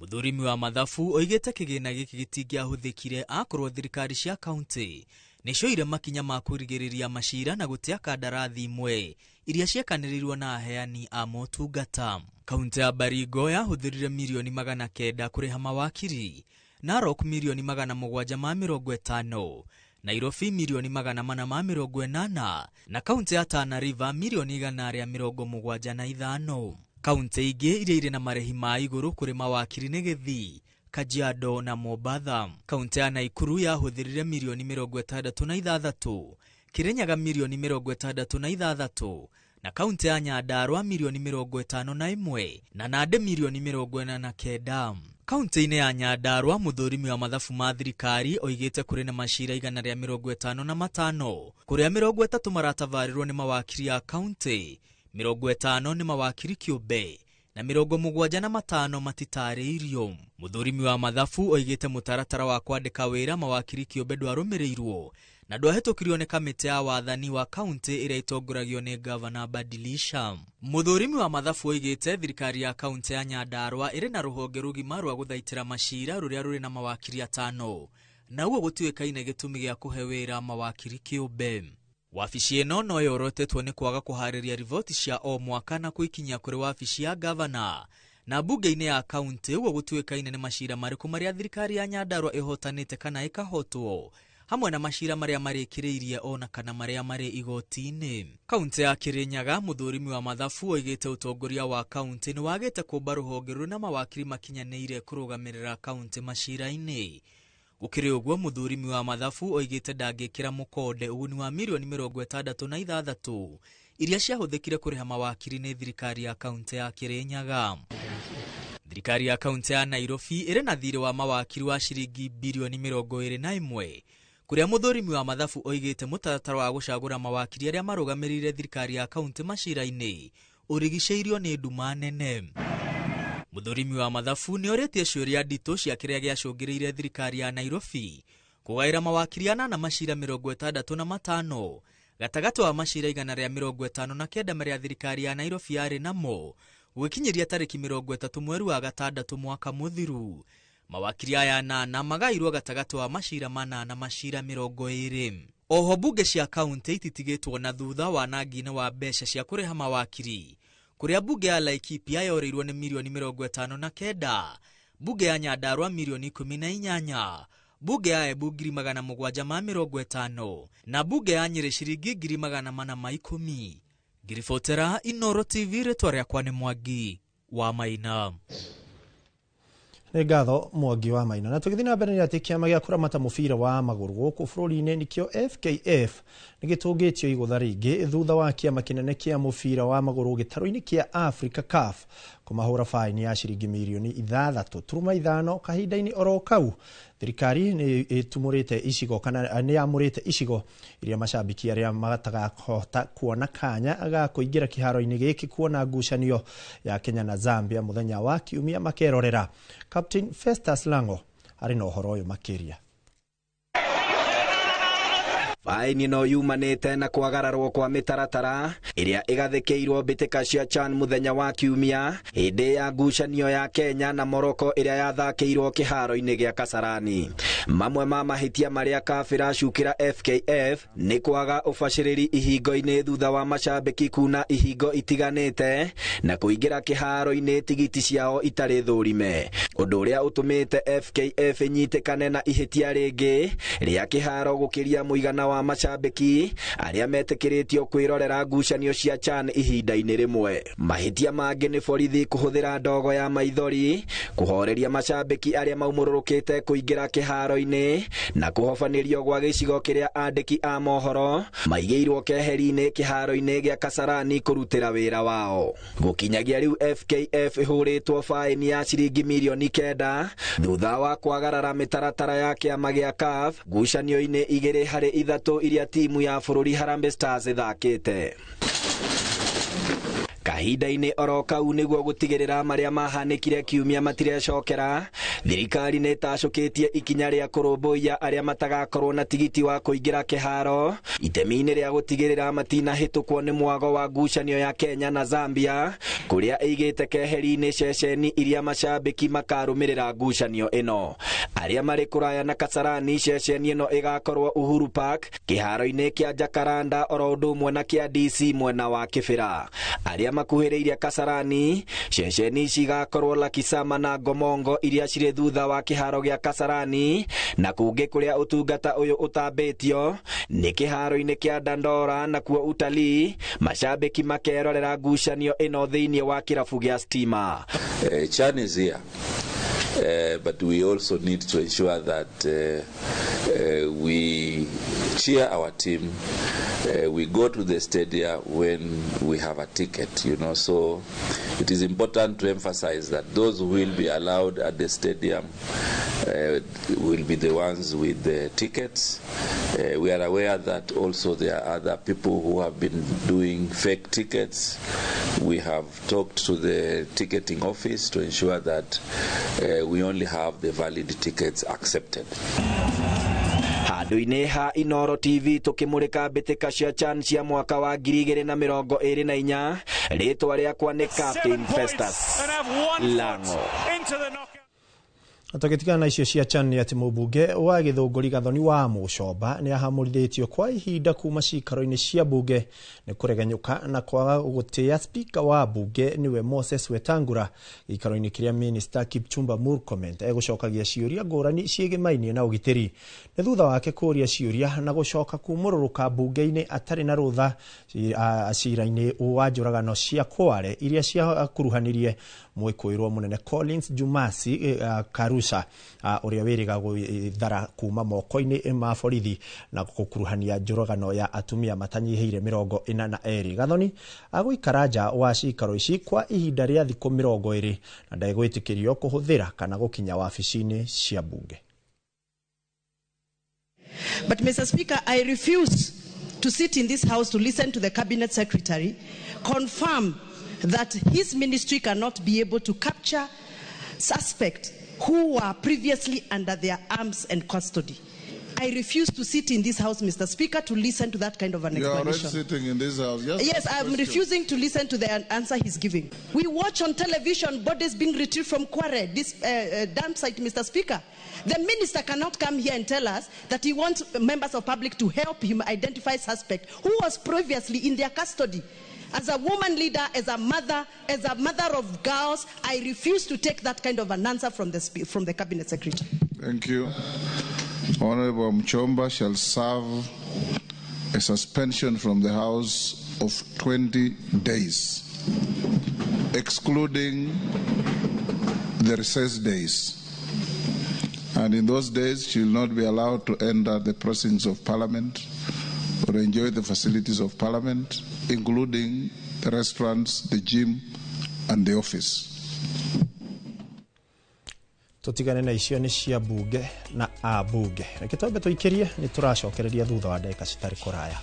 Mũthũrimi wa mathabu oigĩte kĩgĩna gĩkĩ gĩtingĩahũthĩkire akorwo thirikari cia kaunti nĩcioire makinya ma kũrigĩrĩria macira na gũtea kandarathi imwe iria ciekanĩrĩirwo na aheani a motungata. Kaunti ya Baringo yahũthĩrire mirioni 900 kũrĩha mawakiri, Narok mirioni 750, Nairobi mirioni 480 na kaunti ya Tana River mirioni 175. Kaunti ingĩ iria irĩ na marĩhi ma igũrũ kũrĩ mawakiri nĩ Gĩthii, Kajiado na Mombatha. Kaunti ya Naikuru yahũthĩrire mirioni 66, Kirinyaga mirioni 66 na kaunti ya Nyandarua mirioni 51 na Nandi mirioni 49. Kaunti-inĩ ya Nyandarua mũthũrimi wa mathabu ma thirikari oigĩte kũrĩ na macira 155 kũrĩa 30 maratabarĩrwo nĩ mawakiri a kaunti, 50 nĩ mawakiri kĩũmbe na 75 matitarĩirio. Mũthũrimi wa mathabu oigĩte mũtaratara wa kwandĩka wĩra mawakiri kĩũmbe ndwarũmĩrĩirwo na ndwahĩtũkirio nĩ kamĩtĩ ya wathani wa kaunti ĩrĩa ĩtongoragio nĩ Gavana Badilisha. Mũthũrimi wa mathabu oigĩte thirikari ya kaunti ya Nyandarua ĩrĩ na rũhonge rũgima rwa gũthaitĩra macira rũrĩa rũrĩ na mawakiri 5 na ũguo gũtuĩkaine gĩtũmi gĩa kũhe wĩra mawakiri kĩũmbe. Wabici ĩno no yorotetwo nĩ kwaga kũharĩria riboti cia o mwaka na kũikinyia kũrĩ wabici ya gavana na bunge-inĩ ya kaunti, ũguo gũtuĩkaine nĩ macira marĩkũ marĩa thirikari ya Nyandarua ĩhotanĩte kana ĩkahotwo, hamwe na macira marĩa marĩkĩrĩirie ona kana marĩa marĩ igoti-inĩ. Kaunti ya Kirinyaga mũthũrimi wa mathabu oigĩte ũtongoria wa kaunti nĩ wagĩte kũmba rũhonge rũrĩ na mawakiri makinyanĩire kũrũgamĩrĩra kaunti macira-inĩ. Gũkĩrĩ ũguo mũthũrimi wa mathabu oigĩte ndangĩkĩra mũkonde ũguni wa mirioni 66 iria ciahũthĩkire kũrĩha mawakiri nĩ thirikari ya kaunti ya Kirinyaga. Thirikari ya kaunti ya Nairobi ĩrĩ na thirĩ wa mawakiri wa ciringi birioni 21 kũrĩa mũthũrimi wa mathabu oigĩte mũtaratara wa gũcagũra mawakiri arĩa marũgamĩrĩire thirikari ya kaunti macira-inĩ ũrigicĩirio nĩ nduma nene. Mũthũrimi wa mathabu nĩ orĩtie ciũria nditũ cia kĩrĩa gĩacũngĩrĩirie thirikari ya Nairobi kũgaĩra mawakiri 8 macira 65 gatagatĩ wa macira 159 marĩa thirikari ya Nairobi yarĩ namo gũgĩkinyĩria tarĩki 30 mweri wa gatandatũ mwaka mũthiru. Mawakiri aya 8 magairwo gatagatĩ wa macira 4 na macira 20. Oho bunge cia kaunti ititigĩtwo na thutha wanangi-inĩ wa mbeca cia kũrĩha mawakiri, kũrĩa bunge ya Laikipia yorĩirwo nĩ mirioni 59, bunge ya Nyandarua mirioni 18, bunge ya Embu 750 na bunge ya Nyĩrĩ ciringi 410. Ngiribotera Inoro TV, rĩtwa rĩakwa nĩ Mwangi wa Maina. Nĩ ngatho Mwangi wa Maina. Na tũgĩthiĩ na mbere nĩ atĩ kĩama gĩa kũramata mũbira wa magũrũ gũkũ bũrũri-inĩ nĩkĩo FKF nĩ gĩtũngĩtio igũtha rĩngĩ thutha wa kĩama kĩnene kĩa mũbira wa magũrũ gĩtarũ-inĩ kĩa Africa CAF kũmahũra faini ya ciringi mirioni 6.5 kahinda-inĩ oro kau. Thirikari nĩ ĩtumũrĩte icigo kana nĩ yamũrĩte icigo iria macambiki arĩa matakahota kuona kanya ga kũingĩra kĩharo-inĩ gĩkĩ kuona ngucanio ya Kenya na Zambia mũthenya wa kiumia makerorera. Captain Festus Lango arĩ na ũhoro ũyũ makĩria. Faini no yumanĩte na kwagararwo kwa mĩtaratara ĩrĩa ĩgathĩkĩirwo mbĩtĩka cia CHAN mũthenya wa kiumia hĩndĩ ya ngucanio ya Kenya na Morocco ĩrĩa yathakĩirwo kĩharo-inĩ gĩa Kasarani. Mamwe ma mahĩtia marĩa CAF ĩracukĩra FKF nĩ kwaga ũbacĩrĩri ihingo-inĩ thutha wa macambĩki kuna ihingo itiganĩte na kũingĩra kĩharo-inĩ tigiti ciao itarĩ thũrime, ũndũ ũrĩa ũtũmĩte FKF ĩnyitĩkane na ihĩtia rĩngĩ rĩa kĩharo gũkĩria mũigana wa macambĩki arĩa metĩkĩrĩtio kwĩrorera ngucanio cia CHAN ihinda-inĩ rĩmwe. Mahĩtia mangĩ nĩ borithi kũhũthĩra ndogo ya maithori kũhoreria macambĩki arĩa maumũrũrũkĩte kũingĩra kĩharo-inĩ na kũhobanĩrio gwa gĩcigo kĩrĩa andĩki a mohoro maigĩirwo keheri-inĩ kĩharo-inĩ gĩa Kasarani kũrutĩra wĩra wao. Gũkinyagia rĩu FKF ĩhũrĩtwo faini ya ciringi mirioni 9 thutha wa kwagarara mĩtaratara ya kĩama gĩa CAF ngucanio-inĩ 2 harĩ 3 iria timu ya bũrũri Harambee Stars ĩthakĩte. Kahinda-inĩ oro kau nĩguo gũtigĩrĩra marĩa mahanĩkire kiumia matirecokera, thirikari nĩ ĩtacũkĩtie ikinya rĩa kũrũmbũiya arĩa matagakorwo na tigiti wa kũingĩra kĩharo itemi-inĩ rĩa gũtigĩrĩra matinahĩtũkwo nĩ mwago wa ngucanio ya Kenya na Zambia kũrĩa ĩigĩte keheri-inĩ ceceni iria macambĩki makarũmĩrĩra ngucanio ĩno. Arĩa marĩ kũraya na Kasarani, ceceni ĩno ĩgakorwo Uhuru Park kĩharo-inĩ kĩa Jacaranda oro ũndũ ũmwe na kĩa DC mwena wa Kĩbĩra. Arĩa Arĩa makuhĩrĩirie Kasarani, ceceni ici igakorwo Lakisama na Ngomongo iria cirĩ thutha wa kĩharo gĩa Kasarani, na kũngĩ kũrĩa ũtungata ũyũ ũtambĩtio nĩ kĩharo-inĩ kĩa Dandora, nakuo utalii mashabiki makerorera ngucanio ĩno thĩinĩ wa kĩrabu gĩa Stima. CHAN is here. But we also need to ensure that we cheer our team. We go to the stadium when we have a ticket, you know. So it is important to emphasize that those who will be allowed at the stadium will be the ones with the tickets. We are aware that also there are other people who have been doing fake tickets. We have talked to the ticketing office to ensure that we only have the valid tickets accepted. Handũ-inĩ ha Inoro TV tũkĩmũrĩka mbĩtĩka cia CHAN cia mwaka wa 2024, rĩtwa rĩakwa nĩ Captain Festus Lango. Tũgĩtigana na icio cia CHAN nĩ atĩ mũmbunge wa Gĩthũngũri Gathoni wa Mũcomba nĩ ahamũrithĩtio kwa ihinda kuma cikaro-inĩ cia mbunge nĩ kũregenyũka na kwaga gũtĩa spika wa mbunge nĩwe Moses Wetangula gĩikaro-inĩ kĩrĩa Minister Kipchumba Murkomen egũcokagia ciũria ngũrani ciĩgĩmainie na ũgitĩri. Nĩ thutha wake kũũria ciũria na gũcoka kumũrũrũka mbunge-inĩ atarĩ na rũtha cira-inĩ wa njũragano cia Kware iria ciakuruhanirie mwĩkũĩrwo mũnene Collins Jumasi Karusa ũrĩa wĩrĩga gwĩthara kuma moko-inĩ ma borithi na gũkuruhania njũragano ya atumia matanyihĩire 42. Gathoni agũikara nja wa cikaro ici kwa ihinda rĩa thikũ 20 na ndegwĩtĩkĩrio kũhũthĩra kana gũkinya wabici-inĩ cia mbunge. But Mr. Speaker, I refuse to sit in this house to listen to the cabinet secretary confirm that his ministry cannot be able to capture suspects who were previously under their arms and custody. I refuse to sit in this house, Mr. Speaker, to listen to that kind of an You are already explanation. sitting in this house. Just Yes, ask I'm question. refusing to listen to the answer he's giving. We watch on television bodies being retrieved from Kware, this dump site, Mr. Speaker. The minister cannot come here and tell us that he wants members of public to help him identify suspect who was previously in their custody. As a woman leader, as a mother of girls, I refuse to take that kind of an answer from the cabinet secretary. Thank you. Honorable Mchomba shall serve a suspension from the House of 20 days, excluding the recess days. And in those days, she will not be allowed to enter the precincts of Parliament or enjoy the facilities of Parliament, including the restaurants, the gym, and the office. Tutigane na icio nĩ cia mbunge na ambunge. Reke twambe tũikĩrie, nĩ tũracokereria thutha wa ndagĩka citarĩ kũraya.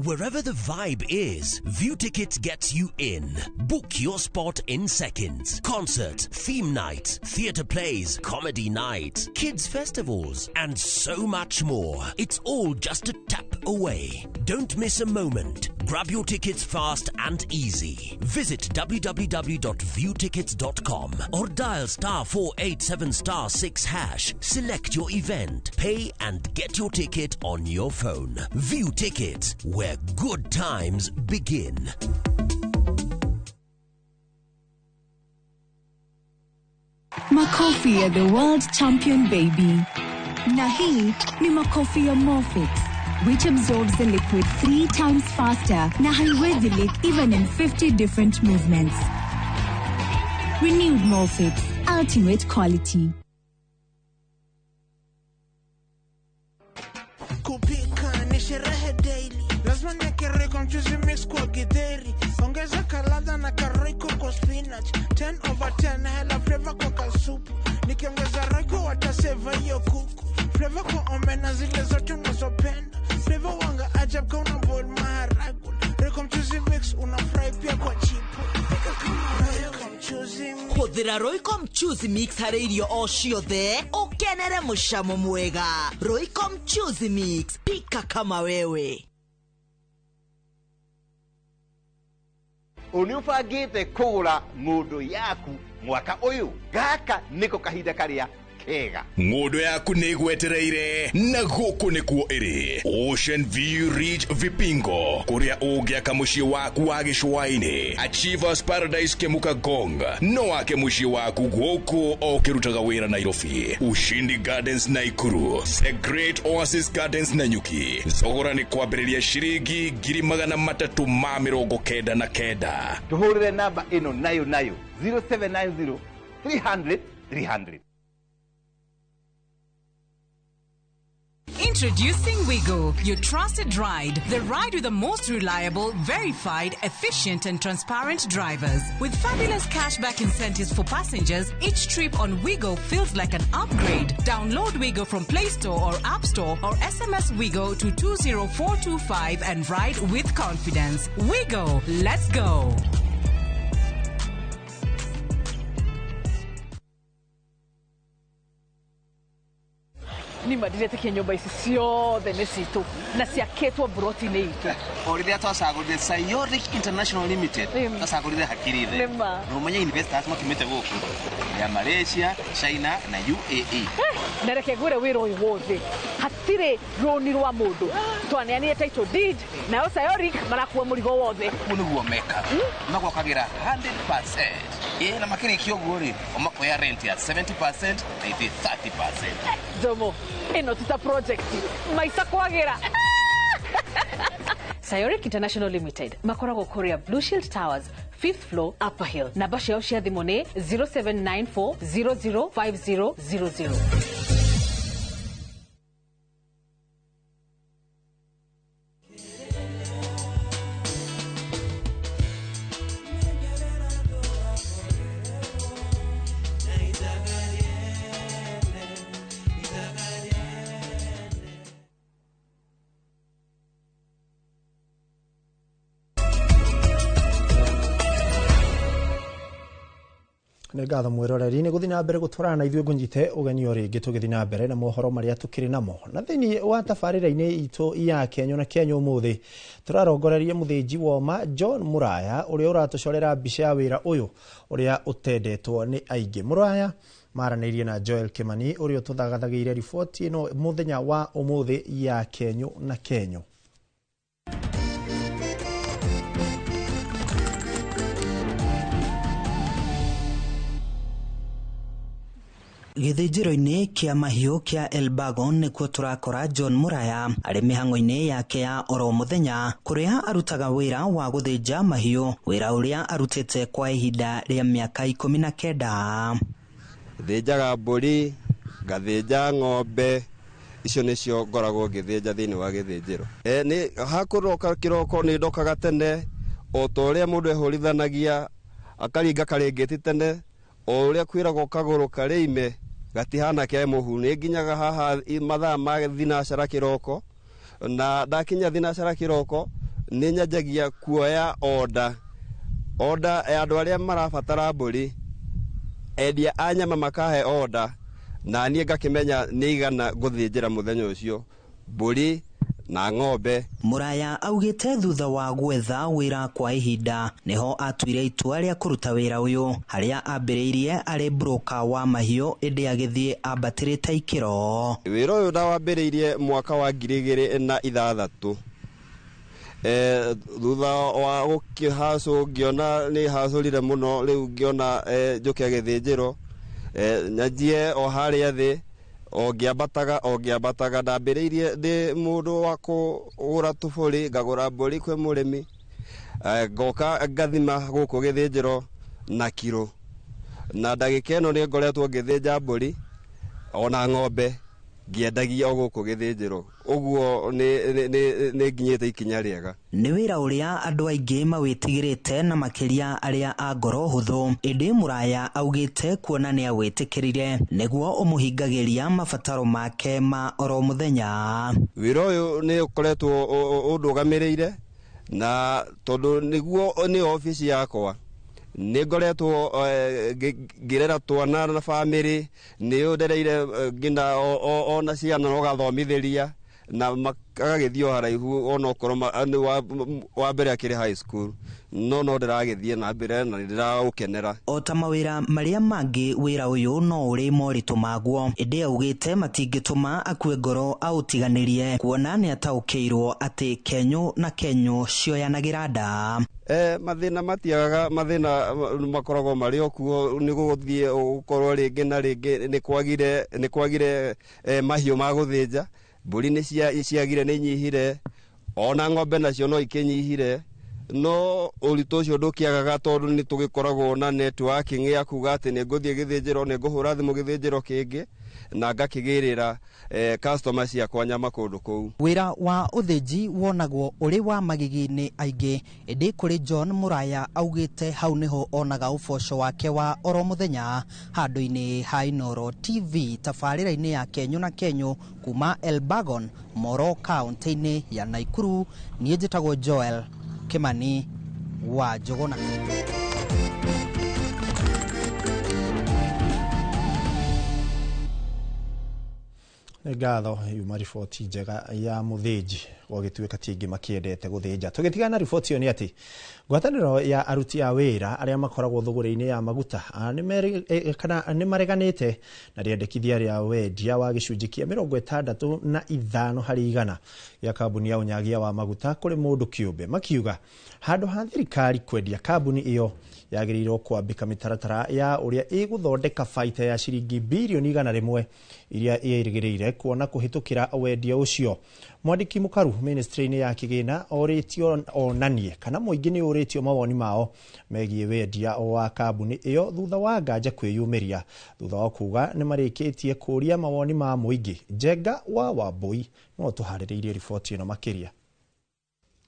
Wherever the vibe is, View Tickets gets you in. Book your spot in seconds. Concert, theme night, theatre plays, comedy night, kids festivals, and so much more. It's all just a tap away. Don't miss a moment. Grab your tickets fast and easy. Visit www.viewtickets.com or dial *487*6#. Select your event, pay and get your ticket on your phone. View Tickets, where good times begin. Makofi ya the world champion baby. Na hii ni makofi ya Morfix, which absorbs the liquid 3 times faster na haiwezi leak even in 50 different movements. Renewed Morfix, ultimate quality. Kupika ni sherehe daily. Lazima niweke Royco mchuzi mix kwa githeri. Ongeza kaladha na karoiko kwa spinach. 10/10 hela flavor kwa kasupu. Nikiongeza Royco wataseva hiyo kuku. Flavor kwa omena zile zote unazopenda. Flavor wanga ajab kwa una boil maharagwe. Royco mchuzi mix una fry pia kwa chipo. Pika kama Royco mchuzi mix. Hũthĩra Royco mchuzi mix harĩ irio o ciothe ũkenere mũcamo mwega. Royco mchuzi mix, pika kama wewe. Nĩ ũbangĩte kũgũra ng'ũndũ yaku Mwaka ũyũ gaka nĩko kahinda karĩa kega. Ng'ũndũ yaku nĩ ĩgwetereire na gũkũ nĩkuo ĩrĩ. Ocean View Ridge Vipingo, kũrĩa ũngĩaka mũciĩ waku wa gĩcũa-inĩ. Achievers Paradise Kemuka Gong, no wake mũciĩ waku gũkũ o ũkĩrutaga wĩra Nairobi. Ushindi Gardens Naikuru, The Great Oasis Gardens Nanyuki. Thogora nĩ kwambĩrĩria ciringi 399,000. Tũhũrĩre namba ĩno nayo nayo 0790 300 300. Introducing Wigo, your trusted ride. The ride with the most reliable, verified, efficient and transparent drivers. With fabulous cashback incentives for passengers, each trip on Wigo feels like an upgrade. Download Wigo from Play Store or App Store or SMS Wigo to 20425 and ride with confidence. Wigo, let's go. Nima ndiretĩkia nyũmba ici ciothe nĩ citũ na ciakĩtwo mburoti-inĩ itũ. O rĩrĩa twacagũrire Sayoric International Limited, twacagũrire hakiri thĩ. Nĩma. Na ũmenye investors makiumĩte gũkũ ya Malaysia, China na UAE. Na reke ngwĩre wĩra ũyũ wothe hatirĩ rũni rwa mũndũ, twaneanire title deed nayo Sayoric marakua mũrigo wothe. Ũguo nĩguo mekaga, magwakagĩra 100%. Ĩ na makĩrĩkia ũguo rĩ, o makoya rent ya 70% na ithuĩ 30%. Njomo, ĩno ti ta project maica kwagĩra. Sayoric International Limited makoragwo kũrĩa Blue Shield Towers, 5th floor, Upper Hill. Namba ciao cia thimũ nĩ 0794 005000. Nĩ ngatho mwĩroreri nĩ gũthiĩ na mbere gũtwarana na ithuĩ ngũnyite ũgeni o rĩngĩ tũgĩthiĩ na mbere na mohoro marĩa tũkĩrĩ namo. Na thĩinĩ wa tabarĩra-inĩ itũ ya Kenya na Kenya ũmũthĩ tũrarongoreria mũthĩnji woma John Muraya ũrĩa ũratũcorera mbica ya wĩra ũyũ ũrĩa ũtendetwo nĩ aingĩ. Muraya maranĩirie na Joel Kimani ũrĩa ũtũthagathagĩire riboti ĩno mũthenya wa ũmũthĩ ya Kenya na Kenya. Gĩthĩnjĩro-inĩ kĩa mahiũ kĩa Elbagon nĩkuo tũrakora John Muraya arĩ mĩhang'o-inĩ yake ya oro mũthenya kũrĩa arutaga wĩra wa gũthĩnja mahiũ, wĩra ũrĩa arutĩte kwa ihinda rĩa mĩaka 19. Thĩnjaga mbũri, ngathĩnja ng'ombe, icio nĩcio ngoragwo ngĩthĩnja thĩinĩ wa gĩthĩnjĩro. Nĩ hakũroka kĩroko nĩ ndokaga tene o ta ũrĩa mũndũ ehũrithanagia akaringa karĩngĩti tene o ũrĩa kwĩragwo kagũrũ karĩime gatihana ke mũhu. Nĩ nginyaga haha mathaa ma thinacara kĩroko, na ndakinya thinacara kĩroko nĩ nyanjagia kuoya oda ya andũ arĩa marabatara mbũri, endia a nyama makahe oda, na niĩ ngakĩmenya nĩ igana ngũthĩnjĩra mũthenya ũcio mbũri na ng'ombe. Muraya augĩte thutha wa gwetha wĩra kwa ihinda nĩho atuire itua rĩa kũruta wĩra ũyũ harĩa ambĩrĩirie arĩ broker wa mahiũ ĩndĩ agĩthiĩ ambatĩrĩte ikĩro. Wĩra ũyũ ndawambĩrĩirie mwaka wa 2006. Thutha wa gũkĩhacũ ngĩona nĩ hacũrire mũno, rĩu ngĩona njũke gĩthĩnjĩro, nyanjie o harĩa thĩ o ngĩambataga. Ndambĩrĩirie ndĩ mũndũ wa kũgũra tũbũri, ngagũra mbũri kwĩ mũrĩmi, ngoka ngathima gũkũ gĩthĩnjĩro na kiro, na ndagĩka ĩno nĩ ngoretwo ngĩthĩnja mbũri ona ng'ombe ngĩendagia o gũkũ gĩthĩnjĩro. Ũguo nĩ nginyĩte ikinya rĩega. Nĩ wĩra ũrĩa andũ aingĩ mawĩtigĩrĩte na makĩria arĩa a ngoro hũthũ, ĩndĩ Muraya augĩte kuona nĩ awĩtĩkĩrire nĩguo ũmũhingagĩria mabataro make ma oro mũthenya. Wĩra ũyũ nĩ ũkoretwo ũndũgamĩrĩire, na tondũ nĩguo nĩ obici yakwa nĩ ngoretwo ngĩrera twana na bamĩrĩ, nĩ ũndereire nginya ona ciana na ũgathomithĩria, Na agagĩthiĩ o haraihu onokorwo wa mbere akĩrĩ high school no ndĩragĩthiĩ na mbere na nĩndĩraũkenera. O ta mawĩra marĩa mangĩ, wĩra ũyũ no ũrĩ moritũ maguo, ĩndĩ augĩte matingĩtũma akue ngoro aũtiganĩrie, kuona nĩataũkĩirwo atĩ kenyũ na kenyũ cioyanagĩra nda. Mathĩna matiagaga, mathĩna makoragwo marĩ o kuo, nĩ gũgũthiĩ gũkorwo rĩngĩ na rĩngĩ nĩ kwagire mahiũ ma gũthĩnja, mbũri nĩ ciagire nĩ inyihire, ona ng'ombe nacio no ikĩnyihire, no ũritũ ũcio ndũkĩagaga tondũ nĩ tũgĩkoragwo na networking ya kuga atĩ nĩ ngũthiĩ gĩthĩnjĩro, nĩ ngũhũra thimũ gĩthĩnjĩro kĩngĩ na ngakĩgĩrĩra customer ciakwa nyama kũndũ kũu. Wĩra wa ũthĩnji wonagwo ũrĩ wa magigi-inĩ aingĩ, ĩndĩ kũrĩ John Muraya augĩte hau nĩho onaga ũboco wake wa oro mũthenya handũ-inĩ ha Inooro TV tabarĩra-inĩ ya Kenyũ na Kenyũ kuma Elbagon, Moro, kaũntĩ-inĩ ya Naikuru. Niĩ njĩtagwo Joel Kimani wa Njũgũna. Nĩ ngatho yuma riboti njega ya mũthĩnji gwagĩtuĩka ti aingĩ makĩendete gũthĩnja. Tũgĩtigana na riboti ĩyo nĩ atĩ ngwatanĩro ya aruti a wĩra arĩa makoragwo thũgũrĩ-inĩ ya maguta kana nĩ mareganĩte na rĩendekithia rĩa wendia wa gĩcunjĩ kĩa 65 harĩ igana gĩa kambuni ya ũnyagia wa maguta kũrĩ mũndũ kĩũmbe, makiuga handũ ha thirikari kwendia kambuni ĩyo yagĩrĩirwo kwambĩka mĩtaratara ya ũrĩa ĩgũthondeka baita ya ciringi birioni 100 iria ĩrĩgĩrĩire kuona kũhĩtũkĩra wendia ũcio. Mwandĩki mũkaru ministry-inĩ ya kĩgĩna orĩtio onanie kana mũingĩ nĩ ũrĩtio mawoni mao megiĩ wendia wa kambuni ĩyo thutha wa nganja kwĩyumĩria thutha wa kuga nĩ marĩkĩtie kũria mawoni ma mũingĩ. Njenga wa Wambui no tũharĩrĩirie riboti ĩno makĩria.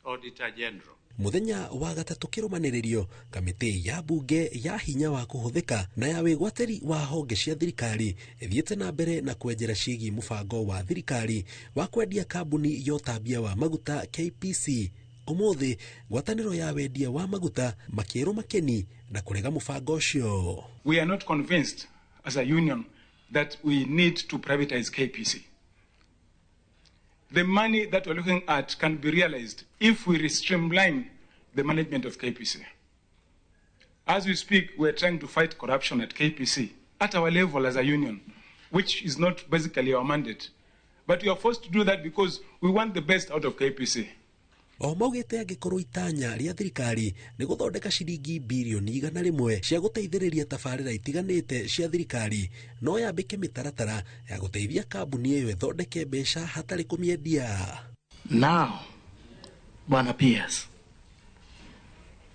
Auditor General. Muthenya wa gatatũ kĩrũmanĩrĩrio, kamĩtĩ ya bunge ya hinya wa kũhũthĩka na ya wĩgwatĩri wa honge cia thirikari ĩthiĩte na mbere na kwenjera ciĩgiĩ mũbango wa thirikari wa kwendia kambuni ya ũtambia wa maguta KPC. Ũmũthĩ ngwatanĩro ya wendia wa maguta makĩrwo makeni na kũrega mũbango ũcio. We are not convinced as a union that we need to privatize KPC. The money that we're looking at can be realized if we streamline the management of KPC. As we speak, we're trying to fight corruption at KPC at our level as a union, which is not basically our mandate. But we are forced to do that because we want the best out of KPC. O maugĩte angĩkorwo itanya rĩa thirikari nĩ gũthondeka ciringi birioni 100 cia gũteithĩrĩria tabarĩra itiganĩte cia thirikari, no yambĩke mĩtaratara ya gũteithia kambuni ĩyo ĩthondeke mbeca hatarĩ kũmĩendia. Now, Bwana PS,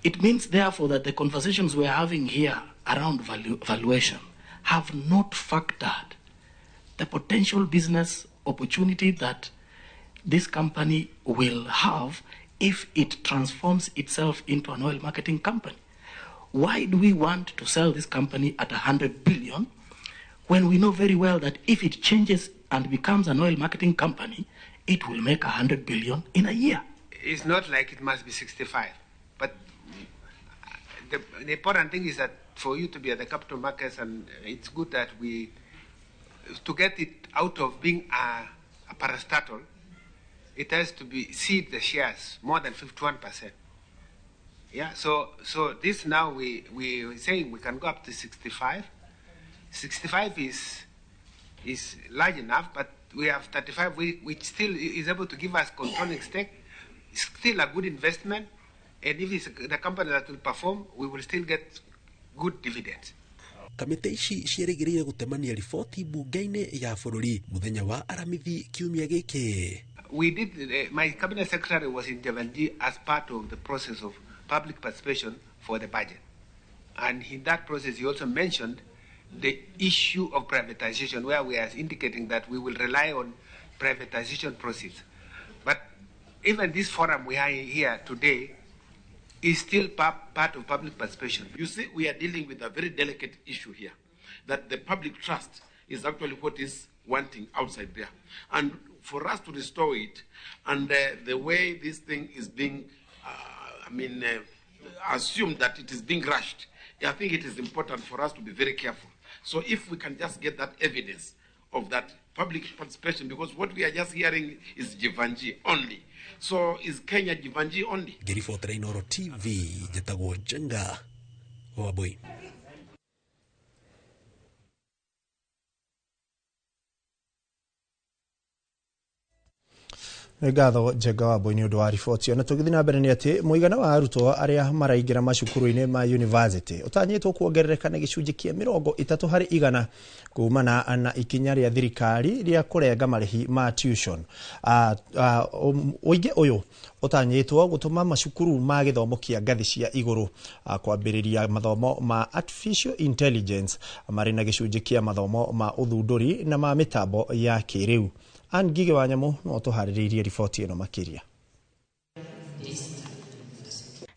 it means therefore that the conversations we are having here around valuation have not factored the potential business opportunity that this company will have if it transforms itself into an oil marketing company. Why do we want to sell this company at 100 billion when we know very well that if it changes and becomes an oil marketing company, it will make 100 billion in a year? It's not like it must be 65, but the important thing is that for you to be at the capital markets, and it's good that we, to get it out of being a parastatal, it has to be seed the shares more than 51%. Yeah, so this now we're saying we can go up to 65. 65 is large enough, but we have 35, which still is able to give us controlling stake. It's still a good investment, and if it's the company that will perform, we will still get good dividends. Kamĩtĩ ici ciĩrĩgĩrĩire gũtemania riboti bunge-inĩ ya bũrũri mũthenya wa Aramithi kiumia gĩkĩ. We did, my cabinet secretary was in Jevanjee as part of the process of public participation for the budget. And in that process, he also mentioned the issue of privatization, where we are indicating that we will rely on privatization proceeds. But even this forum we are here today is still part of public participation. You see, we are dealing with a very delicate issue here, that the public trust is actually what is wanting outside there. And for us to restore it, and the way this thing is being, assumed that it is being rushed, I think it is important for us to be very careful. So if we can just get that evidence of that public participation, because what we are just hearing is Jivanji only. So is Kenya Jivanji only? Ngĩribotera Inooro TV njĩtagwo Njenga Wambui. Nĩ ngatho Njenga Wambui nĩ ũndũ wa riboti ĩyo. Na tũgĩthiĩ na mbere nĩ atĩ mũigana wa arutwo arĩa maraingĩra macukuru-inĩ ma university ũtanyĩtwo kuongerereka na gĩcunjĩ kĩa 30% kumana na ikinya rĩa thirikari rĩa kũrenga marĩhi ma tuition. Ũingĩ ũyũ ũtanyĩtwo gũtũma macukuru ma gĩthomo kĩa ngathĩ cia igũrũ kwambĩrĩria mathomo ma artificial intelligence marĩ na gĩcunjĩ kĩa mathomo ma ũthundũri na ma mĩtambo ya kĩrĩu. Ann Ngige wa Nyamũ no tũharĩrĩirie riboti ĩno makĩria.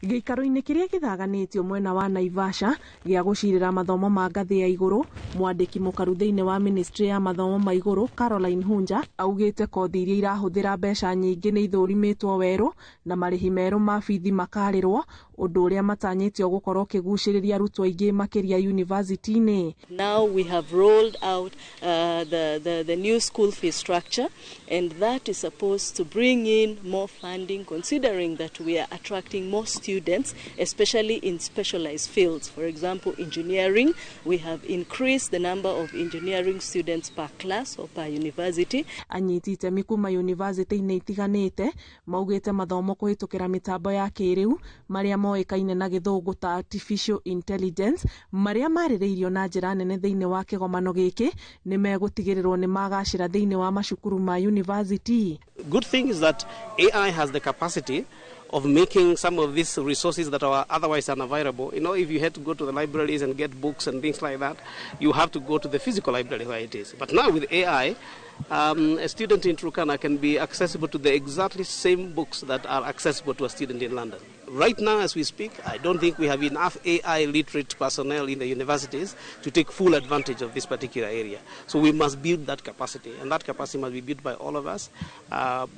Gĩikaro-inĩ kĩrĩa gĩthaganĩtio mwena wa Naivasha gĩa gũcirĩra mathomo ma ngathĩ ya igũrũ, mwandĩki mũkaru thĩinĩ wa ministry ya mathomo ma igũrũ Caroline Hunja augĩte kothi iria irahũthĩra mbeca nyingĩ nĩ ithũrimĩtwo werũ na marĩhi merũ ma bithi makarĩrwo, ũndũ ũrĩa matanyĩtio gũkorwo ũkĩgucĩrĩria arutwo aingĩ makĩria university-inĩ. Now we have rolled out the new school fee structure, and that is supposed to bring in more funding, considering that we are attracting more students, especially in specialized fields. For example, engineering, we have increased the number of engineering students per class or per university. Anyiti itemi kuma university-inĩ itiganĩte maugĩte mathomo kũhĩtũkĩra mĩtambo ya kĩrĩu marĩa moĩkaine na gĩthũngũ ta artificial intelligence marĩa marĩrĩirio na njĩra nene thĩinĩ wa kĩgomano gĩkĩ nĩ megũtigĩrĩrwo nĩ magacĩra thĩinĩ wa macukuru ma university. Good thing is that AI has the capacity of making some of these resources that are otherwise unavailable. You know, if you had to go to the libraries and get books and things like that, you have to go to the physical library where it is. But now with AI, a student in Turkana can be accessible to the exactly same books that are accessible to a student in London. Right now, as we speak, I don't think we have enough AI literate personnel in the universities to take full advantage of this particular area. So we must build that capacity, and that capacity must be built by all of us,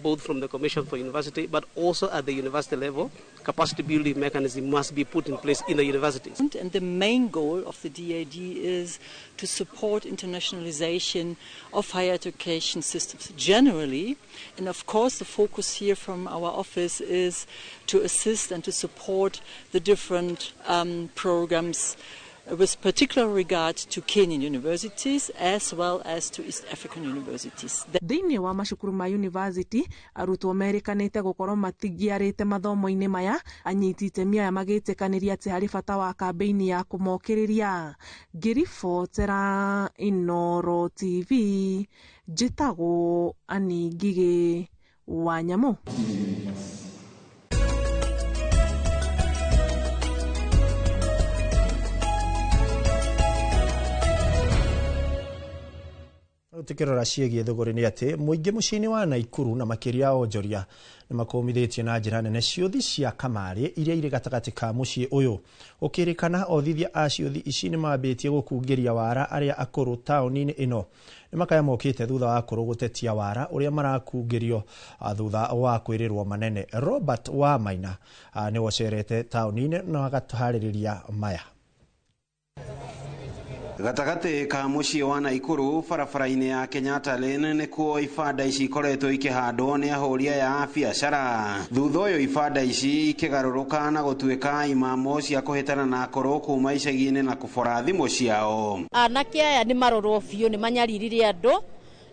both from the Commission for University, but also at the university level. Capacity building mechanism must be put in place in the universities. And the main goal of the DAD is to support internationalization of higher education systems generally. And of course, the focus here from our office is to assist and to support the different programs with particular regard to Kenyan universities as well as to East African universities. Thĩinĩ wa macukuru ma university arutwo merĩkanĩte gũkorwo matingiarĩte mathomo-inĩ maya, anyiti itemi aya magĩtĩkanĩria atĩ harĩ bata wa kambĩini ya kũmokĩrĩria. Ngĩribotera Inooro TV njĩtagwo Ann Ngigĩ wa Nyamũ. Tukirora ciĩgiĩ thũgũrĩ nĩ atĩ mũingĩ mũciĩ-inĩ wa Naikuru na makĩria onjoria nĩ makũmithĩtie na njĩra nene ciũthi cia kamarĩ iria irĩ gatagatĩ ka mũciĩ ũyũ. Gũkĩrĩkana othithia a ciũthi ici nĩ mambĩtie gũkungĩria wara arĩa akũrũ taũni-inĩ ĩno. Nĩ makaya mokĩte thutha wa akũrũ gũtetia wara ũrĩa marakungĩrio thutha wa kwĩrĩrwo manene. Robert wa Maina nĩwe ũcerete taũni-inĩ na agatũharĩrĩria maya. Gatagatĩ ka mũciĩ wa Naikuru barabara-inĩ ya Kenyatta Lane nĩkuo ibanda ici ikoretwo ikĩhandwo nĩ ahũri aya a biacara. Thutha ũyũ ibanda ici ikĩgarũrũka na gũtuĩka imamo cia kũhĩtana na akũrũ kuma icagi-inĩ na kũbora thimũ ciao. Anake aya nĩ marorwo biũ, nĩ manyaririre andũ.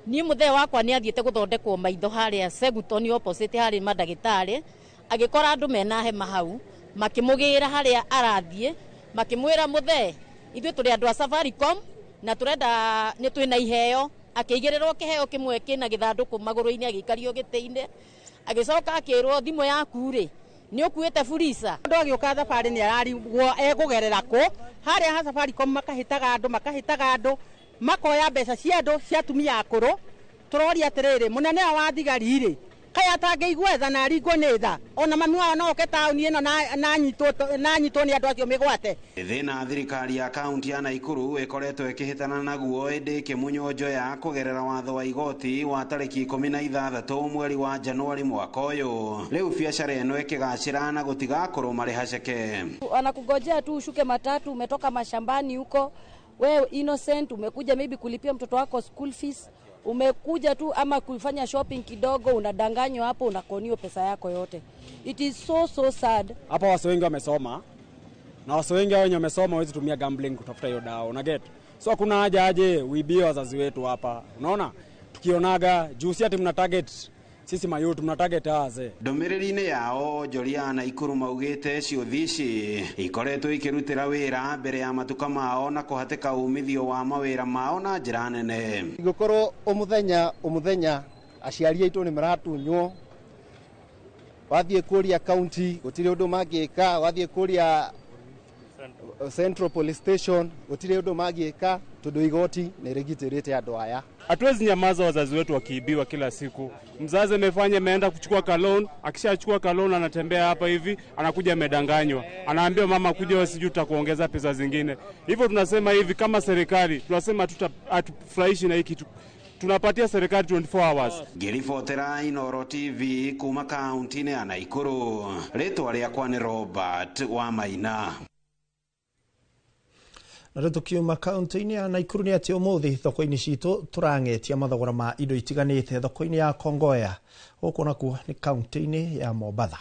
Niĩ mũthee wakwa nĩ athiĩte gũthondekwo maitho harĩa Seguton opposite harĩ mandagĩtarĩ, agĩkora andũ mena hema hau, makĩmũgĩra harĩa arathiĩ, makĩmwĩra mũthee ithuĩ tũrĩ andũ a Safaricom na tũrenda nĩ twĩna iheo. Akĩigĩrĩrwo kĩheo kĩmwe kĩna gĩthandũkũ magũrũ-inĩ, agĩikario gĩtĩ-inĩ, agĩcoka akĩrwo thimũ yaku rĩ nĩ ũkuĩte furisa. Andũ agĩũka thabarĩ nĩ ararigwo ekũgerera kũ harĩa ha Safaricom, makahĩtaga andũ, makahĩtaga andũ, makoya mbeca cia andũ cia atumia akũrũ. Tũroria atĩrĩrĩ, mũnene wa thigari rĩ, kaĩ atangĩigua tha na aringwo nĩ tha? Ona mami wao no oke taũni ĩno na anyitwo nĩ andũ acio mĩgwate. Thĩna thirikari ya kaunti ya Naikuru ĩkoretwo ĩkĩhĩtana naguo ĩndĩ ĩkĩmunywo njoya kũgerera watho wa igoti wa tarĩki 16 mweri wa Januari mwaka ũyũ. Rĩu biacara ĩno ĩkĩgacĩra na gũtiga akũrũ marĩ haceke. Wanakungojea tu ushuke matatu, umetoka mashambani huko, Wewe innocent umekuja maybe kulipia mtoto wako school fees, umekuja tu ama kufanya shopping kidogo, unadanganywa hapo, unakoniwa pesa yako yote. It is so so sad. Hapa wase wengi wamesoma na wase wengi wenye wamesoma hawezi tumia gambling kutafuta hiyo dawa, una get? So hakuna haja aje uibie wazazi wetu hapa, unaona? Tukionaga juu si ati mna target sisi mayutu, mna target wazee. Ndũmĩrĩri-inĩ yao onjoria a Naikuru maugĩte ciũthi ici ikoretwo ikĩrutĩra wĩra mbere ya matuka mao na kũhatĩka umithio wa mawĩra mao na njĩra nene. Igũkorwo ũmũthenya aciari aitũ nĩ maratunywo, wathiĩ kũria county gũtirĩ ũndũ mangĩka, wathiĩ kũria Central Police Station gũtirĩ ũndũ mangĩka tondũ igoti nĩ rĩgitĩrĩte andũ aya. Hatuwezi nyamaza wazazi wetu wakiibiwa kila siku. Mzazi amefanya ameenda kuchukua kalon, akishachukua kalon anatembea hapa hivi, anakuja amedanganywa. Anaambiwa mama kuja sijui tutakuongeza pesa zingine. Hivyo tunasema hivi kama serikali, tunasema hatufurahishi na hiki kitu. Tunapatia serikali 24 hours. Ngĩribotera Inooro TV kuma kaunti-inĩ ya Naikuru, rĩtwa rĩakwa nĩ Robert Wamaina. Na rĩu tũkiuma kaunti-inĩ ya Naikuru nĩ atĩ ũmũthĩ thoko-inĩ citũ tũrang'etia mathogora ma indo itiganĩte thoko-inĩ ya Kongoya, gũkũ nakuo nĩ kaunti-inĩ ya Mombatha.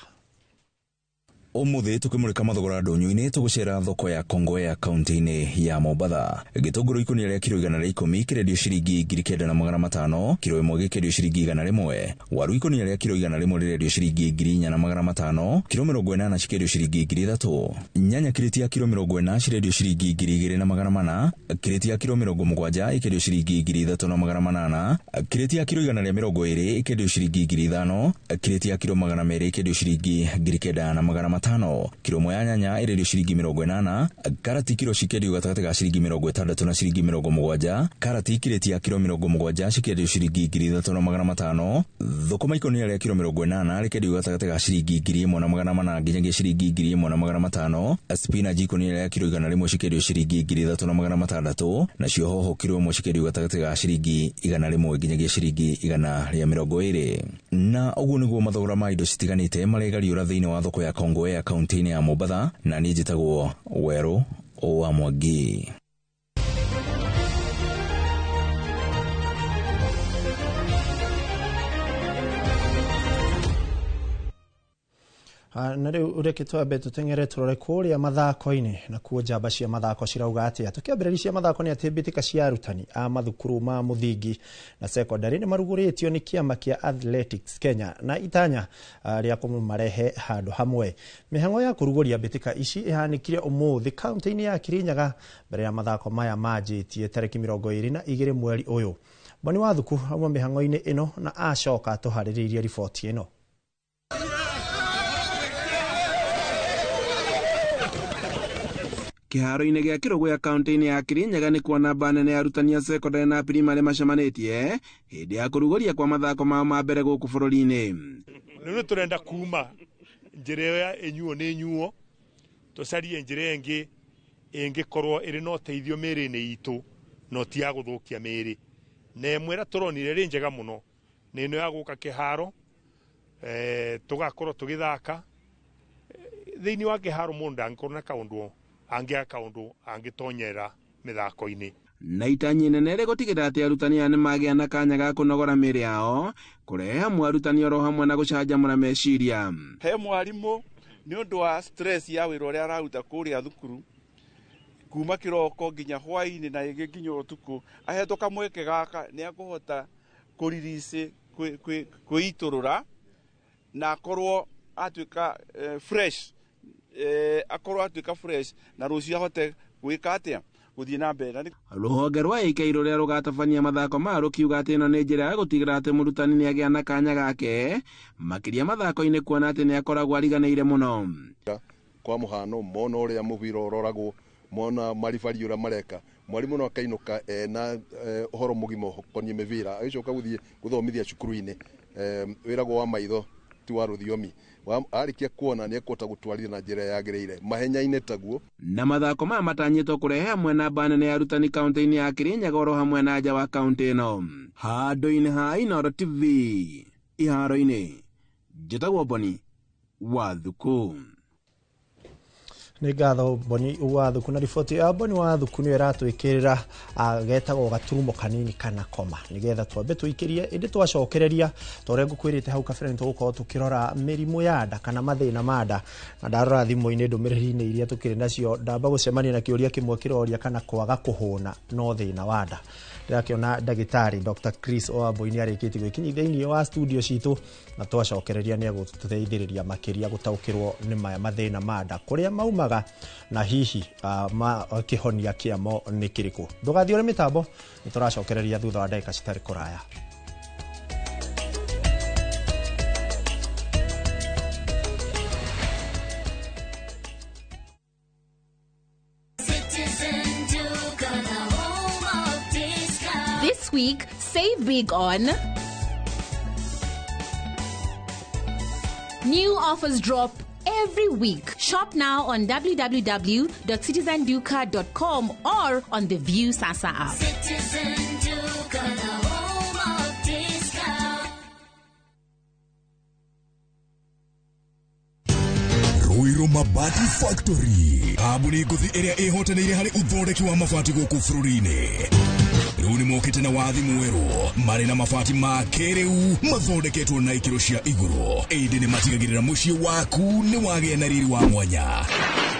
Umuthi tukimurika mathogora ndonyo-inĩ tugucera thoko ya Kongoya kaunti-inĩ ya Mombatha. Gĩtũngũrũ ikũnia rĩa kiro 110 kĩrendio ciringi 9,500, kiro ĩmwe gĩkĩendio ciringi 100. Waru ikũnia rĩa kiro 100 rĩrendio ciringi 4,500, kiro 80 cikĩendio ciringi 3,000. Nyanya kirĩti ya kiro 40 cirendio ciringi 2,400, kirĩti ya kiro 70 ĩkĩendio ciringi 3,800, kirĩti ya kiro 120 ĩkĩendio ciringi 5,000, kirĩti ya kiro 200 ĩkĩendio ciringi 9,500. Kiro ĩmwe ya nyanya ĩrendio ciringi 80, karati kiro cikĩendio gatagatĩ ga ciringi 60 na ciringi 70, karati kirĩti ya kiro 70 cikĩendio ciringi 3,500, thũkũma ikũnia rĩa kiro 80 rĩkĩendio gatagatĩ ga ciringi 1,400 nginyagia ciringi 1,500, spinach ikũnia rĩa kiro 100 cikĩendio ciringi 3,600, nacio hoho kiro ĩmwe cikĩendio gatagatĩ ga ciringi 100 nginyagia ciringi 120. Na ũguo nĩguo mathogora ma indo citiganĩte maregariũra thĩinĩ wa thoko ya Kongoya kaunti-inĩ ya Mombatha, na niĩ njĩtagwo Werũ wa Mwangi. Na rĩu reke twambe tũteng'ere tũrore kũrĩa mathako-inĩ, na kuo njamba cia mathako cirauga atĩa. Tũkĩambĩrĩria cia mathako nĩ atĩ mbĩtĩka cia arutani a mathukuru ma mũthingi na secondary nĩ marugũrĩtio nĩ kĩama kĩa Athletics Kenya na itanya rĩa kũmarehe handũ hamwe. Mĩhang'o ya kũrugũria mbĩtĩka ici ĩhanĩkire ũmũthĩ kaunti-inĩ ya Kirinyaga mbere ya mathako maya manjĩtie tarĩki 22 mweri ũyũ. Boni Wathuku auma mĩhang'o-inĩ ĩno na acoka tũharĩrĩirie riboti ĩno. Kĩharo-inĩ gĩa Kĩrũgũya kaunti-inĩ ya Kirinyaga nĩ kuona namba nene ya arutani a secondary na primary macemanĩtie hĩndĩ ya kũrugũria kwa mathako mao ma mbere gũkũ bũrũri-inĩ. Rĩu nĩ tũrenda kuma njĩra ĩyo ya ĩnyuo nĩ ĩnyuo, tũcarie njĩra ĩngĩ ĩngĩkorwo ĩrĩ na ũteithio mĩĩrĩ-inĩ itũ no ti ya gũthũkia mĩĩrĩ. Na ĩmwe ĩrĩa tũronire ĩrĩ njega mũno nĩ ĩno ya gũka kĩharo, tũgakorwo tũgĩthaka thĩinĩ wa kĩharo mũndũ ndangĩkorwo na kaũndũ angĩaka kaũndũ angĩtonyera mĩthako-inĩ. Na itanyi nene rĩgũtigĩrĩra atĩ arutani aya nĩmagĩa na kanya ga kũnogora mĩĩrĩ yao, kũrehe hamwe arutani oro hamwe na gũcanjamũra meciria. He mwarimũ nĩ ũndũ wa stress ya wĩra ũrĩa araruta kũrĩa thukuru kuma kĩroko nginya hwaĩ-inĩ na ĩngĩ nginya ũtukũ, ahetwo kamweke gaka nĩ akũhota kũririci kwĩitũrũra na akorwo atuĩka fresh, akorwo atuĩka fresh na rũciũ ahote gwĩka atĩa gũthiĩ na mbere. Rũhonge rwa AK rũrĩa rũgatabania mathako maya rũkiuga atĩ ĩno nĩ njĩra ya gũtigĩrĩra atĩ mũrutani nĩagĩa na kanya gake makĩria mathako-inĩ kuona atĩ nĩakoragwo ariganĩire mũno. Kwa mũhano mona ũrĩa mũbira ũroragwo, mona maribari ũrĩa mareka, mwarimũ no akainũka ena ũhoro mũgima ũkoniĩ mĩbira, agĩcoka gũthiĩ gũthomithia cukuru-inĩ, wĩragwo wa maitho ti wa rũthiomi, arĩkia kuona nĩ ekũhota gũtwarithia na njĩra yagĩrĩire mahenya-inĩ taguo. Na mathako maya matanyĩtwo kũrehe hamwe namba nene ya arutani kaunti-inĩ ya Kirinyaga oro hamwe na nja wa kaunti ĩno. Handũ-inĩ ha Inooro TV iharo-inĩ, njĩtagwo Boni Wathuku. Nĩ ngatho Boni wa Thuku na riboti ya Boni wa Thuku nĩyo ĩratwĩkĩrĩra getagwo gaturumo kanini kana koma nĩgetha twambe tũikĩrie, ĩndĩ twacokereria ta ũrĩa ngũkwĩrĩte hau kabere nĩ tũgũkorwo tũkĩrora mĩrimũ ya nda kana mathĩna ma nda. Na ndarora thimũ-inĩ ndũmĩrĩri-inĩ iria tũkĩrĩ nacio, ndamba gũcemania na kĩũria kĩmwe kĩroria kana kwaga kũhũna no thĩna wa nda. Ndĩrakĩona ndagĩtarĩ Dr. Chris Wambui nĩ arĩkĩtie gwĩkinyia thĩinĩ wa studio citũ, na twacokereria nĩ egũtũteithĩrĩria makĩria gũtaũkĩrwo nĩ maya mathĩna ma nda, kũrĩa maumaga na hihi kĩhonia kĩamo nĩ kĩrĩkũ. Ndũgathiĩ ũrĩ mĩtambo, nĩ tũracokereria thutha wa ndagĩka citarĩ kũraya. This week, save big on new offers drop every week. Shop now on www.citizenduka.com or on the View Sasa app. Citizen Duka, the home of discount. Ruiru Mabati Factory, kambuni ngũthi ĩrĩa ĩhotanĩire harĩ ũthondeki wa mabati gũkũ bũrũri-inĩ. Rĩu nĩ mokĩte na wathi mwerũ, marĩ na mabati ma kĩrĩu mathondeketwo na ikĩro cia igũrũ, ĩndĩ nĩ matigagĩrĩra mũciĩ waku nĩ wagĩa na riri wa mwanya.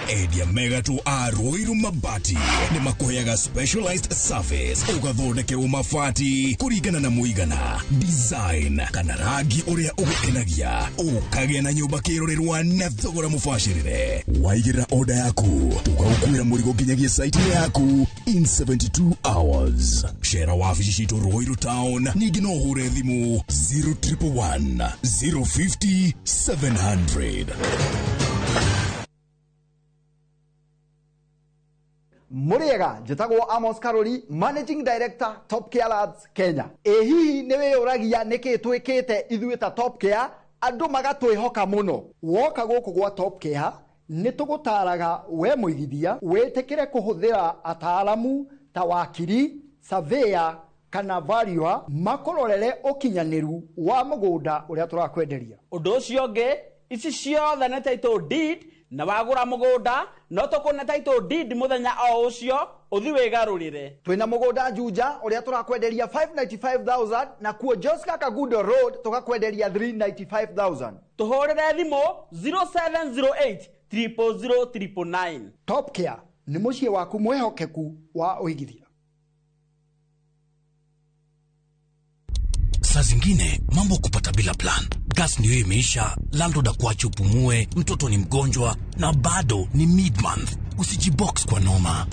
Endia megatũ a Ruiru Mabati nĩ makũheaga specialized service, ũgathondekerwo mabati kũringana na mũigana, design kana rangi ũrĩa ũgũkenagia, ũkagĩa na nyũmba kĩrorerwa na thogora mũbacĩrĩre. Waigĩrĩra order yaku, tũgagũkuĩra mũrigo nginyagia site yaku in 72 hours. Cera wabici citũ Ruiru Town, ningĩ no ũhũre thimũ 0111 050 700. Mũrĩega, njĩtagwo Amos Karori, Managing Director Top Care Labs Kenya. Ĩ hihi nĩ wĩyũragia nĩkĩ twĩkĩte ithuĩ ta Top Care andũ magatwĩhoka mũno? Woka gũkũ gwa Top Care nĩ tũgũtaraga we mũigithia wĩtĩkĩre kũhũthĩra ataaramu ta wakiri, surveyor kana valuer makũrorere ũkinyanĩru wa mũgũnda ũrĩa tũrakwenderia. Ũndũ ũcio ũngĩ, ici ciothe nĩ title deed, na wagũra mũgũnda no tũkũne title deed mũthenya o ũcio ũthi wĩgarũrĩre. Twĩna mũgũnda Juja ũrĩa tũrakwenderia 595,000, na kuo Joska Kagudo Road tũgakwenderia 395,000. Tũhũrĩre thimũ 0708 000 999. Top Care nĩ mũciĩ waku mwĩhokeku wa ũigithia. Saa zingine mambo kupata bila plan. Gas ndio imeisha, landlord akuache upumue, mtoto ni mgonjwa na bado ni mid-month. Usijibox kwa noma.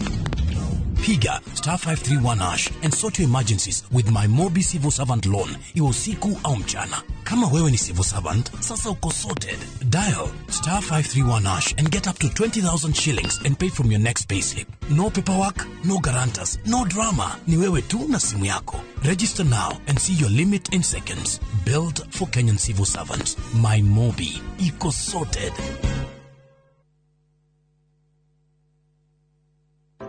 Piga star 531 hash and sort your emergencies with my Mobi Civil Servant Loan, iwe usiku au mchana. Kama wewe ni civil servant, sasa uko sorted. Dial star 531 hash and get up to 20,000 shillings and pay from your next payslip. No paperwork, no guarantors, no drama. Ni wewe tu na simu yako. Register now and see your limit in seconds. Built for Kenyan civil servants. My Mobi. Iko sorted.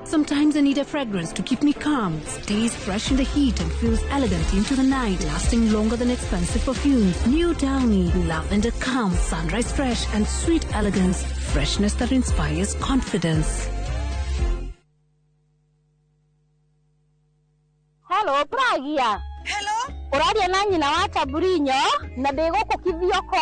Sometimes I need a fragrance to keep me calm, stays fresh in the heat and feels elegant into the night, lasting longer than expensive perfumes. New Downy, lavender calm, sunrise fresh and sweet elegance, freshness that inspires confidence. Hello, Pragia. Hello. Ũraria na nyina wa Taburinyo na ndĩ gũkũ Kithioko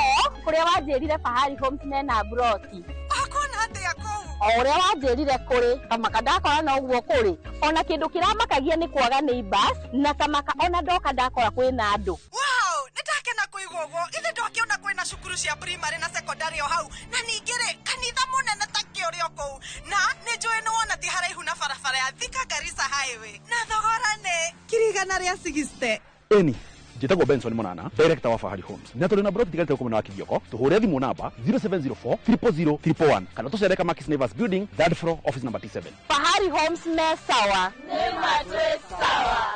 kũrĩa wanjĩrire Fahari Homes mena broti. Akona atĩa kũu? O ũrĩa wanjĩrire kũrĩ kamaka ndakora no ũguo kũrĩ. Ona kĩndũ kĩramakagia nĩ kwaga neighbors na kamaka ona ndoka ndakora kwĩna andũ. Wow, nĩndakena kũigua ũguo. Ithe ndwakĩona kwĩna cukuru cia primary na secondary o hau, na ningĩ rĩ kanitha mũnene ta kĩ ũrĩ o kũu, na nĩ njũĩ nĩ wona ti haraihu na barabara ya Thika Garissa Highway, na thogora nĩ 160,000. Eni njĩtagwo Benson Monana, director wa Fahari Homes, na tũrĩ na broti tigarĩte gũkũ mwena wa Kithioko. Tũhũre thimũ namba 0704 000 111 kana tũcere Kamakis Neighbors Building, third floor, office number T7. Fahari Homes me sawa. Nĩ matwĩ sawa.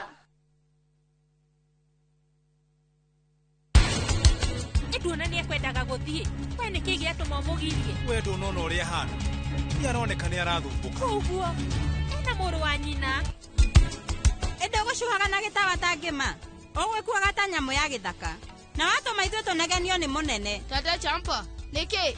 Nduona nĩ ekwendaga gũthiĩ, we nĩkĩ gĩatũma ũmũgirie? We ndũnona ũrĩa ahana, nĩ aroneka nĩ arathumbũka. Ũguo ena mũrũ wa nyina. Ĩndĩ ũgũcuhaga na gĩtawa ta ngĩma, ũgwĩkuaga ta nyamũ ya gĩthaka, na watũma ithuĩ tũnegenio nĩ mũnene. Tata Champa, nĩkĩ?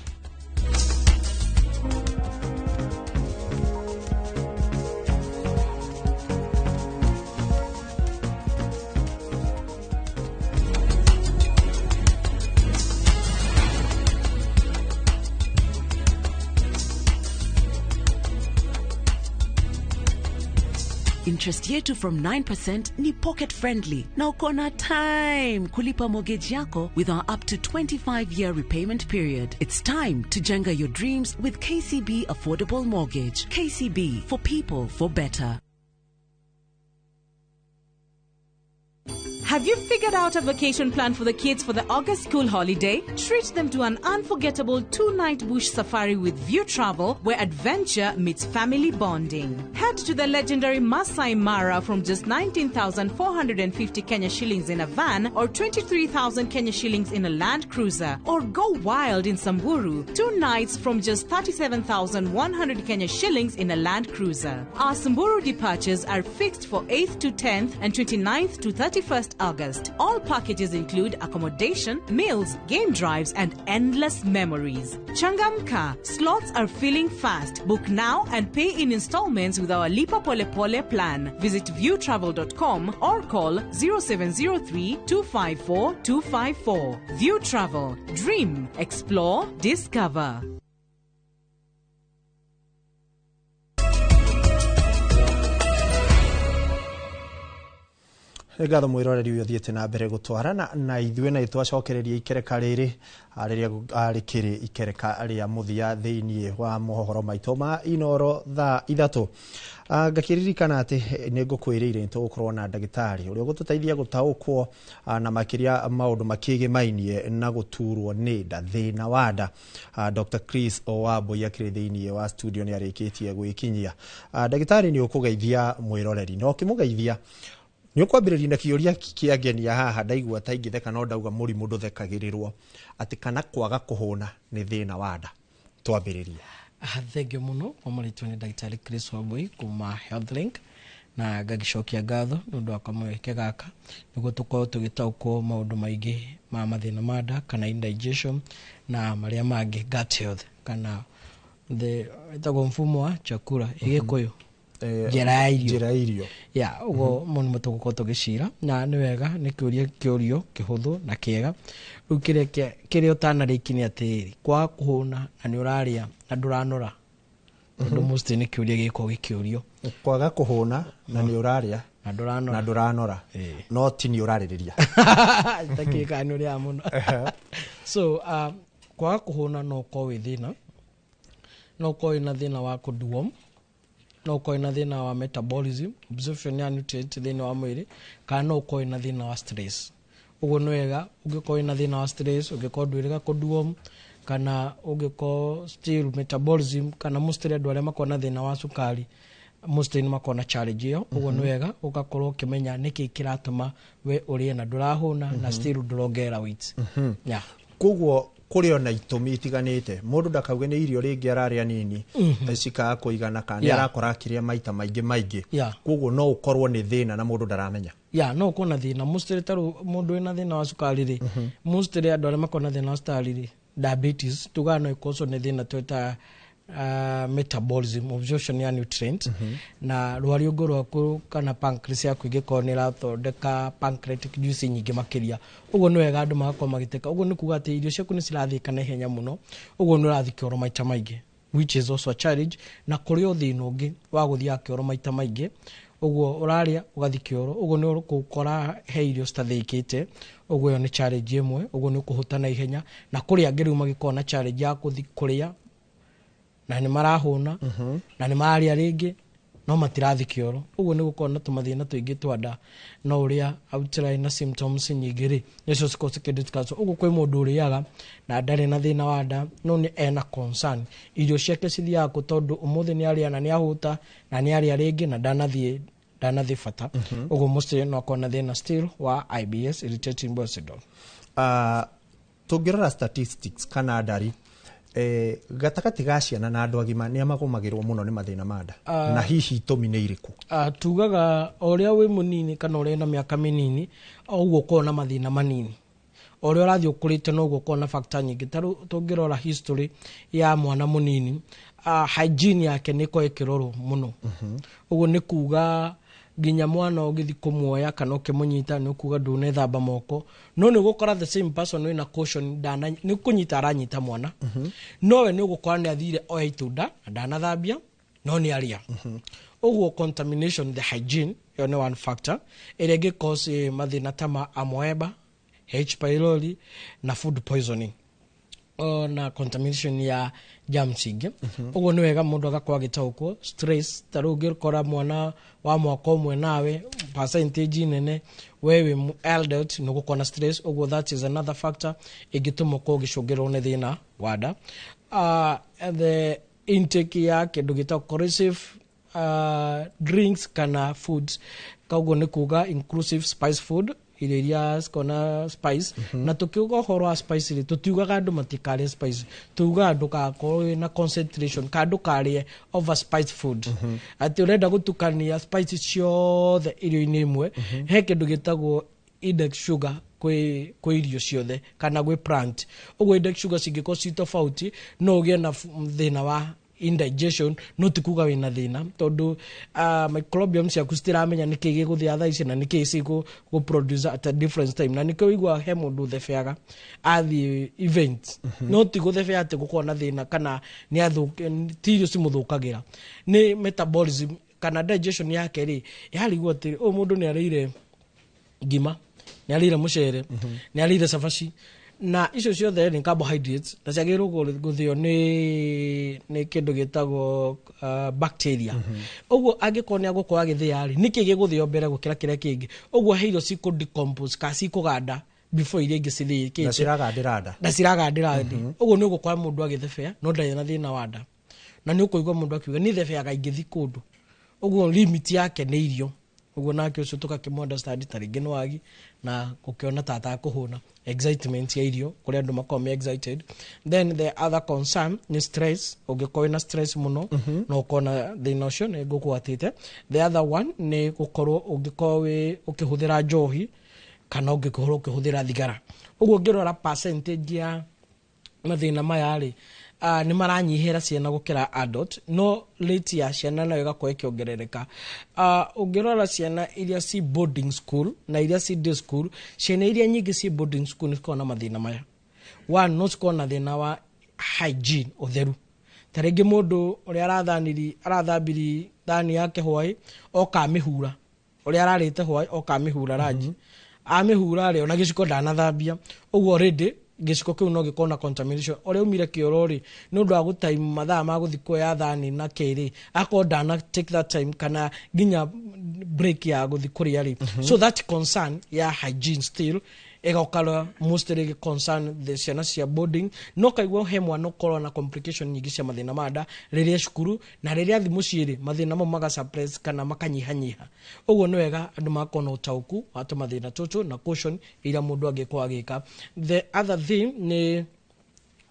Interest yetu from 9% ni pocket friendly na uko na time kulipa mortgage yako with our up to 25 year repayment period. It's time to jenga your dreams with KCB Affordable Mortgage. KCB, for people, for better. Have you figured out a vacation plan for the kids for the August school holiday? Treat them to an unforgettable 2-night bush safari with View Travel, where adventure meets family bonding. Head to the legendary Masai Mara from just 19,450 Kenya shillings in a van or 23,000 Kenya shillings in a Land Cruiser. Or go wild in Samburu, 2 nights from just 37,100 Kenya shillings in a Land Cruiser. Our Samburu departures are fixed for 8th to 10th and 29th to 31st August. All packages include accommodation, meals, game drives, and endless memories. Changamka, slots are filling fast. Book now and pay in installments with our Lipa Pole Pole plan. Visit viewtravel.com or call 0703 254 254. View Travel. Dream, explore, discover. Nĩ ngatho mwĩroreri ũyũ ũthiĩte na mbere gũtwarana na ithuĩ na twacokereria ikereka rĩrĩ rĩrĩa rĩkĩrĩ ikereka rĩa mũthia thĩinĩ wa mohoro maitũ ma Inoro thaa 3. Ngakĩririkana atĩ nĩ ngũkwĩrĩire nĩ tũgũkorwo na ndagĩtarĩ ũrĩa ũgũtũteithia gũtaũkwo na makĩria maũndũ makĩgĩmainie na gũturwo nĩ nda, thĩna wa nda. Dr. Chris Wambui akĩrĩ thĩinĩ wa studio nĩ arĩkĩtie gwĩkinyia. Ndagĩtarĩ nĩ ũkũgeithia mwĩroreri na ũkĩmũgeithia nĩ ũkwambĩrĩria na kĩũria kĩangenia haha ndaigua ta ingĩtheka no ndauga mũrimũ ndũthekagĩrĩrwo atĩ kana kwaga kũhũna nĩ thĩna wa nda. Twambĩrĩrie. Thengio mũno kwa marĩtwa nĩ ndagĩtarĩ Chris Wambui kuma Healthlink na ngagĩcokia ngatho nĩ ũndũ wa kamweke gaka nĩguo tũkorwo tũgĩtaũkwo maũndũ maingĩ ma mathĩna ma nda kana indigestion na marĩa mangĩ gut health kana the ĩtagwo mfumo wa chakula ĩgĩkũyũ njĩra ya irio, njĩra ya irio ya ũguo mũno nĩmo tũgũkorwo tũgĩcira na nĩ wega nĩ kĩũria kĩũrio kĩhũthũ na kĩega. Rĩu kĩrĩa ũtanarĩki nĩ atĩrĩrĩ, kwaga kũhũna na nĩ ũrarĩa na ndũranora, tondũ mostly nĩ kĩũria gĩgĩkoragwo gĩkĩũrio, kwaga kũhũna na nĩ ũrarĩa na ndũranora, na ndũranora no ti nĩ ũrarĩrĩria itakĩĩ kana nĩ ũrĩaga mũno. So kwaga kũhũna no ũkorwo wĩ thĩna, no ũkorwo wĩna thĩna wa kũdeworm, no ũkorwo na thĩna wa metabolism, absorption ya nutrient thĩinĩ wa mwĩrĩ, kana no ũkorwo na thĩna wa stress. Ũguo nĩ wega ũngĩkorwo na thĩna wa stress, ũngĩkorwo ndwĩrĩga kũdeworm, kana ũngĩkorwo still metabolism, kana mostly andũ arĩa makoragwo na thĩna wa cukari mostly nĩ makoragwo na challenge ĩyo. Ũguo nĩ wega ũgakorwo ũkĩmenya nĩkĩ kĩratũma we ũrĩe na ndũrahũna na still ndũrongerera weight. Yeah. Koguo kũrĩ ona itũmi itiganĩte, mũndũ ndakauge nĩ irio rĩngĩ ararĩa nini cikaga kũigana kana nĩ arakora akĩrĩa maita maingĩ maingĩ, koguo no ũkorwo nĩ thĩna na mũndũ ndaramenya. Ya no ũkorwo na thĩna mostly ta rĩu mũndũ wĩna thĩna wa cukari rĩ, mostly andũ arĩa makoragwo na thĩna wa cukari rĩ, diabetes tugaga no ĩkorwo nĩ thĩna twĩtaga metabolism, absorption ya nutrient, na rwariũngũ rwaku kana pancreas yaku ĩngĩkorwo nĩ ĩrathondeka pancreatic juice nyingĩ makĩria, ũguo nĩ wega andũ magakorwo magĩtĩka. Ũguo nĩ kuga atĩ irio ciaku nĩ cirathĩka na ihenya mũno, ũguo nĩ ũrathiĩ kĩoro maita maingĩ, which is also a challenge. Na kũrĩ o thĩna ũngĩ wa gũthiaga kĩoro maita maingĩ, ũguo ũrarĩa ũgathiĩ kĩoro, ũguo nĩ ũgũkora he irio citathĩkĩte, ũguo ĩyo nĩ challenge ĩmwe, ũguo nĩ ũkũhũta na ihenya. Na kũrĩ angĩ rĩu magĩkorwo na challenge ya gũthiĩ kũrĩa na nĩ marahũna na nĩ mararĩa rĩngĩ no matirathiĩ kĩoro, ũguo nĩ gũkorwo na tũmathĩna tũingĩ twa nda, no ũrĩa outline na symptoms nyingĩ rĩ nĩcio cikoragwo cikĩdiscuss. Ũguo kwĩ mũndũ ũrĩaga na ndarĩ na thĩna wa nda no nĩ ena concern irio ciake cithiaga kũ, tondũ ũmũthĩ nĩ arĩa na nĩ ahũta na nĩ arĩa rĩngĩ na ndanathiĩ bata. Ũguo mostly no akorwo na thĩna still wa IBS, irritating bowel syndrome. Tũngĩrora statistics kana ndari gatagatĩ ga ciana na andũ agima nĩ magũmagĩrwo mũno nĩ mathĩna ma nda, na hihi itũmi nĩ irĩkũ? Tugaga o ũrĩa wĩ mũnini kana ũrĩa na mĩaka mĩnini o ũguo ũkoragwo na mathĩna manini, o ũrĩa ũrathiĩ ũkũrĩte noguo ũkoragwo na factor nyingĩ. Ta rĩu tũngĩrora history ya mwana mũnini, hygiene yake nĩ ĩkoragwo ĩkĩrorwo mũno. Ũguo nĩ kuga nginya mwana ũngĩthiĩ kũmuoya kana ũkĩmũnyita nĩ ũkuga ndũnethamba moko, no nĩ ũgũkora the same person wĩna caution nĩ kũnyita aranyita mwana, no we nĩ ũgũkora nĩ athire oya itunda na ndanathambia no nĩ arĩa. Ũguo contamination, the hygiene ĩyo nĩ one factor ĩrĩa ĩngĩ cause mathĩna ta ma amoeba, H pylori na food poisoning na contamination ya germs ingĩ. Ũguo nĩ wega mũndũ agakorwo agĩtaũkwo. Stress, ta rĩu ũngĩkora mwana wa mwaka ũmwe nawe percentage nene, we wĩ adult nĩ ũgũkorwo na stress. Ũguo that is another factor ĩngĩtũma ũkorwo ũgĩcũngĩrĩrwo nĩ thĩna wa nda. The intake ya kĩndũ gĩtagwo corrosive drinks kana foods, koguo nĩ kuga inclusive spice food, irio iria cikona spice. Na tukiuga ũhoro wa spice rĩ, tũtiugaga andũ matikarĩe spice, tuugaga ndũgakorwo wĩna concentration kana ndũkarĩe over spice food, atĩ ũrenda gũtukania spice ciothe irio-inĩ imwe. He kĩndũ gĩtagwo index sugar kwĩ irio ciothe kana gwĩ plant. Ũguo index sugar cingĩkorwo ci tofauti, no ũgĩe na thĩna wa indigestion, no ti kuga wĩna thĩna, tondũ microbiome ciaku citiramenya nĩkĩ gĩgũthĩa thaa ici na nĩkĩ cigũ produce at a different time. Na nĩkĩo ũiguaga he mũndũ ũthebeaga athiĩ event, no ti gũthebea atĩ gũkorwo na thĩna kana nĩ athũke, ti irio cimũthũkagĩra, nĩ metabolism kana digestion yake rĩ yarigwo atĩ ũyũ mũndũ nĩ arĩire ngima, nĩ arĩire mũcere, nĩ arĩire cabaci, na icio ciothe nĩ carbohydrates na ciagĩrĩirwo gũthĩo nĩ kĩndũ gĩtagwo bacteria. Ũguo angĩkorwo nĩ agũkorwo agĩthĩa rĩ, nĩkĩ gĩgũthĩo mbere gũkĩra kĩrĩa kĩngĩ? Ũguo he irio cikũ decompose kana cikũganda before iria ingĩ cithĩĩkĩte. Na ciragandĩra nda. Na ciragandĩra nda. Ũguo nĩ ũgũkora mũndũ agĩthebea no ndarĩ na thĩna wa nda, na nĩ ũkũigua mũndũ akiuga nĩ thebeaga ingĩthi kũndũ. Ũguo limit yake nĩ irio. Ũguo nake ũcio tũgakĩmũ understand, ta rĩngĩ nĩ wagi na gũkĩona ta atakũhũna, excitement ya irio, kũrĩa andũ makoragwo me excited. Then the other concern nĩ stress. Ũngĩkorwo wĩna stress mũno, no ũkorwo na thĩna ũcio nĩ ngũgwatĩte. The other one nĩ gũkorwo ũngĩkorwo wĩ ũkĩhũthĩra njohi kana ũngĩkorwo ũkĩhũthĩra thigara. Ũguo ũngĩrora percentage ya mathĩna maya rĩ, nĩ maranyihĩra ciana gũkĩra adult, no rate ya ciana nayo ĩgakorwo ĩkĩongerereka. Ũngĩrora ciana iria ci boarding school na iria ci day school, ciana iria nyingĩ ci boarding school nĩ cikoragwo na mathĩna maya. One, no cikorwo na thĩna wa hygiene, ũtheru. Ta rĩngĩ mũndũ ũrĩa arathaniri arathambiri thani yake hwaĩ oka amĩhura, ũrĩa ararĩte hwaĩ oka amĩhura ranji, amĩhura rĩ, ona gĩciko ndanathambia. Ũguo already gĩciko kĩu no gĩkorwo na contamination. Ũrĩa umire kĩoro rĩ, nĩ ũndũ wa gũtime mathaa ma gũthiĩ kuoya thani na kĩrĩ, akorwo ndana take that time kana nginya break ya gũthiĩ kũrĩa rĩ. So that concern ya hygiene still ĩgokara mostly concern the ciana cia boarding. No kaigua he mwana ũkorwo na complication nyingĩ cia mathĩna ma nda rĩrĩa cukuru, na rĩrĩa athi mũciĩ rĩ, mathĩna mau maga suppress kana makanyihanyiha. Ũguo nĩ wega andũ magakorwo na ũtaũku wa tũmathĩna tũtũ na caution iria mũndũ angĩkorwo agĩka. The other thing nĩ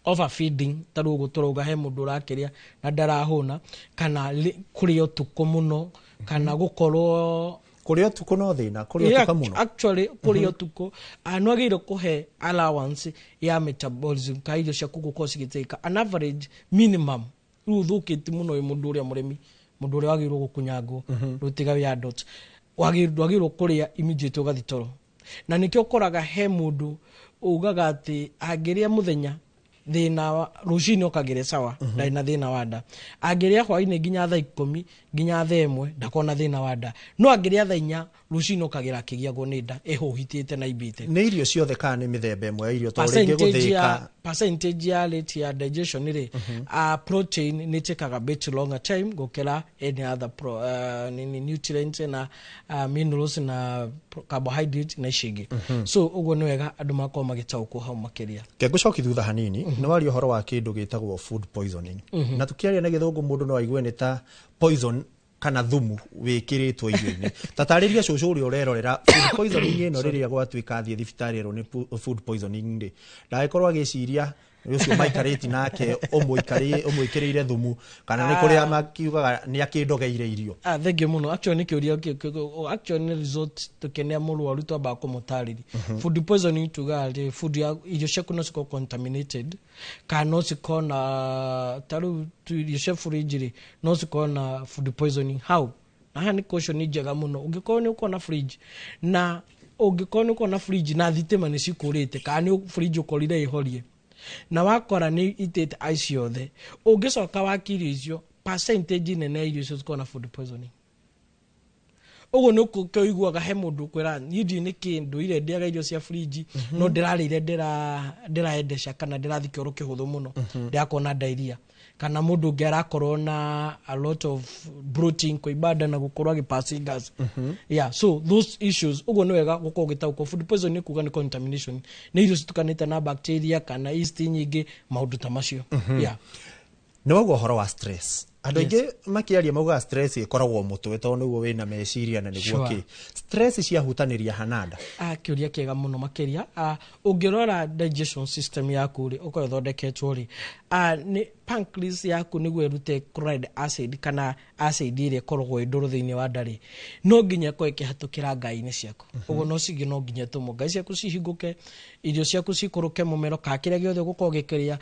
overfeeding. Ta rĩu ũguo tũrauga he mũndũ ũrakĩrĩa na ndarahũna, kana kũrĩa ũtukũ mũno, kana gũkorwo Kũrĩa ũtukũ no thĩna, kũrĩa ũtukũ mũno. Actually, kũrĩa ũtukũ nĩ wagĩrĩirwo kũhe allowance ya metabolism ka irio ciaku gũkorwo cigĩtĩka an average minimum. Rĩu ũthũkĩtie mũno wĩ mũndũ ũrĩa mũrĩmi, mũndũ ũrĩa wagĩrĩirwo gũkunyangwo, rĩu tiga wĩ adult, ndwagĩrĩirwo kũrĩa immediate ũgathiĩ toro. Na nĩkĩo ũkoraga he mũndũ ugaga atĩ angĩrĩa mũthenya thĩna rũcinĩ okagĩre sawa, ndarĩ na thĩna wa nda. Angĩrĩa hwainĩ nginya thaa 10 nginya thaa 1, ndakorwo na thĩna wa nda. No angĩrĩa thaa 4 rũcinĩ, okagĩra akĩgiagwo nĩ nda ĩhũhitĩte na imbĩte. Nĩ irio ciothe kana nĩ mĩthemba ĩmwe ya irio? Tondũ rĩngĩ Percentage ya gũthĩka percentage ya rate ya digestion rĩ, protein nĩ ĩtĩkaga bit longer time gũkĩra any other nini nutrients na minerals na carbohydrate na icio ingĩ. So ũguo nĩ wega andũ makorwo magĩtaũkwo hau makĩria. Ngũcoki thutha hanini. Nĩ waria ũhoro wa kĩndũ gĩtagwo food poisoning, na tũkĩaria na gĩthũngũ mũndũ no aigue nĩ ta poison kana thumu wĩkĩrĩtwo irio-inĩ. Ta tarĩria cũcũ ũrĩa ũrerorera, food poisoning ĩno, rĩrĩa gwatuĩka athiĩ thibitarĩ erwo nĩ food poisoning rĩ, ndagĩkorwo agĩciria nĩ ũcio maikarĩti nake ũmũikĩrĩire thumu, kana nĩ kũrĩa makiugaga nĩ akĩndogeire irio. Ah, thank you mũno. Actually nĩ kĩũria actually nĩ result tũkĩnea mũrwaru twambaga kũmũtarĩria. Food poisoning tugaga rĩ, food ya irio ciaku no cikorwo contaminated kana no cikorwo na, ta rĩu irio cia fridge rĩ, no cikorwo na food poisoning. How? Na haha nĩ caution njega mũno. Ũngĩkorwo nĩ ũkorwo na fridge na ũngĩkorwo nĩ ũkorwo na fridge na thitima nĩ cikũrĩte, kana nĩ fridge ũkorire ĩhorie na wakora nĩ itĩte ice yothe, ũngĩcoka wakia irio icio, percentage nene ya irio icio cikorwo na food poisoning. Ũguo nĩ ũkũiguaga he mũndũ ũkwĩra niĩ ndiũĩ nĩkĩ ndũire ndĩaga irio cia fridge, no ndĩrarĩire ndĩraendeca kana ndĩrathi kĩoro kĩhũthũ mũno, ndĩrakorwo na diarrhea, kana mũndũ ũngĩ arakorwo na a lot of bloating, kũimba nda na gũkorwo agĩpass gas. Yeah, so those issues, ũguo nĩ wega gũkorwo ũgĩtaũkwo food poison nĩ kuga nĩ contamination, nĩ irio citukanĩte na bacteria kana yeast nyingĩ, maũndũ ta macio. Yeah. Nĩ wauga ũhoro wa stress, andũ aingĩ makĩaria maugaga stress ĩkoragwo mũtwe tondũ nĩguo wĩna meciria na nĩguo kĩ stress ciahutanĩria hananda. Ah, kĩũria kĩega mũno makĩria. Ah, ũngĩrora digestion system yaku rĩ, ũkorwo ĩthondeketwo rĩ, ah, nĩ pancreas yaku nĩguo ĩrute chloride acid kana acid ĩrĩa ĩkoragwo ĩ ndũrũ thĩinĩ wa nda rĩ, no nginya ĩkorwo ĩkĩhatũkĩra ngai-inĩ ciaku. Ũguo no cingĩ no nginya ĩtũmwo ngai ciaku cihingũke, irio ciaku cikũrũke mũmero kana kĩrĩa gĩothe ũgũkorwo ũgĩkĩrĩa.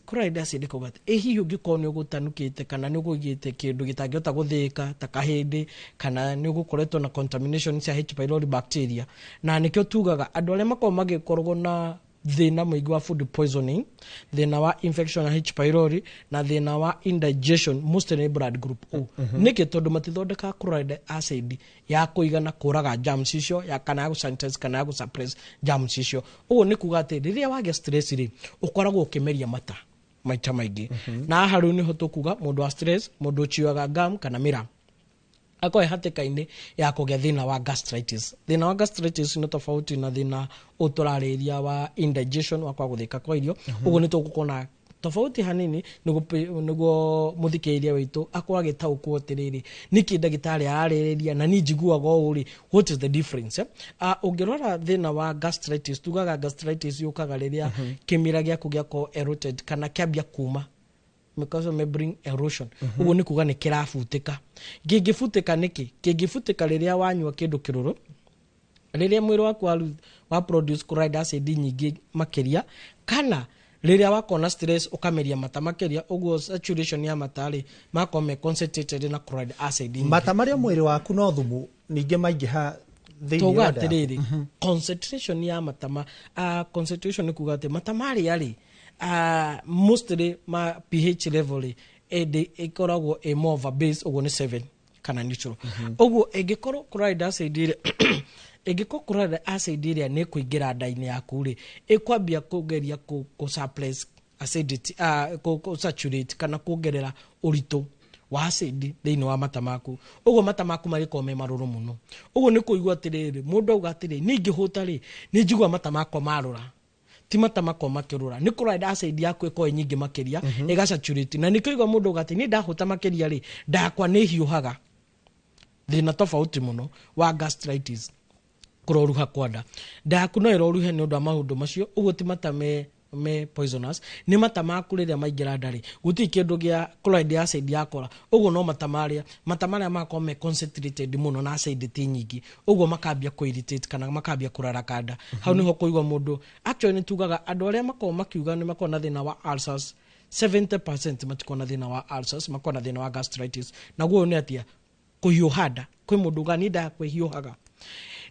Chloride acid ĩkauga atĩ ĩ hihi ũngĩkorwo nĩ ũgũtanukĩte kana nĩ ũkũigĩte kĩndũ gĩtangĩhota gũthĩĩka ta kahĩndĩ kana nĩ ũgũkoretwo na contamination cia H pylori bacteria. Na nĩkĩo tugaga andũ arĩa makoragwo magĩkorwo na thĩna mũingĩ wa food poisoning, thĩna wa infection ya H pylori na thĩna wa indigestion, mostly nĩ blood group O. Nĩkĩ? Tondũ matithondekaga chloride acid ya kũigana kũraga germs icio ya kana ya gũsanitize kana ya gũsuppress germs icio. Ũguo nĩ kuga atĩ rĩrĩa wagĩa stress rĩ, ũkoragwo ũkĩmeria mata maita maingĩ. Na haha rĩu nĩho tũkuga mũndũ wa stress, mũndũ ũchiwaga gum kana mĩraa, akorwo hatĩka-inĩ ya kũgĩa thĩna wa gastritis. Thĩna wa gastritis nĩ tofauti na thĩna ũyũ tũrarĩrĩria wa indigestion, wa kwaga gũthĩka kwa irio. Ũguo nĩ tũgũkorwo na tofauti hanini nĩguo mũthikĩrĩria witũ akorwo agĩtaũkwo atĩrĩrĩ, nĩkĩ ndagĩtarĩ ararĩrĩria na niĩ njiguaga ũũ rĩ, what is the difference, eh? Ũngĩrora thĩna wa gastritis, tugaga gastritis yũkaga rĩrĩa kĩmira gĩaku gĩakorwo eroded kana kĩambia kuma mucosal membrane erosion. Ũguo nĩ kuga nĩ kĩrabutĩka. Kĩngĩbutĩka nĩkĩ? Kĩngĩbutĩka rĩrĩa wanyua kĩndũ kĩrũrũ, rĩrĩa mwĩrĩ waku wa produce chloride acid nyingĩ makĩria, kana rĩrĩa wakorwo na stress ũkameria mata makĩria. Ũguo saturation ya mata rĩ, makorwo me concentrated na chloride acid nyingĩ. Mata marĩa mwĩrĩ waku no thumu ningĩ maingĩha thĩinĩ Tuga wa nda yaku. atĩrĩrĩ, concentration ya matama, concentration nĩ kuga atĩ mata marĩa rĩ, mostly ma pH level rĩ, ĩndĩ ĩkoragwo ĩ more of a base, ũguo nĩ 7 kana neutral. Ũguo ĩngĩkorwo chloride acid ĩrĩa ĩngĩkorwo chloride acid ĩrĩa nĩ kũingĩra nda-inĩ yaku rĩ, ĩkwambia kũgeria kũ suppress acidity, kũ saturate kana kuongerera ũritũ wa acid thĩinĩ wa mata maku. Ũguo mata maku marĩkorwo me marũrũ mũno. Ũguo nĩ kũigua atĩrĩrĩ, mũndũ auga atĩrĩ, niĩ ingĩhũta rĩ, nĩ njigua mata makwa marũra. Ti mata makwa makĩrũra, nĩ chloride acid yaku ĩkorwo ĩ nyingĩ makĩria, ĩgasaturate. Na nĩkĩo igua mũndũ auga atĩ niĩ ndahũta makĩria rĩ, ndakwa nĩ hiũhaga. Thĩna tofauti mũno wa gastritis, kũroruha kwa nda. Nda yaku no ĩroruhe nĩ ũndũ wa maũndũ macio. Ũguo ti mata me poisonous, nĩ mata maku rĩrĩa maingĩra nda rĩ, gũtirĩ kĩndũ gĩa chloride acid yakora. Ũguo no mata marĩa makorwo me concentrated mũno na acidity nyingĩ, ũguo makambia kũ irritate kana makambia kũraraka nda. Hau nĩho kũigua mũndũ, actually nĩ tugaga andũ arĩa makoragwo makiuga nĩ makoragwo na thĩna wa ulcers, 70% matikoragwo na thĩna wa ulcers, makoragwo na thĩna wa gastritis. Naguo ũyũ nĩ atĩa? Kũhiũha nda. Kwĩ mũndũ ugaga niĩ nda yakwa ĩhiũhaga,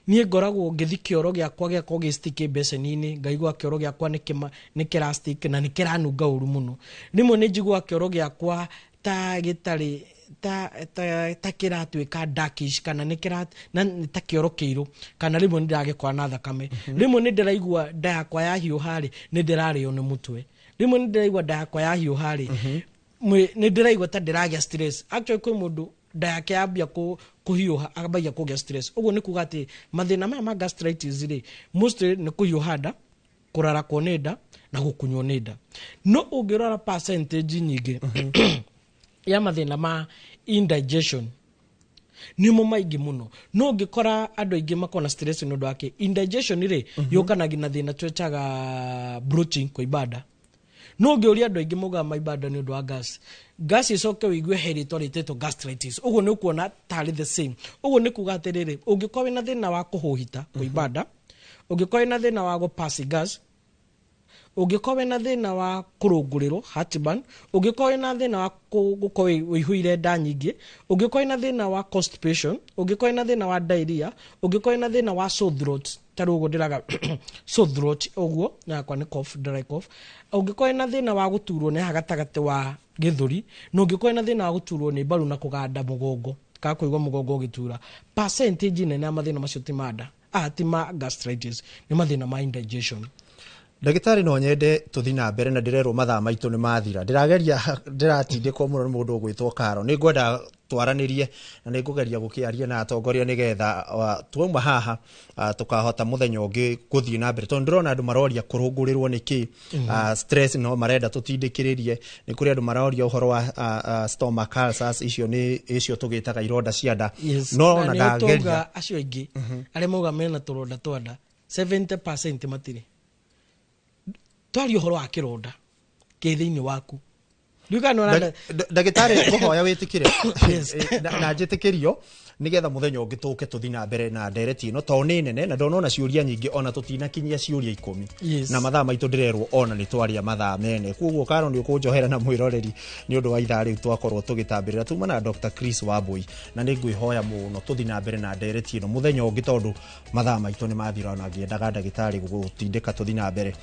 niĩ ngoragwo ngĩthi kĩoro gĩakwa gĩakorwo gĩ stick mbeceni-inĩ, ngaigua kĩoro gĩakwa nĩ kĩra stick na nĩ kĩranunga ũru mũno. Rĩmwe nĩ njiguaga kĩoro gĩakwa ta gĩtarĩ ta kĩratuĩka darkish kana nĩ kĩra na nĩ ta kĩoro kĩirũ, kana rĩmwe nĩ ndĩragĩkora na thakame. Rĩmwe nĩ ndĩraigua nda yakwa yahiũha rĩ, nĩ ndĩrarĩo nĩ mũtwe. Rĩmwe nĩ ndĩraigua nda yakwa yahiũha rĩ, nĩ ndĩraigua ta ndĩragĩa stress. Actually kwĩ mũndũ nda yake yambia kũhiũha ambagia kũgĩa stress. Ũguo nĩ kuga atĩ mathĩna maya ma gastritis rĩ, mostly nĩ kũhiũha nda, kũrarakwo nĩ nda na gũkunywo nĩ nda. No ũngĩrora percentage nyingĩ ya mathĩna ma indigestion nĩmo maingĩ mũno. No ũngĩkora andũ aingĩ makorwo na stress nĩ ũndũ wake indigestion rĩ, yũkanagia na thĩna twĩtaga bloating, kũimba nda. No ũngĩũria andũ aingĩ maugaga maimba nda nĩ ũndũ wa gas. Gas ĩcoke ũigue he rĩtwa rĩtĩtwo gastritis. Ũguo nĩ ũkuona tarĩ the same. Ũguo nĩ kuga atĩrĩrĩ, ũngĩkorwo wĩna thĩna wa kũhũhita, kũimba nda, ũngĩkorwo wĩna thĩna wa gũpass gas, ũngĩkorwo wĩna thĩna wa kũrũngũrĩrwo, heartburn, ũngĩkorwo wĩna thĩna wa gũkorwo wĩihũire nda nyingĩ, ũngĩkorwo wĩna thĩna wa constipation, ũngĩkorwo wĩna thĩna wa diarrhea, ũngĩkorwo wĩna thĩna wa sore throat, ta rĩu ũguo ndĩraga sore throat, ũguo nakwa nĩ cough, dry cough, ũngĩkorwo wĩna thĩna wa gũturwo nĩ haha gatagatĩ wa gĩthũri, na ũngĩkorwo wĩna thĩna wa gũturwo nĩ mbaru na kũganda mũgongo Ka kũigua mũgongo ũgĩtura, percentage nene ya mathĩna macio ti ma nda, ti ma gastritis, nĩ mathĩna ma indigestion. Ndagĩtarĩ, no nyende tũthi na mbere na ndĩrerwo mathaa maitũ nĩ mathira. Ndĩrageria, ndĩratindĩkwo mũno nĩ mũndũ ũgwĩtwo Karo. Nĩ ngwenda twaranĩrie na nĩ ngũgeria gũkĩaria na atongoria nĩgetha twauma haha tũkahota mũthenya ũngĩ gũthiĩ na mbere, tondũ ndĩrona andũ maroria kũrũngũrĩrwo nĩ kĩ. Stress no marenda tũtindĩkĩrĩrie. Nĩ kũrĩ andũ maroria ũhoro wa stomach ulcers, icio nĩ icio tũgĩtaga ironda cia nda. No Na ona nĩ ndageria ũtauga acio aingĩ arĩa mauga mena tũronda twa nda, 70% matirĩ. Twaria ũhoro wa kĩronda kĩ thĩinĩ waku. Ndiũĩ kana nĩ ũranda- Ndagĩtarĩ, ngũhoya wĩtĩkĩre na njĩtĩkĩrio nĩgetha mũthenya ũngĩ tũke tũthi na mbere na ndereti ĩno, tondũ nĩ nene na ndona ona ciũria nyingĩ, ona tũtinakinyia ciũria 10. Na mathaa maitũ ndĩrerwo ona nĩ twaria mathaa mene. Koguo Karo, nĩ ũkũnjohera na mwĩroreri nĩ ũndũ wa ithaa rĩu twakorwo tũgĩtambĩrĩra. Tuma na Dr. Chris Wambui na nĩ ngwĩhoya mũno tũthi na mbere na ndereti ĩno mũthenya ũngĩ, tondũ mathaa maitũ nĩ mathira, ona ngĩendaga ndagĩtarĩ gũtindĩka tũthi na mbere.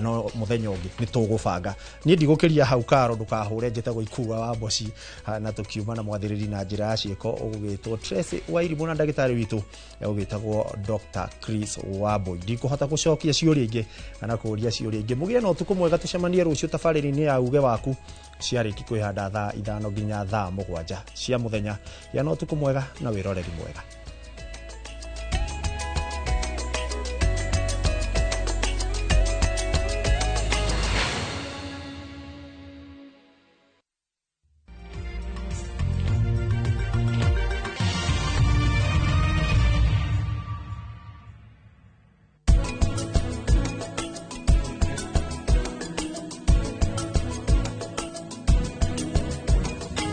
No mũthenya ũngĩ nĩ tũgũbanga. Niĩ ndigũkĩria hau. Karo, ndũkahũre. Njĩtagwo Ikua wa Mboci, na tũkiuma na mwathĩrĩri na njĩra ya ciĩko ũgũgĩtwo Tracy Wairimũ na ndagĩtarĩ witũ ũgĩtagwo Dr. Chris Wambui. Ndikũhota gũcokia ciũria ingĩ kana kũũria ciũria ingĩ. Mũgĩe na ũtukũ mwega, tũcemanie rũciũ tabarĩra-inĩ ya Uge Waku ciarĩki kwĩhanda thaa 5 nginya thaa 7 cia mũthenya. Gĩa na ũtukũ mwega na wĩroreri mwega.